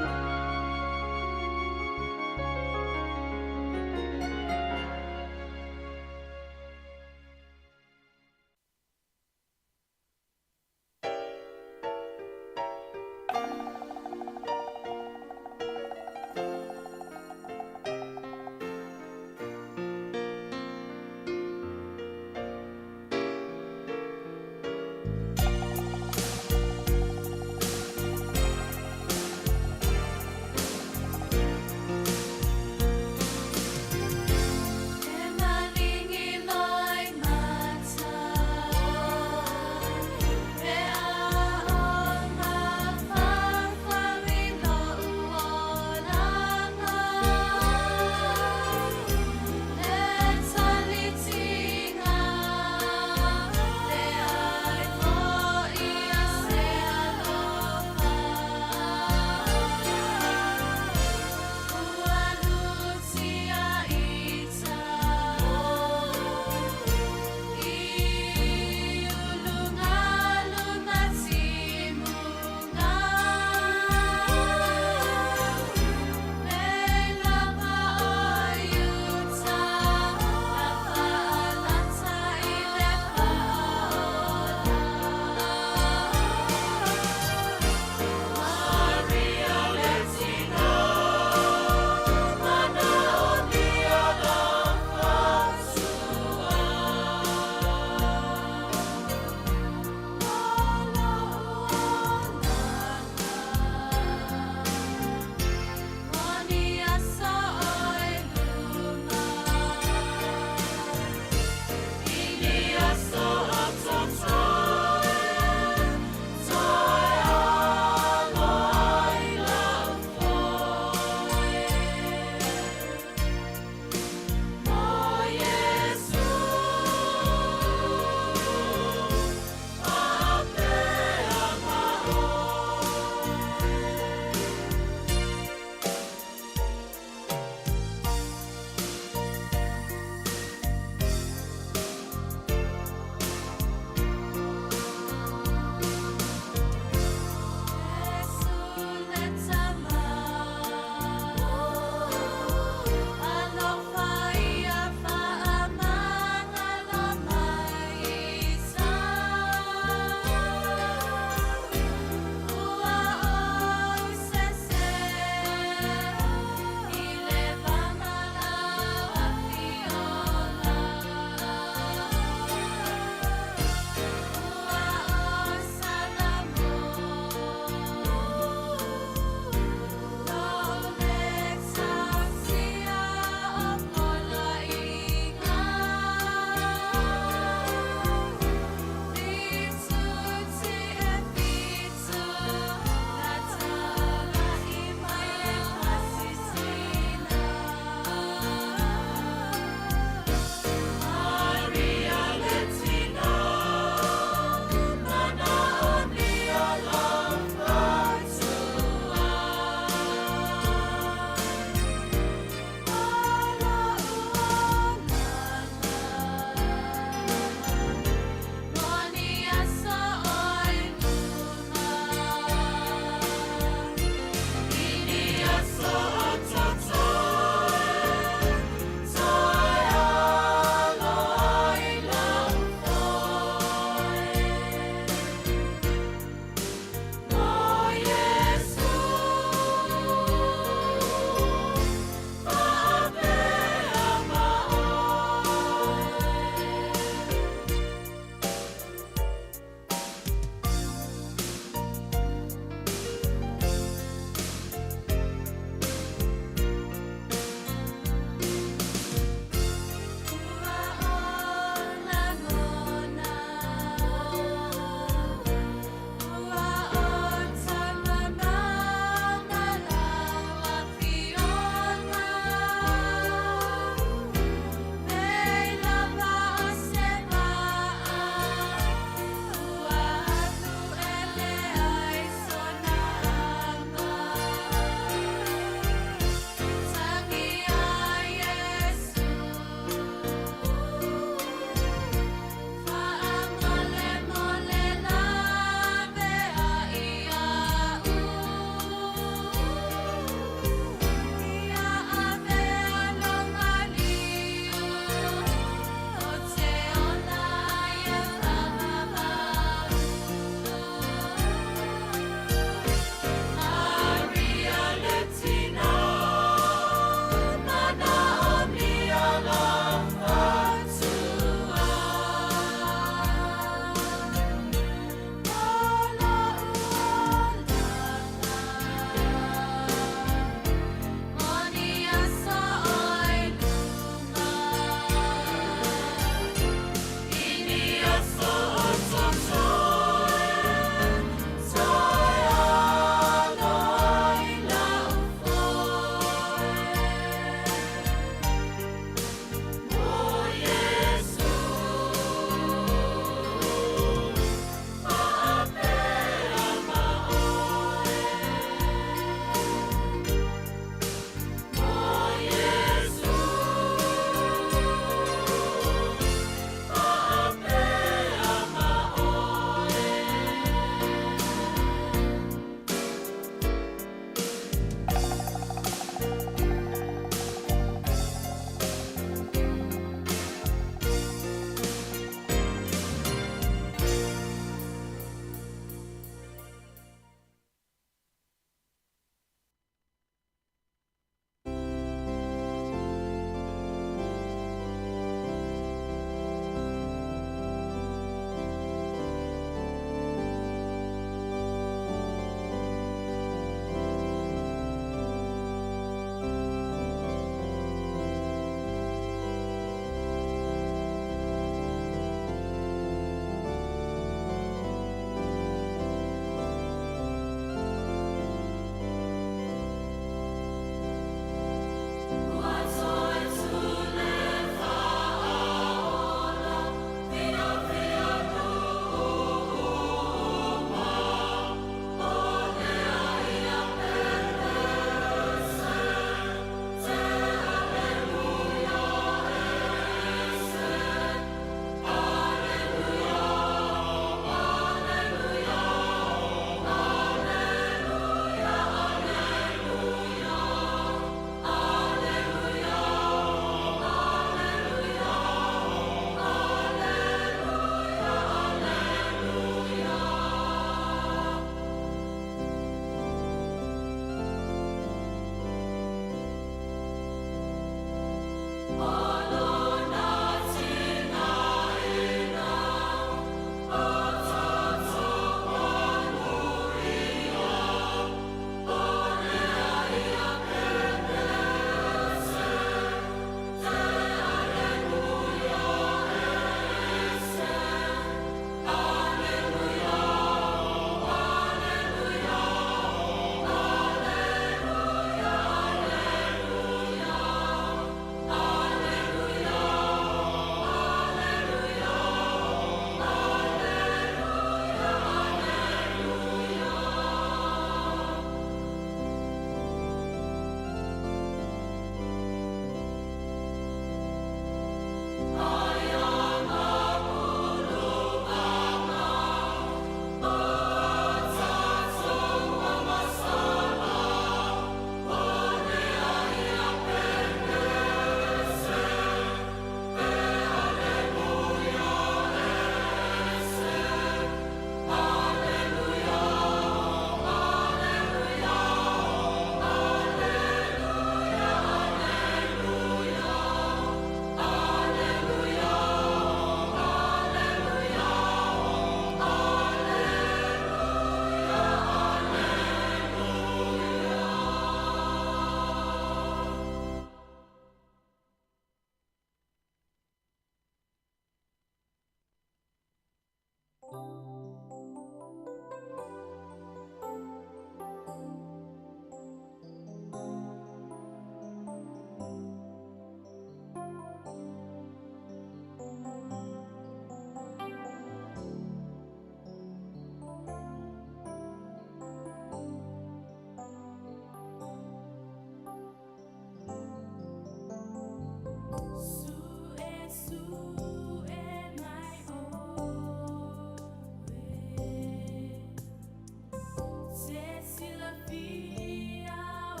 Se silafia o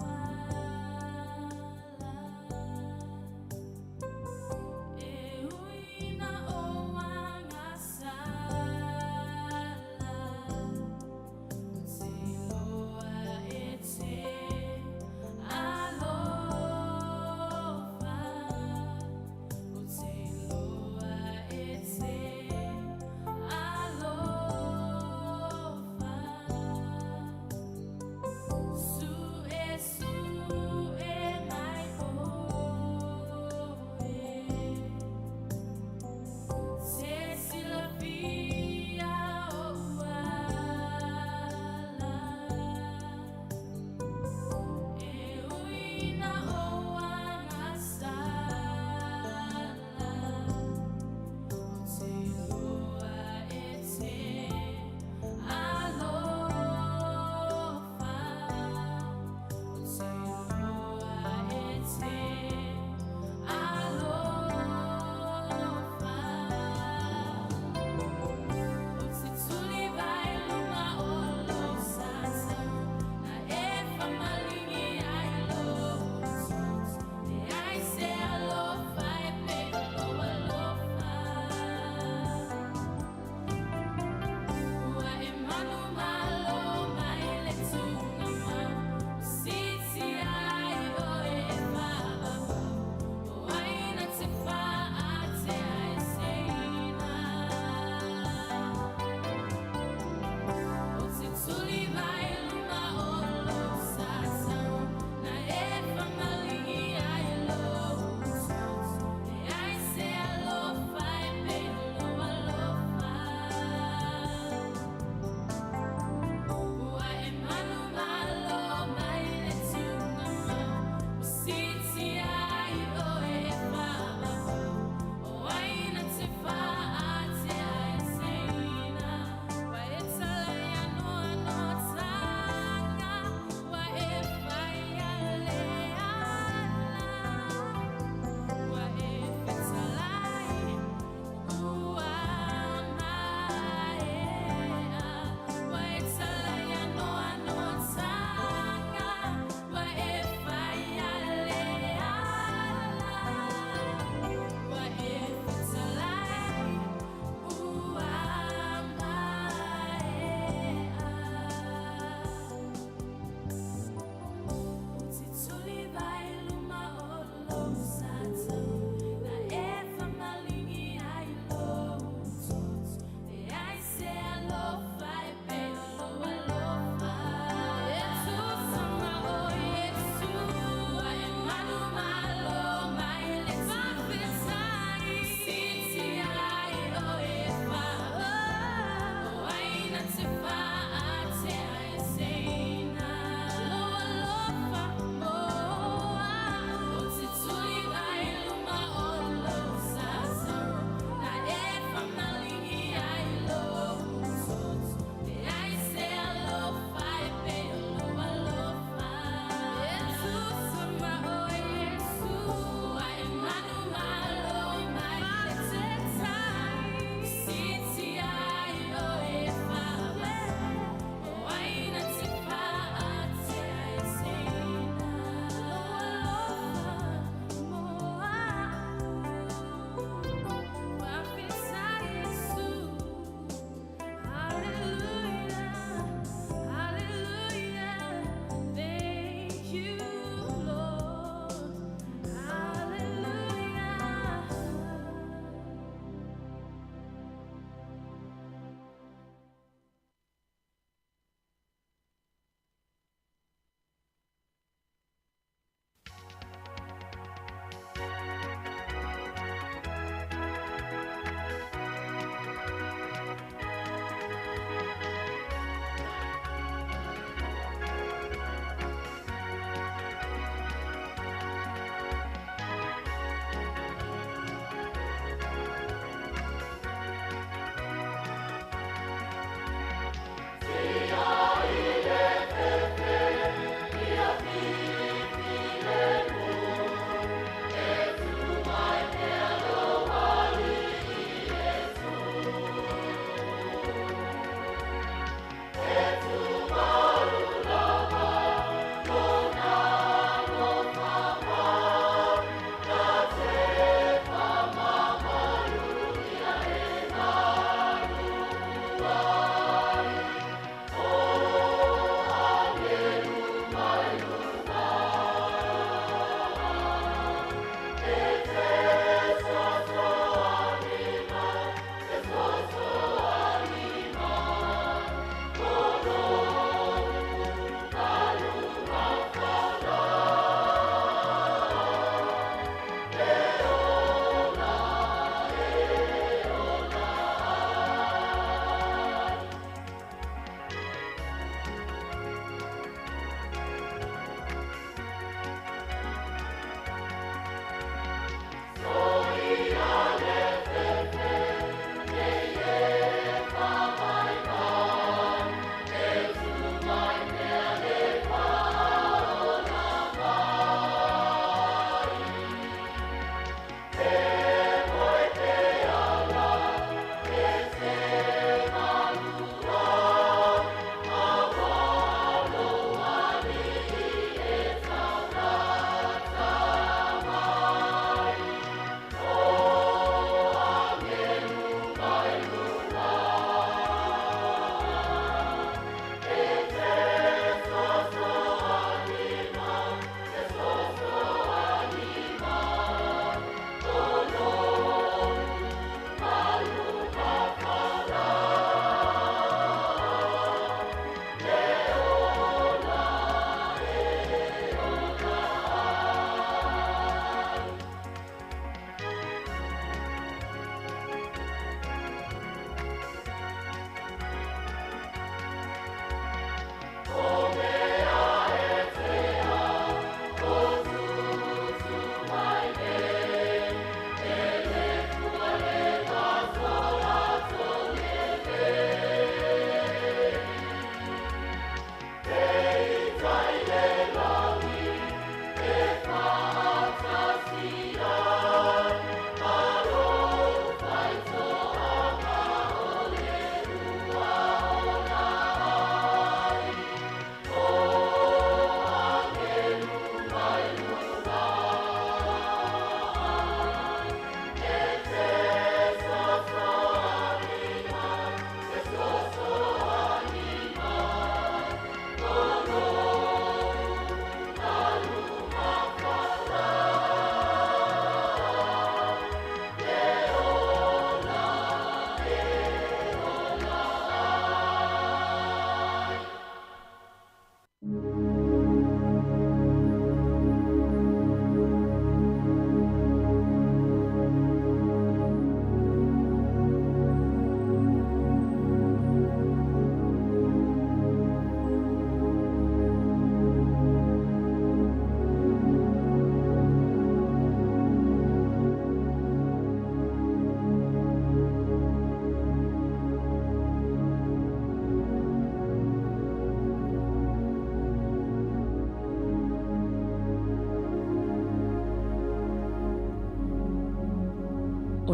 ala E ui na o agasala Te loa e te alofa O te loa e te alofa.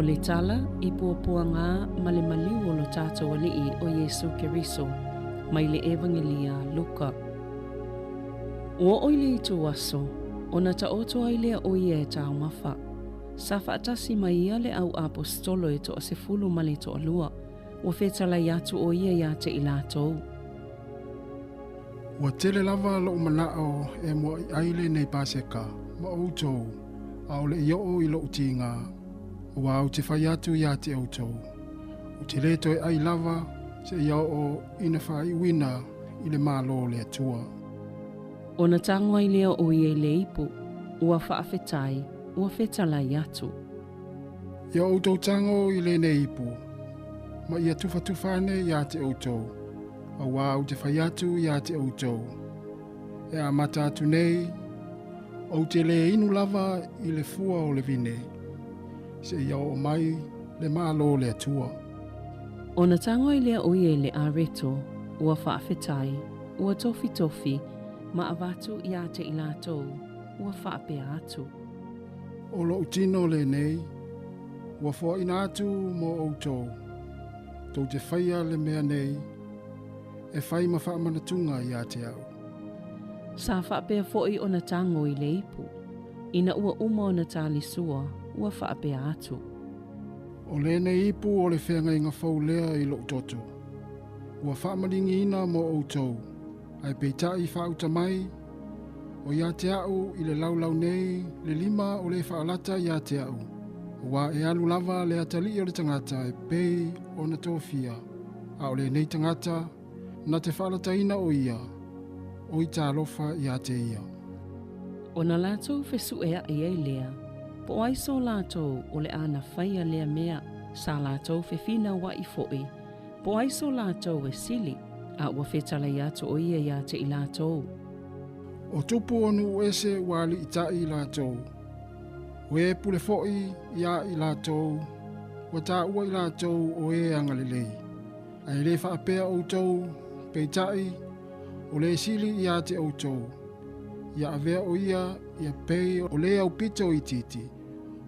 O le tala i puapuagā ma le maliu o lo tatou Alii o Iesu Keriso, mai le Evagelia a Luka. Ua oo i le itu aso, ona taoto ai lea o ia e taumafa. Sa faatasi ma ia le au aposetolo e toasefulu ma le toalua, ua fetalai atu o ia iā te i latou. Ua tele lava lo'u mana'o e mua'i ai lenei Paseka ma outou, a o le'i oo i lo'u tigā, auā ou te fai atu iā te outou, ou te lē toe ai lava seia oo ina faaiuina i le Mālō o le Atua. Ona tago ai lea o ia i le ipu, ua faafetai, ua fetalai atu. Ia outou tago i lenei ipu, ma ia tufatufa ane iā te outou, auā ou te fai atu iā te outou. E amata atu nei, ou te lē inu lava i le fua o le vine, seia oo mai le Mālō o le Atua. Ona tago ai lea o ia i le areto, ua faafetai, ua tofitofi, ma avatu iā te i latou, ua faapea atu. O lo'u tino lenei, ua foaina atu mo outou, tou te faia le mea nei, e fai ma faamanatuga iā te a'u. Sa faapea fo'i ona tago i le ipu, ina ua uma ona talisua, ua faapea atu. O lenei ipu o le feagaiga fou lea i lo'u toto, ua faamaligiina mo outou, ae peita'i faauta mai, o iā te a'u i le laulau nei le lima o lē faalata iā te a'u, auā e alu lava le atalii o le tagata e pei ona tofia, a o lenei tagata na te faalataina o ia, o i talofa iā te ia. Ona latou fesu'ea'i ai lea, po o ai so latou o le a na faia lea mea, sa latou fefinaua'i fo'i, po o ai so latou e sili, a ua fetalai atu o ia iā te i latou. O tupu o nuu ese ua ali'ita'i i latou, o e pule fo'i iā i latou, ua tāua i latou o e agalelei. Ae lē faapea outou, peita'i, o le sili iā te outou, ia avea o ia ia pei o le aupito itiiti,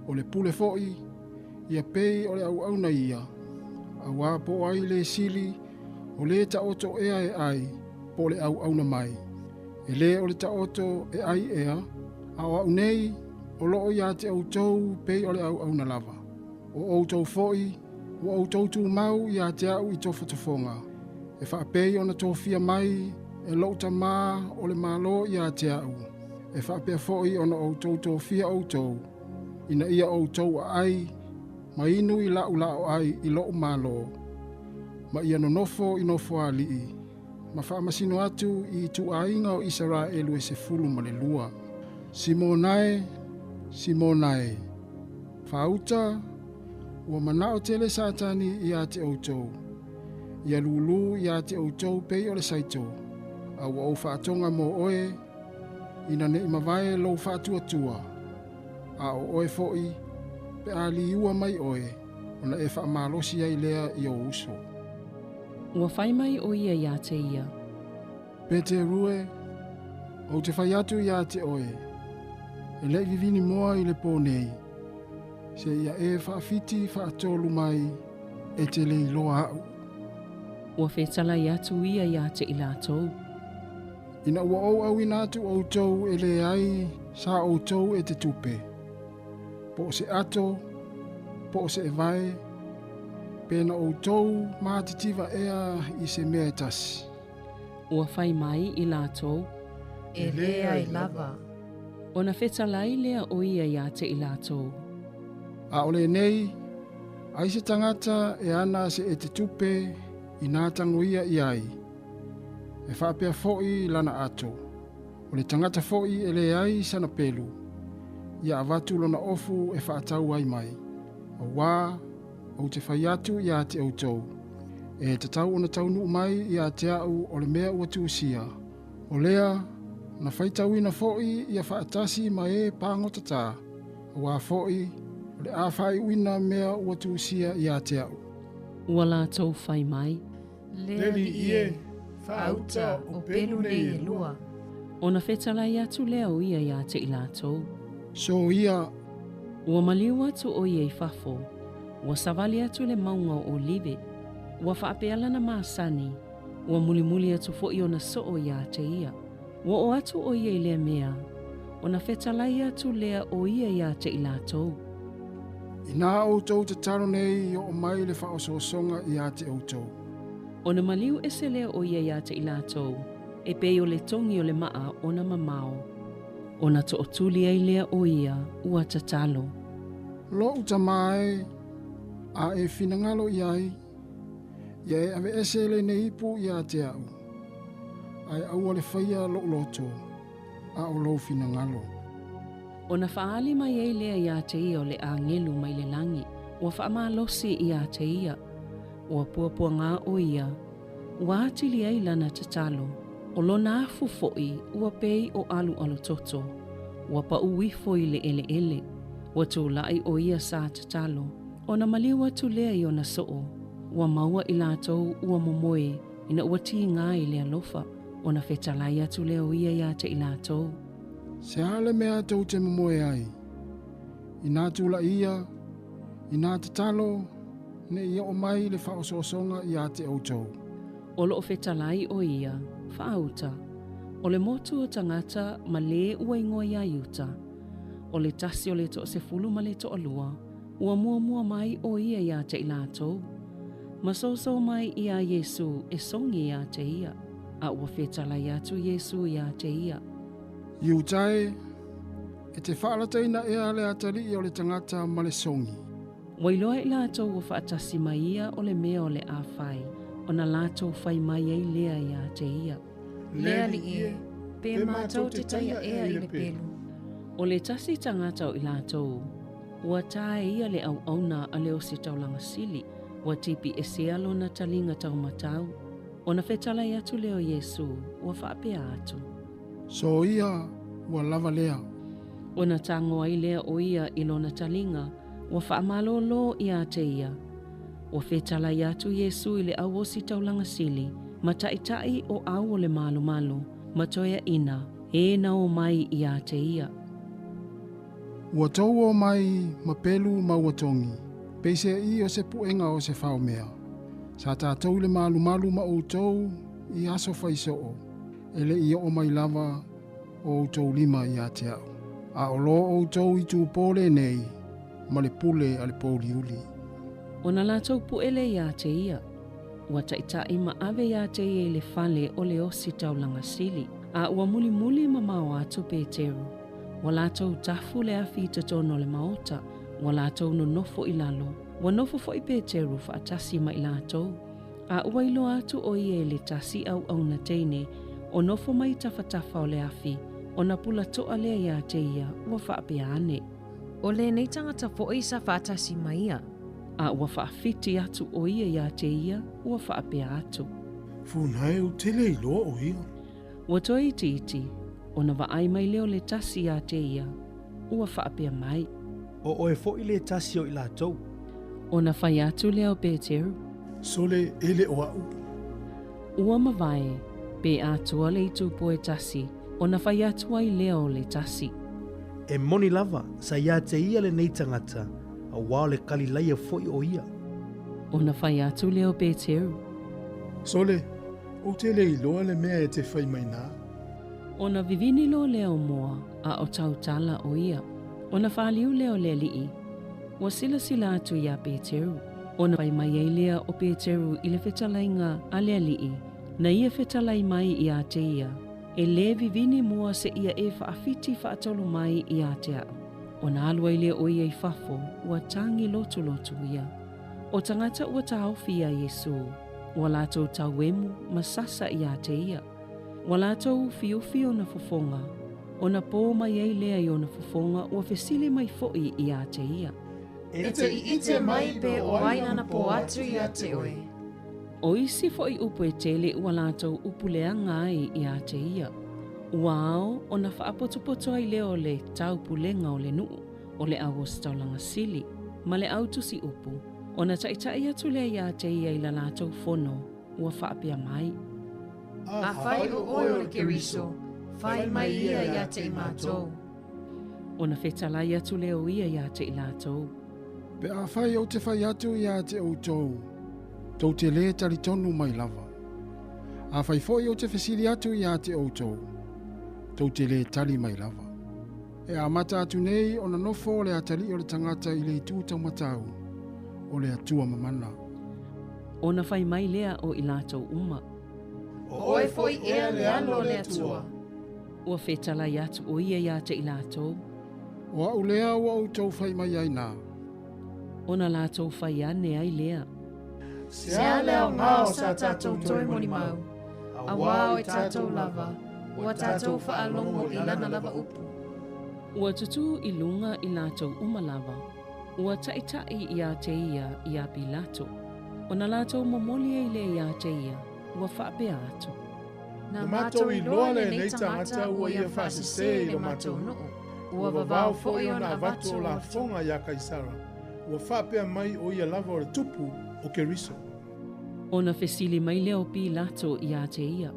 o le pule fo'i, ia pei o le auauna ia, auā po o ai le sili, o lē ta'oto ea e ai, po o le auauna mai. E lē o le ta'oto e ai ea, a o a'u nei, o lo'o iā te outou pei o le auauna lava. O outou fo'i, ua outou tumau iā te a'u i tofotofoga, e faapei ona tofia mai e lo'u Tamā o le Mālō iā te a'u, e faapea fo'i ona outou tofia outou, ina ia outou aai, ma inu i la'u lao'ai i lo'u Mālō, ma ia nonofo i nofoali'i, ma faamasino atu i ituaiga o Isaraelu e 12. Simona e, Simona e, faauta, ua mana'o tele Satani iā te outou, ia lūlū iā te outou pei o le saito, a ua ou faatoga mo oe, ina ne'i mavae lou faatuatua, a o oe fo'i, pe a liua mai oe, ona e faamalosi ai lea i ou uso. Ua fai mai o ia iā te ia. Peteru e, ou te fai atu iā te oe, e le'i vivini moa i le pō nei, seia e faafiti faatolu mai e te lē iloa a'u. Ua fetalai atu ia iā te i latou. Ina ua ou auina atu outou e leai sa outou e te tupe, po o se ato, po o se evae, pe na outou matitiva ea i se mea e tasi. Ua fai mai i latou. E leai lava. Ona fetalai lea o ia iā te i latou. A o lenei, ai se tagata e ana se ete tupe inā tagoia i ai, e faapea fo'i lana ato. O le tagata fo'i e leai sana pelu, ia avatu lona ofu e faatau ai mai. Auā, ou te fai atu iā te outou, e tatau ona taunuu mai iā te a'u o le mea ua tusia, o lea, na faitauina fo'i ia faatasi ma e pagotatā, auā fo'i, o le a faaiuina mea ua tusia iā te a'u. Ua latou fai mai. Le Alii e, faauta o pelu nei e lua. Ona fetalai atu lea o ia iā te i latou. Soia. Ua maliu atu o ia i fafo, Ua savali atu i le mauga o Olive. Ua faapea lana masani, ua mulimuli atu foʻi ona soo iā te ia. Ua oo atu ʻo ia i lea mea, ona fetalai atu lea o ia iā te i latou. Inā ʻoutou tatalo nei i oo mai le faaosoosoga iā te ʻoutou. Ona maliu ese lea o ia iā te i latou, e pei o le togi o le maʻa ona mamao. Ona toʻotuli ai lea o ia ua tatalo. Loʻu Tamā e, a e finagalo i ai, ia e aveese lenei ipu iā te aʻu, ae aua le faia loʻu loto, a ʻo lou finagalo. Ona faaali mai ai lea iā te ia o le ʻāgelu mai le lagi, ua faamalosi iā te ia. Ua puapuagā ʻo ia, ua atili ai lana tatalo, ʻo lona afu foʻi ua pei o ʻaluʻalu toto, ua paʻu ifo i le ʻeleʻele. Ua tulaʻi ʻo ia sa tatalo, ona maliu atu lea i ona soo, ua maua i latou ua momoe ina ua tīgā i le alofa, ona fetalai atu lea o ia iā te i latou. Se a le mea tou te momoe ai? Inā tulaʻi ia, inā tatalo, ne i oo mai le faaosoosoga iā te ʻoutou. O loo fetalai ʻo ia, faauta, o le motu o tagata ma lē ua igoa iā Iuta. ʻO le tasi o le toasefulu ma le toalua, ua muamua mai ʻo ia iā te i latou. Ma soso mai iā Iesū e sogi iā te ia, a ua fetalai atu Iesū iā te ia. Iuta e, e te faalataina ea le atalii o le tagata ma le sogi. Ua iloa i latou ua faatasi mai ia o le mea o le a fai, ona latou fai mai ai lea iā te ia. Le alii e, pe matou te taia ea i le pelu. ʻO le tasi tagata o i latou, ua tā e ia le ʻauʻauna a le ositaulaga sili, ua tipi esea lona taliga taumatau. Ona fetalai atu lea o Iesū, ua faapea atu. So ia, ua lava lea. Ona tago ai lea o ia i lona taliga, ua faamalōlō iā te ia. Ua fetalai atu Iesū i le ʻau ositaulaga sili, ma taʻitaʻi o ʻau o le malumalu, ma toeaʻina, e na o mai iā te ia. Ua tou o mai ma pelu ma ua togi, peiseai o se puega o se faomea. Sa tatou i le malumalu ma ʻoutou i aso faisoo, e leʻi oo mai lava o ʻoutou lima iā te aʻu. A o lo ʻoutou i tūpō lenei ma le pule a le pōuliuli. Ona latou puʻe lea iā te ia. Ua taʻitaʻi ma ave iā te ia i le fale o le ositaulaga sili, a ua mulimuli mamao atu Peteru. Ua latou tafu le afi i totonu o le maota, ua latou nonofo i lalo, ua nofo foʻi Peteru faatasi ma i latou. A ua iloa atu ʻo ia i le tasi ʻauʻauna teine o nofo mai tafatafa o le afi, ona pula toʻa lea iā te ia, ua faapea ane. ʻO lenei tagata foʻi sa faatasi ma ia. A ua faafiti atu ʻo ia iā te ia, ua faapea atu. Funai ou te le iloa ʻo ia. Ua toe itiiti, ona vaai mai lea o le tasi iā te ia, ua faapea mai. ʻO ʻoe foʻi le tasi o i latou. Ona fai atu lea o Peteru. Sole, e le o aʻu. Ua mavae, pe atoa le itupo e tasi, ona fai atu ai lea o le tasi. E moni lava, sa iā te ia lenei tagata, auā o le Kalilaia foʻi ʻo ia. Ona fai atu lea o Peteru. Sole, ou te le iloa le mea e te fai mai nā. Ona vivini loa lea o moa, a o tautala ʻo ia. Ona fāliu lea o le aliʻi, ua silasila atu iā Peteru. Ona fai mai ai lea o Peteru i le fetalaiga a le aliʻi, na ia fetalai mai iā te ia, e lē vivini mua seia e faafiti faatolu mai iā te aʻu. Ona alu ai lea o ia i fafo, ua tagi lotulotu ia. ʻO tagata ua taofi iā Iesū, ua latou tauemu ma sasa iā te ia. Ua latou ufiufi ona fofoga, ona pō mai ai lea i ona fofoga ua fesili mai foʻi iā te ia. E te ʻiʻite mai pe ʻo ai nana pō atu iā te ʻoe. ʻO isi foʻi upu e tele ua latou upu leaga ai iā te ia. Ua ao ona faapotopoto ai lea o le taupulega o le nuʻu, o le ʻau ositaulaga sili, ma le ʻau tusi upu, ona taʻitaʻi atu lea iā te ia i la latou fono, ua faapea mai. Afai ʻo ʻoe o le Keriso, fai mai ia iā te i matou. Ona fetalai atu lea o ia iā te i latou. Pe afai ou te fai atu ia te outou, tou te lē talitonu mai lava. Afai foʻi ou te fesili atu iā te outou, tou te lē tali mai lava. E amata atu nei ona nofo o le atalii o le tagata i le itu taumatau o le Atua Mamana. Ona fai mai lea o i latou uma. O oe foʻi ea le Alo o le Atua? Ua fetalai atu o ia iā te i latou. O a'u lea ua outou fai mai ai na. Ona latou fai ane ai lea. Se a le aogā o sa tatou toe molimau, auā o i tatou lava, ua tatou faalogo i lana lava upu. Ua tutū i luga i latou uma lava, ua taʻitaʻi iā te ia iā Pilato. Ona latou momoli ai lea iā te ia, ua faapea atu. Na matou iloa lenei tagata ua ia faasesē i lo matou nuu, ua vavao foʻi ona avatu o lafoga iā Kaisara, ua faapea mai o ia lava o le tupu o Keriso. Ona fesili mai lea o Pilato iā te ia.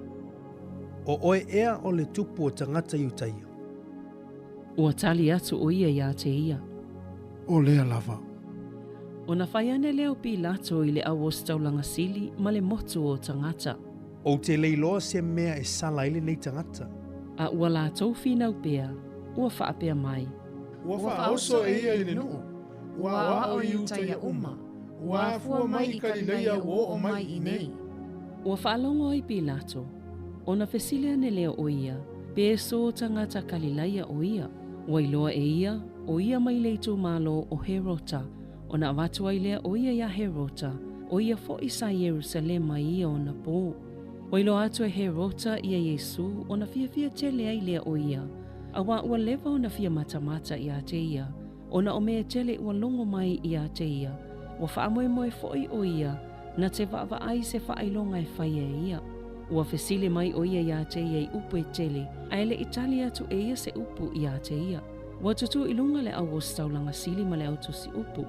O oe ea o le tupu o tagata Iutaia? Ua tali atu o ia iā te ia. O lea lava. Ona fai ane lea o Pilato i le auositaulaga sili ma le motu o tagata. Ou te le iloa se mea e sala ai lenei tagata. A ua latou finau pea, ua faapea mai. Ua faaoso e ia i le nuu, ua aoao i Iutaia uma, ua afua mai i Kalileia ua oo mai i inei. Ua faalogo ai Pilato, ona fesili ane lea o ia, pe so tagata Kalilaia o ia. Ua iloa e ia, o ia mai le itumalo o Herota, ona avatu ai lea o ia iā Herota, o ia foʻi sa Ierusalema i ia ona pō. Ua iloa atu e Herota ia Iesū ona fiafia tele ai lea o ia, auā ua leva ona fia matamata iā te ia, ona o mea tele ua logo mai iā te ia, ua faamoemoe foʻi o ia na te vaavaai se faailoga e faia e ia. Ua fesili mai o ia iā te ia i upu e tele, ae leʻi tali atu e ia se upu iā te ia. Ua tutū i luga le auositaulaga sili ma le autusi upu.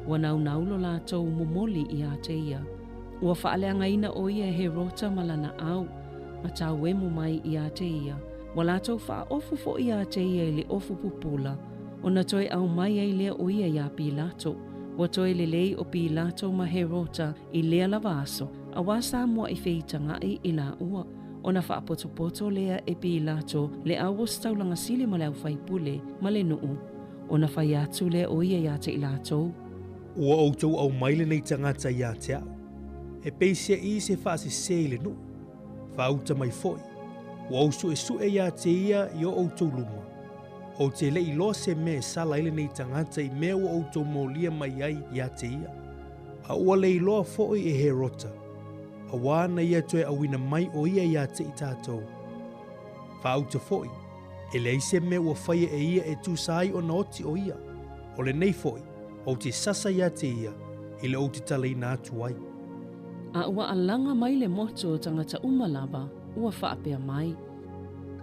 Ua naunaulo latou momoli iā te ia. Ua faaleagaina o ia e Herota ma lana au, ma tauemu mai iā te ia. Ua latou faaofu foʻi iā te ia i le ofu pupula, ona toe aumai ai lea o ia iā Pilato. Ua toe lelei o Pilato ma Herota i lea lava aso, auā sa muaʻi feitagaʻi i laua. Ona faapotopoto lea e Pilato le auositaulaga sili ma le aufaipule ma le nuu, ona fai atu lea o ia iā te i latou. Ua outou aumai lenei tagata iā te a'u, e peiseʻi se faasesē i le nuu, faauta mai foʻi, ua ou suʻesuʻe iā te ia i o outou luma. Ou te leʻi iloa se mea e sala ai lenei tagata i mea ua outou molia mai ai iā te ia. A ua le iloa foʻi e Herota, auā na ia toe auina mai o ia iā te i tatou. Faauta foʻi, e leai se mea ua faia e ia e tusa ai ona oti o ia. O lenei foʻi, ou te sasa iā te ia i le ou te talaina atu ai. A ua alaga mai le motu o tagata uma lava, ua faapea mai.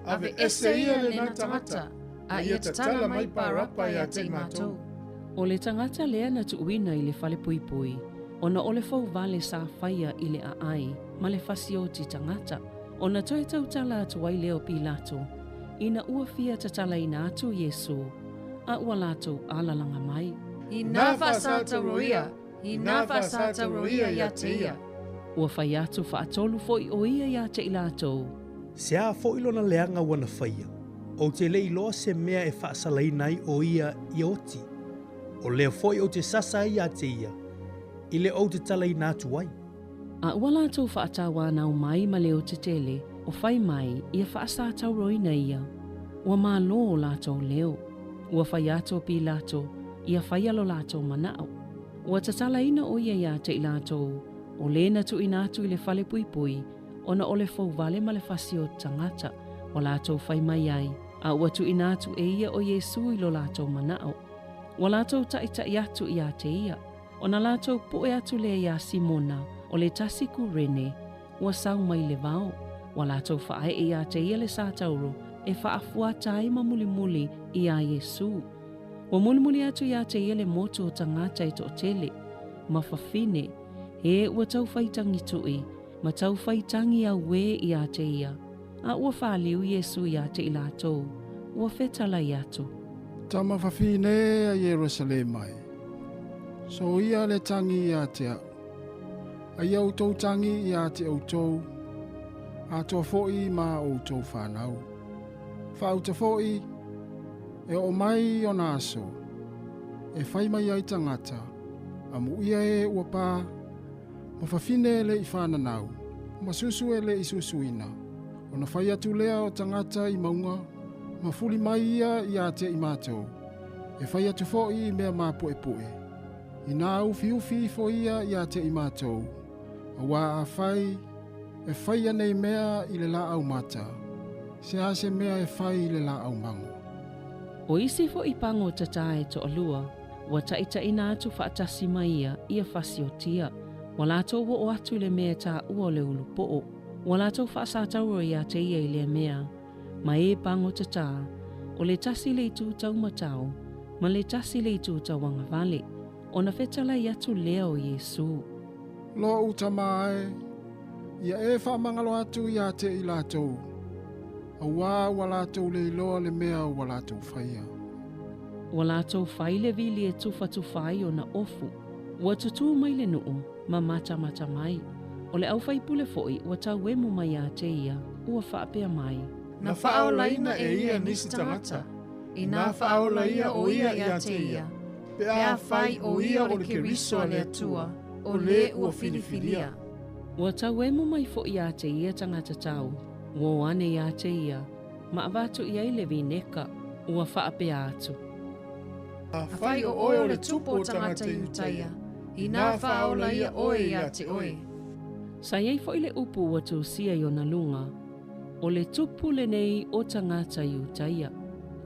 Aveese ia lena tagata, a ia tatala mai Parapa iā te i matou. O le tagata lea na tuuina i le falepuipui, ona o le fouvale sa faia i le aai ma le fasioti tagata, ona toe tautala atu ai lea o Pilato, ina ua fia tatalaina atu Iesū, a ua latou alalaga mai. Inā faasatauro ia, inā faasatauro ia iā te ia. Ua fai atu faatolu foʻi o ia iā te i latou. Se a foʻi lona leaga ua na faia, ou te le iloa se mea e faasalaina ai o ia ia oti. O lea foʻi ou te sasa ai iā te ia, i le ou te talaina atu ai. A ua latou faatauanau mai ma le otetele o fai mai ia faasatauroina ia, ua mālō o latou leo. Ua fai atu o Pilato ia faia lo latou manaʻo. Ua tatalaina o ia iā te i latou, o lē na tuuina atu i le falepuipui, ona o le fouvale ma le fasioti tagata, ua latou fai mai ai, a ua tuuina atu e ia o Iesū i lo latou manaʻo. Ua latou taʻitaʻi atu iā te ia, ona latou puʻe atu lea iā Simona, o le tasi Kurene, ua sau mai le vao. Ua latou faaeʻe iā te ia le satauro e faafuata ai ma mulimuli iā Iesū. Ua mulimuli atu iā te ia le motu o tagata e toʻatele, ma fafine, e ua tau faitagituʻi, ma tau faitagi auē iā te ia, a ua faaliu Iesū iā te i latou, ua fetalai atu. Tama fafine a Ierusalema e. So ia le tagi ia te a'u. A ia outou tagi ia te outou, atoa fo'i ma outou fanau. Faauta fo'i, e oo mai ona aso, e fai mai ai tagata, amuia e ua pā, ma fafine e le'i fananau, ma susu e le'i susuina. Ona fai atu lea o tagata i mauga, ma fuli mai ia ia te i matou. E fai atu fo'i i mea mapu'epu'e. Inā ufiufi ifo ia ia te i matou, auā afai, e faia nei mea i le laau mata, se a se mea e fai i le laau mago. O isi fo'i pago tatā e to'alua, ua ta'itaʻina atu fa'atasi ma ia ia fasiotia. Ua latou o'o atu i le mea e tā'ua o le ulupo'o. Ua latou fa'asātauro iā te ia i lea mea, ma e pago tatā, o le tasi le itū taumatao, ma le tasi le itū tauagavale, ona fetalai atu lea o Iesū. Lo'u Tamā e, ia e faamagalo atu iā te i latou, auā ua latou le iloa le mea ua latou faia. Ua latou fai le vili e tufatufa ai ona ofu. Ua tutū mai le nu'u, ma matamata mai. O le aufaipule fo'i ua tauemu mai iā te ia, ua fa'apea mai. Na faaolaina e ia nisi tagata, inā faaola ia o ia ia te ia, pe afai o ia o le Keriso a le Atua, o lē ua filifilia. Ua tauemu mai fo'i iā te ia tagata tau, ua o ane iā te ia, ma avatu i ai le vineka, ua fa'apea atu. Afai o oe o le Tupu o tagata Iutaia, inā faaola ia oe ia te oe. Sa i ai fo'i le upu ua tusia i ona luga, O le Tupu lenei o tagata Iutaia.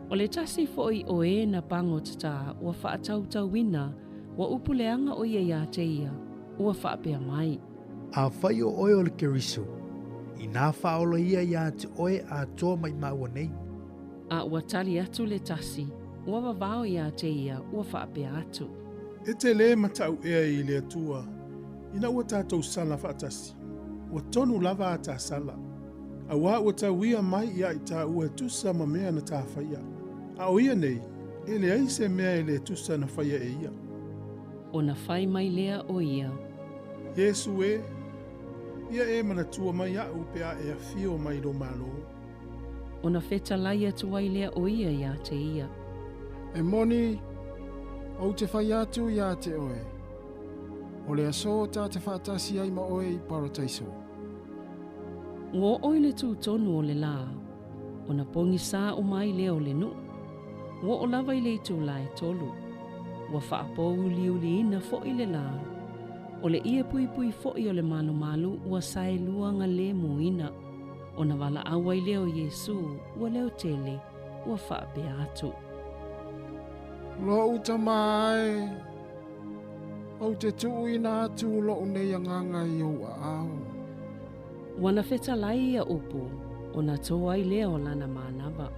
O le tasi fo'i o e na pago tatā ua fa'atautauina ua upu leaga o ia iā te ia, ua fa'apea mai. Afai o oe o le Keriso, inā faaola ia iā te oe atoa mai māua nei. A ua tali atu le tasi, ua vavao iā te ia, ua fa'apea atu. E te lē mata'u ea i le Atua, ina ua tatou sala fa'atasi, ua tonu lava a tā sala. Auā ua tauia mai iā i tāua e tusa ma mea na tāfaia. A o ia nei, e leai se mea e lē tusa na faia e ia. Ona fai mai lea o ia. Iesu e, ia e manatua mai a'u pe a e afio mai lou Mālō. Ona fetalai atu ai lea o ia iā te ia. E moni, ou te fai atu iā te oe, o le asō tā te fa'atasi ai ma oe i Parataiso. Ua oo i le tūtonu o le lā, ona pogisā uma ai lea o le nu'u. Ua oo lava i le itulā e tolu. Ua fa'apōuliuliina fo'i le lā. O le ie puipui fo'i o le malumalu ua saelua galemuina. Ona valaau ai lea o Iesū, ua leo tele, ua fa'apea atu. Lo'u Tamā e, ou te tuuina atu lo'u nei agaga i ou aao. Ua na fetalai ia upu, ona tō ai lea o lana manava.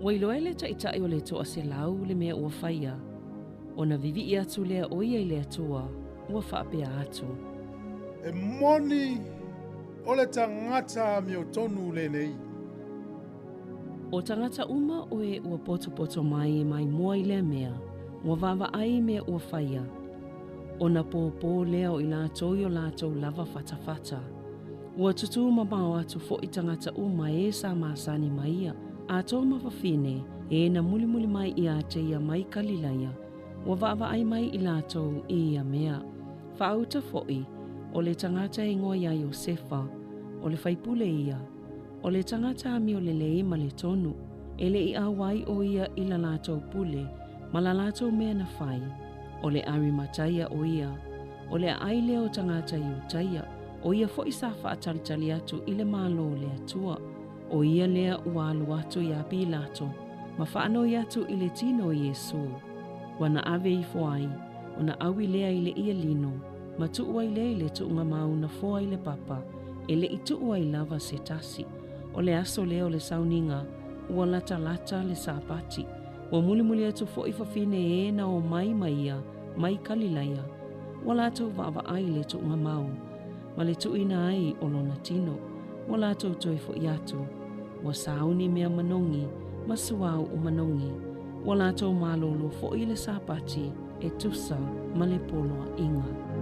Ua iloa e le taʻitaʻi o le 100 le mea ua faia, ona viviʻi atu lea o ia i le Atua, ua faapea atu. E moni o le tagata amiotonu lenei. O tagata uma o e ua potopoto mai e maimoa i lea mea, ua vaavaai i mea ua faia. Ona pōpō lea o i latou i o latou lava fatafata. Ua tutū mamao atu foʻi tagata uma e sa masani ma ia, atoa ma fafine, e na mulimuli mai iā te ia mai Kalilaia, ua vaavaai mai i latou i ia mea. Faauta foʻi, o le tagata e igoa iā Iosefa, o le faipule ia, o le tagata amio lelei ma le tonu, e le i auai o ia i la latou pule ma la latou mea na fai, o le Arimataia o ia, o le aai lea o tagata Iutaia, o ia foʻi sa faatalitali atu i le Malo o le Atua. O ia lea ua alu atu iā Pilato ma faanoi atu i le tino o Iesū. Ua na ave ifo ai, ona aui lea i le ie lino, ma tuu ai lea i le tuugamau na foa i le papa, e le i tuu ai lava se tasi. O le aso lea o le sauniga, ua latalata le Sapati. Ua mulimuli atu foʻi fafine e na omai ma ia mai Kalilaia, ua latou vaavaai i le tuugamau, ma le tuuina ai o lona tino. Ua latou toe foʻi atu, ua sauni mea manogi ma suauu manogi. Ua latou malōlō foʻi i le Sapati e tusa ma le poloaiga.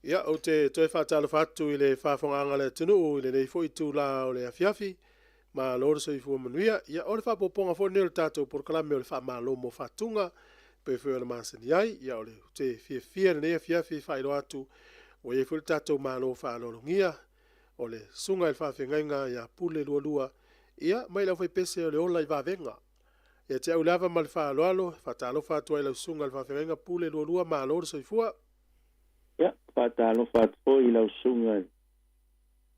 Ia, ou te toe faatalofa atu i le faafofogaaga a le atunuu i lenei foi itulā o le afiafi. Malo le soifua manuia. Ia, o le faaopoopoga foi lenei o le tatou polokalame o le Faamalo mo Faatuga, pei foi ona masani ai. Ia, o le ou te fiafia i lenei afiafi e faailoa atu, ua i ai foi le tatou malo faaaloalogia, o le Susuga i le Faafeagaiga ia Pule Lualua, ia, mai le aufaipese o le Ola i Vavega. Ia te au lava ma le faaaloalo, e faatalofa atu ai i lau Susuga i le Faafeagaiga Pule Lualua, malo le soifua. Ia, faatalofa atu foi i lau susuga i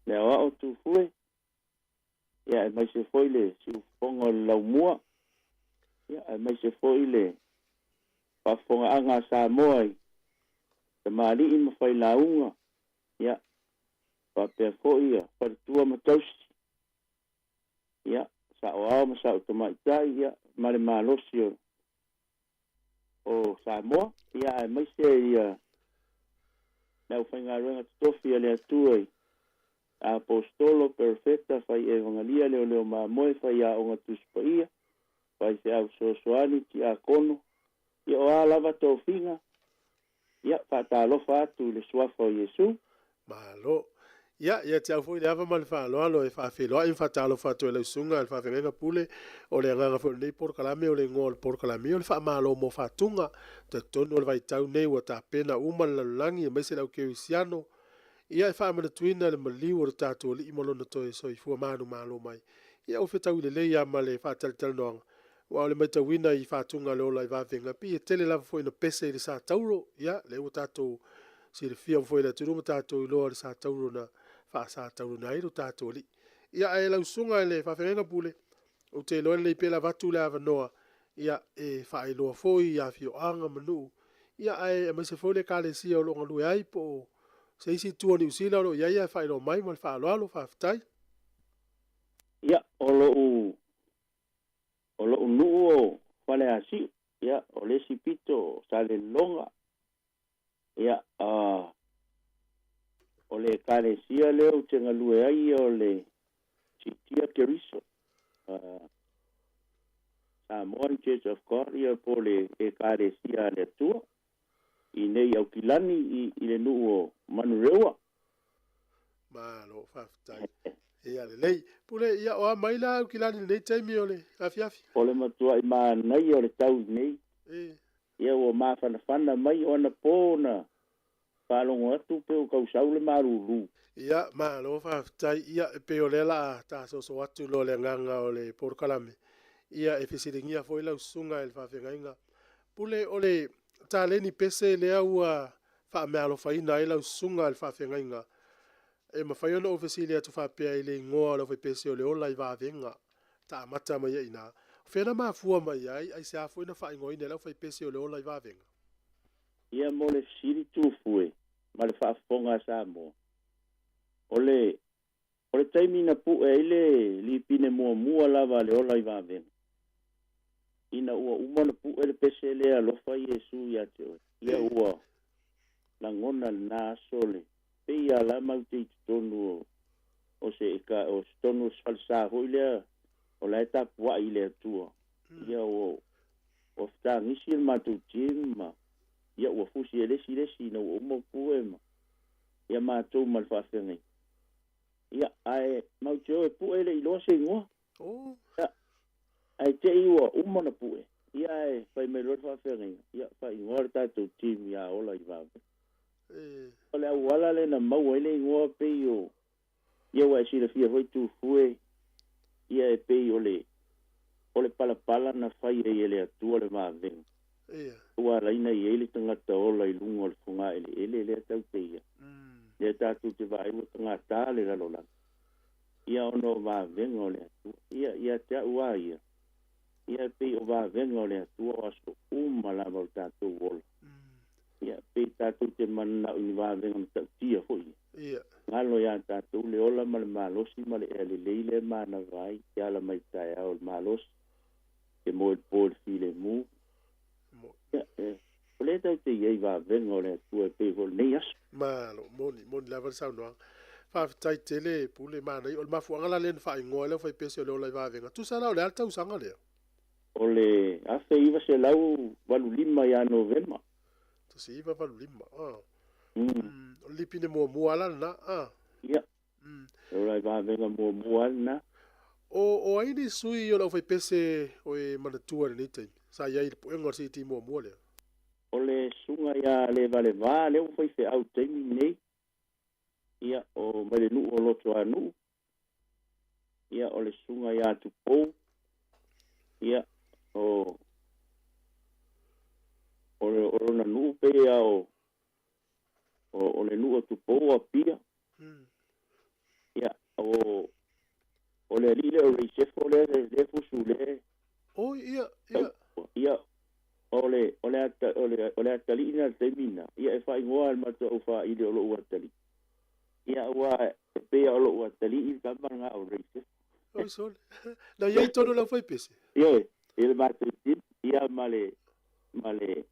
le Aoao Tufue, ia aemaise foi le siufofoga o le laumua, ia aemaise foi le faafofogaaga a Samoa i tamalii ma failauga, ia faapea foi ia faletua ma tausi, ia saoao ma sao tamaitai, ia ma le malosi o Samoa, ia aemaise ia le aufaigaluega totofi a le Atua i Aposetolo, Perofeta, fai Evangelia, leoleo mamoe, fai aoga Tusi Paia, fai feau fesoasoani, tiakono, ia o a lava tofiga, ia faatalofa atu i le suafa o Iesu. Malo. Ia, ia te au foi le ava ma le faaaloalo e faafeiloai ma faatalofa atu ai i lau susuga i le Faafeagaiga Pule. O le agaga foi o lenei polokalame, o le igoa o le polokalame, o le Faamalo mo Faatuga. Talitonu o le vaitau nei ua tapena uma le lalolagi aemaise le au kerisiano, ia e faamanatuina le maliu o le tatou Alii ma lona toe soifua manumalo mai. Ia ua fetaui lelei lava ma le faatalatalanoaga, aua o le matauina i faatuga o le ola i vavega, pei e tele lava foi ina pese i le sa tauro, ia, lea ua tatou silafia foi e le atunuu ma tatou iloa le sa tauro na faasatauroina ai lo tatou Alii. Ia, ae lau susuga i le Faafeagaiga Pule, ou te iloa lelei pea le avatu le avanoa, ia, e faailoa foi i afioaga ma nuu, ia, ae aemaise foi le ekalesia o lo o galue ai po o se isi itu o Niu Sila o lo o i ai, ae faailoa mai ma le faaaloalo. Faafetai. Ia, o lou o lou nuu o Faleasiu, ia, o le isi pito o Salelologa, ia, o le ekalesia lea ou te galue ai o le Sitia Keriso, Samoan Church of God, ia po o le ekalesia a le Atua, i nei Aukilani i le nuu o Manurewa. Malo, faafetai. Ia lelei. Pule, ia o a mai la Aukilani i lenei taimi o le afiafi? O le matuai manaia o le tau nei. E. Ia ua mafanafana mai o anapo na faalogo atu pe ua tausau le malulu. Ia, malo faafetai. Ia, e pei o lea la a tasoso atu loa le agaga o le polokalame. Ia, e fesiligia foi lau susuga i le faafeagaiga. Pule, o le taleni pese lea ua faameaalofaina ai lau susuga i le faafeagaiga, e mafai ona ou fesili atu faapea i le igoa o le aufaipese o le Ola i Vavega, ta amata mai ai i ina. O fea na mafua mai ai, aisea foi na faaigoaina ai le aufaipese o le Ola i Vavega? Ia mo le fesili tufue ma le faafofoga a Samoa, o le o le taimi na pue ai le lipine muamua lava a le Ola i Vavega, ina ua uma ona pue le pese lea alofa Iesu ia te oe, ia ua lagona lena aso le pei lava la matou te i totonu o se eka o se tonu o se falesa foi lea o la e tapuai i le Atua. Ia ua ua fetagisi le matou team ma ia ua fusi e le isi le isi ina ua uma pue ma ia matou ma le faafeagaiga. Ia ae matou te o e pue e le i iloa se igoa. Ia ae te i ua uma ona pue, ia ae fai mai loa le faafeagaiga, ia faaigoa le tatou team ia Ola i Vavega. O le auala lea na maua ai le igoa pei o, ia ua e silafia foi Tufue, ia e pei o le, o le palapala na fai ai e le Atua le vavega. Ua ala ai ona i ai le tagata ola i luga o le fogaeleele lea tatou te i ai. Lea tatou te vaai ua tagata le lalolagi, ia ona o vavega o le Atua. Ia, ia te au lava ia, ia e pei o vavega o le Atua o aso uma lava o le tatou ola. Ia, pei tatou te mananao i ni vavega matautia foi ia. iā tatou le ola ma le malosi ma le ea lelei lea e manava ai e ala mai taeao le malosi e mo le po le filemu. Ia o lea tatou te i ai i vavega o le Atua e pei foi o lenei aso. Malo, moni, moni lava le saunoaga. Faafetai tele Pule, manaia. O le mafuaaga la lea na faaigoa ai le aufaipese o le ola i vavega. Tusa la o le a le tausaga lea? O le 1985 ia Novema. 1985, ah. O le lipine muamua lava la lena, ah. Ia. E ola i vavega muamua lava lena. O ai ni sui o le aufaipese o e manatua i lenei taimi, sa i ai i le puega o le CT muamua lea? O le susuga ia Levaleva lea ua faifeau i le taimi lenei, ia, o mai le nuu o Lotoanuu, ia, o le susuga ia Tupou, ia, o, o, le, o lona nuu pei lava o, o, o le nuu o Tupou o Apia. Ia, o, o le alii lea o Ray Sefo lea, lea fusu lea. Oi, ia, ia. Ia, o le, o le, ata, o le, o le atalii lena i le taimi lena, ia e faaigoa e le matou aufaaili o lou atalii. Ia, aua e pei lava o lou atalii le tama lena o Ray Sefo. Oi sole. Na i ai tonu lau faipese? Ioe, i le matou team, ia ma le, ma le,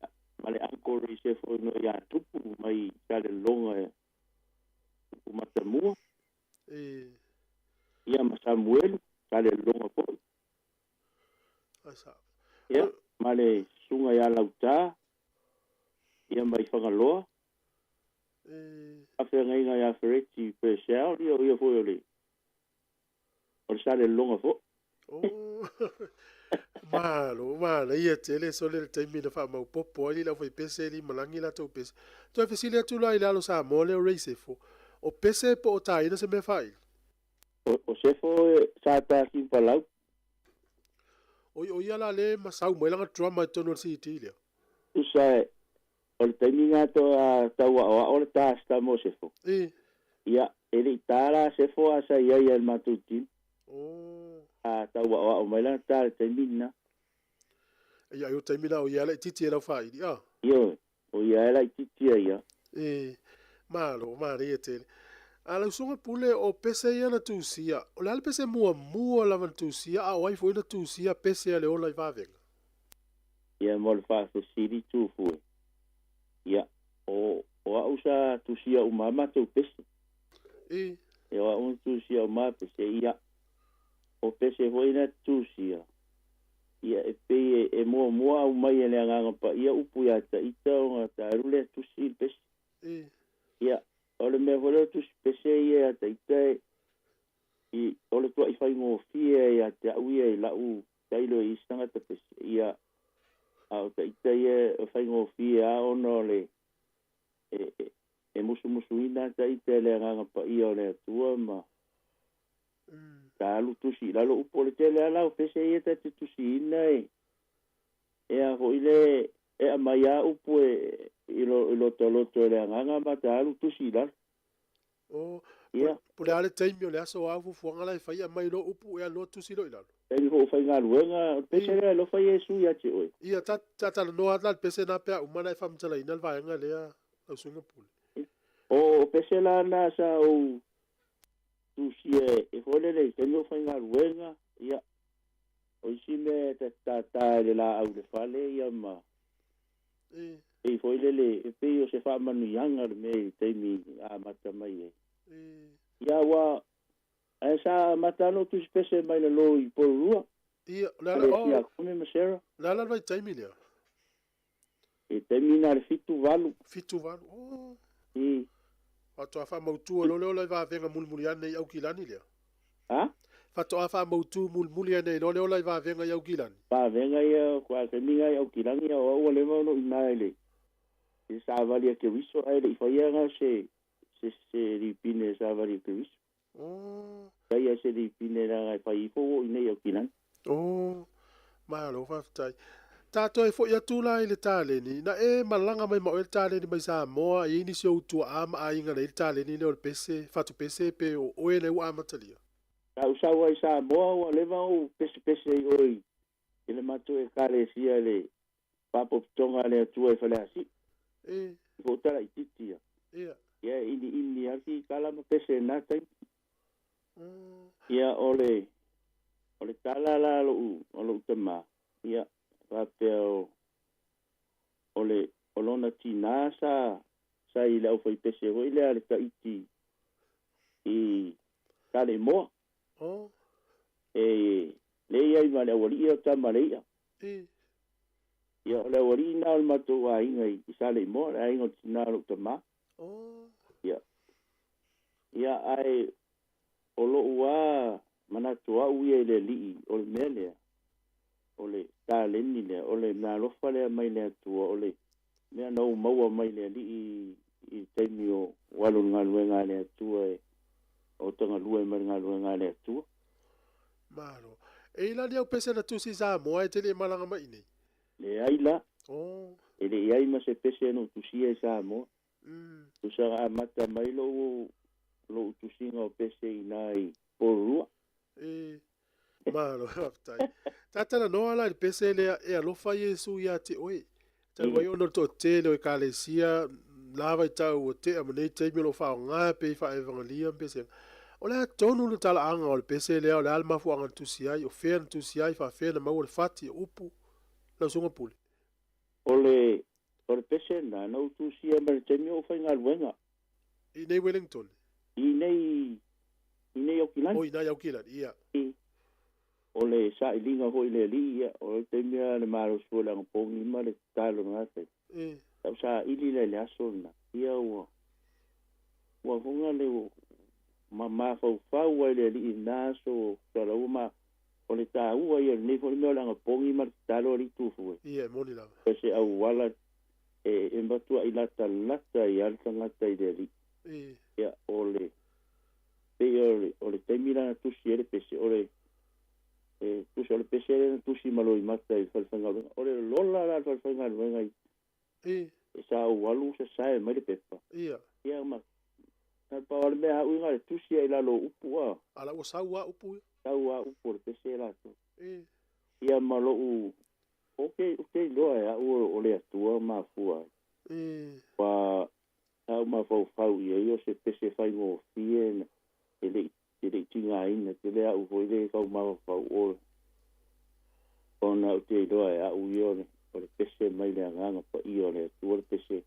ma le uncle Ray Sefo ino ia Tupu mai Salelologa Tupu Matamua. E. Ia ma Samuelu, Salelologa foi. Ai sa. Ia, ma le susuga ia Lauta, ia mai Fagaloa. E. Faafeagaiga ia Fereti Purcell, ia o ia foi o le o le Salelologa foi. Oh. Malo, manaia tele sole le taimi na faamaopoopo ai le aufaipese e limalagi latou pese. Toe fesili atu la i le alo Samoa lea o Ray Sefo, o pese po o taina se mea faaili? O Sefo sa ta Kimpalau. Oi, o ia la lea e masau mai lana drummer i totonu o le CT lea. Tusa o le taimi na to a tau aoao le tasta mo Sefo. E. Ia, e le i tā la Sefo a sa i ai i le matou team. Oh. A tau aoao mai lana tā i le taimi lena. Ia, o le taimi lena o ia e laitiiti e lau faaili, a? Ioe, o ia e laitiiti ai ia. E, malo, manaia tele. A lau susuga Pule, o pese ia na tusia, o le a le pese muamua lava na tusia, a o ai foi na tusia pese a le ola i vavega? Ia mo le faafesili Tufue. Ia, o, o au sa tusia uma a matou pese. E. E o au na tusia uma a pese, ia, o pese foi na tusia, ia e pei e, e muamua aumai e le Agaga Paia upu ia Taita ona talu lea tusi i le pese. E. Ia, o le mea foi lea o tusi pese ia ia Taita e, i, o le tua'i faigofie ia te au ia i la'u tailo i isi tagata pese, ia, a o Taita ia e faigofie lava ona o le, e, e, e musumusuina Taita e le Agaga Paia o le Atua ma ta alu tusi i lalo upu o le tele lava la o pese ia ta te tusiina e, e a foi le, e aumai lava upu e, i lo, i lotoloto e le Agaga ma ta alu tusi i lalo. O, Ia. po o le a le taimi o le aso a fuafuaga la e fai aumai loa upu e alu loa tusi loa i lalo. Taimi foi o faigaluega, o le pese lea e alofa Iesu ia te oe. Ia, ta, ta talanoa atu la i le pese lena pe a uma ona e faamatalaina le vaega lea, lau susuga Pule. O pese la na sa ou tusia e foi lele i taimi o faigaluega, ia, o isi mea e ta te tātā i le laau i le fale, ia ma E. pei foi lele e pei o se faamanuiaga le mea i le taimi amata mai ai. E. Ia ua ae sa amata lava ona tusi pese mai lalo i Porirua. Ia, o le ala, Le oh. Siakone ma Sarah. O le ala le vaitaimi lea? I taimi na le 78. 78, oh. I. Faatoa faamautu ai loa le ola i vavega mulimuli ane i Aukilani lea. Ha? Faatoa faamautu mulimuli ane ai loa le ola i vavega i Aukilani. Vavega ia, kua taimi na i Aukilani o au ua leva ona ou ina i le i le savali a Keriso ae le i faia na se se se lipine savali a Keriso. Oh. Faia se lipine leaga e fai ifo ua ou ina i Aukilani. Oh. Malo faafetai. Tatou e foi atu la i le taleni, na e malaga mai ma oe le taleni mai Samoa, e i ai nisi ou tuaa ma aiga na i ai le taleni lea o le pese, fatu pese pe o oe lea ua amatalia? Sa ou sau ai i Samoa ua leva ou pesepese i oe i le matou Ekalesia i le Faapopotoga a le Atua i Faleasiu. E. I fou talaitiiti ia. Ia. Ia e ʻimiʻimi lava le kikala ma pese i lena taimi. Ia o le o le tala la a lo'u o lo'u tamā, ia faapea o o le o lona tinā sa sa i le aufaipese foi lea a le Taiti i Saleimoa. Oh. E le i ai ma le aualii o tama le i'a. Ia o le aualii na o le matou aiga i Saleimoa, le aiga o le tinā o lo'u tamā. Oh. Ia. Ia ae o lo'u a manatu a'u ia i le Alii o le mea lea, o le taleni lea, o le meaalofa lea mai le Atua, o le mea na ou maua mai le Alii i le taimi o alu i le galuega a le Atua e o tagalue mai le galuega a le Atua. Malo. E i la ni au pese na tusi i Samoa e te le i malaga mai i nei? Leai la. Oh. E le i ai ma se pese na ou tusia i Samoa. Tusa na amata mai lou lou tusiga o pese i ina i Porirua. E Malo, faafetai. Tatalanoa la i le pese lea e alofa Iesu ia te oe. Talu ai ona o le toatele o Ekalesia la vaitau ua tea ma nei taimi o lo o faaaoga pei faa-evangelia ma pesega. O le a tonu le talaaga o le pese lea, o le a le mafuaaga na tusi ai, o fea na tusi ai, faafea na maua le fati o upu, lau Susuga Pule? O le o le pese lena na ou tusia mai le taimi o ou faigaluega. I nei Wellington? I nei i nei Aukilani. O i nei Aukilani, ia. I o le sailiga foi i le Alii, ia, o le taimi lava le malosi foi o le agapogi ma le tatalo i lena taimi. Sa ou saili la i le aso lena, ia ua ua foga le ua ma mafaufau ai le Alii i lena aso salaua ma O le taua ia o lenei foi mea o le agapogi ma le tatalo a le Itufue. Ia, e moni lava. O se auala e matuai latalata ai lava le tagata i le Alii. Ia, o le, pei o le, o le taimi la na tusi ai le pese, o le, e, tusa o le pese lea na tusi ma Loimata i le falefaigaluega. O le lola la a le falefaigaluega i, e sa ou alu sasae mai le pepa. Ia. Ia ma, na pau lava le mea a uiga le tusi ai i lalo o upu a. A la ua sau a upu ia. Sau a upu o le pese latou. Ia ma lo'u, ou te, ou te iloa e a'u o le Atua mafua ai. Ua sa ou mafaufau i ai o se pese faigofie na, e le i, e le i tigaina tele a'u foi le tau mafaufau o, ona ou te iloa e a'u ia o le, o le pese mai le Agaga Paia o le Atua le pese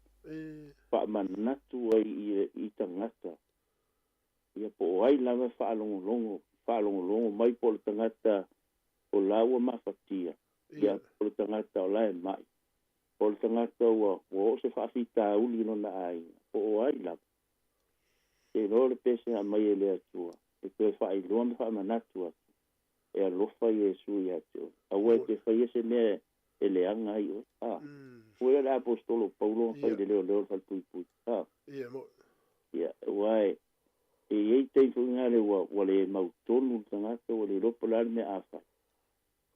faamanatu ai i, i tagata. Ia po o ai lava e faalogologo, faalogologo mai po o le tagata o la ua mafatia, ia po o le tagata o la e ma'i, po o le tagata ua ua oo se faafitauli i lona aiga, po o ai lava. Te iloa o le pese aumai e le Atua e toe faailoa ma faamanatu atu, e alofa Iesu ia te oe. Aua e te faia se mea e leaga ai oe. A. Ua ia le Aposetolo o Paulo na fai i le leoleo o le falepuipui. A. Ia, aua e e i ai taimi foi lena ua ua le mautonu le tagata, ua le iloa po o le a le mea a fai.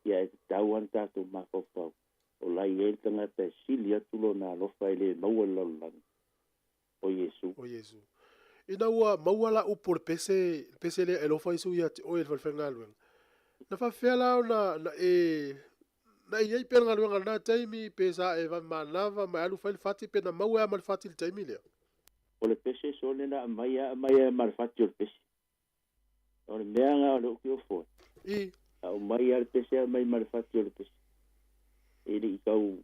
Ia e tatau lava ona tatou mafaufau, o la e i ai le tagata e sili atu lona alofa e le maua i le lalolagi, o Iesu. O Iesu. Ina ua maua la upu o le pese, le pese lea e alofa Iesu ia te oe i le falefaigaluega, na faapefea la ona na e na e i ai pea le galuega i lena taimi, pe sa e vave manava ma e alu fai le fati, pe na maua ea ma le fati i le taimi lea? O le pese sole na aumai a aumai a ma le fati o le pese. O le mea na o le uki o foe. I. Aumai a le pese aumai ma le fati o le pese. E le i tau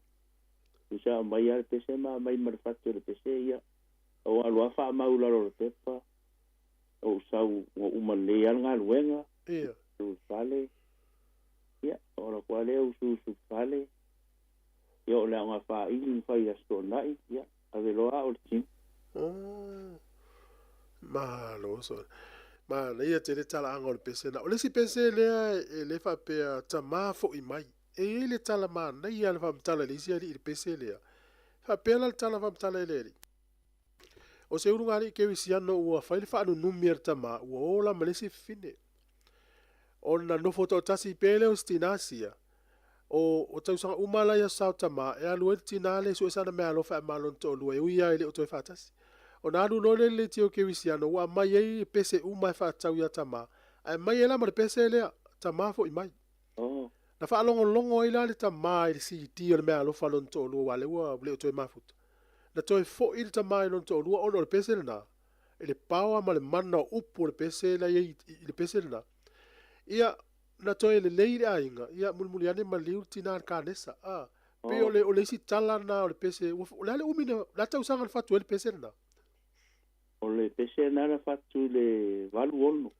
tusa aumai a le pese ma aumai ma le fati o le pese ia. O alu a faamau i lalo o le pepa. O ou sau ua uma lelei a le galuega. Ia. U fale. Ia, o la koa lea usu usu fale. Ia o le aoga faaili na fai i Aso Toonai, ia, ave loa au le tino. Oh. Malo sole. Manaia tele talaaga o le pese na. O le isi pese lea e le faapea tamā fo'i mai. E i ai le tala manaia le faamatala i le isi alii i le pese lea. Faapea la le tala faamatala e le alii. O se ulugalii kerisiano ua fai le faanunumi a le tamā ua ola ma le isi fafine. Ona nofo toatasi pea lea o se tinā sia, o, o tausaga uma la ia sao tamā e alu ai le tinā lea e sue sana meaalofa e aumā lona toalua e ui lava e le o toe faatasi. Ona alu loa lea i le leitio kerisiano ua aumai ai pese uma e faatatau ia tamā, ae aumai ai la ma le pese lea, tamā fo'i mai. Na faalogologo ai la le tamā i le CD o le meaalofa a lona toalua aua o lea ua le o toe mafuta. Na toe fo'i le tamā i lona to'alua ona o le pese lenā, i le paoa ma le mana o upu o le pese la i ai i le pese lenā. Ia, na toe lelei le aiga, ia, mulimuli ane maliu le tinā i le kanesa, a. Pei o le, o le isi tala lenā o le pese, ua, o le a le umi na, o le a le tausaga na fatu ai le pese lenā? O le pese lenā na fatu i le 86.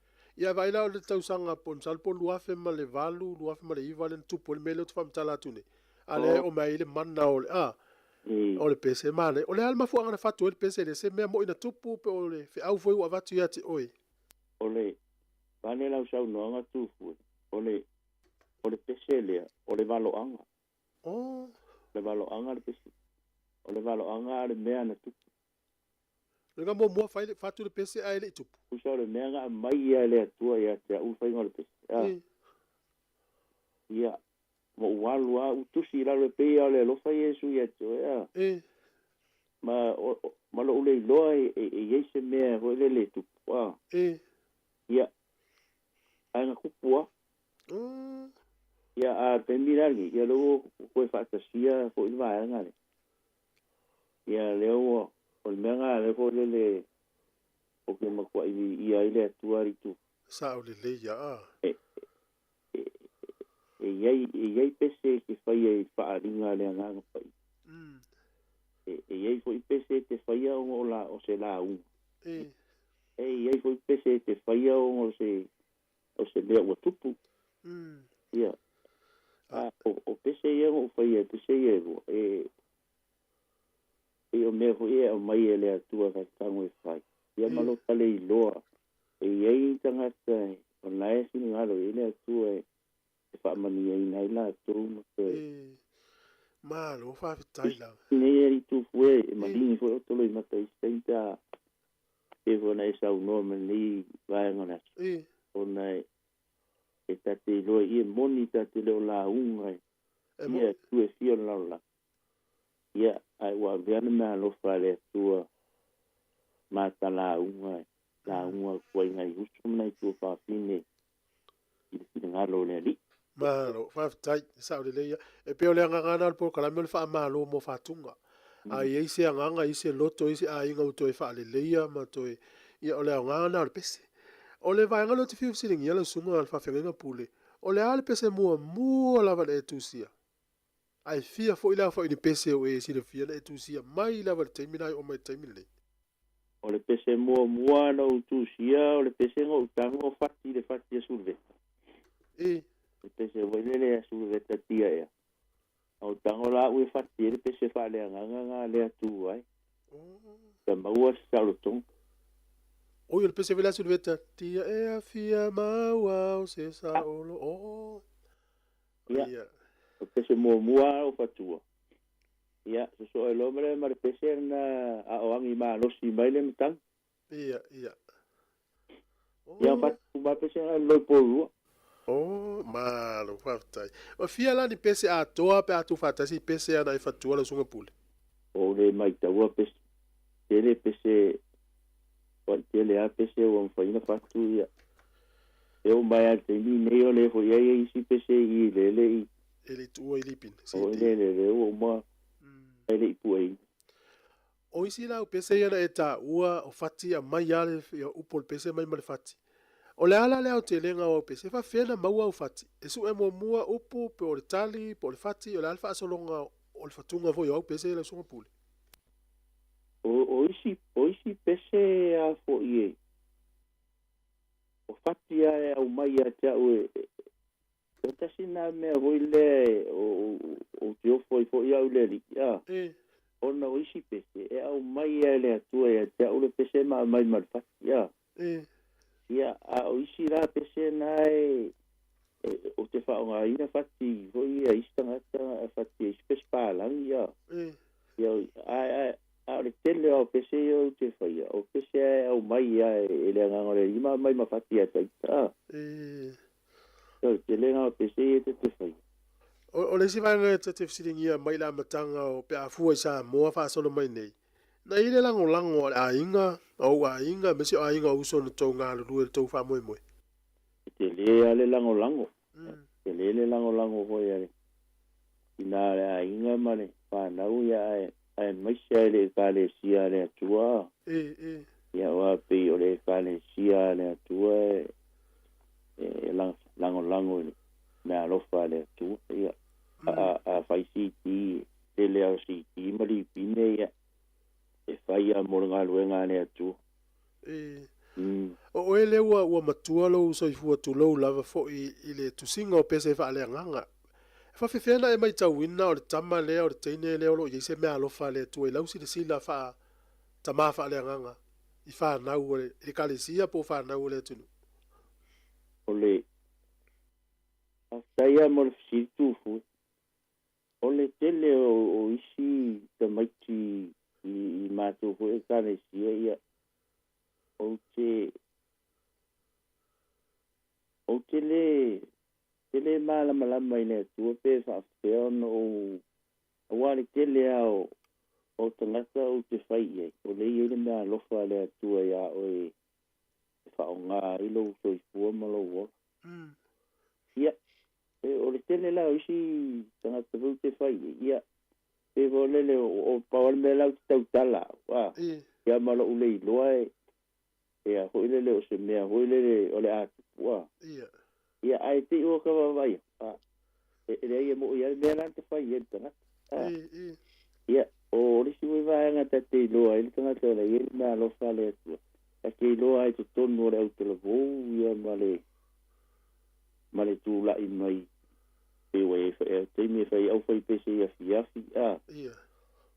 Ia, vaai la o le tausaga po o le masalo po o le 2008, 2009 lea na tupu ai le mea lea ou te faamatala atu nei, a lea e oo mai ai le mana o le, a, o le pese manaia. O le a le mafuaaga na fatu ai le pese lea? Se mea moi na tupu pe o le feau foi ua avatu ia te oe? O le pane lau saunoaga Tufue, o le, o le pese lea, o le valoaga. Oh. O le valoaga le pese. O le valoaga a le mea na tupu. O le ga muamua fai le, fatu le pese ae le i tupu. Tusa o le mea na aumai ia e le Atua ia te a'u le faiga o le pese. A. Ia, ma ou alu lava ou tusi i lalo e pei lava o le alofa Iesu ia te oe, a. Ma, o, ma lo'u le iloa e, e, e i ai se mea foi lele e tupu, a. Ia, ae na tupu lava. Ia, a o le taimi la lenei, ia lea ua toe faatasia foi le vaega lea. Ia, lea ua, o le mea lena lea foi lele ou te matuai viia ai le Atua i itu. Sao lelei ia, a. E, e, e i ai, e i ai pese e te faia i le faaaliga a le Agaga Paia. E, e i ai foi pese e te faia ona o la, o se lauga. E i ai foi pese e te faia ona o se, o se mea ua tupu. Ia. A, o, o pese ia na ou faia, pese ia e lua, e, e o mea foi e aumai e le Atua faatago e fai. Ia ma lo ta le iloa, e i ai tagata o la e finagalo i ai le Atua e faamanuiaina ai latou ma toe. E, malo faafetai lava. Nei alii Tufue e maligi foi o Toloimata i se taimi pe a pei foi ona e saunoa ma lenei vaega o le aso. Ona e ta te iloa i e moni ta te le o lauga ia tu e fia o le lalolagi. Ia, ae ua avea le meaalofa a le Atua ma ta lauga e lauga atu ai nai uso ma nai tuafafine i le finagalo o le Alii. Malo, faafetai, e sao lelei ia. E pei o le agaga lena o le polokalame o le faamalo mo faatuga. A i ai se agaga, i se loto, i se aiga ua toe faaleleia ma toe, ia o le aoga lena o le pese. O le vaega lea ou te fiu fesiligia lau susuga i le faafeagaiga Pule, o le a le pese muamua lava na e tusia? Ae fia foi le aofai o ni pese o e silafia na e tusia mai lava i le taimi na e oo mai i le taimi lenei? O le pese muamua na ou tusia o le pese na ou tago fati le fati a Suluveta. Le pese foi lele a Suluveta tia ea. Na ou tago la au e fati ai le pese faaleagaga na lea tu ai. Sa maua se saolotoga. Oi, o le pese foi lea a Suluveta tia ea fia maua o se saolo. Oh. Ia. O le pese muamua a ou fatua. Ia, sosoo ai loa ma le ma le pese na a o agi malosi mai le matagi. Ia, ia. Ia, fatu ma pese na loi polua. Oh, malo, faafetai. Ua fia la ni pese atoa pe a tuufaatasi i pese ana e fatua lau susuga Pule? O le maitaua pese, tele pese, ua tele lava pese ua mafai ona fatu ia. E oo mai lava i le taimi lenei o lea foi e i ai isi pese i i le le i. E le i tuua i Lipine, CD. O le le le ua uma e le i pueina. O isi la au pese ia na e taua o fati aumai lava le upu o le pese aumai ma le fati. O le a la le aotelega o au pese? E faafefea ona maua au fati? E sue muamua upu pe o le tali po o le fati, o le a le faasologa o le fatuga foi o au pese lau susuga Pule? O isi, o isi pese a foi e, o fati lava e aumai ia te au e, e tasi lena mea foi lea e, ou te ofo ai foi au i le Alii, a, ona o isi pese e aumai lava e le Atua ia te au le pese ma aumai ma le fati, a. Ia, a o isi la pese na e, ou te faaaogaina fati foi ia isi tagata, fati e isi pese palagi, a. Ia, ae, a o le tele o pese ia ou te faia, o pese e aumai lava e le Agaga o le Alii ma aumai ma fati ia taita, a. Ia, o le tele o pese ia te faia. O le isi vaega e ta te fesiligia mai i le amataga o pe a fua i Samoa faasolo mai nei, na i ai le lagolago a le aiga, o ou aiga, aemaise o aiga o uso na tou galulue i le tou faamoemoe? E tele lava le lagolago. E tele le lagolago foi a le tina o le aiga ma le fanau, ia, ae Aemaise ai le ekalesia a le Atua. Ia aua pei o le ekalesia a le Atua e lagolago i le meaalofa a le Atua. Ia a fai CD tele a o CD ma lipine ia e fai a mo le galuega a le Atua. O oe lea ua matua lou soifua tulou lava fo'i i le tusiga o pese faaleagaga. E faafefea na e matauina o le tama lea o le teine lea o lo o i ai se meaalofa a le Atua i lau silasila faa-tamā faaleagaga i fanau o le ekalesia po o fanau o le atunuu? O le faafetai lava mo le fesili tufue. O le tele o isi tamaiti i matou foi ekalesia ia ou te le malamalama i le Atua pe faafefea ona ou aua le tele lava o tagata ou te fai i ai o lea e i ai le meaalofa a le Atua iā oe e faaaoga ai lou soifua ma lou ola. Ia o le tele la o isi tagata foi ou te fai i ai ia pe foi lele o pau le mea la ou te tautala au ia ma lou le iloa e a foi lele o se mea foi lele o le a tupu ia ae te i ua ka vaavaai e leai e mo'i lava le mea la na te fai i ai le tagata. Ia o le isi foi vaega ta te iloa ai le tagata o la e i ai le meaalofa a le Atua ta te iloa ai totonu o le autalavou ia ma le tula'i mai pe ua i ai taimi e fai au fai pese i afiafi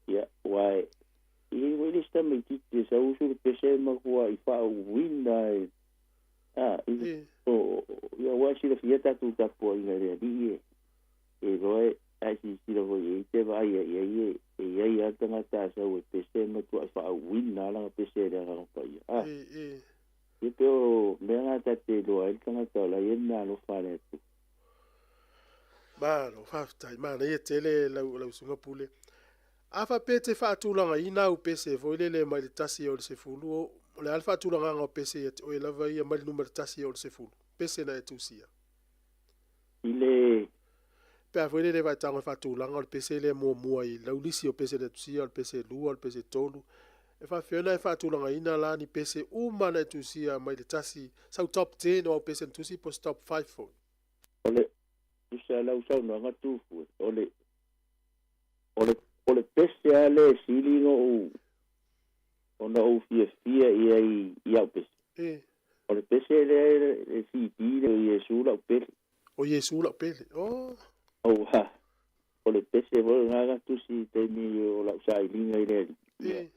ia ua e i ai foi le isi tamaititi e sau usu le pese ma kua'i faauuina e ia ua silafia tatou tapuaʻiga i le alii e loa ae silasila foi i ai te vaai ai ai e i ai lava le tagata a sau e pese ma tuaʻi faauuina lana pese e le Agaga Paia. Ia pe o mea na ta te iloa ai le tagata o la e i ai le meaalofa a le Atua. Malo, faafetai. Manaia tele lau susuga Pule. A faapea e te faatulagaina au pese foi lele mai le 1 o le 10, o le a le faatulagaga o pese ia te oe lava ia mai le numera 1 o le 10, pese na e tusia? I le Pe a foi lele vaetago e faatulaga o le pese lea muamua i lau lisi o pese na e tusia, o le pese 2, o le pese 3, e faafefea ona e faatulagaina la ni pese uma na e tusia mai le 1, sau top 10 o au pese na tusi po o se top 5 foi? O le tusa lau saunoaga tufue, o le pese a le sili no ona ou fiafia i ai i au pese. O le pese lea e CD le o Iesu lau pele. O Iesu lau pele. Oh ha. O le pese foi ngā tusi taimi o lau sailiga i le alii.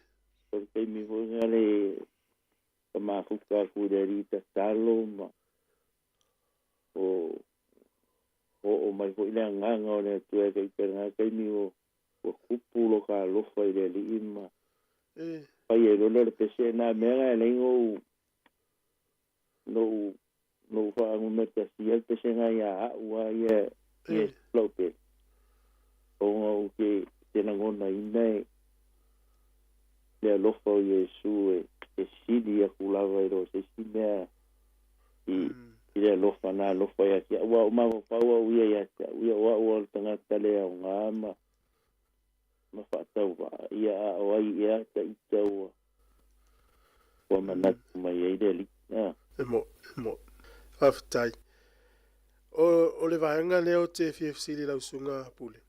O le taimi foi ngā le ka mafuka aku i le alii tatalo ma o mai foi le agaga o le Atua e kaitala ngā taimi o ua kupu lo ka alofa i le alii ma fai ai loa le pese nā mea ngā e leai no faagumetasi ai le pese ngā ia a'u a ia Iesu lau pele. Ona ou te lagona ina e le alofa o Iesu e sili aku lava i lo se isi mea i le alofa na alofa ia te a'u. Ua o mafaufau au ia ia te a'u ia o a'u o le tagata le aogā ma faatauvaa ia a o ai ea taʻita ua manatu mai ai le alii. E mo faafetai. O le vaega lea o te fiafisili lau susuga Pule.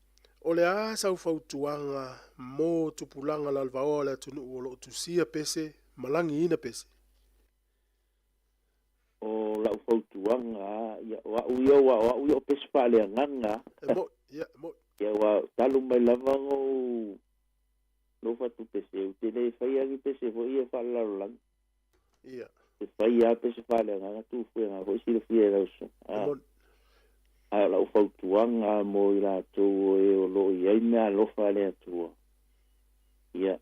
O le a sau fautuaga mo tupulaga lalovaoa o le atunuu o loo tusia pese ma lagiina pese? O lau fautuaga ia o a'u ia ua o a'u ia o pese faaleagaga. E mo ia mo. Ia ua talu mai lava no fatu pese u te le fai agi pese foi ia faalelalolagi. Ia. Te fai a pese faaleagaga tufuega foi silafia e lau susuga. Ae o lau fautuaga mo i latou e o loo i ai meaalofa a le Atua. Ia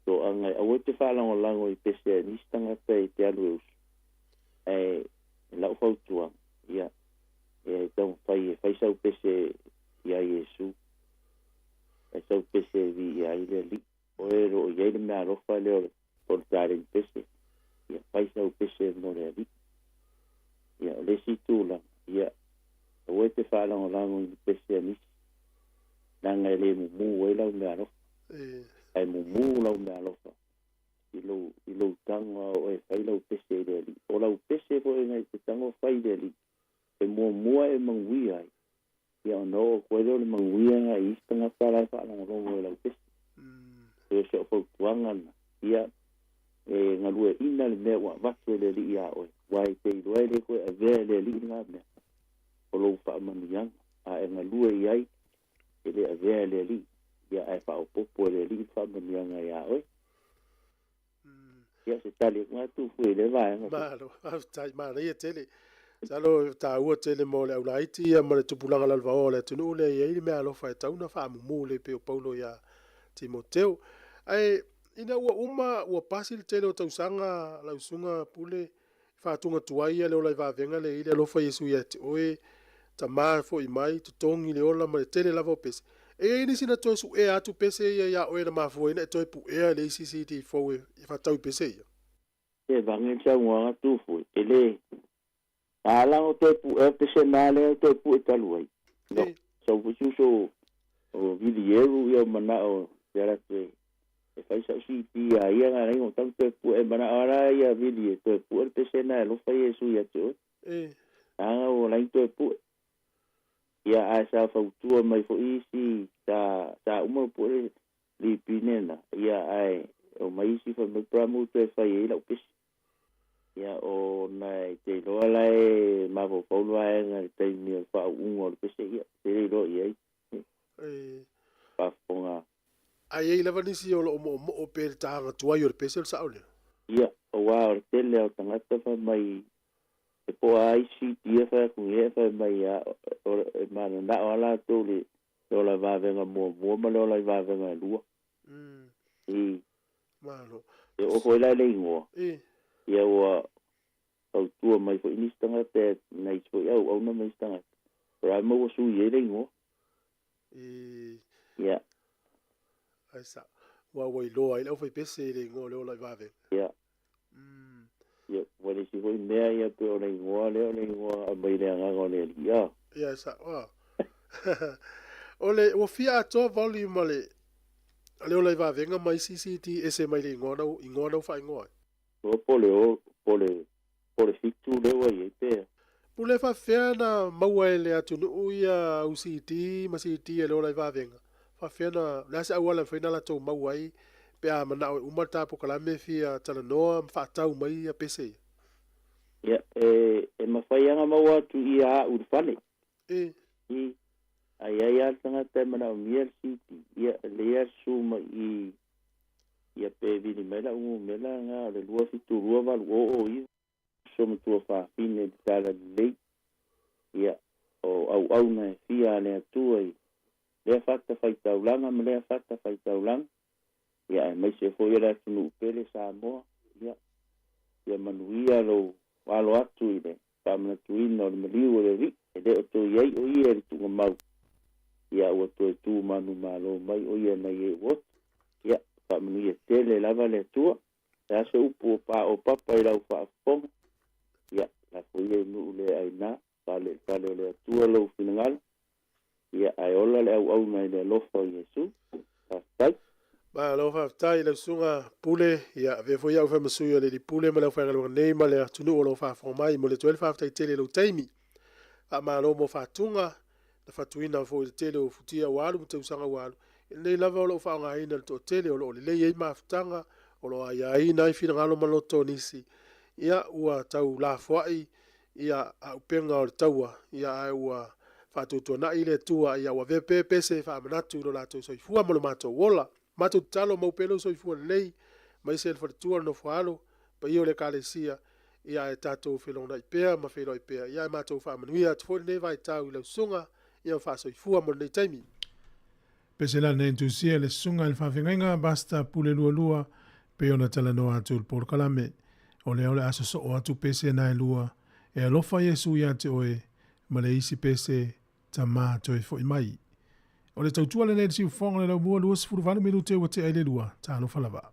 toaga aua te faalagolago i pese a nisi tagata e te alu e usu. Ae lau fautuaga ia e taumafai e fai sau pese ia Iesu. Fai sau pese e viia ai le alii. O e loo i ai le meaalofa lea o le taleni pese. Ia fai sau pese mo le alii. Ia o le isi tulaga ia aua te faalagolago i pese a nisi. Leaga e le mumu ai lau meaalofa. Ae mumu lau meaalofa i lou, i lou tago a oo e fai lau pese i le Alii. O lau pese foi na e te tago fai i le Alii, e muamua e manuia ai, ia ona oo atu ai lea o le manuia lena i isi tagata la e faalogologo i lau pese. E o si au fautuaga lena, ia e galueaiina le mea ua avatu e le Alii iā oe, aua e te iloa e le toe avea e le Alii lena mea o lou faamanuiaga, a e galue i ai, e le avea e le Alii, ia ae faaopoopo e le Alii le faamanuiaga iā oe. Ia, se tali atu lena Tufu i lea vaega. Malo, faafetai, manaia tele. Masalo e taua tele mo le aulaiti ia ma le tupulaga lalovaoa o le atunuu lea e i ai le meaalofa e tatau ona faamumu lelei pei o Paulo ia Timoteo. Ae ina ua uma ua pasi le tele o tausaga lau Susuga Pule e faatuga tuai ia le ola i vavega lea e i ai le alofa Iesu ia te oe, tama foi mai, totogi le ola ma le tele lava o pese. E i ai nisi na toe suea atu pese ia ia oe na mafua ai ona e toe puea le isi CD fou e faatau i pese ia? E vage le saunoaga Tufue, e le ala ona toe puea pese na lea toe pue talu ai. No, sau foi si uso o Vilieru ia o manao te ala atu e fai sau CD ia ia na lai ona tau toe pue manao ala ia Vili e toe pue le pese na e alofa Iesu ia te oe. Aga ua lai toe pue. Ia ae sa fautua mai foi isi sa sa uma ona pue le lipine na ia ae omai isi fai mai Paramu toe fai ai lau pese. Ia ona e te iloa la e mafaufau le vaega i le taimi o le faauuga o le pese ia te le iloa i ai. Faafofoga. Ae i ai lava nisi o lo o moomoo pe le taga tuai o le pese o le sao lea. Ia, aua o le tele lava o tagata fai mai e po a isi dia fai atu nei ae fai mai a e mananao a latou le ola i vavega muamua ma le ola i vavega e lua. I. Malo. E oo foi la i le igoa. Ia ua fautua mai foi nisi tagata nai isi foi auauna ma isi tagata. O le a maua sui ai le igoa. I. Ia. Ai sa. Ua ua iloa ai le aufaipese i le igoa o le ola i vavega. Ia. Ia, ua le isi foi mea ia pei o le igoa lea o le igoa aumai i le agaga o le Alii a. Ia e sa'o a. O le ua fia atoa volume a le a le ola i vavega ma isi CD ese mai le igoa na igoa na ua faaigoa ai. Ua po le o po le po le fitu lea ua i ai pea. Pule faafefea na maua e le atunuu ia au CD ma CD a le ola i vavega? Faafefea na, o le a se auala e mafai ona latou maua ai pe a manao e uma le ta polokalame e fia talanoa ma faatau mai ia pese ia? Ia, e, e mafai lava ona maua atu ia au i le fale. E. I, a i ai lava le tagata e manaomia le CD, ia, e lelei lava le susu mai i, ia pe vili mai lau numera lena o le 272 809. Uso matua fafine i le tala lelei, ia, o auauna e fia a le Atua i lea fata faitaulaga ma lea fata faitaulaga, ia, aemaise foi o le atunuu pele Samoa, ia, ia manuia lou alo atu i le faamanatuina o le maliu o le Alii, e le o toe i ai o ia i le tuugamau, ia, ua toe tu manumalo mai o ia nai e ua oto. Ia, faamanuia tele lava le Atua. Le a se upu o paopapa i lau faafofoga, ia, lafo ia i nuu le aina, fale i le fale o le Atua lou finagalo, ia, ae ola le auauna i le alofa o Iesu. Faafetai. Malo faafetai i lau susuga Pule, ia avea foi au fai ma sui o le Pule ma le aufaigaluega nei ma le atunuu o lo o faafofoga mai. Momoli atu ai le faafetai tele i lou taimi. Faamalo mo faatuga na fatuina foi i le tele o futia ua alu ma tausaga ua alu. I lenei lava o lo o faaaogaina e le toatele o lo o lelei ai mafutaga, o lo o aiaina ai finagalo ma loto o nisi. Ia, ua tau lafoai ia auupega o le taua, ia ae ua faatuatuanai le Atua, ia ua avea pea pese e faamanatu i lo latou soifua ma lo matou ola. Matou tatalo mau pea lou soifua lelei, aemaise le faletua, le nofo-a-alo, paia o le Ekalesia, ia ae tatou felogonai pea ma feiloai pea. Ia ae matou faamanuia atu foi lenei vaitau i lau susuga, ia ma faasoifua mo lenei taimi. Pese la lenei tusia i le susuga i le faafeagaiga Pastor Pule Lualua pei ona talanoa atu i le polokalame. O lea o le a sosoo atu pese na e lua, e alofa Iesu ia te oe, ma le isi pese, Tama toe foi mai. O le tautua lenei i le siufofoga o le laumua 28 minute ua tea i le lua. Talofa lava.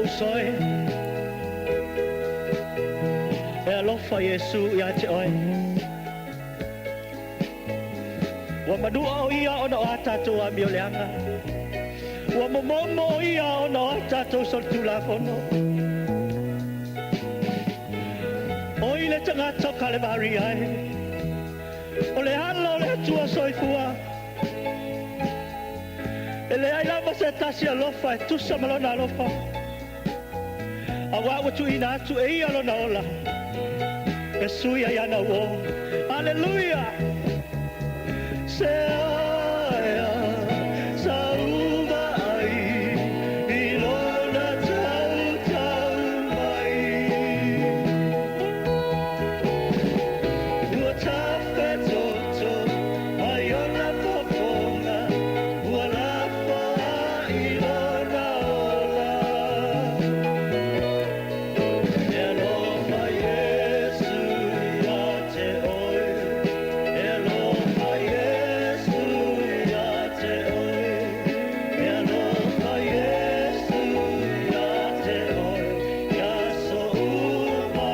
uso e. E alofa Iesu ia te oe. Ua manua o ia ona o a tātou a mio leanga. Ua momomo o ia ona o a tātou sol tulafono. O i le tangata o Kalevari ai. O le ala o le atua soifua. E le ai lava se tasi alofa e tusa ma lona alofa. A wa ua tuuina atu e ia lona ola. E sui ai ana uo. Aleluia! Se aia sa uva ai i lona tautau mai. Ua tafetoto ai ona fofoga, ua lafo ai lona ola. E alofa Iesu ia te oe, e alofa Iesu ia te oe, e alofa Iesu ia te oe, ia so uma.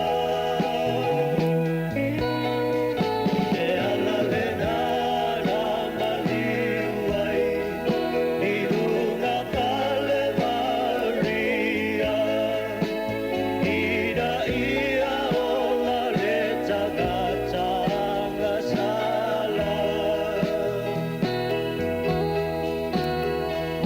E ala le nana maliu ai, i lunga pale Maria. Ina ia ola le tagata agasala.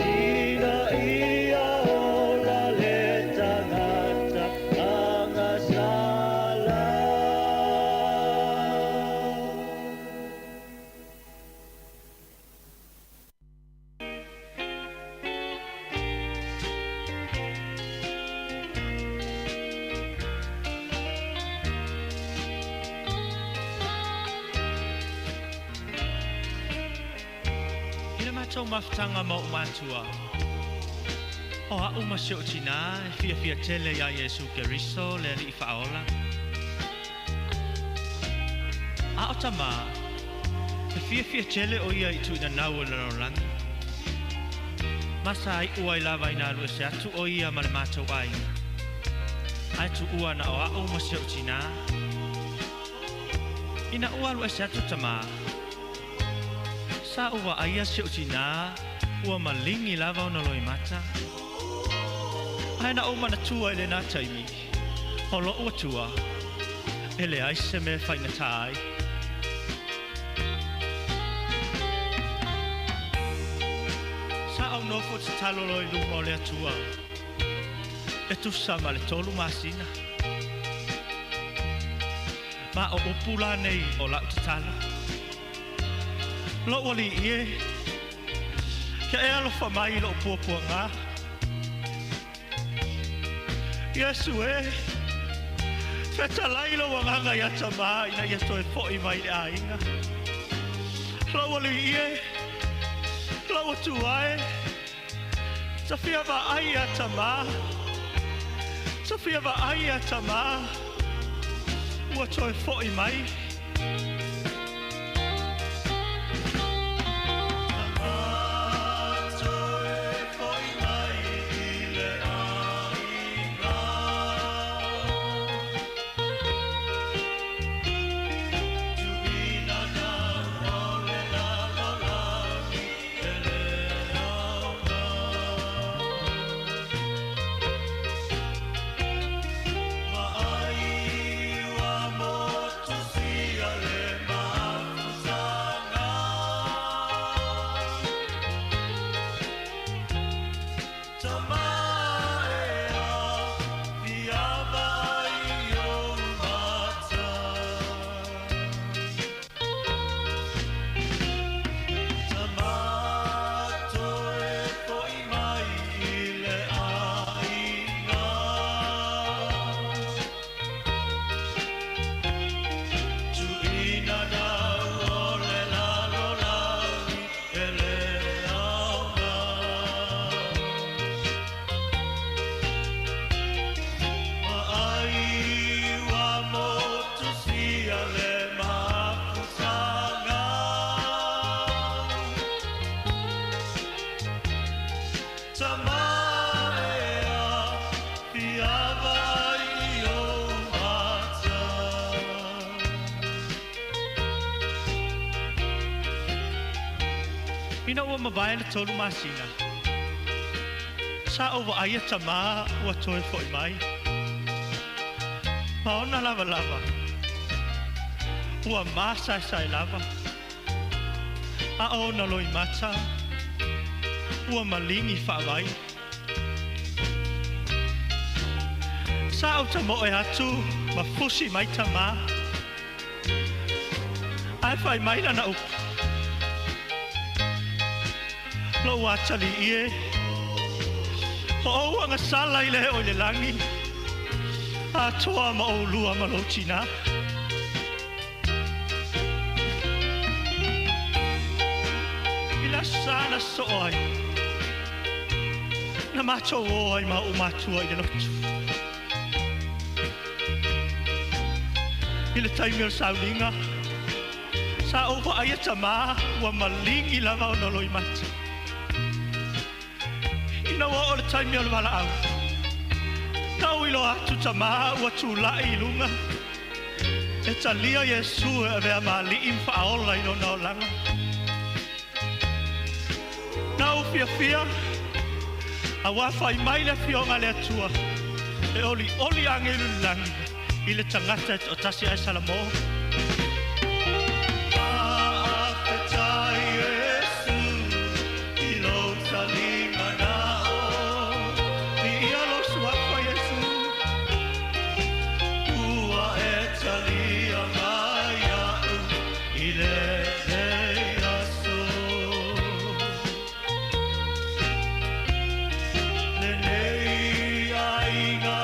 Ina ia ola le tagata agasala. I le matou mafutaga ma ou matua. O a'u ma si o'u tinā e fiafia tele iā Iesu Keriso le ali'i fa'aola. A o tamā, e fiafia tele o ia i tu'uinanau o le lalolagi. Ma sa ai'u ai lava ina alu ese atu o ia ma le matou aiga. Ae tu'ua na o a'u ma si o'u tinā. Ina ua alu ese atu tamā, sa ua aia si o'u tinā, ua maligi lava ona loimata. Ae na ou manatua i lenā taimi, o lo'u atua, e leai se mea fa'igatā ai. Sa ou nofo tatalo loa i luma o le Atua, e tusa ma le 3 masina. Ma o upu lanei o la'u tatalo. Lo'u ali'i e, kia e alofa mai i lo'u puapuagā. Iesu e, fetalai lou agaga iā tamā ina ia toe fo'i mai le aiga. Lou ali'i e, lou atua e, tafia va'ai iā tamā, tafia va'ai iā tamā, ua toe fo'i mai. Maai wa motu sia le Ina ua mavae le 3 masina. Sa ou vaaia tamā ua toe foʻi mai. Ma ona lavalava. Ua masaesae lava. A ona loimata. Ua maligi faavai. Sa ou tamoe atu ma fusi mai tamā. Ae fai mai lana upu. Lou atalii e. O ou agasala i le o i le lagi. Atoa ma oulua ma lou tinā. I le aso sa na soo ai. Na matou o ai ma ou matua i le lotu. I le taimi o le sauliga. Sa ou vaaia tamā ua maligi lava ona loimata. Ina ua oo le taimi o le valaau. Tau iloa atu tamā ua tulaʻi i luga. E talia Iesu e avea ma alii ma faaola i lona olaga. Na ou fiafia, auā fai mai le afioga a le Atua. E olioli agelu i le lagi i le tagata e toatasi ae salamo. Faafetai Iesu i lou taliga nao. Viia lou suafa Iesu. Ua e talia mai aʻu i lenei aso. Lenei aiga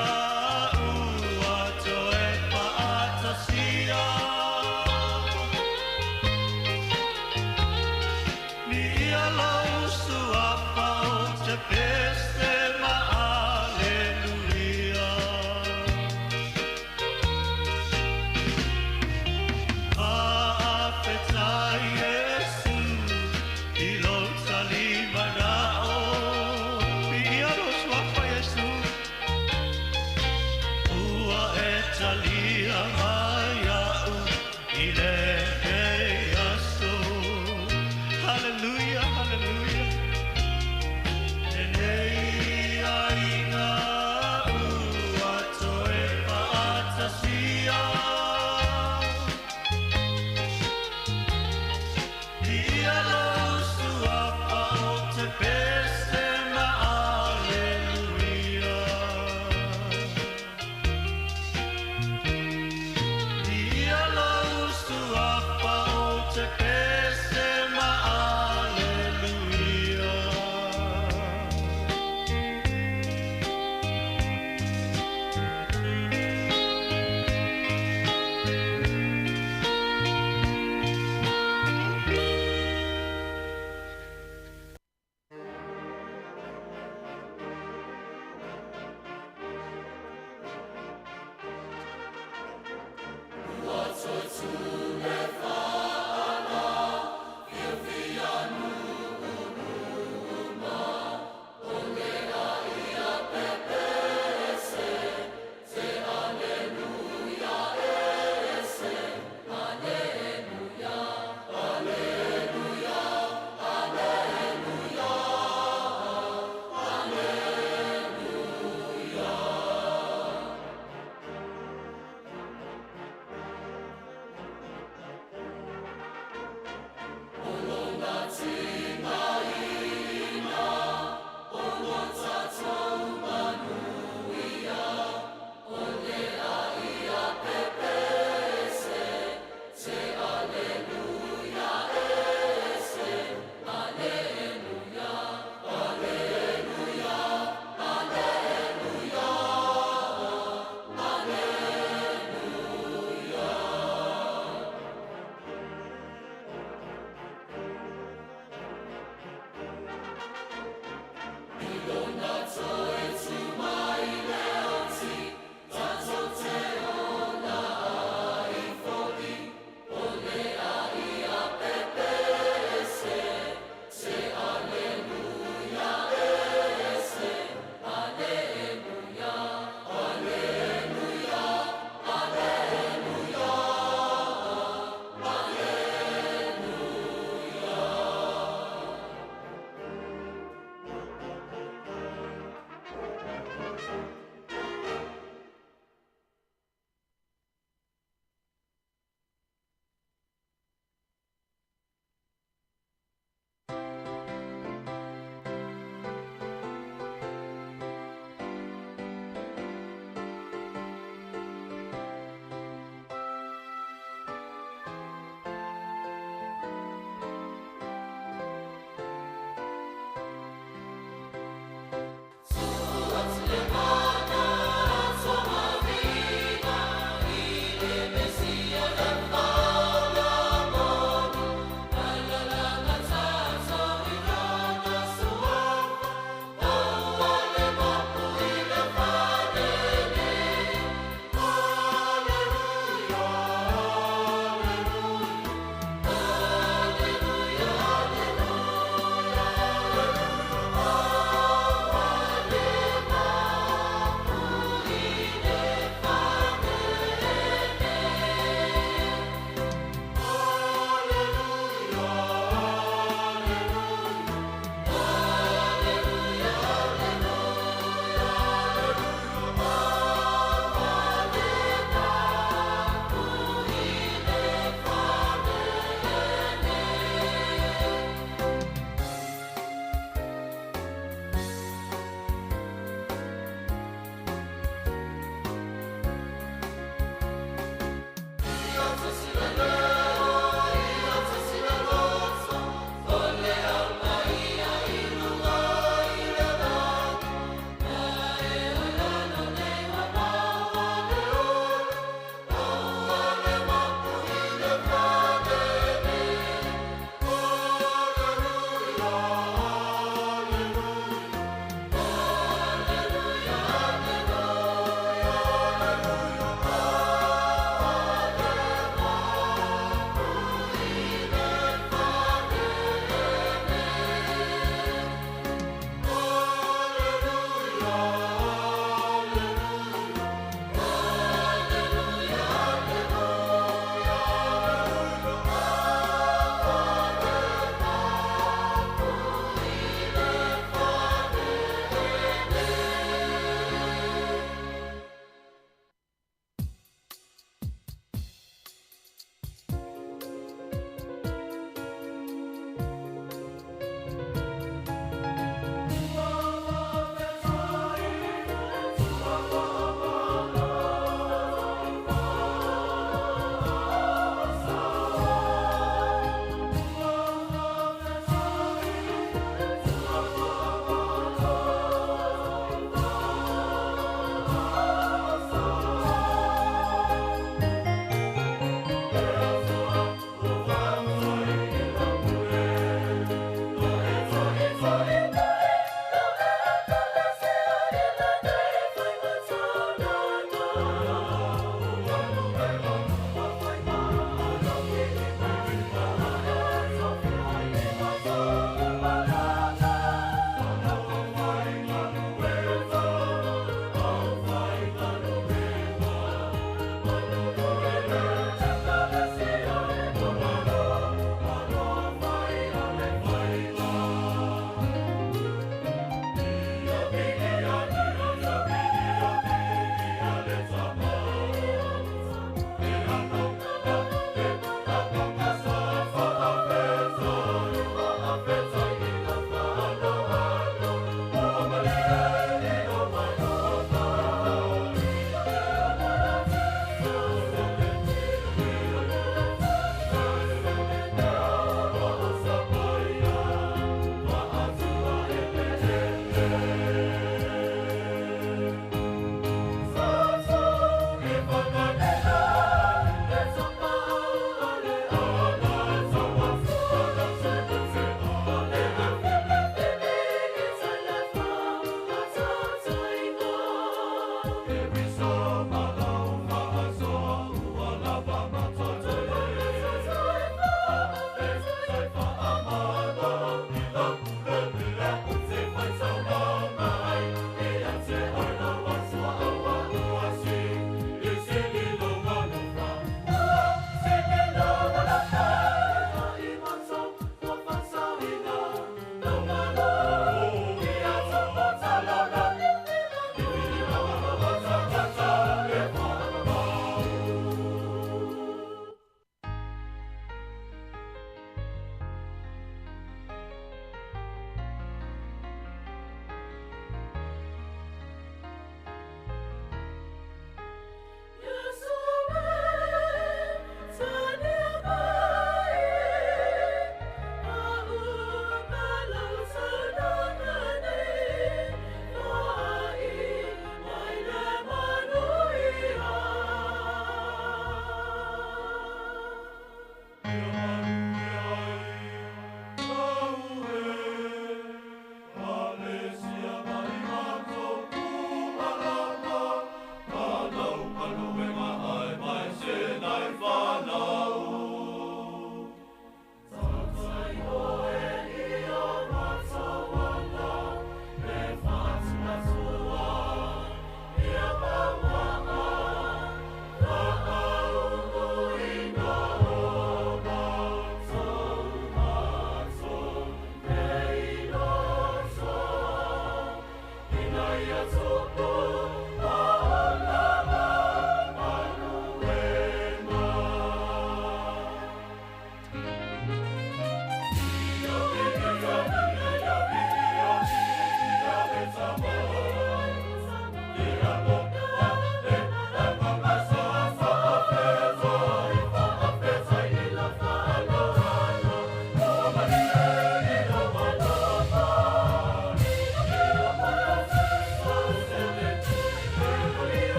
ua toe faatasia. Ia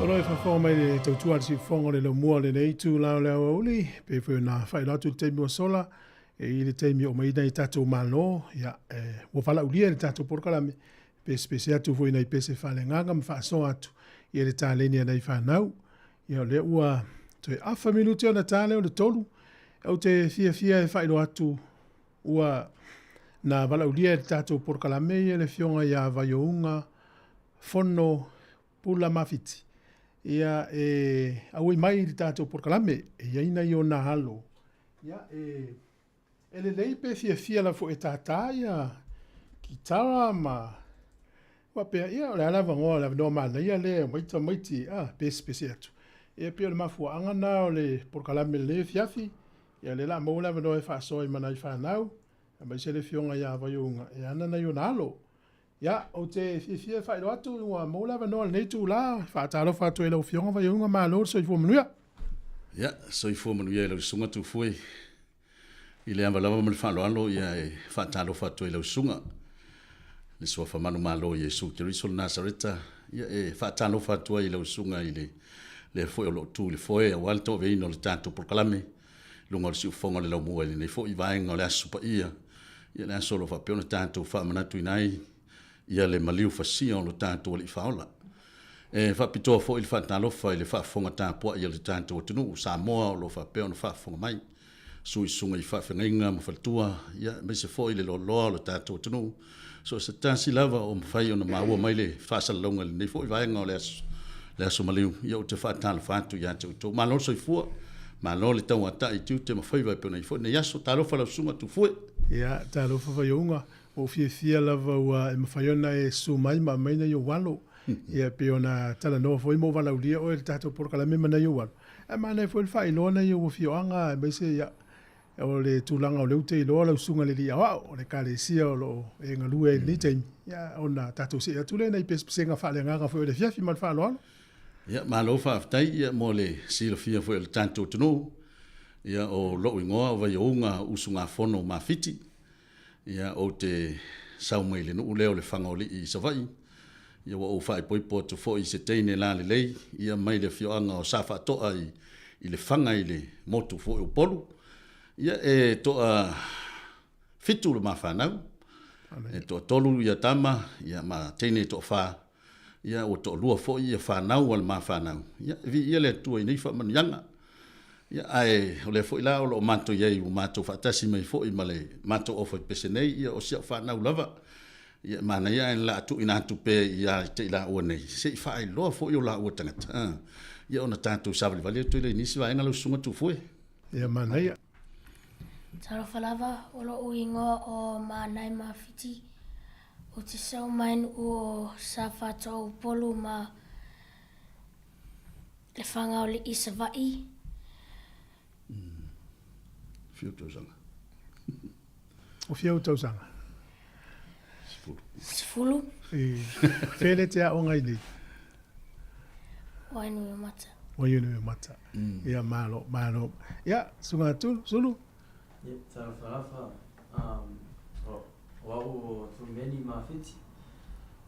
O lo e faafofoga mai le tautua a le siufofoga o le laumua o lenei itula o le aoauli, pei foi ona faailoa atu i le taimi ua sola, e i le taimi o mai nai tatou malo, ia, e, ua valaaulia le tatou polokalame, pesepese atu foi nai pese faaleagaga ma faasoa atu ia le taleni a nai fanau. Ia o lea ua toe afa minute ona ta lea o le 3, ou te fiafia e faailoa atu ua na valaaulia e le tatou polokalame ia le afioga ia Vaiouga Fono Pula Mafiti. Ia e auai mai i le tatou polokalame, e i ai nai ona alo. Ia e e lelei pe fiafia lava foi e tātā ia kitara ma faapea, ia o le a le avanoa, le avanoa manaia lea e omai tamaiti a pesepese atu. Ia pei o le mafuaaga na o le polokalame lenei afiafi, ia lea o le a maua le avanoa e faasoa ai ma nai fanau, aemaise le afioga ia Vaiouga e ana nai ona alo. Ia, ou te fiafia e faailoa atu ua maua le avanoa i lenei itula. Faatalofa atu ai i lau Afioga Vaiouga, malo le soifua manuia. Ia, soifua manuia i lau susuga Tufue. I le ava lava ma le faaaloalo, ia e faatalofa atu ai i lau susuga, le Suafa Manumalo o Iesu Keriso o le Nasareta. Ia e faatalofa atu ai i lau susuga i le lea foi o lo o tu i le foe aua le tauaveina o le tatou polokalame i luga o le siufofoga o le laumua i lenei foi vaega o le Aso Paia, ia le aso o lo o faapea ona tatou faamanatuina ai ia le maliu fasia o lo tatou Alii Faaola. E faapitoa foi le faatalofa i le faafofoga tapuai a le tatou atunuu Samoa o lo o faapea ona faafofoga mai, suisuga i faafeagaiga ma faletua, ia, aemaise foi le loaloa o le tatou atunuu, so o se tasi lava o mafai ona maua mai le faasalalauga i lenei foi vaega o le aso, le aso maliu, ia ou te faatalofa atu ia te outou. Malo le soifua, malo le tauatai i tiute ma faiva e pei ona i ai foi lenei aso. Talofa lau susuga Tufue. Ia, talofa Vaiouga. Ua ou fiafia lava ua e mafai ona e susu mai ma aumai nai ou alo. Ia, e pei ona talanoa foi ma ou valaaulia oe i le tatou polokalame ma nai ou alo. Ae manaia foi le faailoa nai ou afioaga aemaise ia, o le tulaga o lea ou te iloa lau susuga i le alii aoao o le Ekalesia o lo o e galue ai i lenei taimi, ia, ona tatou see atu lea i nai pesepesega faaleagaga foi o le afiafi ma le faaaloalo. Ia, malo faafetai ia mo le silafia foi o le tatou atunuu. Ia, o lou igoa o Vaiouga Usugafono Mafiti. Ia, ou te sau mai le nuu lea o Lefaga-o-Alii i Savaii. Ia, ua ou faaipoipo atu foi i se teine lalelei, ia, mai le afioaga o Safaatoa i, i Lefaga i le motu foi o Upolu. Ia, e toa fitu le ma fanau. E toatolu ia tama, ia, ma teine e toafa. Ia, ua toalua foi ia fanau a le ma fanau. Ia, e viia le Atua i nei faamanuiaga. Ia, ae o lea foi la o lo o matou i ai ua matou faatasi mai foi ma le matou aufaipese nei, ia o si au fanau lava. Ia, e manaia ae o le a tuuina atu pea ia te i laua nei, se i faailoa foi o laua tagata, a, ia ona tatou savalivali atu ai lea i nisi vaega lau Susuga Tufue. Ia, manaia. Talofa lava, o lo'u igoa o Manae Mafiti. Ou te sau mai nuu o Safata o Upolu ma Lefaga-o-Alii Savaii. Fia ou tausaga? O fia ou tausaga? 10. 10. E, fea le te aoga ai nei? Wainuiomata. Wainuiomata. Ia, malo, malo. Ia, susuga Tulu, Sulu. Ia, talofa lava. O au o Tulumeni Mafiti.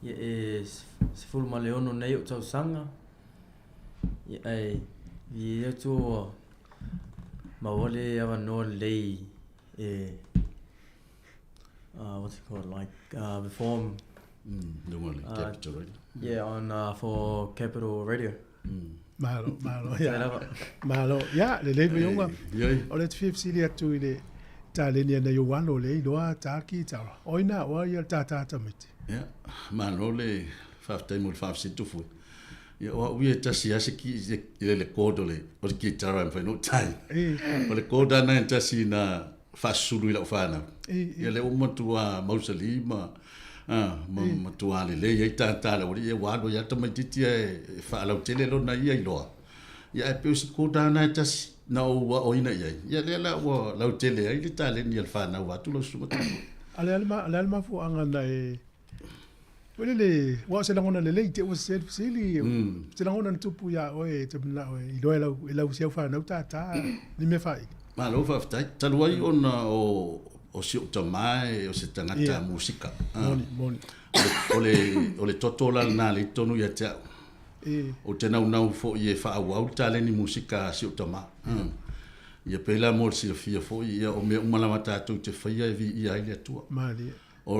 Ia, e 16 nei ou tausaga. Ia, ae i atu ua maua le avanoa lelei e what's it called, like perform Luga o le Capital Radio. Yeah, on for Capital Radio. Malo, malo, ia. Malo, ia, lelei Vaiouga. O le te fia fesili atu i le taleni a nai ou alo le iloa tā kitara. O ina, o ai ia le tātā tamaiti? Ia, malo le faafetai mo le faafesili Tufue. Ia, o au ia e tasi lava se ki, i le chord o le, o le kitara e mafai ona ou tai. O le chord lava lena e tasi na faasusulu i lau fanau. Ia lea ua matua mausali ma, ma matua lelei ai tātā le aualii, ia ua alu ai lava le tamaitiiti ae faalautele lona ia iloa. Ia ae pei o si chord lava lena e tasi na ou aoina i ai, ia lea la ua lautele ai le taleni a le fanau vaeatu lau susuga Tufue. A o le a le mafuaaga na e Foi lele, ua o se lagona lelei te ua se fesili, se lagona na tupu iā oe e te manao e iloa e lau, e lau si au fanau tātā ni mea whaili. Malo faafetai. Talu ai ona o, o si ou tama e o se tagata musika. Moni, moni. O le, o le toto la lena lea i totonu ia te au. Ou te naunau fo'i e fa'aauau le taleni musika a si o'u tamā. Ia pei la mo le silafia fo'i, ia o mea uma lava tatou te faia e viia ai le Atua. O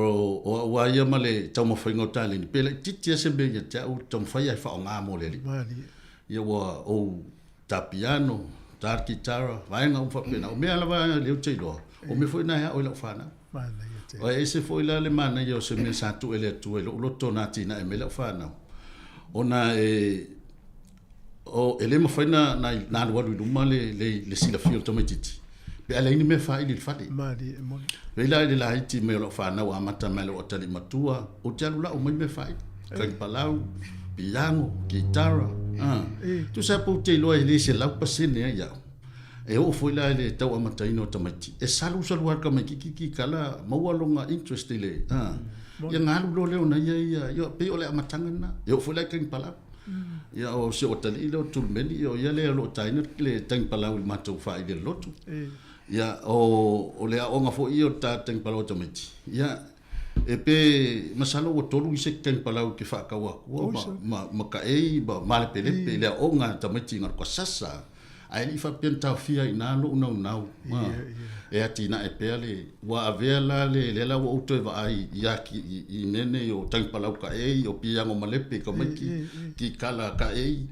o a'u a ia ma le taumafaiga o taleni, pe laitiiti a se mea ia te a'u, taumafai ae fa'aogā mo le Alii. Ia ua ou ta piano, ta le kitara, vaega uma faapena. O mea lava lea ou te iloa, o mea foi na e a'o i la'u fanau. Ae ese foi la le manaia o se mea sa tu'e e le Atua i lo'u loto na atinae mai la'u fanau, ona e o e le mafai na na alualu i luma le le le silafia o le tamaitiiti pe a leai ni mea faaili i le fale. Pei la i le laiti mai o la'u fanau amata mai la'u atalii matua, ou te alu la'u mai mea faaili, palau, piano, kitara, tusa pe ou te iloa e le 100% ai a'u. E oo foi la i le tau amataina o tamaiti, e salusalu lava le tamaitiiti kikala maua lona interest i le ia ona alu loa lea ona ia ia, ia pei o le amataga lena. E oo foi la i tanipalau. Ia o si ou atalii lea o Tulumeni, ia o ia lea o lo o taina le tanipalau i le matou faaili i le lotu. Ia o le aoga foi ia o le ta tanipalau a tamaiti, ia e pe masalo ua tolu isi tanipalau ke faatau atua ma ma kaei ma malepelepe i le aoga a tamaiti i sasa. Ae le i faapea na taofia ai i ina lou naunau e atinae pea le ua avea la le lea la ua ou toe vaai i aki i mea nei o tanipalau kaei, o piano malepe i tamaiti, kikala kaei,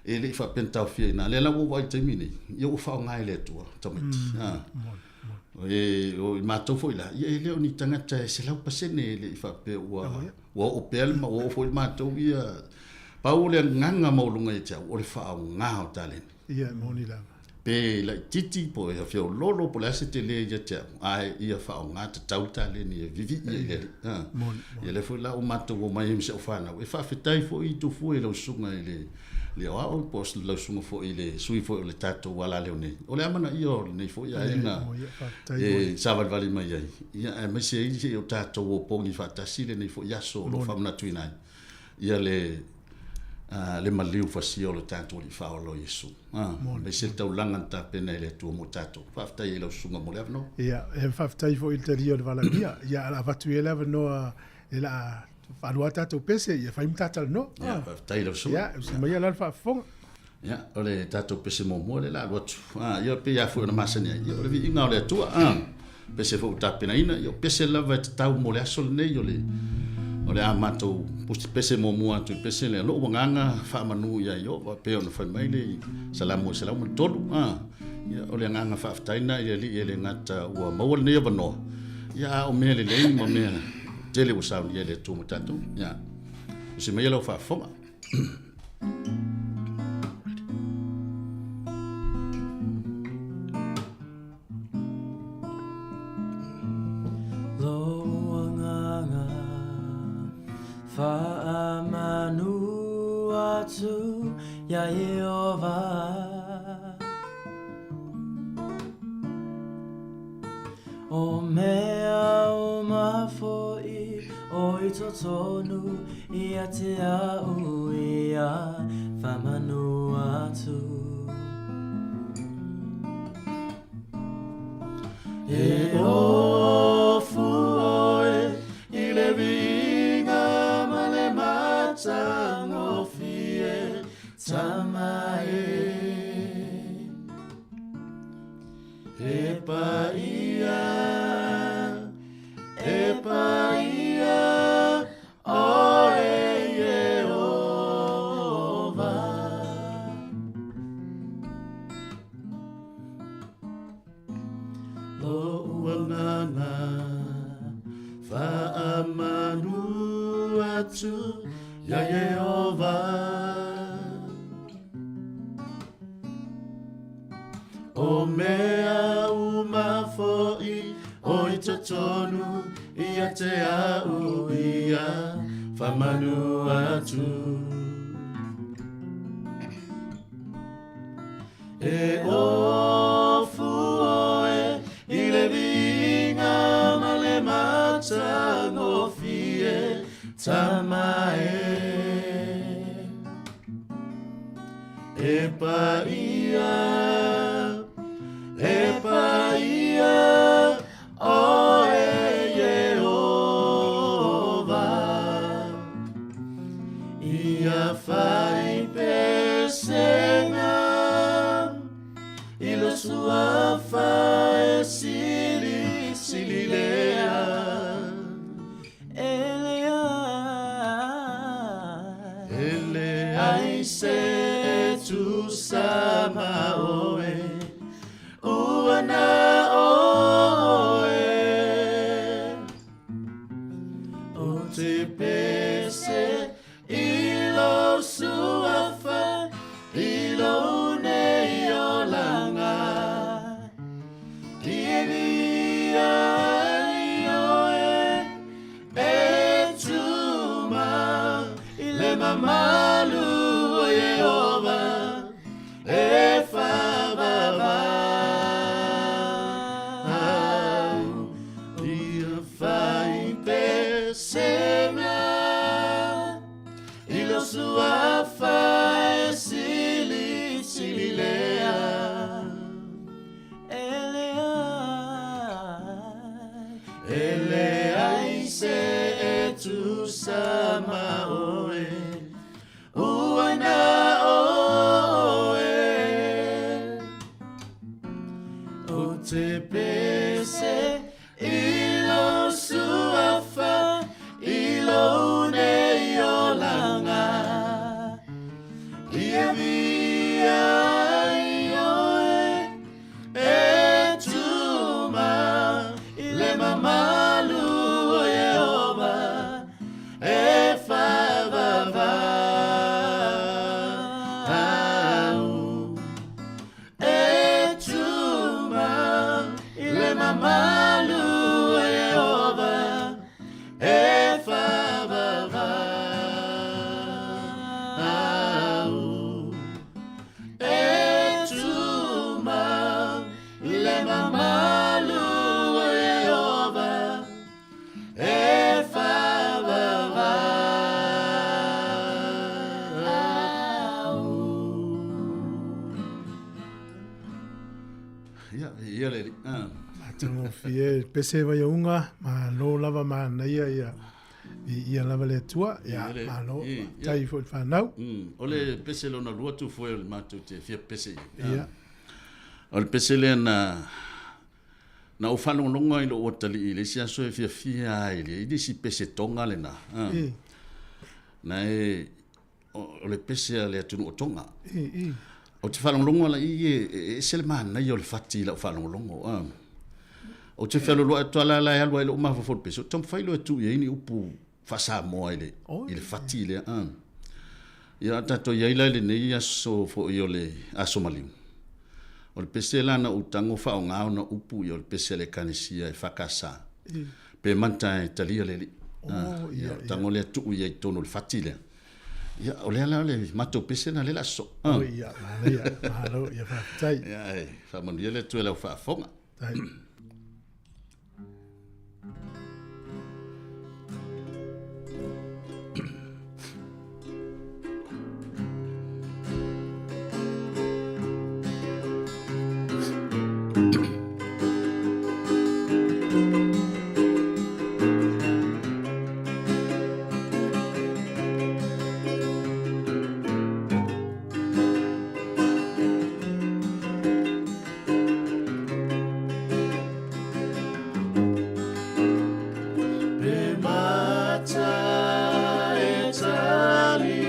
e le i faapea na taofia i ina. Lea la ua ou vaai i le taimi nei, ia ua faaaoga e le Atua tamaiti. E o i matou foi la, ia e le o ni tagata e 100% e le i faapea ua ua oo pea le ua oo foi le matou ia pau o le agaga maualuga ia te au, o le faaaoga o taleni. Ia, e moni lava. Pe laitiiti po e feoloolo po o le a se tele ia te au, ae ia faaaoga tatau le taleni e vivii ai i le Alii. Ia lea foi la ua matou omai ai ma si au fanau, e faafetai foi i Tufue i lau susuga i le le aoao po o lau susuga foi i le sui foi o le tatou alaleo nei. O le amanaia o lenei foi aiga e savalivali mai ai, ia aemaise ai seia o tatou opogi faatasi lenei foi aso o lo o faamanatuina ai ia le le maliu fasia o le tatou Alii Faaola o Iesu. Aemaise le taulaga na tapena e le Atua mo tatou. Faafetai ai lau susuga mo le avanoa. Ia, e faafetai foi i le talia o le valaaulia. Ia, avatu ia le avanoa e la faalua tatou pese, ia fai ma ta talanoa. Ia, faafetai lau susuga. Ia, usi maia la le faafofoga. Ia, o le tatou pese muamua lea o le a alu atu. Ia, pei lava foi ona masani ai, ia, o le viiga o le Atua. Pese foi ua tapenaina, ia, o pese lava e tatau mo le aso lenei, o le, o le a matou pese muamua atu i le pese lea. Lou agaga faamanu ia Ieova, pei ona fai mai le Salamo e 103. Ia, o le agaga faafetai lena i le Alii e le gata ua maua lenei avanoa, ia, a o mea lelei ma mea tele ua saunia e le Atua mo tatou. Ia, usi maia lau faafofoga. Lou agaga faamanu atu iā Ieova. O mea uma fo'i o i totonu ia te a'u ia faamanu atu. E ofu oe i le viiga ma le matagofie tama e. E paia, e paia, oe Ieova. Lou agaga faamanu atu iā Ieova. O mea uma fo'i o i totonu ia te a'u ia faamanu atu. E ofu oe i le viiga ma le matagofie tama e. E paia, e paia, oe Ieova. Ia fai sama oe Ua na oe O te pese i lo suafa i lo nei olanga Ia via i oe e tuma i le mamalu o Iehova e faavavau e tuma i le mamalu o Iehova e faavavau e tuma i le mamalu o Iehova e faavavau. Ia, ia le ah. Matagofie pese vaiauga malo lava manaia ia i ia lava le Atua ia malo tai foi le fanau. O le pese lona lua tufoe o le matou te fia pese i ai. O le pese lea na na ou faalogologo ai i lou atalii i le isi aso e fiafia ai i le isi pese Tonga lena. Na e o le pese a le atunuu o Tonga. Ou te faalogologo ala i e ese le manaia o le fati i lau faalogologo. Ou te fealoloai atu lava la e alu ai lou mafaufau i le pese, ou te taumafai loa e tuu i ai ni upu faa-Samoa i le, i le fati lea. Ia a tatou i ai la i lenei aso foi o le Aso Maliu, o le pese la na ou tago faaaoga ona upu ia o le pese a le Ekalesia e FKS, pe mata e talia le alii. Ia, tago lea tuu i ai i totonu o le fati lea. Ia, o lea la o le matou pese lena lea o le a sosoo. Oi, ia, manaia, malo, ia faafetai. Ia, e faamanuia le Atua i lau faafofoga. Pe mata e tali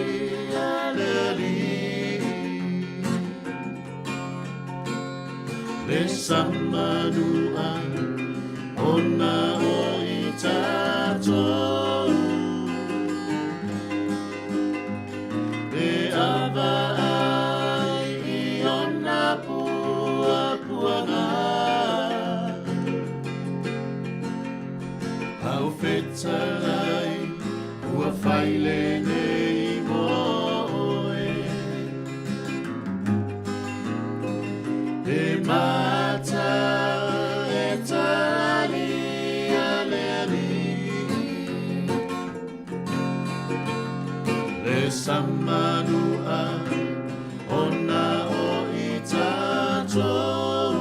a le alii Le samanua ona o i tatou E ava ai i ona puapuaga Au fetalai ua fai lenei mo oe E mata e tali a le alii Le samanua ona o i tatou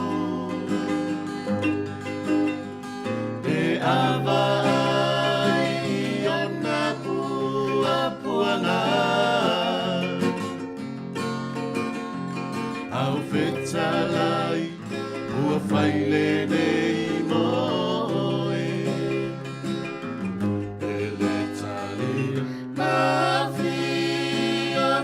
E ava ai i ona puapuaga Au fetalai ua fai lenei mo oe E le talia na fiafia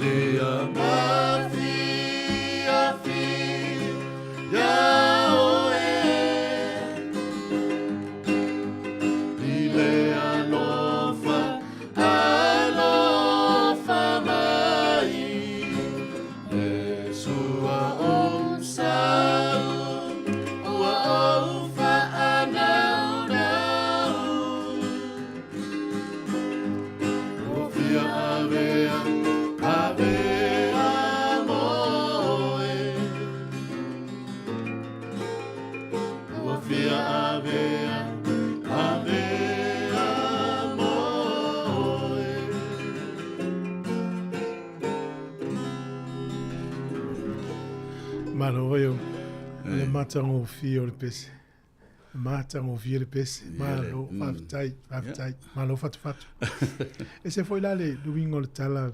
le agafiafi iā oe. I le alofa, alofa mai, Iesu a omsau, ua ou faanaunau. Ua fia avea, avea moe. Ua fia avea, avea moe. Malo vai o le matagofie o le pese. Matagofie le pese. Malo, faafetai, faafetai. Malo fatufatu. E se foi la le luiga o le tala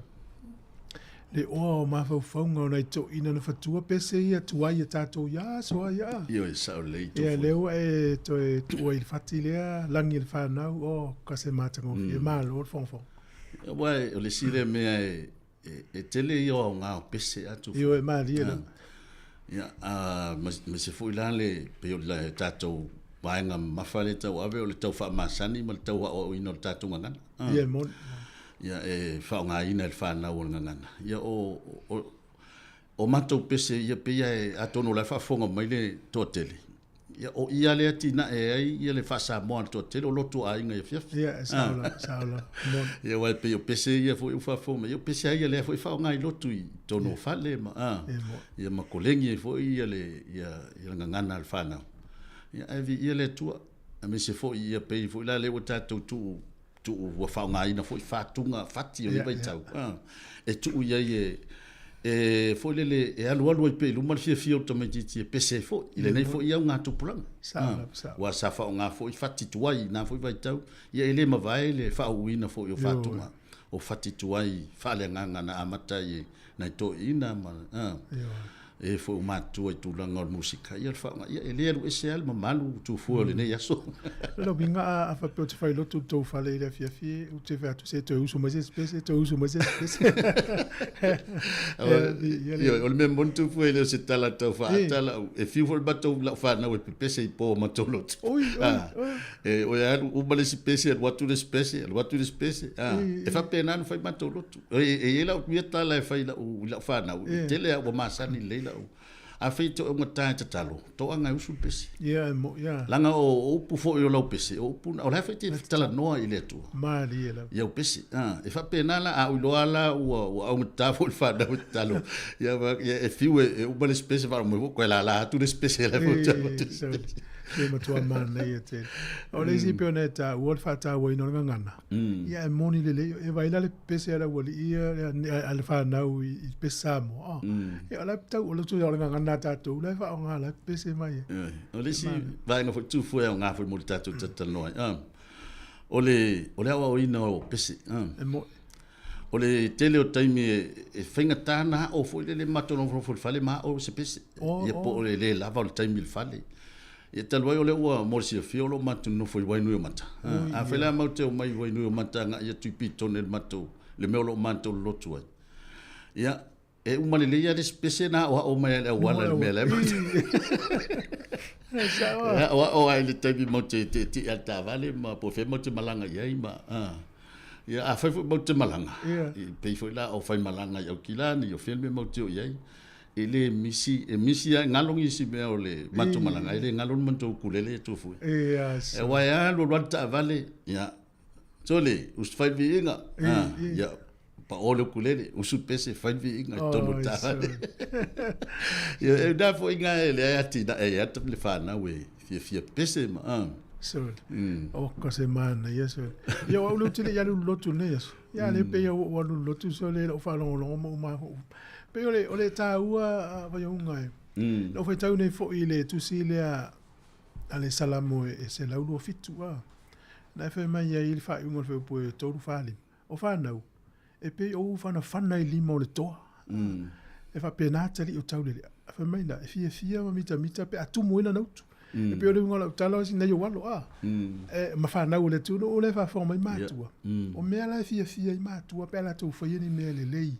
le oa o mafaufauga o nai toeaiina na fatua pese ia tuai ia tatou ia aso ai a. Ioe, sao lelei Ia Tufue. lea ua e toe tuua i le fati lea, lagi e le fanau, o ka se matagofie, malo le fogafoga. Aua o le isi lea mea e e tele ia o aoga o pese a Tufue. Ioe, malie lava. Ia, a ma se foi la le pei o le tatou vaega mamafa lea tauave o le tau faamasani ma le tau aoaoina o le tatou gagana. Ia, e moni. Ia, e faaaogaina e le fanau o le gagana. Ia, o matou pese ia pei e atonu o la e faafofoga mai le toatele. Ia, o ia lea atinae ai ia le faa-Samoa a le toatele o lotu aiga i afiafi. Ia, e sao lava, sao lava. Moni. Ia, aua e pei o pese ia foi ua faafofoga mai. Ia, o pese lava ia lea foi e faaaoga i lotu i totonu o fale ma, ia ma kolegi ai foi ia le, ia, ia le gagana a le fanau. Ia, ae viia le Atua. Aemaise foi ia pei foi la lea ua tatou tuu tuu ua faaaogaina foi fatuga fati o lenei vaitau. E tuu i ai e e foi lele e alualu ai pea i luma le fiafia o le tamaitiiti e pese ai foi i lenei foi augatupulaga. Aua sa faaaoga foi fati tuai i na foi vaitau, ia e le mavae le faaauauina foi o fatuga o fati tuai faaleagaga na amata ai e nai toeaiina ma e foi ua matutua i tulaga o le musika, ia le faaaoga, ia e le alu ese lava le mamalu tufua o lenei aso. O le uiga a faapea ou te fai lotu i le tou fale i le afiafi, ou te fai atu se toe usu mai se isi pese, toe usu mai se isi pese. Ioe, o le mea moni tufua e le o se tala tau faaata lau, e fiu foi le matou lau fanau e pepese i po o matou lotu. Oi, oi, oi. E oe alu uma le isi pese, alu atu le isi pese, alu atu le isi pese. E faapena ona fai matou lotu. E i ai lau ia tala e fai i lau, i lau fanau, e tele lava ua masani lelei lau. Afai e te augata e tatalo, toaga e usu le pese. Ia, e mo, ia. Leaga o upu foi o lau pese, o upu, o la e foi e te talanoa i le Atua. Malie lava. I au pese. E faapena la, a ou iloa la ua, ua augata foi le fanau e tatalo. Ia, ia e fiu e uma le isi pese, faalogo mai foi, koe lala atu le isi pese, la foi e atu le isi pese. E matua manaia tele. O le isi pei ona e taua le faatauaina o le gagana, ia e moni lelei, e vaai la le pese a le aualii ia, a le fanau i le pese Samoa. Ia o la e tau, o le o le gagana a tatou, la e faaaoga la e pese mai ai. O le isi vaega foi tufua e aoga foi mo le tatou talatalanoa ai, o le, o le aoaoina o pese. E moni. O le tele o taimi e faigata ona ao foi lele matou nofonofo i le fale ma ao se pese. Ia po o le le lava o le taimi i le fale. Ia talu ai o lea ua mo le silafia o lo o matou nonofo i Wainuiomata. Afai la matou te omai i Wainuiomata agai atu i Petone i le matou, le mea o lo o matou lolotu ai. Ia, e uma lelei lava le isi pese na aoao mai lava i le auala i le mea la e E aoao lava i le taimi matou te tietie ai i le taavale ma po o fea matou te malaga i ai ma Ia, afai foi matou te malaga, e pei foi la o fai malaga i Aukilani, o fea le mea matou te o i ai, e le misi, e misi lava, e galo nisi mea o le matou malaga, e le galo le matou ukulele e Tufue. Aua e alu alu lava le taavale, ia, sole, usu fai le viiga, ia, pao le ukulele, usu le pese, fai le viiga i totonu o le taavale. Ia, e na foi ina e leai atinae ai lava le fanau e fiafia pese ma, Sole. O ka se manaia sole. Ia o au lea ou te le i alu i le lotu i lenei aso. Ia lea pei ua ou alu i le lotu sole i lau faalogologo ma ou mafaufau. Pei o le, o le taua Vaiauga e. Na ou faitau nei foi i le tusi lea a le Salamo e 127 a. Na e fai mai ai i le faaiuga o le fuaiupu e 3, 4, 5. O fanau, e pei o ufanafana i lima o le toa. E faapena atalii o taulelea. Fai mai la, e fiafia ma mitamita pe a tumu ai lana utu. E pei o le uiga o lau tala, o si nei ou alo, a. E, ma fanau o le atunuu lea e faafofoga mai matua. O mea la e fiafia ai matua pe a latou faia ni mea lelei.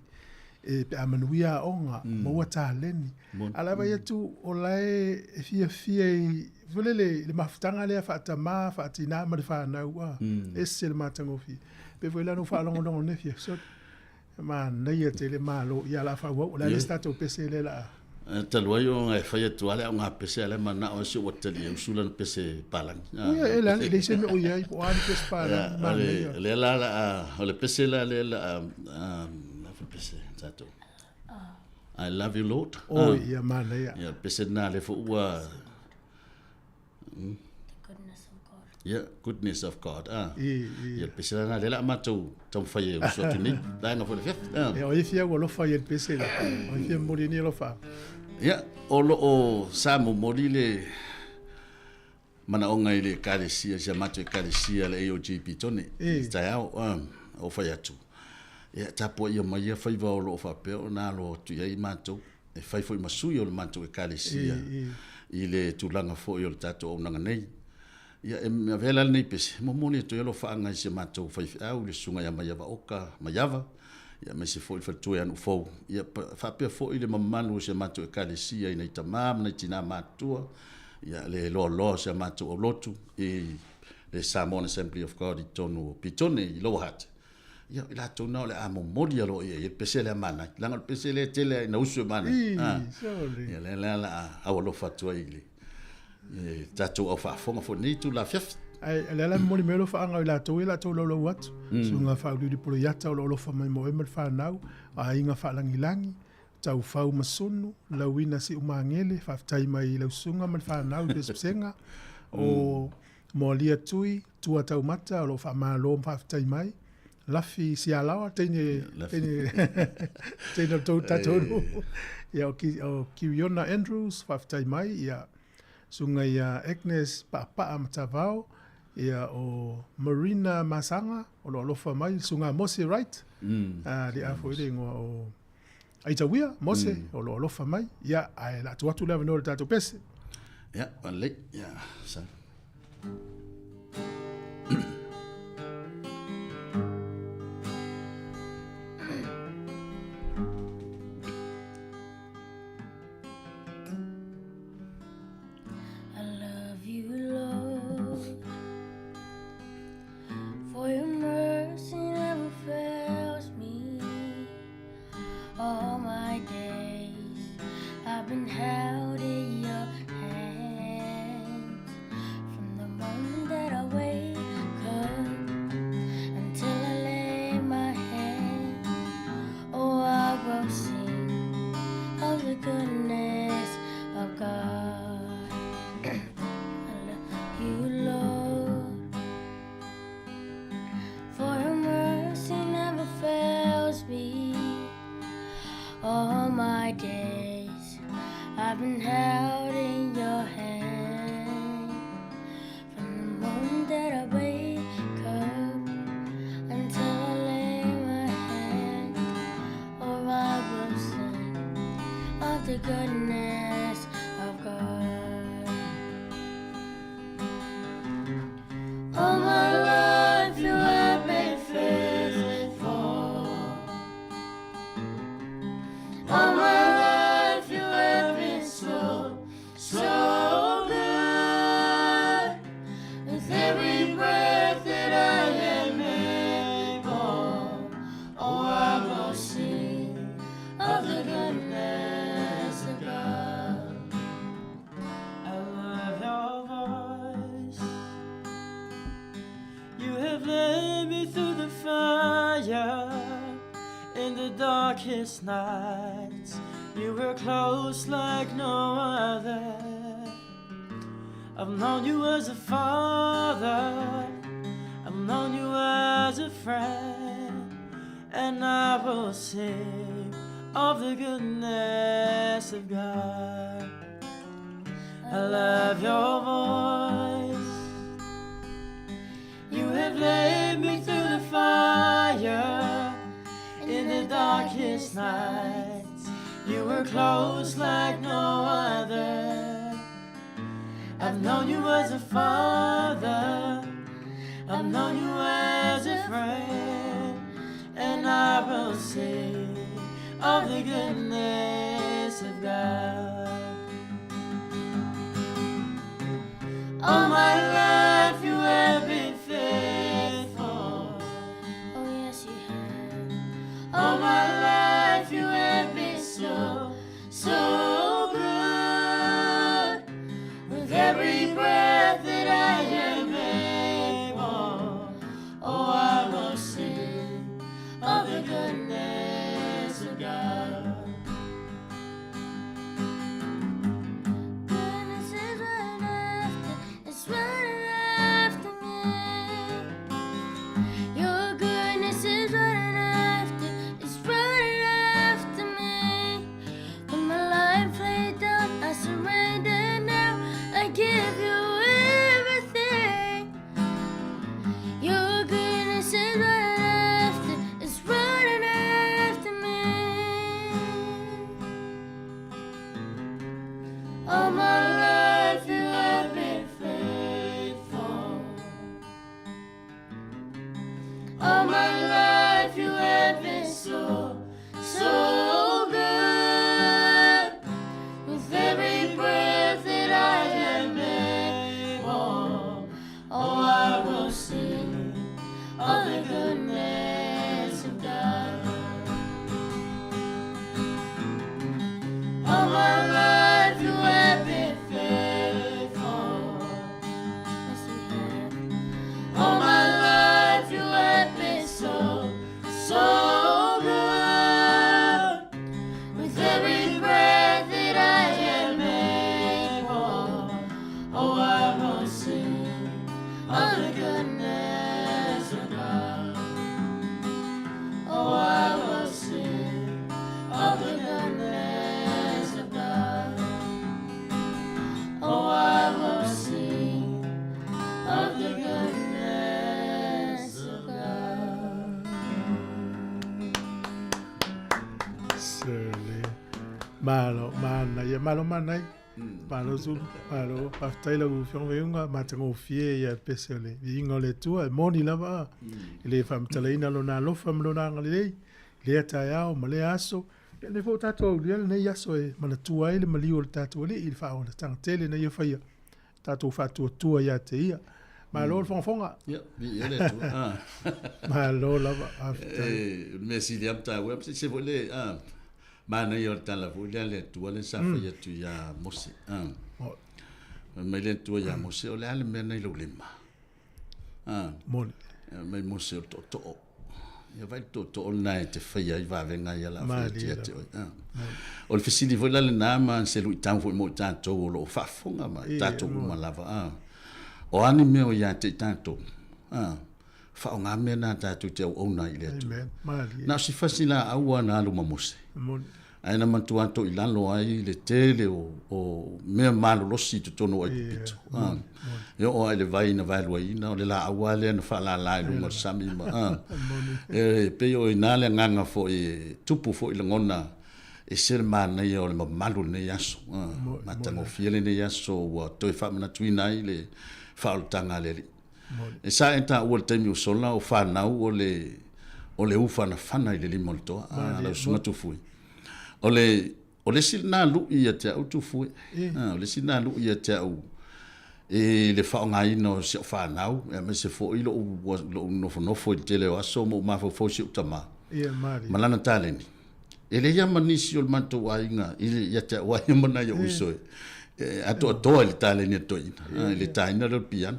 E pe a manuia aoga, maua taleni. A o le a vaai atu o la e fiafia i foi lele i le mafutaga lea faatamā, faatinā ma le fanau a, ese le matagofie. Pei foi la ona ou faalogologo i lenei afiafi, sole, manaia tele, malo. Ia o le a faaauau, o le a le isi tatou pese lea o le a. Talu ai ona e fai atu lava le aoga pese a o lea e manao ai si ou atalii e usu lana pese palagi. Ui, e leai, e leai se mea o i ai, po o a ni pese palagi, manaia. O lea la o le a, o le pese la lea o le a, o le a foi le pese tatou? I love you Lord. Oi, ia manaia. Ia, o le pese lena lea foi ua, Ia, goodness of God. Ah. Ia, le pese lena lea o le a matou taumafai e usu atu nei. Vaega foi le afiafi. Ah. Ia, o ai fia ua alofa i le pese la. O ai fia momoli ni alofa. Ia, o lo o sa momoli le manaoga i le ekalesia, si a matou ekalesia le AOG Petone i le taeao, ah, o fai atu. Ia, tapuaia mai ia faiva o lo o faapea ona alo atu i ai matou, e fai foi ma sui o le matou ekalesia i le tulaga foi o le tatou auaunaga nei. Ia, e avea la lenei pese, e momoli atu ai alofaaga i si a matou faifeau i le susuga ia Maiava Oka Maiava, ia aemaise foi le faletua ia Nuufou, ia faapea foi le mamalu o si a matou ekalesia i nai tama ma nai tina matutua, ia le loaloa o si a matou aulotu i le Samoan Assembly of God i totonu o Petone i Lower Hutt. Ia, i latou na o le a momoli aloaia i ai le pese lea manaia, leaga o le pese lea e tele lava ina usu e manaia. Ia, lea la o le a aualofa atu ai i le tatou au faafofoga foi i lenei itula afiafi. Ae o lea la e momoli mai alofaaga o i latou ia o le a tou laulau atu, susuga Faauliuli Poloiata o lo o alofa mai mo oe ma le fanau, aiga faalagilagi, Taufau ma Sunu, Lauina Siumagele, faafetai mai i lau susuga ma le fanau i Pesepesega, o Moalia Tui, Tua Taumata o lo o faamalo ma faafetai mai, Lafi Sialaoa, teine, teine, teine o le tou tatou nuu, ia o, o Kiriona Andrews, faafetai mai, ia susuga ia Agnes Paapaa Matavao, ia o Marina Masaga o lo o alofa mai, susuga Mose Wright, mm. a foi le igoa o Aitauia, Mose, o lo o alofa mai, ia, ae o le a tuu atu le avanoa i le tatou pese. Ia, lelei, ia, sa. I love you, Lord, for your mercy never fails me. All my days I've been held in your hands. From the moment that I wake up until I lay my head, oh, I will sing of the goodness of God. I love you, Lord, for your mercy never fails me. All my days I've been held in your hand. From the moment that I wake up until I lay my head, oh, I will sing of the goodness of God. All my life you have been faithful. All my life you have been so, so good. With every breath that I am able, oh, I will sing of the goodness of God. I love your voice. You have led me through the fire in the darkest nights. You were close like no other. I've known you as a father, I've known you as a friend, and I will sing of the goodness of God. I love your voice. You have led me through the fire in the darkest nights. You were close like no other. I've known you as a father, I've known you as a friend, and I will sing of the goodness of God. All my life you have been faithful. Oh, yes, you have. All my life you have been so, so good. With every breath that I am able, oh, I will sing of the goodness of God. Goodness is running after, it's running after me. Your goodness is running after, it's running after me. When my life laid down, I surrender now. I give you everything. Your goodness is running after, it's running after me. All my life you have been faithful. All my life you have been so, so good. With every breath that I am able, oh, I will sing of the goodness of God. All my life you have been faithful. Yes, you have. All my life you have been so, so good. With every breath that I am able, oh, I will sing of the goodness of God. Oh, I will sing of the goodness of God. Oh, I will sing of the goodness of God. Sele. Malo manaia, malo manaia. Malo Zulu, malo. Faafetai lau Afioga Vaiuga, matagofie ia le pese o le viiga o le Atua, e moni lava a. E le faamatalaina lona alofa ma lona agalelei, i lea taeao ma lea aso. Ia lenei foi ua tatou aulia lenei aso e manatua ai le maliu o le tatou Alii i le faaolataga tele na ia faia, tatou faatuatua ia te ia. Malo le fogafoga. Ia, viia le Atua. Ah. Malo lava, faafetai. E, o le mea sili lava ma taua, se se foi le, ah, manaia o le tala foi lea a le Atua lea sa fai atu ia Mose. Ah. Fai mai le Atua ia Mose, o le a le mea na i lou lima? Ah. Moni. Fai mai Mose o le tootoo. Ia vaai le tootoo lena e te faia ai vavega ia o le a fai atu ia te oe. Ah. O le fesili foi la lena ma se luitau foi mo i tatou o lo o faafofoga ma i tatou uma lava. Ah. O a ni mea o ia te i tatou? Ah. Faaaoga mea na tatou te auauna ai i le Atua. Na o si fasi laau lava na alu ma Mose. Ae na matua toilalo ai le tele o, o mea malolosi i totonu o Aikupito. Ah. E oo lava i le vai na vaeluaina, o le laau lava lea na faalala i luga o le sami. Ma, ah. E pei o i ina le agaga foi e tupu foi lagona e se le manaia o le mamalu o lenei aso. Ah. Matagofie lenei aso ua toe faamanatuina ai le faaolataga a le Alii. E sa e taua i le taimi ua sola o fanau o le o le ufanafana i le lima o le toa, a lau susuga Tufue. O le o le isi lena lui ia te au Tufue. A, o le isi lena lui ia te au i le faaaogaina o si au fanau, aemaise foi lou lou nofonofo i le tele o aso ma ou mafaufau i si ou tama ma lana taleni. E leai lava ma nisi o le matou aiga i ia te au a ia ma nai ou uso e atoatoa i le taleni a le toeaina, i le taina lea o le piano.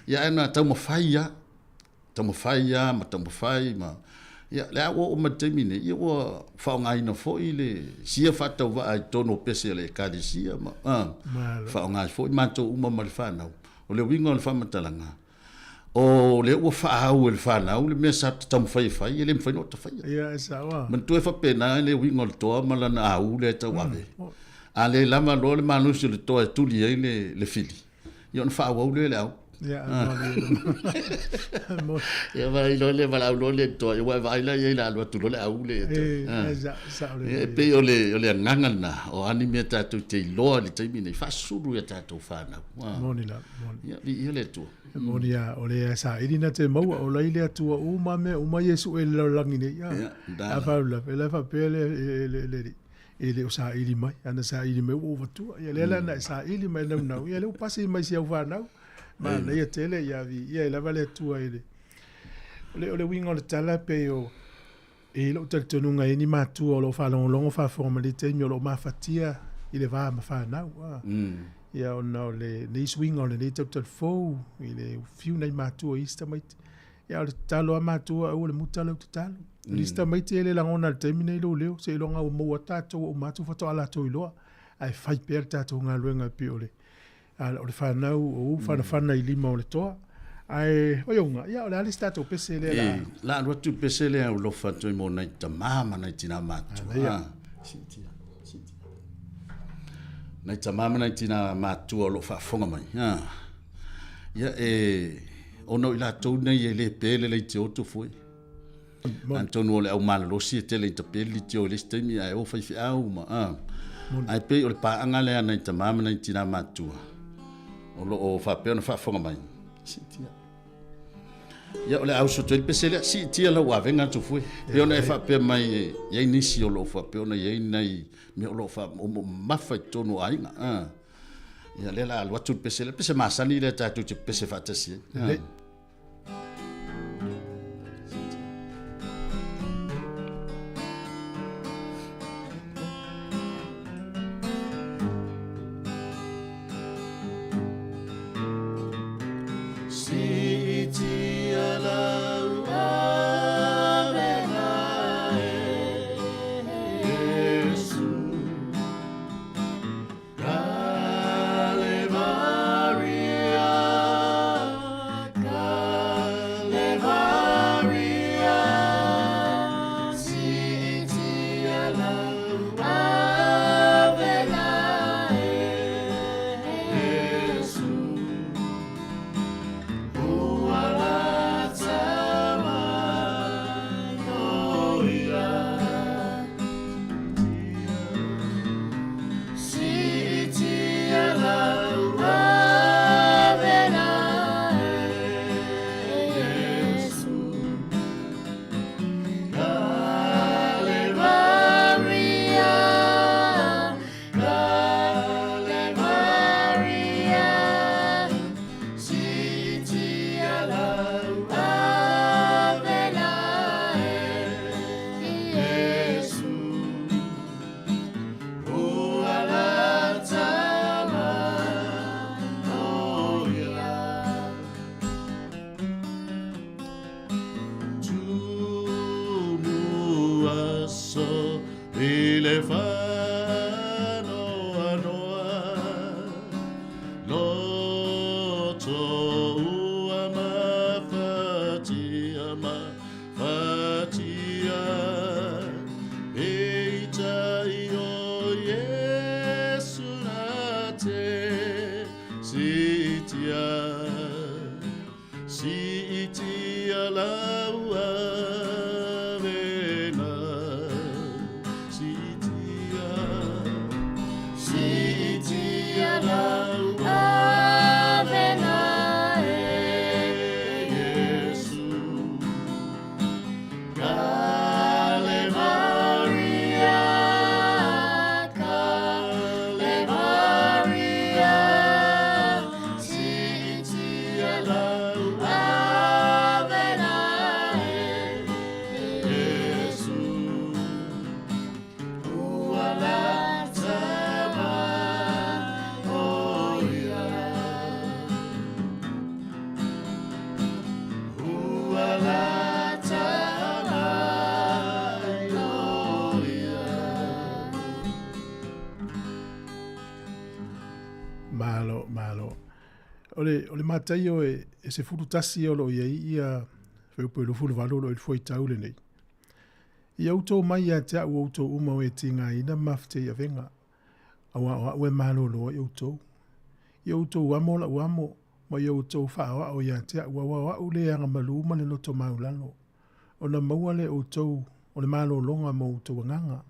Ia ae na taumafai lava, taumafai lava ma taumafai ma ia le a ua oo mai i le taimi lenei, ia ua faaaogaina foi le sia faatauvaa i totonu o pese a le Ekalesia ma faaaoga ai foi matou uma ma le fanau. O le uiga o le faamatalaga, O lea ua faaau e le fanau le mea sa taumafai e fai, e le mafai ona ota faia. Ia, e sao lava. Manatua e faapena le uiga o le toa ma lana au lea e tauave. A le lava loa le malosi o le toa e tuli ai le, le fili, ia ona faaauau lea e le au. Ia, moni. Ia vaai loa lea valaau loa lea i le toa, ia ua e vaai la i ai o le a alu atu loa le aule ia te oe. Ia, e pei o le, o le agaga lena, o a ni mea tatou te iloa i le taimi lenei, faasulu i a tatou fanau. Moni lava, moni. Ia, viia le Atua. E moni lava, o le saili na te maua, ola i le Atua uma mea uma ia e sue i le lalolagi nei. A faalavelave, e le faapea le, le, le Alii, e le o saili mai. Ana saili mai ua ou avatua. Ia lea la na e saili ma e naunau, ia lea ua pasi mai si au fanau. Manaia tele, ia viia ai lava le Atua i le... O le, o le uiga o le tala e pei o... E i ai lou talitonuga e i ai ni matua o lo o faalogologo faafofoga mai i lenei taimi o lo o mafatia i le va ma fanau. Ia ona o lenei suiga o lenei talutalufou i le fiu nai matua i isi tamaiti. Ia o le tatalo a matua aua le muta lau tatalo. O isi tamaiti e le lagona i le taimi nei lou leo seiloga ua maua tatou ua uma atu faatoa latou iloa. Ae fai pea le tatou galuega e pei o le o le fanau o u fanafana i lima o le toa. Ae oi ouga, ia o le a le isi tatou pese lea la. E, la alu atu pese lea o lofa atu ai mo nai tamā ma nai tinā matua. Ah, siitia, siitia. Nai tamā ma nai tinā matua o lo o faafofoga mai. Ah. Ia e, ona o i latou nei e le pe le leitio Tufue. Atonu o le au malolosi e tele ina tapeli leitio i le isi taimi ae o faifeau ma a. Ae pei o le paaga lea a nai tamā ma nai tinā matutua o lo o faapea ona faafofoga mai. Siitia. Ia o le a usu atu ai le pese lea, siitia lau avega Tufue. Pei ona e faapea mai e i ai nisi o lo o faapea ona i ai nai mea o lo o mamafa i totonu o aiga. A. Ia lea o le a alu atu le pese lea, pese masani lea tatou te pese faatasi ai. Malo, malo. O le, o le mataio e, e 11 o lo o i ai ia feupu e 28 o lo o i le fuaitau lenei. Ia outou mai ia te au outou uma o e tigaina ma mafutei avega, auā o a'u e malōlō ai outou. Ia outou amo la'u amo, Ma ia outou faaoao ia te a'u, auā o a'u le agamalu ma le loto maulalo, ona maua lea e outou o le malologa mo outou agaga.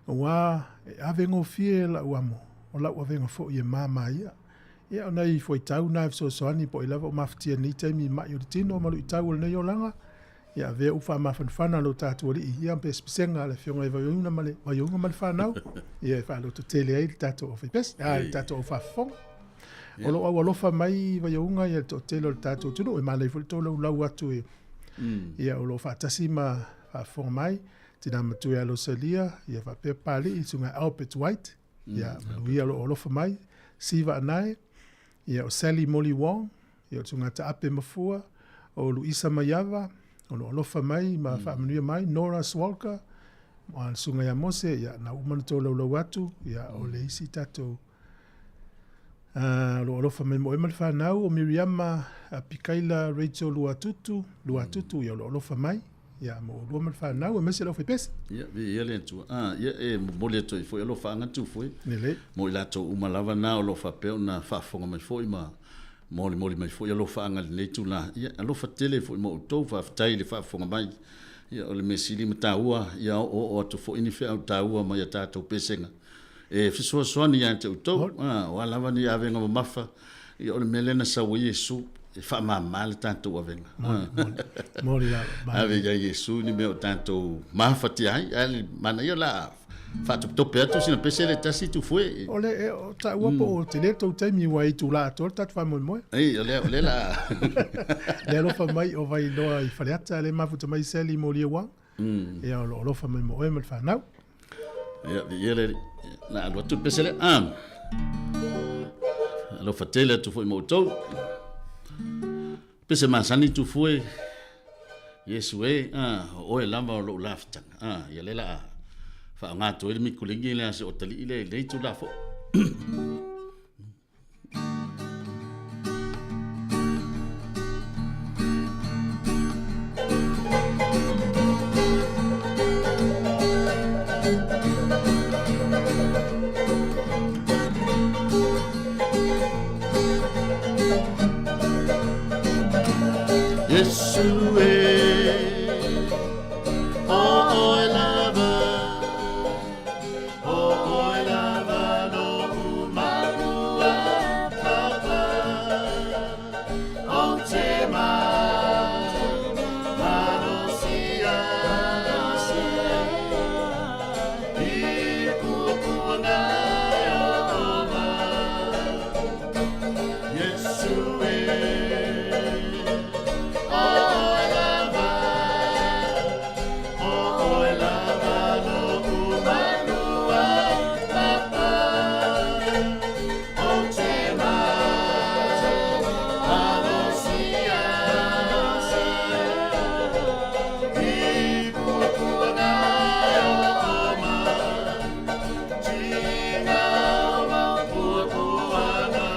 Auā e ave gofie la'u amo, o la'u avega fo'i e māmā ia. Ia, o nai fuaitau na e fesoasoani po o ai lava o mafatia i lenei taimi i ma'i o le tino ma lu'itau o lenei olaga, ia avea upu faamafanafana a lo tatou Alii, ia ma pesepesega a le Afioga i Vaiouga ma le Vaiouga ma le fanau, ia e faalototele ai le tatou aufaipese, a le tatou aufaafofoga. O lo o aualofa mai Vaiouga ia le toatele o le tatou atunuu, e manaia foi le tolaulau atu e ia o lo o faatasi ma faafofoga mai, tina matua ia Losalia, ia faapea Papalii, le susuga ia Albert White, ia manuia o lo o alofa mai, Siva Anae, ia o Sally Molly Wong, ia o le susuga ia Taape Mafua, o Luisa Maiava, o lo o alofa mai ma faamanuia mai, Nora Swalker, ma le susuga ia Mose, ia na uma ona tolaulau atu, ia o le isi tatou o lo o alofa mai mo oe ma le fanau, o Miriama Pikaila Rachel Luatutu, Luatutu, ia o lo o alofa mai, ia mo oulua ma le fanau, aemaise le aufaipese. Ia, viia le Atua. Ah, ia e momoli atu ai foi alofaaga Tufue. Lelei. Mo i latou uma lava na o lo o faapea ona faafofoga mai foi ma molimoli mai foi alofaaga i lenei itula. Ia, alofa tele foi mo outou, faafetai i le faafofoga mai. Ia, o le mea sili ma taua, ia oooo atu foi ni feau taua mai a tatou pesega e fesoasoani ia te outou. Ah, o a lava ni avega mamafa, ia o le mea lea na sau ai Iesu, e faamama le tatou avega. Moni lava. Ave ia Iesu ni mea o tatou mafatia ai, ae le manaia o le a faatopetope atu sina pese lea e tasi Tufue. O le o taua po o tele tou taimi ua itula atoa le tatou faamoemoe. Ei, o lea o lea la Le alofa mai o Vailoa i Faleata, le mafuta mai Sally Molia Wong. Ia o lo o alofa mai mo oe ma le fanau. Ia, viia le Alii. Na alu atu le pese lea. Ah. Alofa tele atu foi mo outou. Pese masani Tufue. Iesu e, ah, o oe lava o lou lafutaga. Ah, ia lea la faaaoga atu ai le mikulingi lea a si o talii lea i lenei itula foi. Iesu e, o oe lava. O oe lava lo'u manua papa O te malosi ai I puapuaga e oo mai Iesu e O oe lava O oe lava lo'u manua papa O te malosi ai I puapuaga e oo mai Tiga o mau puapuaga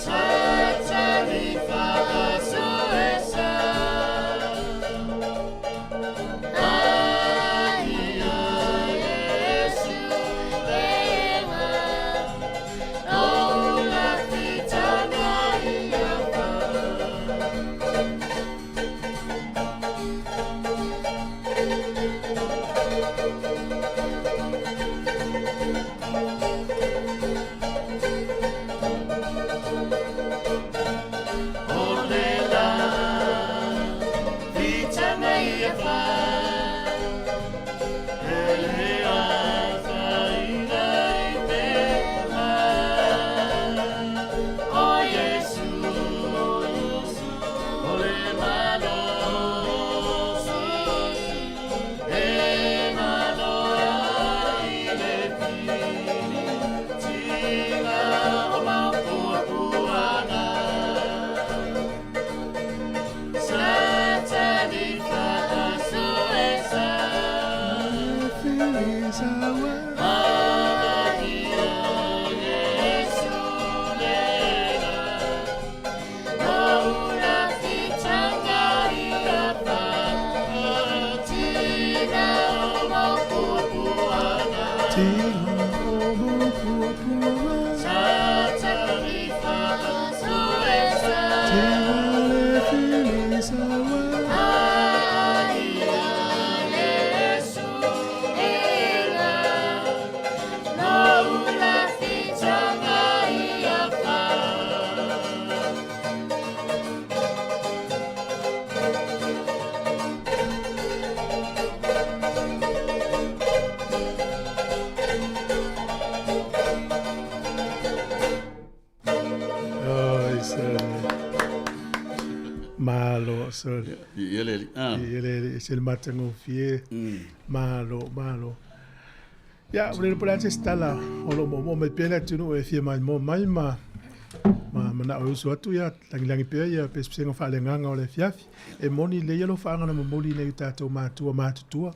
Sa tanifa asuesa Ai Iesu lega Lou lafitaga ia fa. O le lafitaga ia fa E le afaina i te mai O Iesu o le malosi E malo ai le filitiga o mau puapuaga Sa tanifa asuesa Ai Iesu lega Lou lafitaga ia fa Tiga o mau puapuaga Tiga o mau puapuaga Sa tanifa Sorry. Ia le alii. Ah. Ia le alii, e se le matagofie. Malo, malo. Ia, ua le iloa po o le a se isi tala o lo o moomoo mai pea le atunuu e fia maimoa mai ma ma manao e usu atu, ia lagilagi pea ia pesepesega faaleagaga o le afiafi. E moni lelei alofaaga na momoli nei i tatou matua matutua.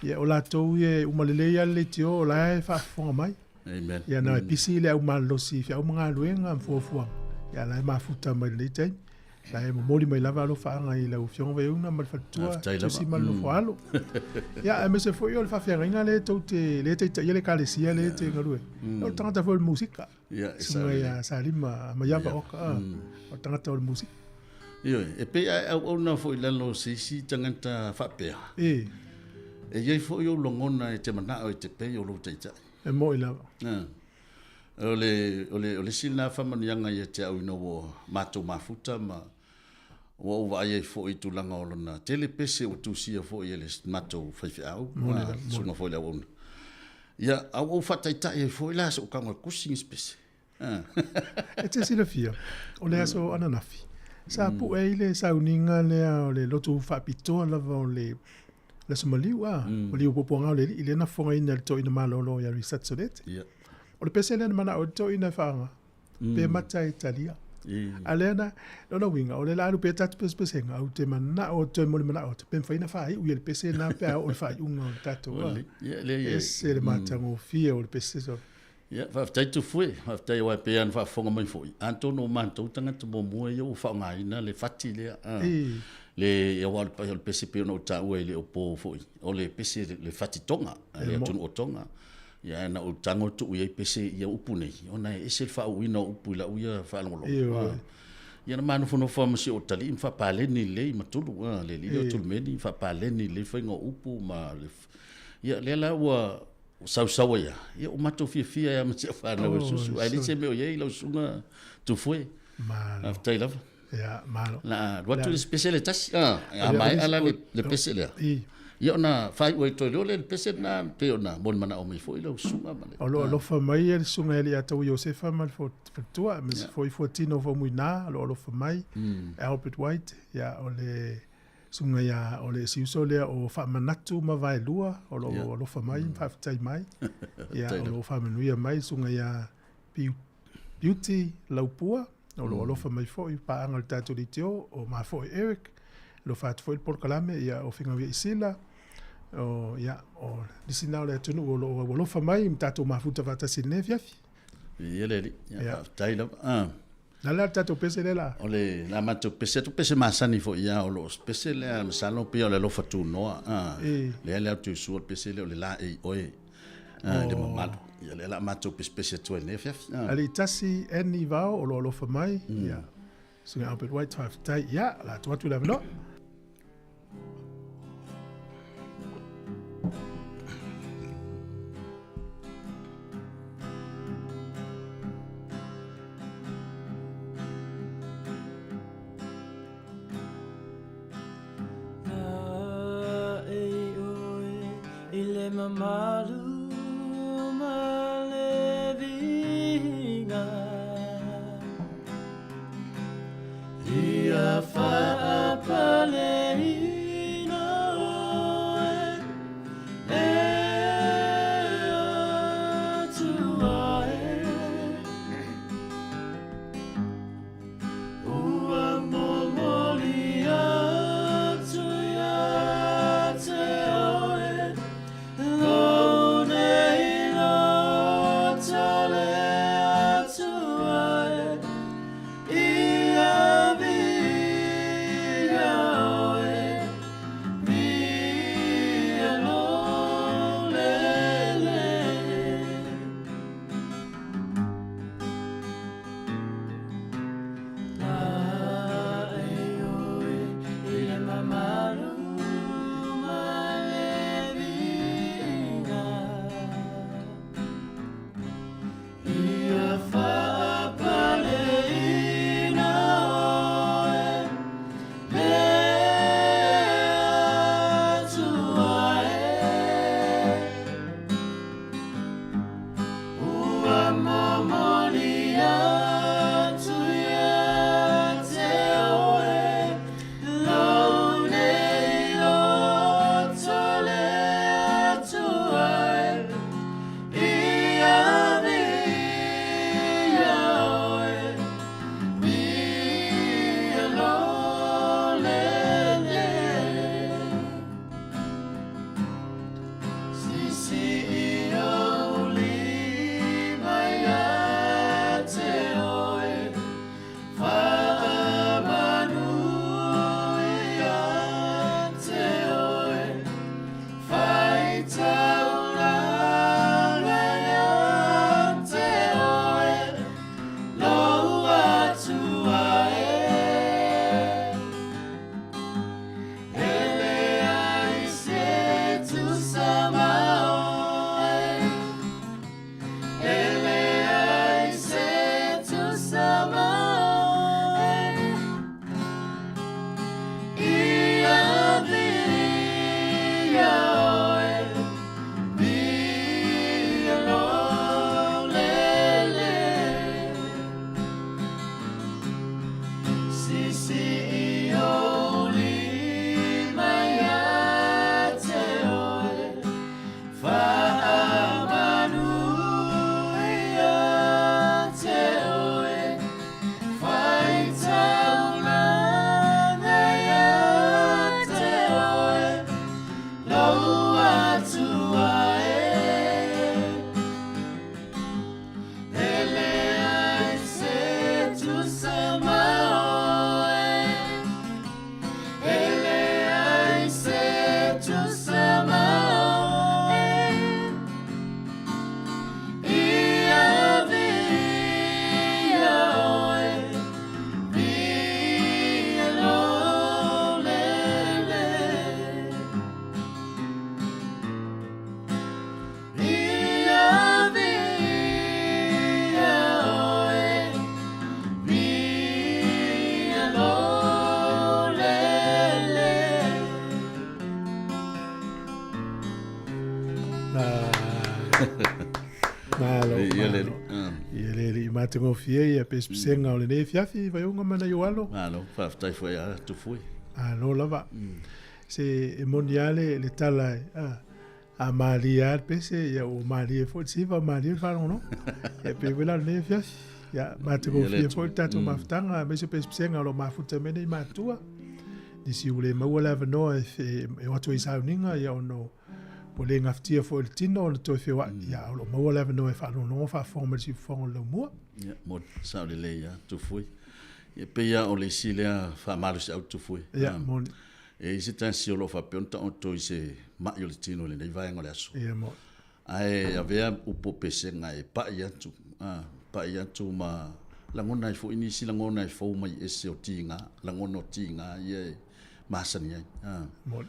Ia o latou ia e uma lelei lava le leitio o la e faafofoga mai. Amen. Ia na e pisi le au malolosi i feau ma galuega ma fuafuaga. Ia la e mafuta mai lenei taimi. La e momoli mai lava alofaaga i lau Afioga Vaiuna ma le faletua Tusi ma le nofo alo. Ia aemaise foi o le faafeagaiga lea tou te lea e taitaia le Ekalesia lea e te galue. O le tagata foi o le musika. Ia, e sao lelei. Susuga ia Salima Maiava Oka, o le tagata o le musika. Ioe, e pei a e auauna foi i lalo o se isi tagata faapea. E. E i ai foi ou lagona e te manao e te pei o lou taitai. E moi lava. O le, o le, o le isi lena faamanuiaga ia te au ina ua matou mafuta ma ua ou vaai ai foi i tulaga o lona tele pese ua tusia foi e le matou faifeau, susuga foi i le auauna. Ia, a ua ou faataitai ai foi la se ou tago e kusi nisi pese. E te silafia, o le aso ananafi, sa pue ai le sauniga lea o le lotu faapitoa lava o le Aso Maliu, a, Maliu Puapuaga o le Alii, lea na fofogaina e le Toeaina Malolo ia Richard Solete. O le pese lea na manao ai le toeaina e faaaoga, pe mata e talia. A lea na, lona uiga, o le la alu pea tatou pesepesega, ou te manao, toe molimanaʻo atu, pe mafai ona faaiu ia le pese lena pe a oo i le faaiuga o le tatou, a, ese le matagofie o le pese solo. Ia, faafetai Tufue, faafetai aua e pei lava ona faafofoga mai foi, atonu o matou tagata muamua ia ua faaaogaina le fati lea, a, le, aua o le pese pei ona ou taua e le o po foi, o le pese, le fati Tonga, le atunuu o Tonga. Ia, ae na ou tago tuu i ai pese ia upu nei, ona e ese le faauuina o upu i lau ia faalogologo. Ia na manofonofo lava ma si ou atalii ma faapaleni lelei ma Tulu, le alii lea o Tulumeni, faapaleni lelei faiga o upu ma le... Ia, lea la ua sausau ai lava, ia ua matou fiafia ai lava ma si au fanau e susu, ae leai se mea o i ai lau susuga Tufue. Faafetai lava. Ia, malo. Na alu atu le isi pese lea e tasi, a maea la le pese lea, ia ona faaiu ai toe loa lea i le pese lena, pei ona molimanao mai foi lau susuga ma le. O lo o alofa mai le susuga ia Leiataua Iosefa ma le faletua, aemaise foi Fuatino Faumuina o lo o alofa mai, Albert White, ia o le susuga ia, o le isi uso lea o Faamanatu ma Vaelua o lo o alofa mai ma faafetai mai, ia o lo o faamanuia mai le susuga ia Beauty Laupua, o lo o alofa mai foi paaga o le tatou leitio, o ma foi Eric, alofa atu foi le polokalame, ia o Figauia Isila, o, ia, o nisi na o le atunuu o lo o alofa mai ma tatou mafuta faatasi i lenei afiafi. Ia le alii, ia, faafetai lava. Ah. Na le tatou pese lea la? O le la matou pese atu pese masani foi ia o lo o pese lea masalo pei o le alofa tunoa. Ah. Lea le atu sua pese lea o le la e oe. Ah, le mamalu. Ia lea la matou pesepese atu ai lenei afiafi. Ah. Alii tasi Annie Vao o lo o alofa mai. Ia. Susuga Albert White, faafetai. Ia, la tuu atu le avanoa. Malo, malo. Ia le alii matagofie ia pesepesega o lenei afiafi Vaioga ma nai ou alo. Malo, faafetai foi ia Tufue. Malo lava. Se e moni lava le, le tala a, a malie lava le pese, ia ua malie foi le siva, malie le faalogologo. Ia pei foi la o lenei afiafi. Ia, matagofie foi le tatou mafutaga, aemaise o pesepesega o lo o mafuta mai nei matua. Nisi ua le maua le avanoa e, e o atu ai i sauniga, ia ona ua le gafatia foi e le tino ona toe feoai, ia, a o lo o maua le avanoa e faalogologo faafofoga mai i le siufofoga o le laumua. Ia, mo sao lelei lava Tufue. Ia, pei lava o le isi lea faamalosiau Tufue. Ia, moni. E i ai se tasi o lo o faapea ona taoto i se mai o le tino i lenei vaega o le aso. Ia, moni. Ae avea upu o pesega e pai atu, a, pai atu ma lagona ai foi nisi lagona e fou mai ese o tiga, lagona o tiga ia e masani ai. A, Moni.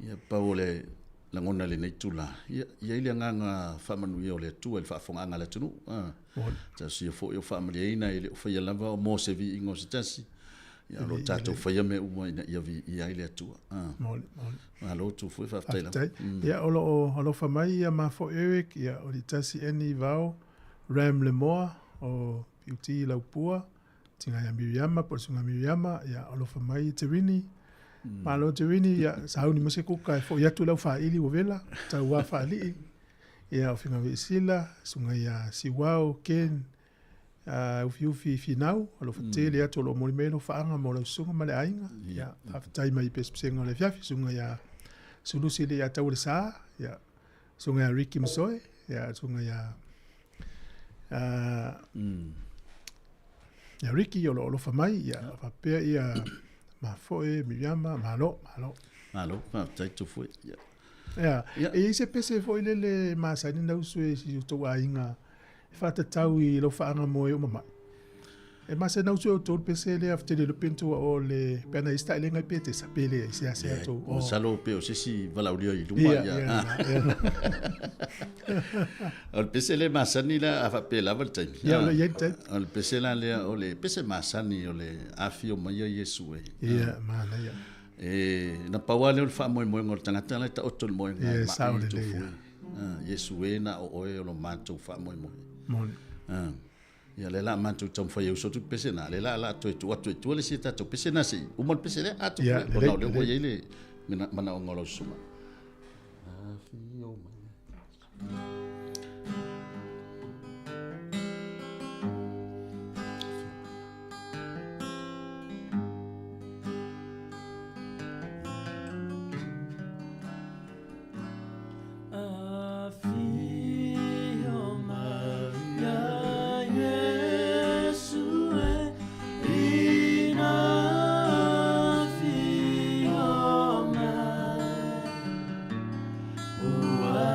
Ia, pau o le lagona i lenei itula, ia, i ai le agaga faamanuia o le Atua i le faafofogaaga a le atunuu. A, Moni. Talosia foi o faamalieina e le o faia lava o mo se viiga o se tasi, ia o lo o tatou faia mea uma ina ia viia ai le Atua. A, Moni, moni. Malo Tufue, faafetai lava. Faafetai. Ia, o lo o alofa mai ia Mafoe Eric, ia o Litasi Annie Vao, Ram Lemoa, o Piuti Laupua, Tiga ia Miriama, po o le Susuga Miriama, ia alofa mai Terini. Malo Terini, ia sauni mai se kuka e foi atu lau faili ua vela, tauā faalii. Ia o Figaveisila, Susuga ia Siuao, Ken, Ufiufi Finau, alofa tele atu o lo o momoli mai alofaaga mo lau susuga ma le aiga. Ia, faafetai mai i pesepesega o le afiafi, Susuga ia Sulusi le ia tau le sa, ia Susuga ia Ricky Masoe, ia Susuga ia ia Ricky o lo o alofa mai, ia faapea ia Mafoe, Miriama, malo, malo. Malo, faafetai Tufue. Ia. Ia, e i ai se pese foi lele masani na usu e si o tou aiga e faatatau i lau faaga mo e uma mai. E masani na usu e outou le pese lea tele le pintu o le pe ana i se taʻilega i Petesa pe leai se ase Leai, tou. masalo pe o se isi valaaulia i luma Ia, ia. ia, ia. O le pese lea masani la a faapea lava le taimi. Ia, o lo o i ai le taimi. O le pese la lea o le pese masani o le afio mai a Iesu e. Ia, manaia. E na pau lava lea o le faamoemoega o le tagata la e taoto i le moega Ia, e e sao mai i lelei, Tufue. ia. Iesu e na o oe o lo matou faamoemoe. Moni. Ia lea la matou taumafai e uso atu le pese na, lea la la toe tuu atu i tua le isi tatou pese na se i uma le pese lea atu Ia, ona lelei, o lea ua lelei. i ai le manaoga o lau susuga. Afio mai. Afio mai ia Iesu e, ina afio mai. Ua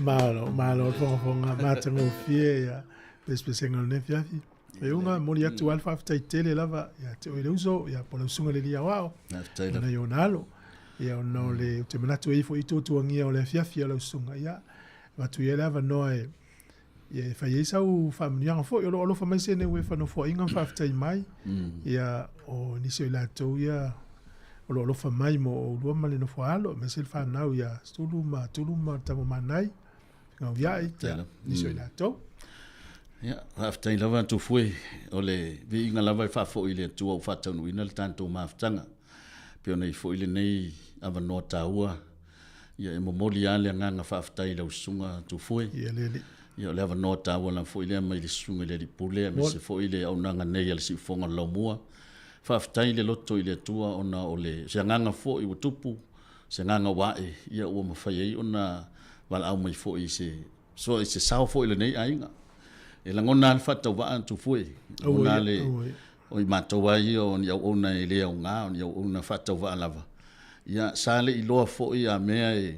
Malo, malo le fogafoga matagofie ia pesepesega o lenei afiafi. Faiuga momoli atu lava le faafetai tele lava ia te oe le uso ia po o lau susuga i le alii aoao Faafetai ma lava. nai ona alo. Ia ona o le ou te manatu e i ai foi tuatuagia o le afiafi a lau susuga ia avatu i ai le avanoa e ia e fai ai sau faamanuiaga foi. O lo o alofa mai se Neuefa Nofoaiga ma faafetai mai ia o nisi o i latou ia o lo o alofa mai mo oulua ma le nofoaalo aemaise le fanau ia Sulu ma Tulu ma Tamomanai, Gauiai, ia, nisi o i latou. Ia, faafetai lava Tufue, o le viiga lava e faafoi i le Atua ua faataunuuina le tatou mafutaga. Pei ona i ai foi lenei avanoa taua, ia e momoli lava le agaga faafetai i lau susuga Tufue. Ia le alii. Ia o le avanoa taua lava foi lea mai le susuga i le Alii Pule aemaise foi le auaunaga nei a le Siufofoga o le Laumua. Faafetai le loto i le Atua ona o le se agaga foi ua tupu, se agaga ua ae, ia ua mafai ai ona valaau mai foi i se so i se sao foi o lenei aiga. E lagona lava le faatauvaa Tufue, lagona lava le o i matou lava ia o ni auauna e le aoga, o ni auauna faatauvaa lava. Ia sa le iloa foi a mea e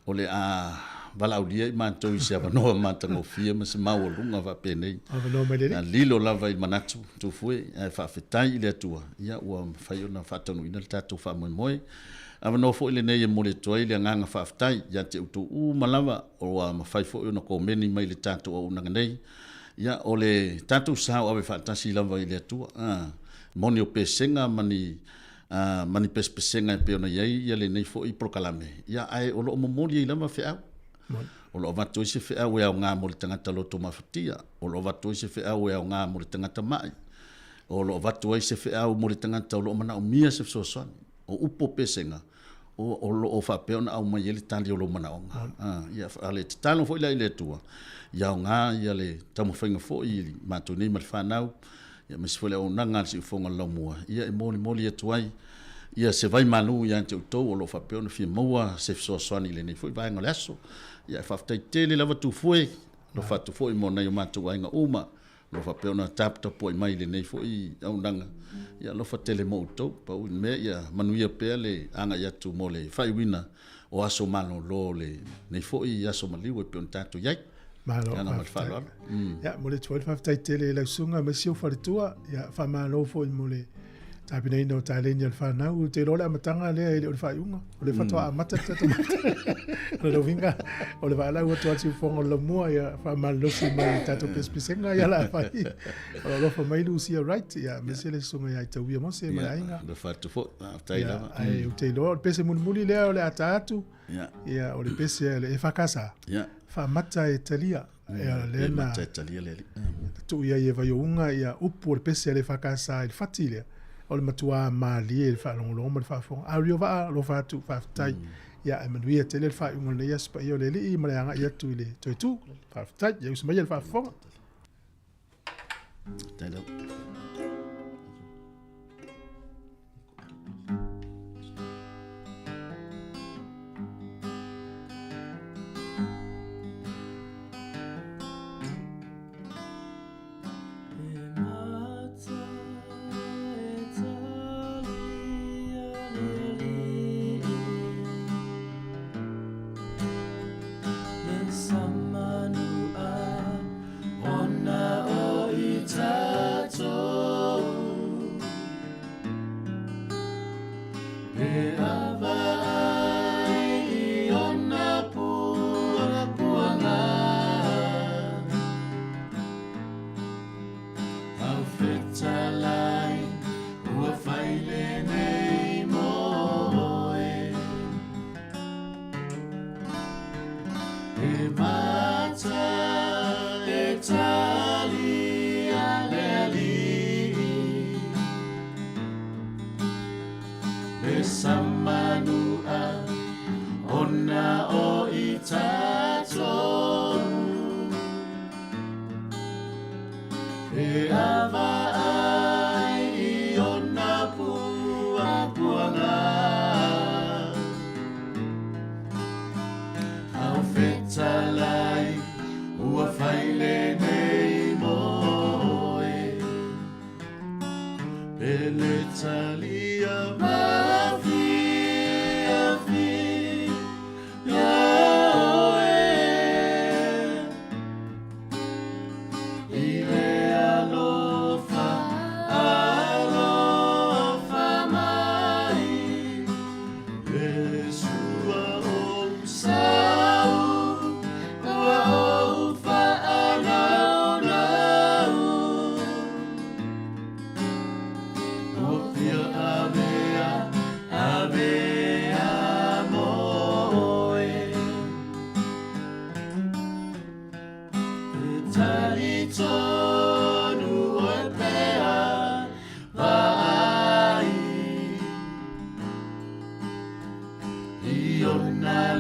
o le a valaaulia i matou i se avanoa matagofie ma se maualuga faapenei. Avanoa mai le Alii. Na lilo lava i manatu Tufue, ae faafetai i le Atua, ia ua mafai ona faataunuuina le tatou faamoemoe. Avanoa foi lenei e momoli atu ai le agaga faafetai ia te outou uma lava ua mafai foi ona komeni mai i le tatou auaunaga nei. Ia, o le tatou sa o ave faatasi lava i le Atua. A, moni o pesega ma ni ma ni pesepesega e pei ona i ai ia lenei foi polokalame, ia ae o lo o momoli ai lava feau. O lo o avatu ai se feau e aoga mo le tagata loto mafatia, o lo o avatu ai se feau e aoga mo le tagata ma'i, o lo o avatu ai se feau mo le tagata o lo o manaomia se fesoasoani. O upu o pesega, o, o lo o faapea ona aumai ai le tali o lou manaoga. Ia, a le tatalo foi la i le Atua, ia aoga ia le taumafaiga foi i matou nei ma le fanau, ia aemaise foi le auaunaga a le Siufofoga o le Laumua, ia e molimoli atu ai ia se vaimalu ia te outou o lo o faapea ona fia maua se fesoasoani i lenei foi vaega o le aso. Ia e faafetai tele lava Tufue, alofa atu foi mo nai o matou aiga uma o lo o faapea ona taputapuai mai i lenei foi auaunaga. Ia alofa tele mo outou. Pau le mea ia manuia pea le agai atu mo le faaiuina o aso malolo o lenei foi aso maliu e pei ona tatou i ai. Malo, Agaga ma le faafetai. faaaloalo. Ia, momoli atu foi le faafetai tele i lau susuga aemaise ou faletua. Ia, faamalo foi mo le tapenaina o taleni a le fanau. Ou te iloa o le amataga lea e le o le faaiuga. O lea faatoa amata le tatou mafutaga. O lona uiga, o le valaau atu a le Siufofoga o le Laumua, ia faamalolosi mai i tatou pesepesega ia la fai. O lo o alofa mai Lucia Wright, ia, aemaise le susuga ia Aitauia Mose ma le aiga. Alofa atu foi, faafetai Ia, lava. ae ou te iloa o le pese mulimuli lea o le a ta atu, Ia, o le pese a le EFKS, faamata e talia. Ia, lea na Mata e talia le alii. tuu i ai e Vaiouga ia upu o le pese a le EFKS i le fati lea, o le matua malie i le faalogologo ma le faafofoga. A rio vaa, alofa atu, faafetai. Ia, ae manuia tele le faaiuga o lenei aso paia o le Alii ma le agai atu i le toe tu. Faafetai, ia usu maia le faafofoga. Faafetai lava.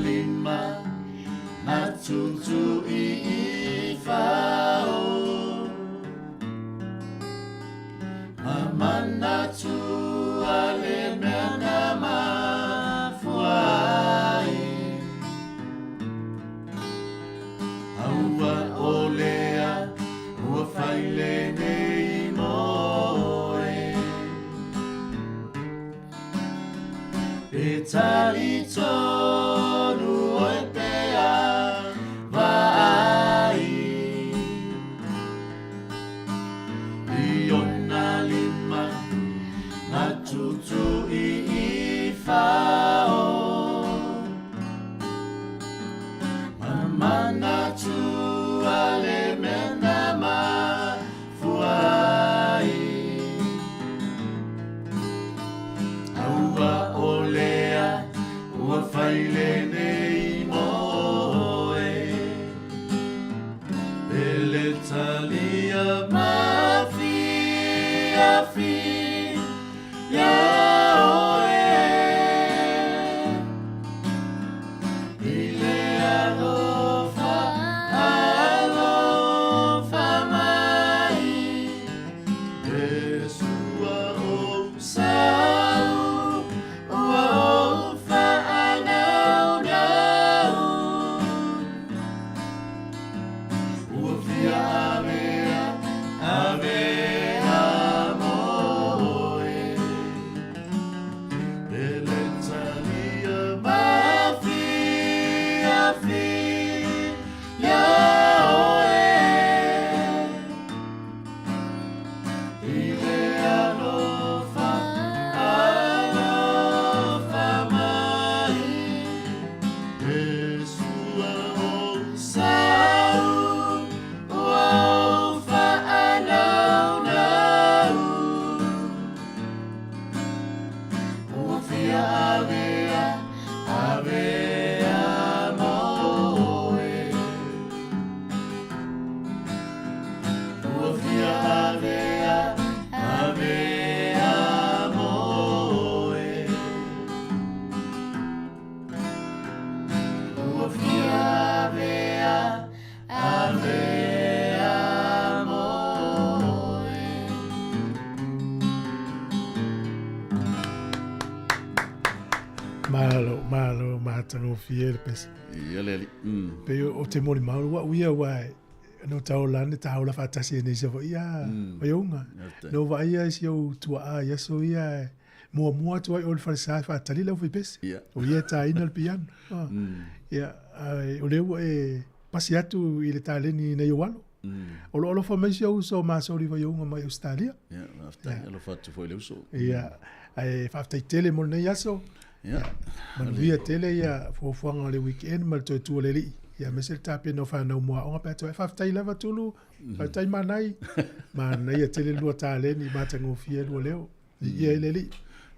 lima na tutu i i fao. Ma manatu a le mea na mafua ai. Aua o lea ua fai lenei mo oe. Pe talitonu oe pe a vaai. I ona lima na tutu i i fao. Ma manatu a le mea na mafua ai. Aua o lea ua fai lenei mo oe. Pe le talia mafiafi ia oe. I le alofa, alofa mai. Iesu ua ou sau, ua ou faanaunau. Ua fia avea, avea mo oe. Pe le talia mafiafi ia oe. I le alofa, alofa mai. Iesu ua ou sau, ua ou faanaunau. Ua fia avea, avea mo oe. Ua fia avea, avea mo oe. Ua fia avea, avea mo oe. Malo, malo, matagofie le pese. Ia le alii. Pei o te molimau ua uia ua no tau lane ta haula faatasi e nei se foi ia vaiouga. No vaai ai si ou tuaa i aso ia muamua atu ai o le falesa e faatali le aufaipese. O ia e taina le piano. Ia, ai, o lea ua e pasi atu i le taleni nei ou alo. O lo o alofa mai si ou uso o Masoli Vaiouga mai Ausetalia. Ia, faafetai, alofa atu foi i le uso. Ia, ae faafetai tele mo lenei aso. Ia. Manuia tele ia fuafuaga o le weekend ma le toe tu o le alii. Ia, aemaise le tapena o fanau mo aoga pe a toe. Faafetai lava Tulu, faafetai Manai. Manaia tele lua taleni matagofie lua leo. Viia i le Alii.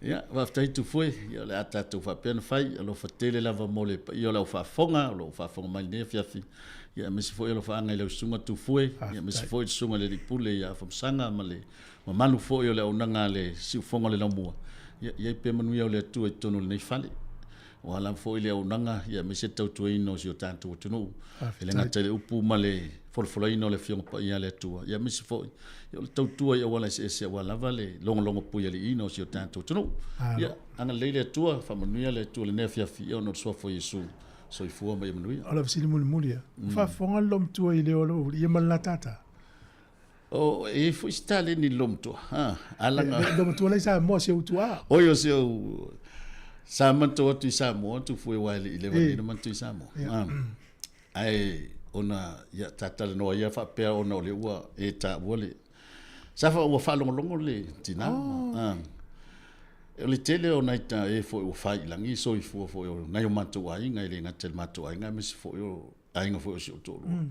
Ia, faafetai Tufue, ia o le a tatou faapea ona fai, alofa tele lava mo le paia o le au faafofoga o lo o faafofoga mai i lenei afiafi, ia aemaise foi alofaaga i lau susuga Tufue, ia aemaise foi le susuga i le Alii Pule ia Afamasaga ma le mamalu foi o le auaunaga a le Siufofoga o le Laumua, ia i ai pea manuia o le Atua i totonu o lenei fale. Aua lava foi le auaunaga ia aemaise le tautuaina o si o tatou atunuu, e le gata i le upu ma le folafolaina o le Afioga Paia a le Atua, ia aemaise foi ia o le tautua i auala eseese aua lava le logologo puialiiina o si o tatou atunuu. Ia agalelei le Atua, faamanuia le Atua i lenei afiafi, ia ona o le suafa o Iesu. Soifua ma ia manuia. O lau fesili mulimuli lava, o faafofoga le loomatua i leo o lou alii ma le la tata? O, e i ai foi se taleni i le loomatua, ha, alaga. Le loomatua la i Samoa, si ou tuaa. Oi, o si ou, sa matou atu i Samoa, Tufue aua e le i leva nei ona matou i Samoa. Ha, ae ona, ia, ta talanoa ia faapea ona o lea ua e taua le, sa fa, ua faalogologo le tina, ha. O le tele o nai ta e foi ua fai i lagi soifua foi o nai o matou aiga, e le gata i le matou aiga, aemaise foi o aiga foi o si ou toalua.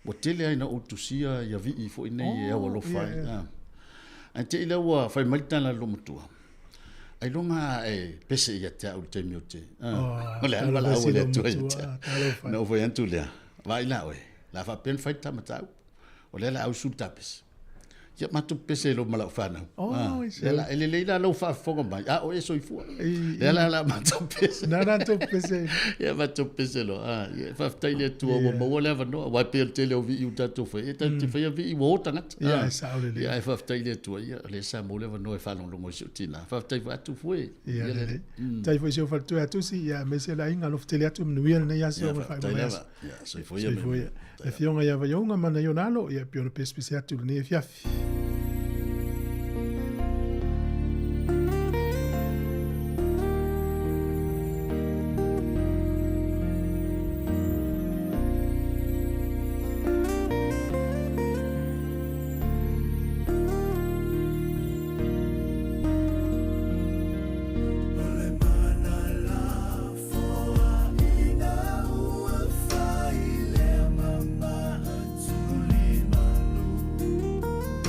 Ua tele ai na ou tusia ia vii foi nei e au alofa ai. Ae te i lea ua fai mai le tala a le loomatua, ailoga a e pese ia te au i le taimi o te, o le a le valaau a le Atua ia te au. Na ou fai atu lea, vaai la oe, la faapea ona fai le ta mataupu. O lea la a usu le ta pese. Ia matou pepese ai loa ma lau fanau. Oh, Ah, i se. lea la, e lelei la lou faafofoga mai, a o e soifua. I- Lea la la matou pepese. Na na tou pepese ai. Ia matou pepese loa. Ah, ia faafetai i le Atua ua maua le avanoa. Aua e pei o le tele o vii ua tatou faia, ia tatou te faia vii ua o tagata. Ia, Ah. e sao lelei. Ia, ae faafetai i le Atua, ia o lea sa maua le avanoa e faalogologo i si ou tina. Faafetai foi atu fue. Ia, Ia, lelei. Mm. Tai foi se o faletua atusi, ia aemaise le aiga alofa tele atu manuia lenei aso Ia, ma le faafetai faaiuga lava. aso. Ia, soifua ia Soifua mea. ia. Le afioga ia Vaiouga ma nai ona alo, ia pei ona pesepese atu i lenei afiafi.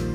Ua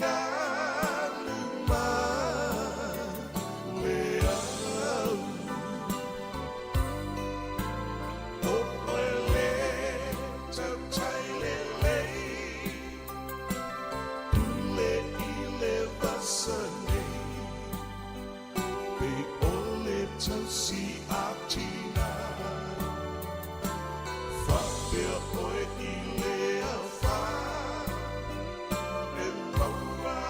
galu ma le au. Topo e le tautai lelei, pule i le vasa nei, pe o le tausi a tina. Faapea oe i le afa, e maua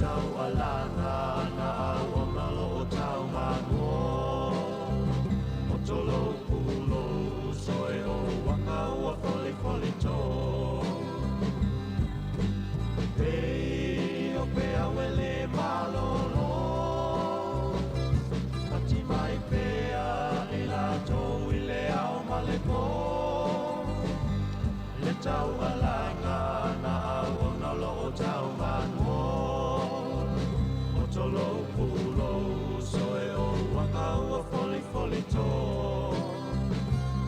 taualaga na au ona loo taumano O tolo pulo soe o wanga ua folifoli to Pe o pe awele malolo Pati mai pea i latou i le ao ma le po Le taualaga na au ona loo taumano O tolo pulo soe o wanga ua folifoli to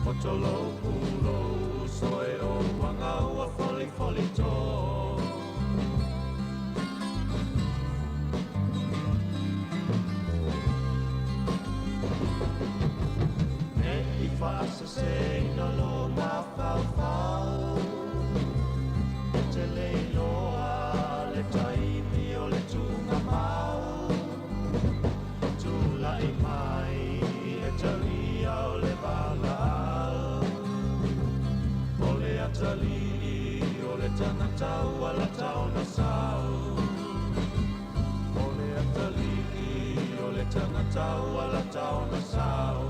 O tolo pulo soe o wanga ua folifoli to Ne i whaasase ina lo mafaufau E te leiloa le taimi o le tuunga mau Tūla'i mai e talia o le valaau O le atalii o le tagata ua lata ona sau O le atalii o le tagata ua lata ona sau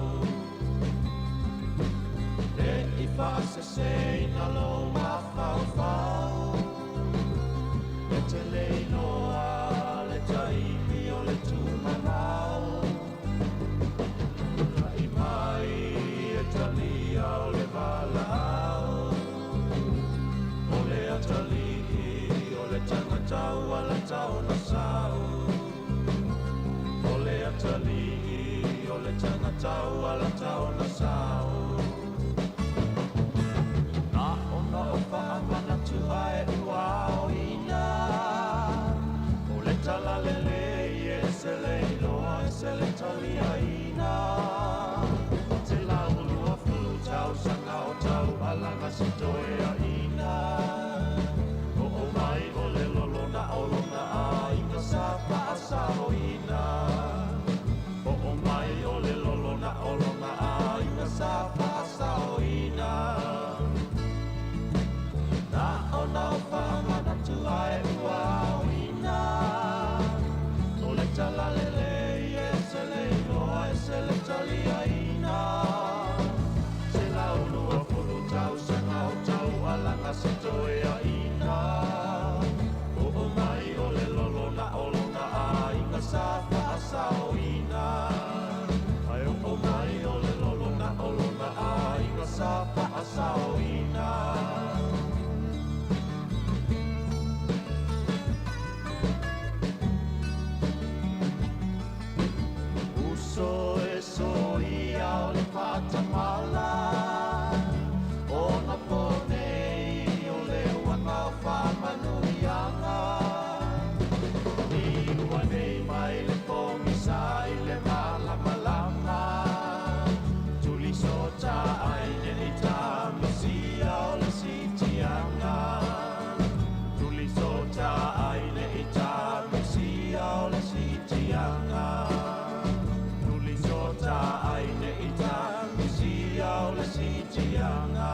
Ne i whaasese ina lo mafaufau E te leiloa le taimi o le tumanau Tūla'i mai e talia o le valaau O le atalii o le tagata ua lata ona sau O le atalii o le tagata ua lata ona sau Na ona o whaamanatu ae ua aoina O le talalelei e se leiloa e se le taliaina Te laulua fulu tausaga o taualaga se toeaina O o mai o le lolona o lona aiga sa faasaoina O o mai o le lolona o lona aiga sa faasaoina Na ona o whaamanatu ae ua aoina O le talalelei e se leiloa e se le taliaina Se laulua fulu tausaga o taualaga se toeaina O o mai o le lolona o lona aiga sa faasaoina Ae o o mai o le lolona o lona aiga sa faasaoina Uso e so ia o le whaatamala O na pōnei o le uanga o whaamanuianga I ua nei mai le pōgisa i le malamalama Tuli sota ai nei tamisia o le sitianga Tuli sota ai nei tamisia o le sitianga Tuli sota ai nei tamisia o le sitianga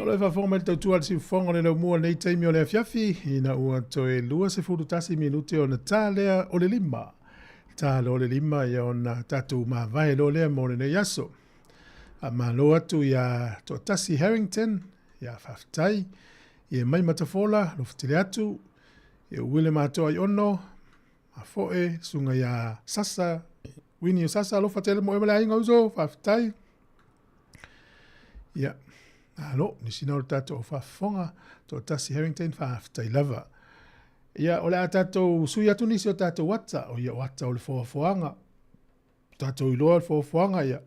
O lo e faafofoga mai le tautua a le siufofoga o le laumua lenei taimi o le afiafi, ina ua toe 21 minute ona tā lea o le 5. Tā loa le 5 ia ona tatou mavae loa lea mo lenei aso. Faamalo atu ia Toatasi Harrington, ia faafetai, ia mai Matafola, alofa atu, ia Uile Matoa i ono, mafoe, susuga ia Sasa, Winnie o Sasa, alofa tele mo e ma le aiga uso, faafetai. Ia, alo, nisi na o le tatou au faafofoga, Toatasi Harrington, faafetai lava. Ia, o le a tatou sui atu nisi o tatou ata, o ia o ata o le foafoaga. Tatou iloa le foafoaga, ia,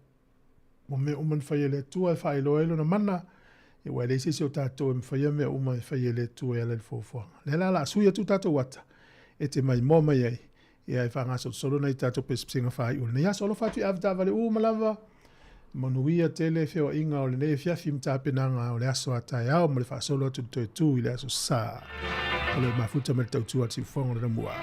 mo mea uma na fai e le Atua e faailoa ai lona mana, ia ua e leai se isi o tatou e mafaia mea uma e fai e le Atua e ala i le foafoaga. Lea la o le a sui atu tatou ata, e te maimoa mai ai, ia e faagasolosolo nai tatou pesepesega faaiu o lenei aso. Alofa atu i avetaavale uma lava, Manuia tele feoaiga o lenei afiafi ma tapenaga o le aso a taeao ma le faasolo atu i le toe tu i le aso Sa. O lo o mafuta ma le tautua a le siufofoga o le Namua.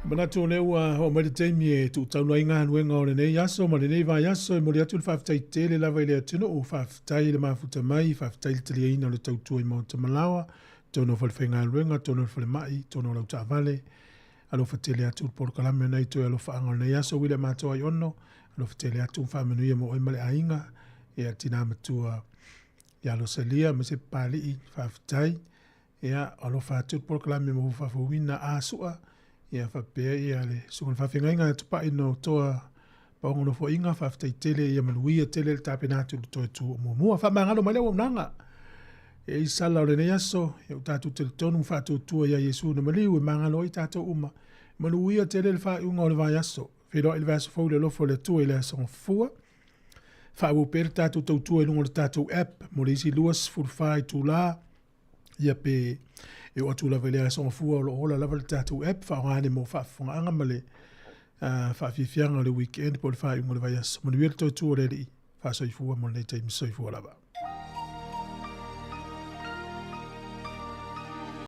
Manatu o lea ua oo mai le taimi e tuutaula ai galuega o lenei aso ma lenei vaiaso. E momoli atu le faafetai tele lava i le atunuu, faafetai i le mafuta mai, faafetai i le taliaina o le tautua i maota malaoa, totonu o falefaigaluega, totonu o le falemai, totonu o lau taavale. Alofa tele atu le polokalame o nai toe alofaaga o lenei aso William Atoa Aiono, alofa tele atu ma faamanuia mo oe ma le aiga, ia tina matua ia Losalia ma se Papalii, faafetai. Ia, alofa atu le polokalame mo faafouina a sua, ia faapea ia le susuga i le faafeagaiga a Tupai no toa paoga nofoaiga, faafetai tele ia manuia tele le tapena atu i le toe tu o muamua. Faamagalo mai le auaunaga. E i sala o lenei aso, ia ua tatou talitonu ma faatuatua ia Iesu na maliu e magalo ai tatou uma. Manuia tele le faaiuga o le vaiaso. Feiloai i le vaiaso fou i le alofa o le Atua i le aso Gafua. Faaauau pea le tatou tautua i luga o le tatou app mo le isi 24 itula. Ia pe e oo atu lava i le aso Gafua o lo o ola lava le tatou app faaaoga ane mo faafofogaaga ma le faafiafiaga o le weekend po o le faaiuga o le vaiaso. Manuia le toe tu o le Alii. Faasoifua mo lenei taimi. Soifua lava.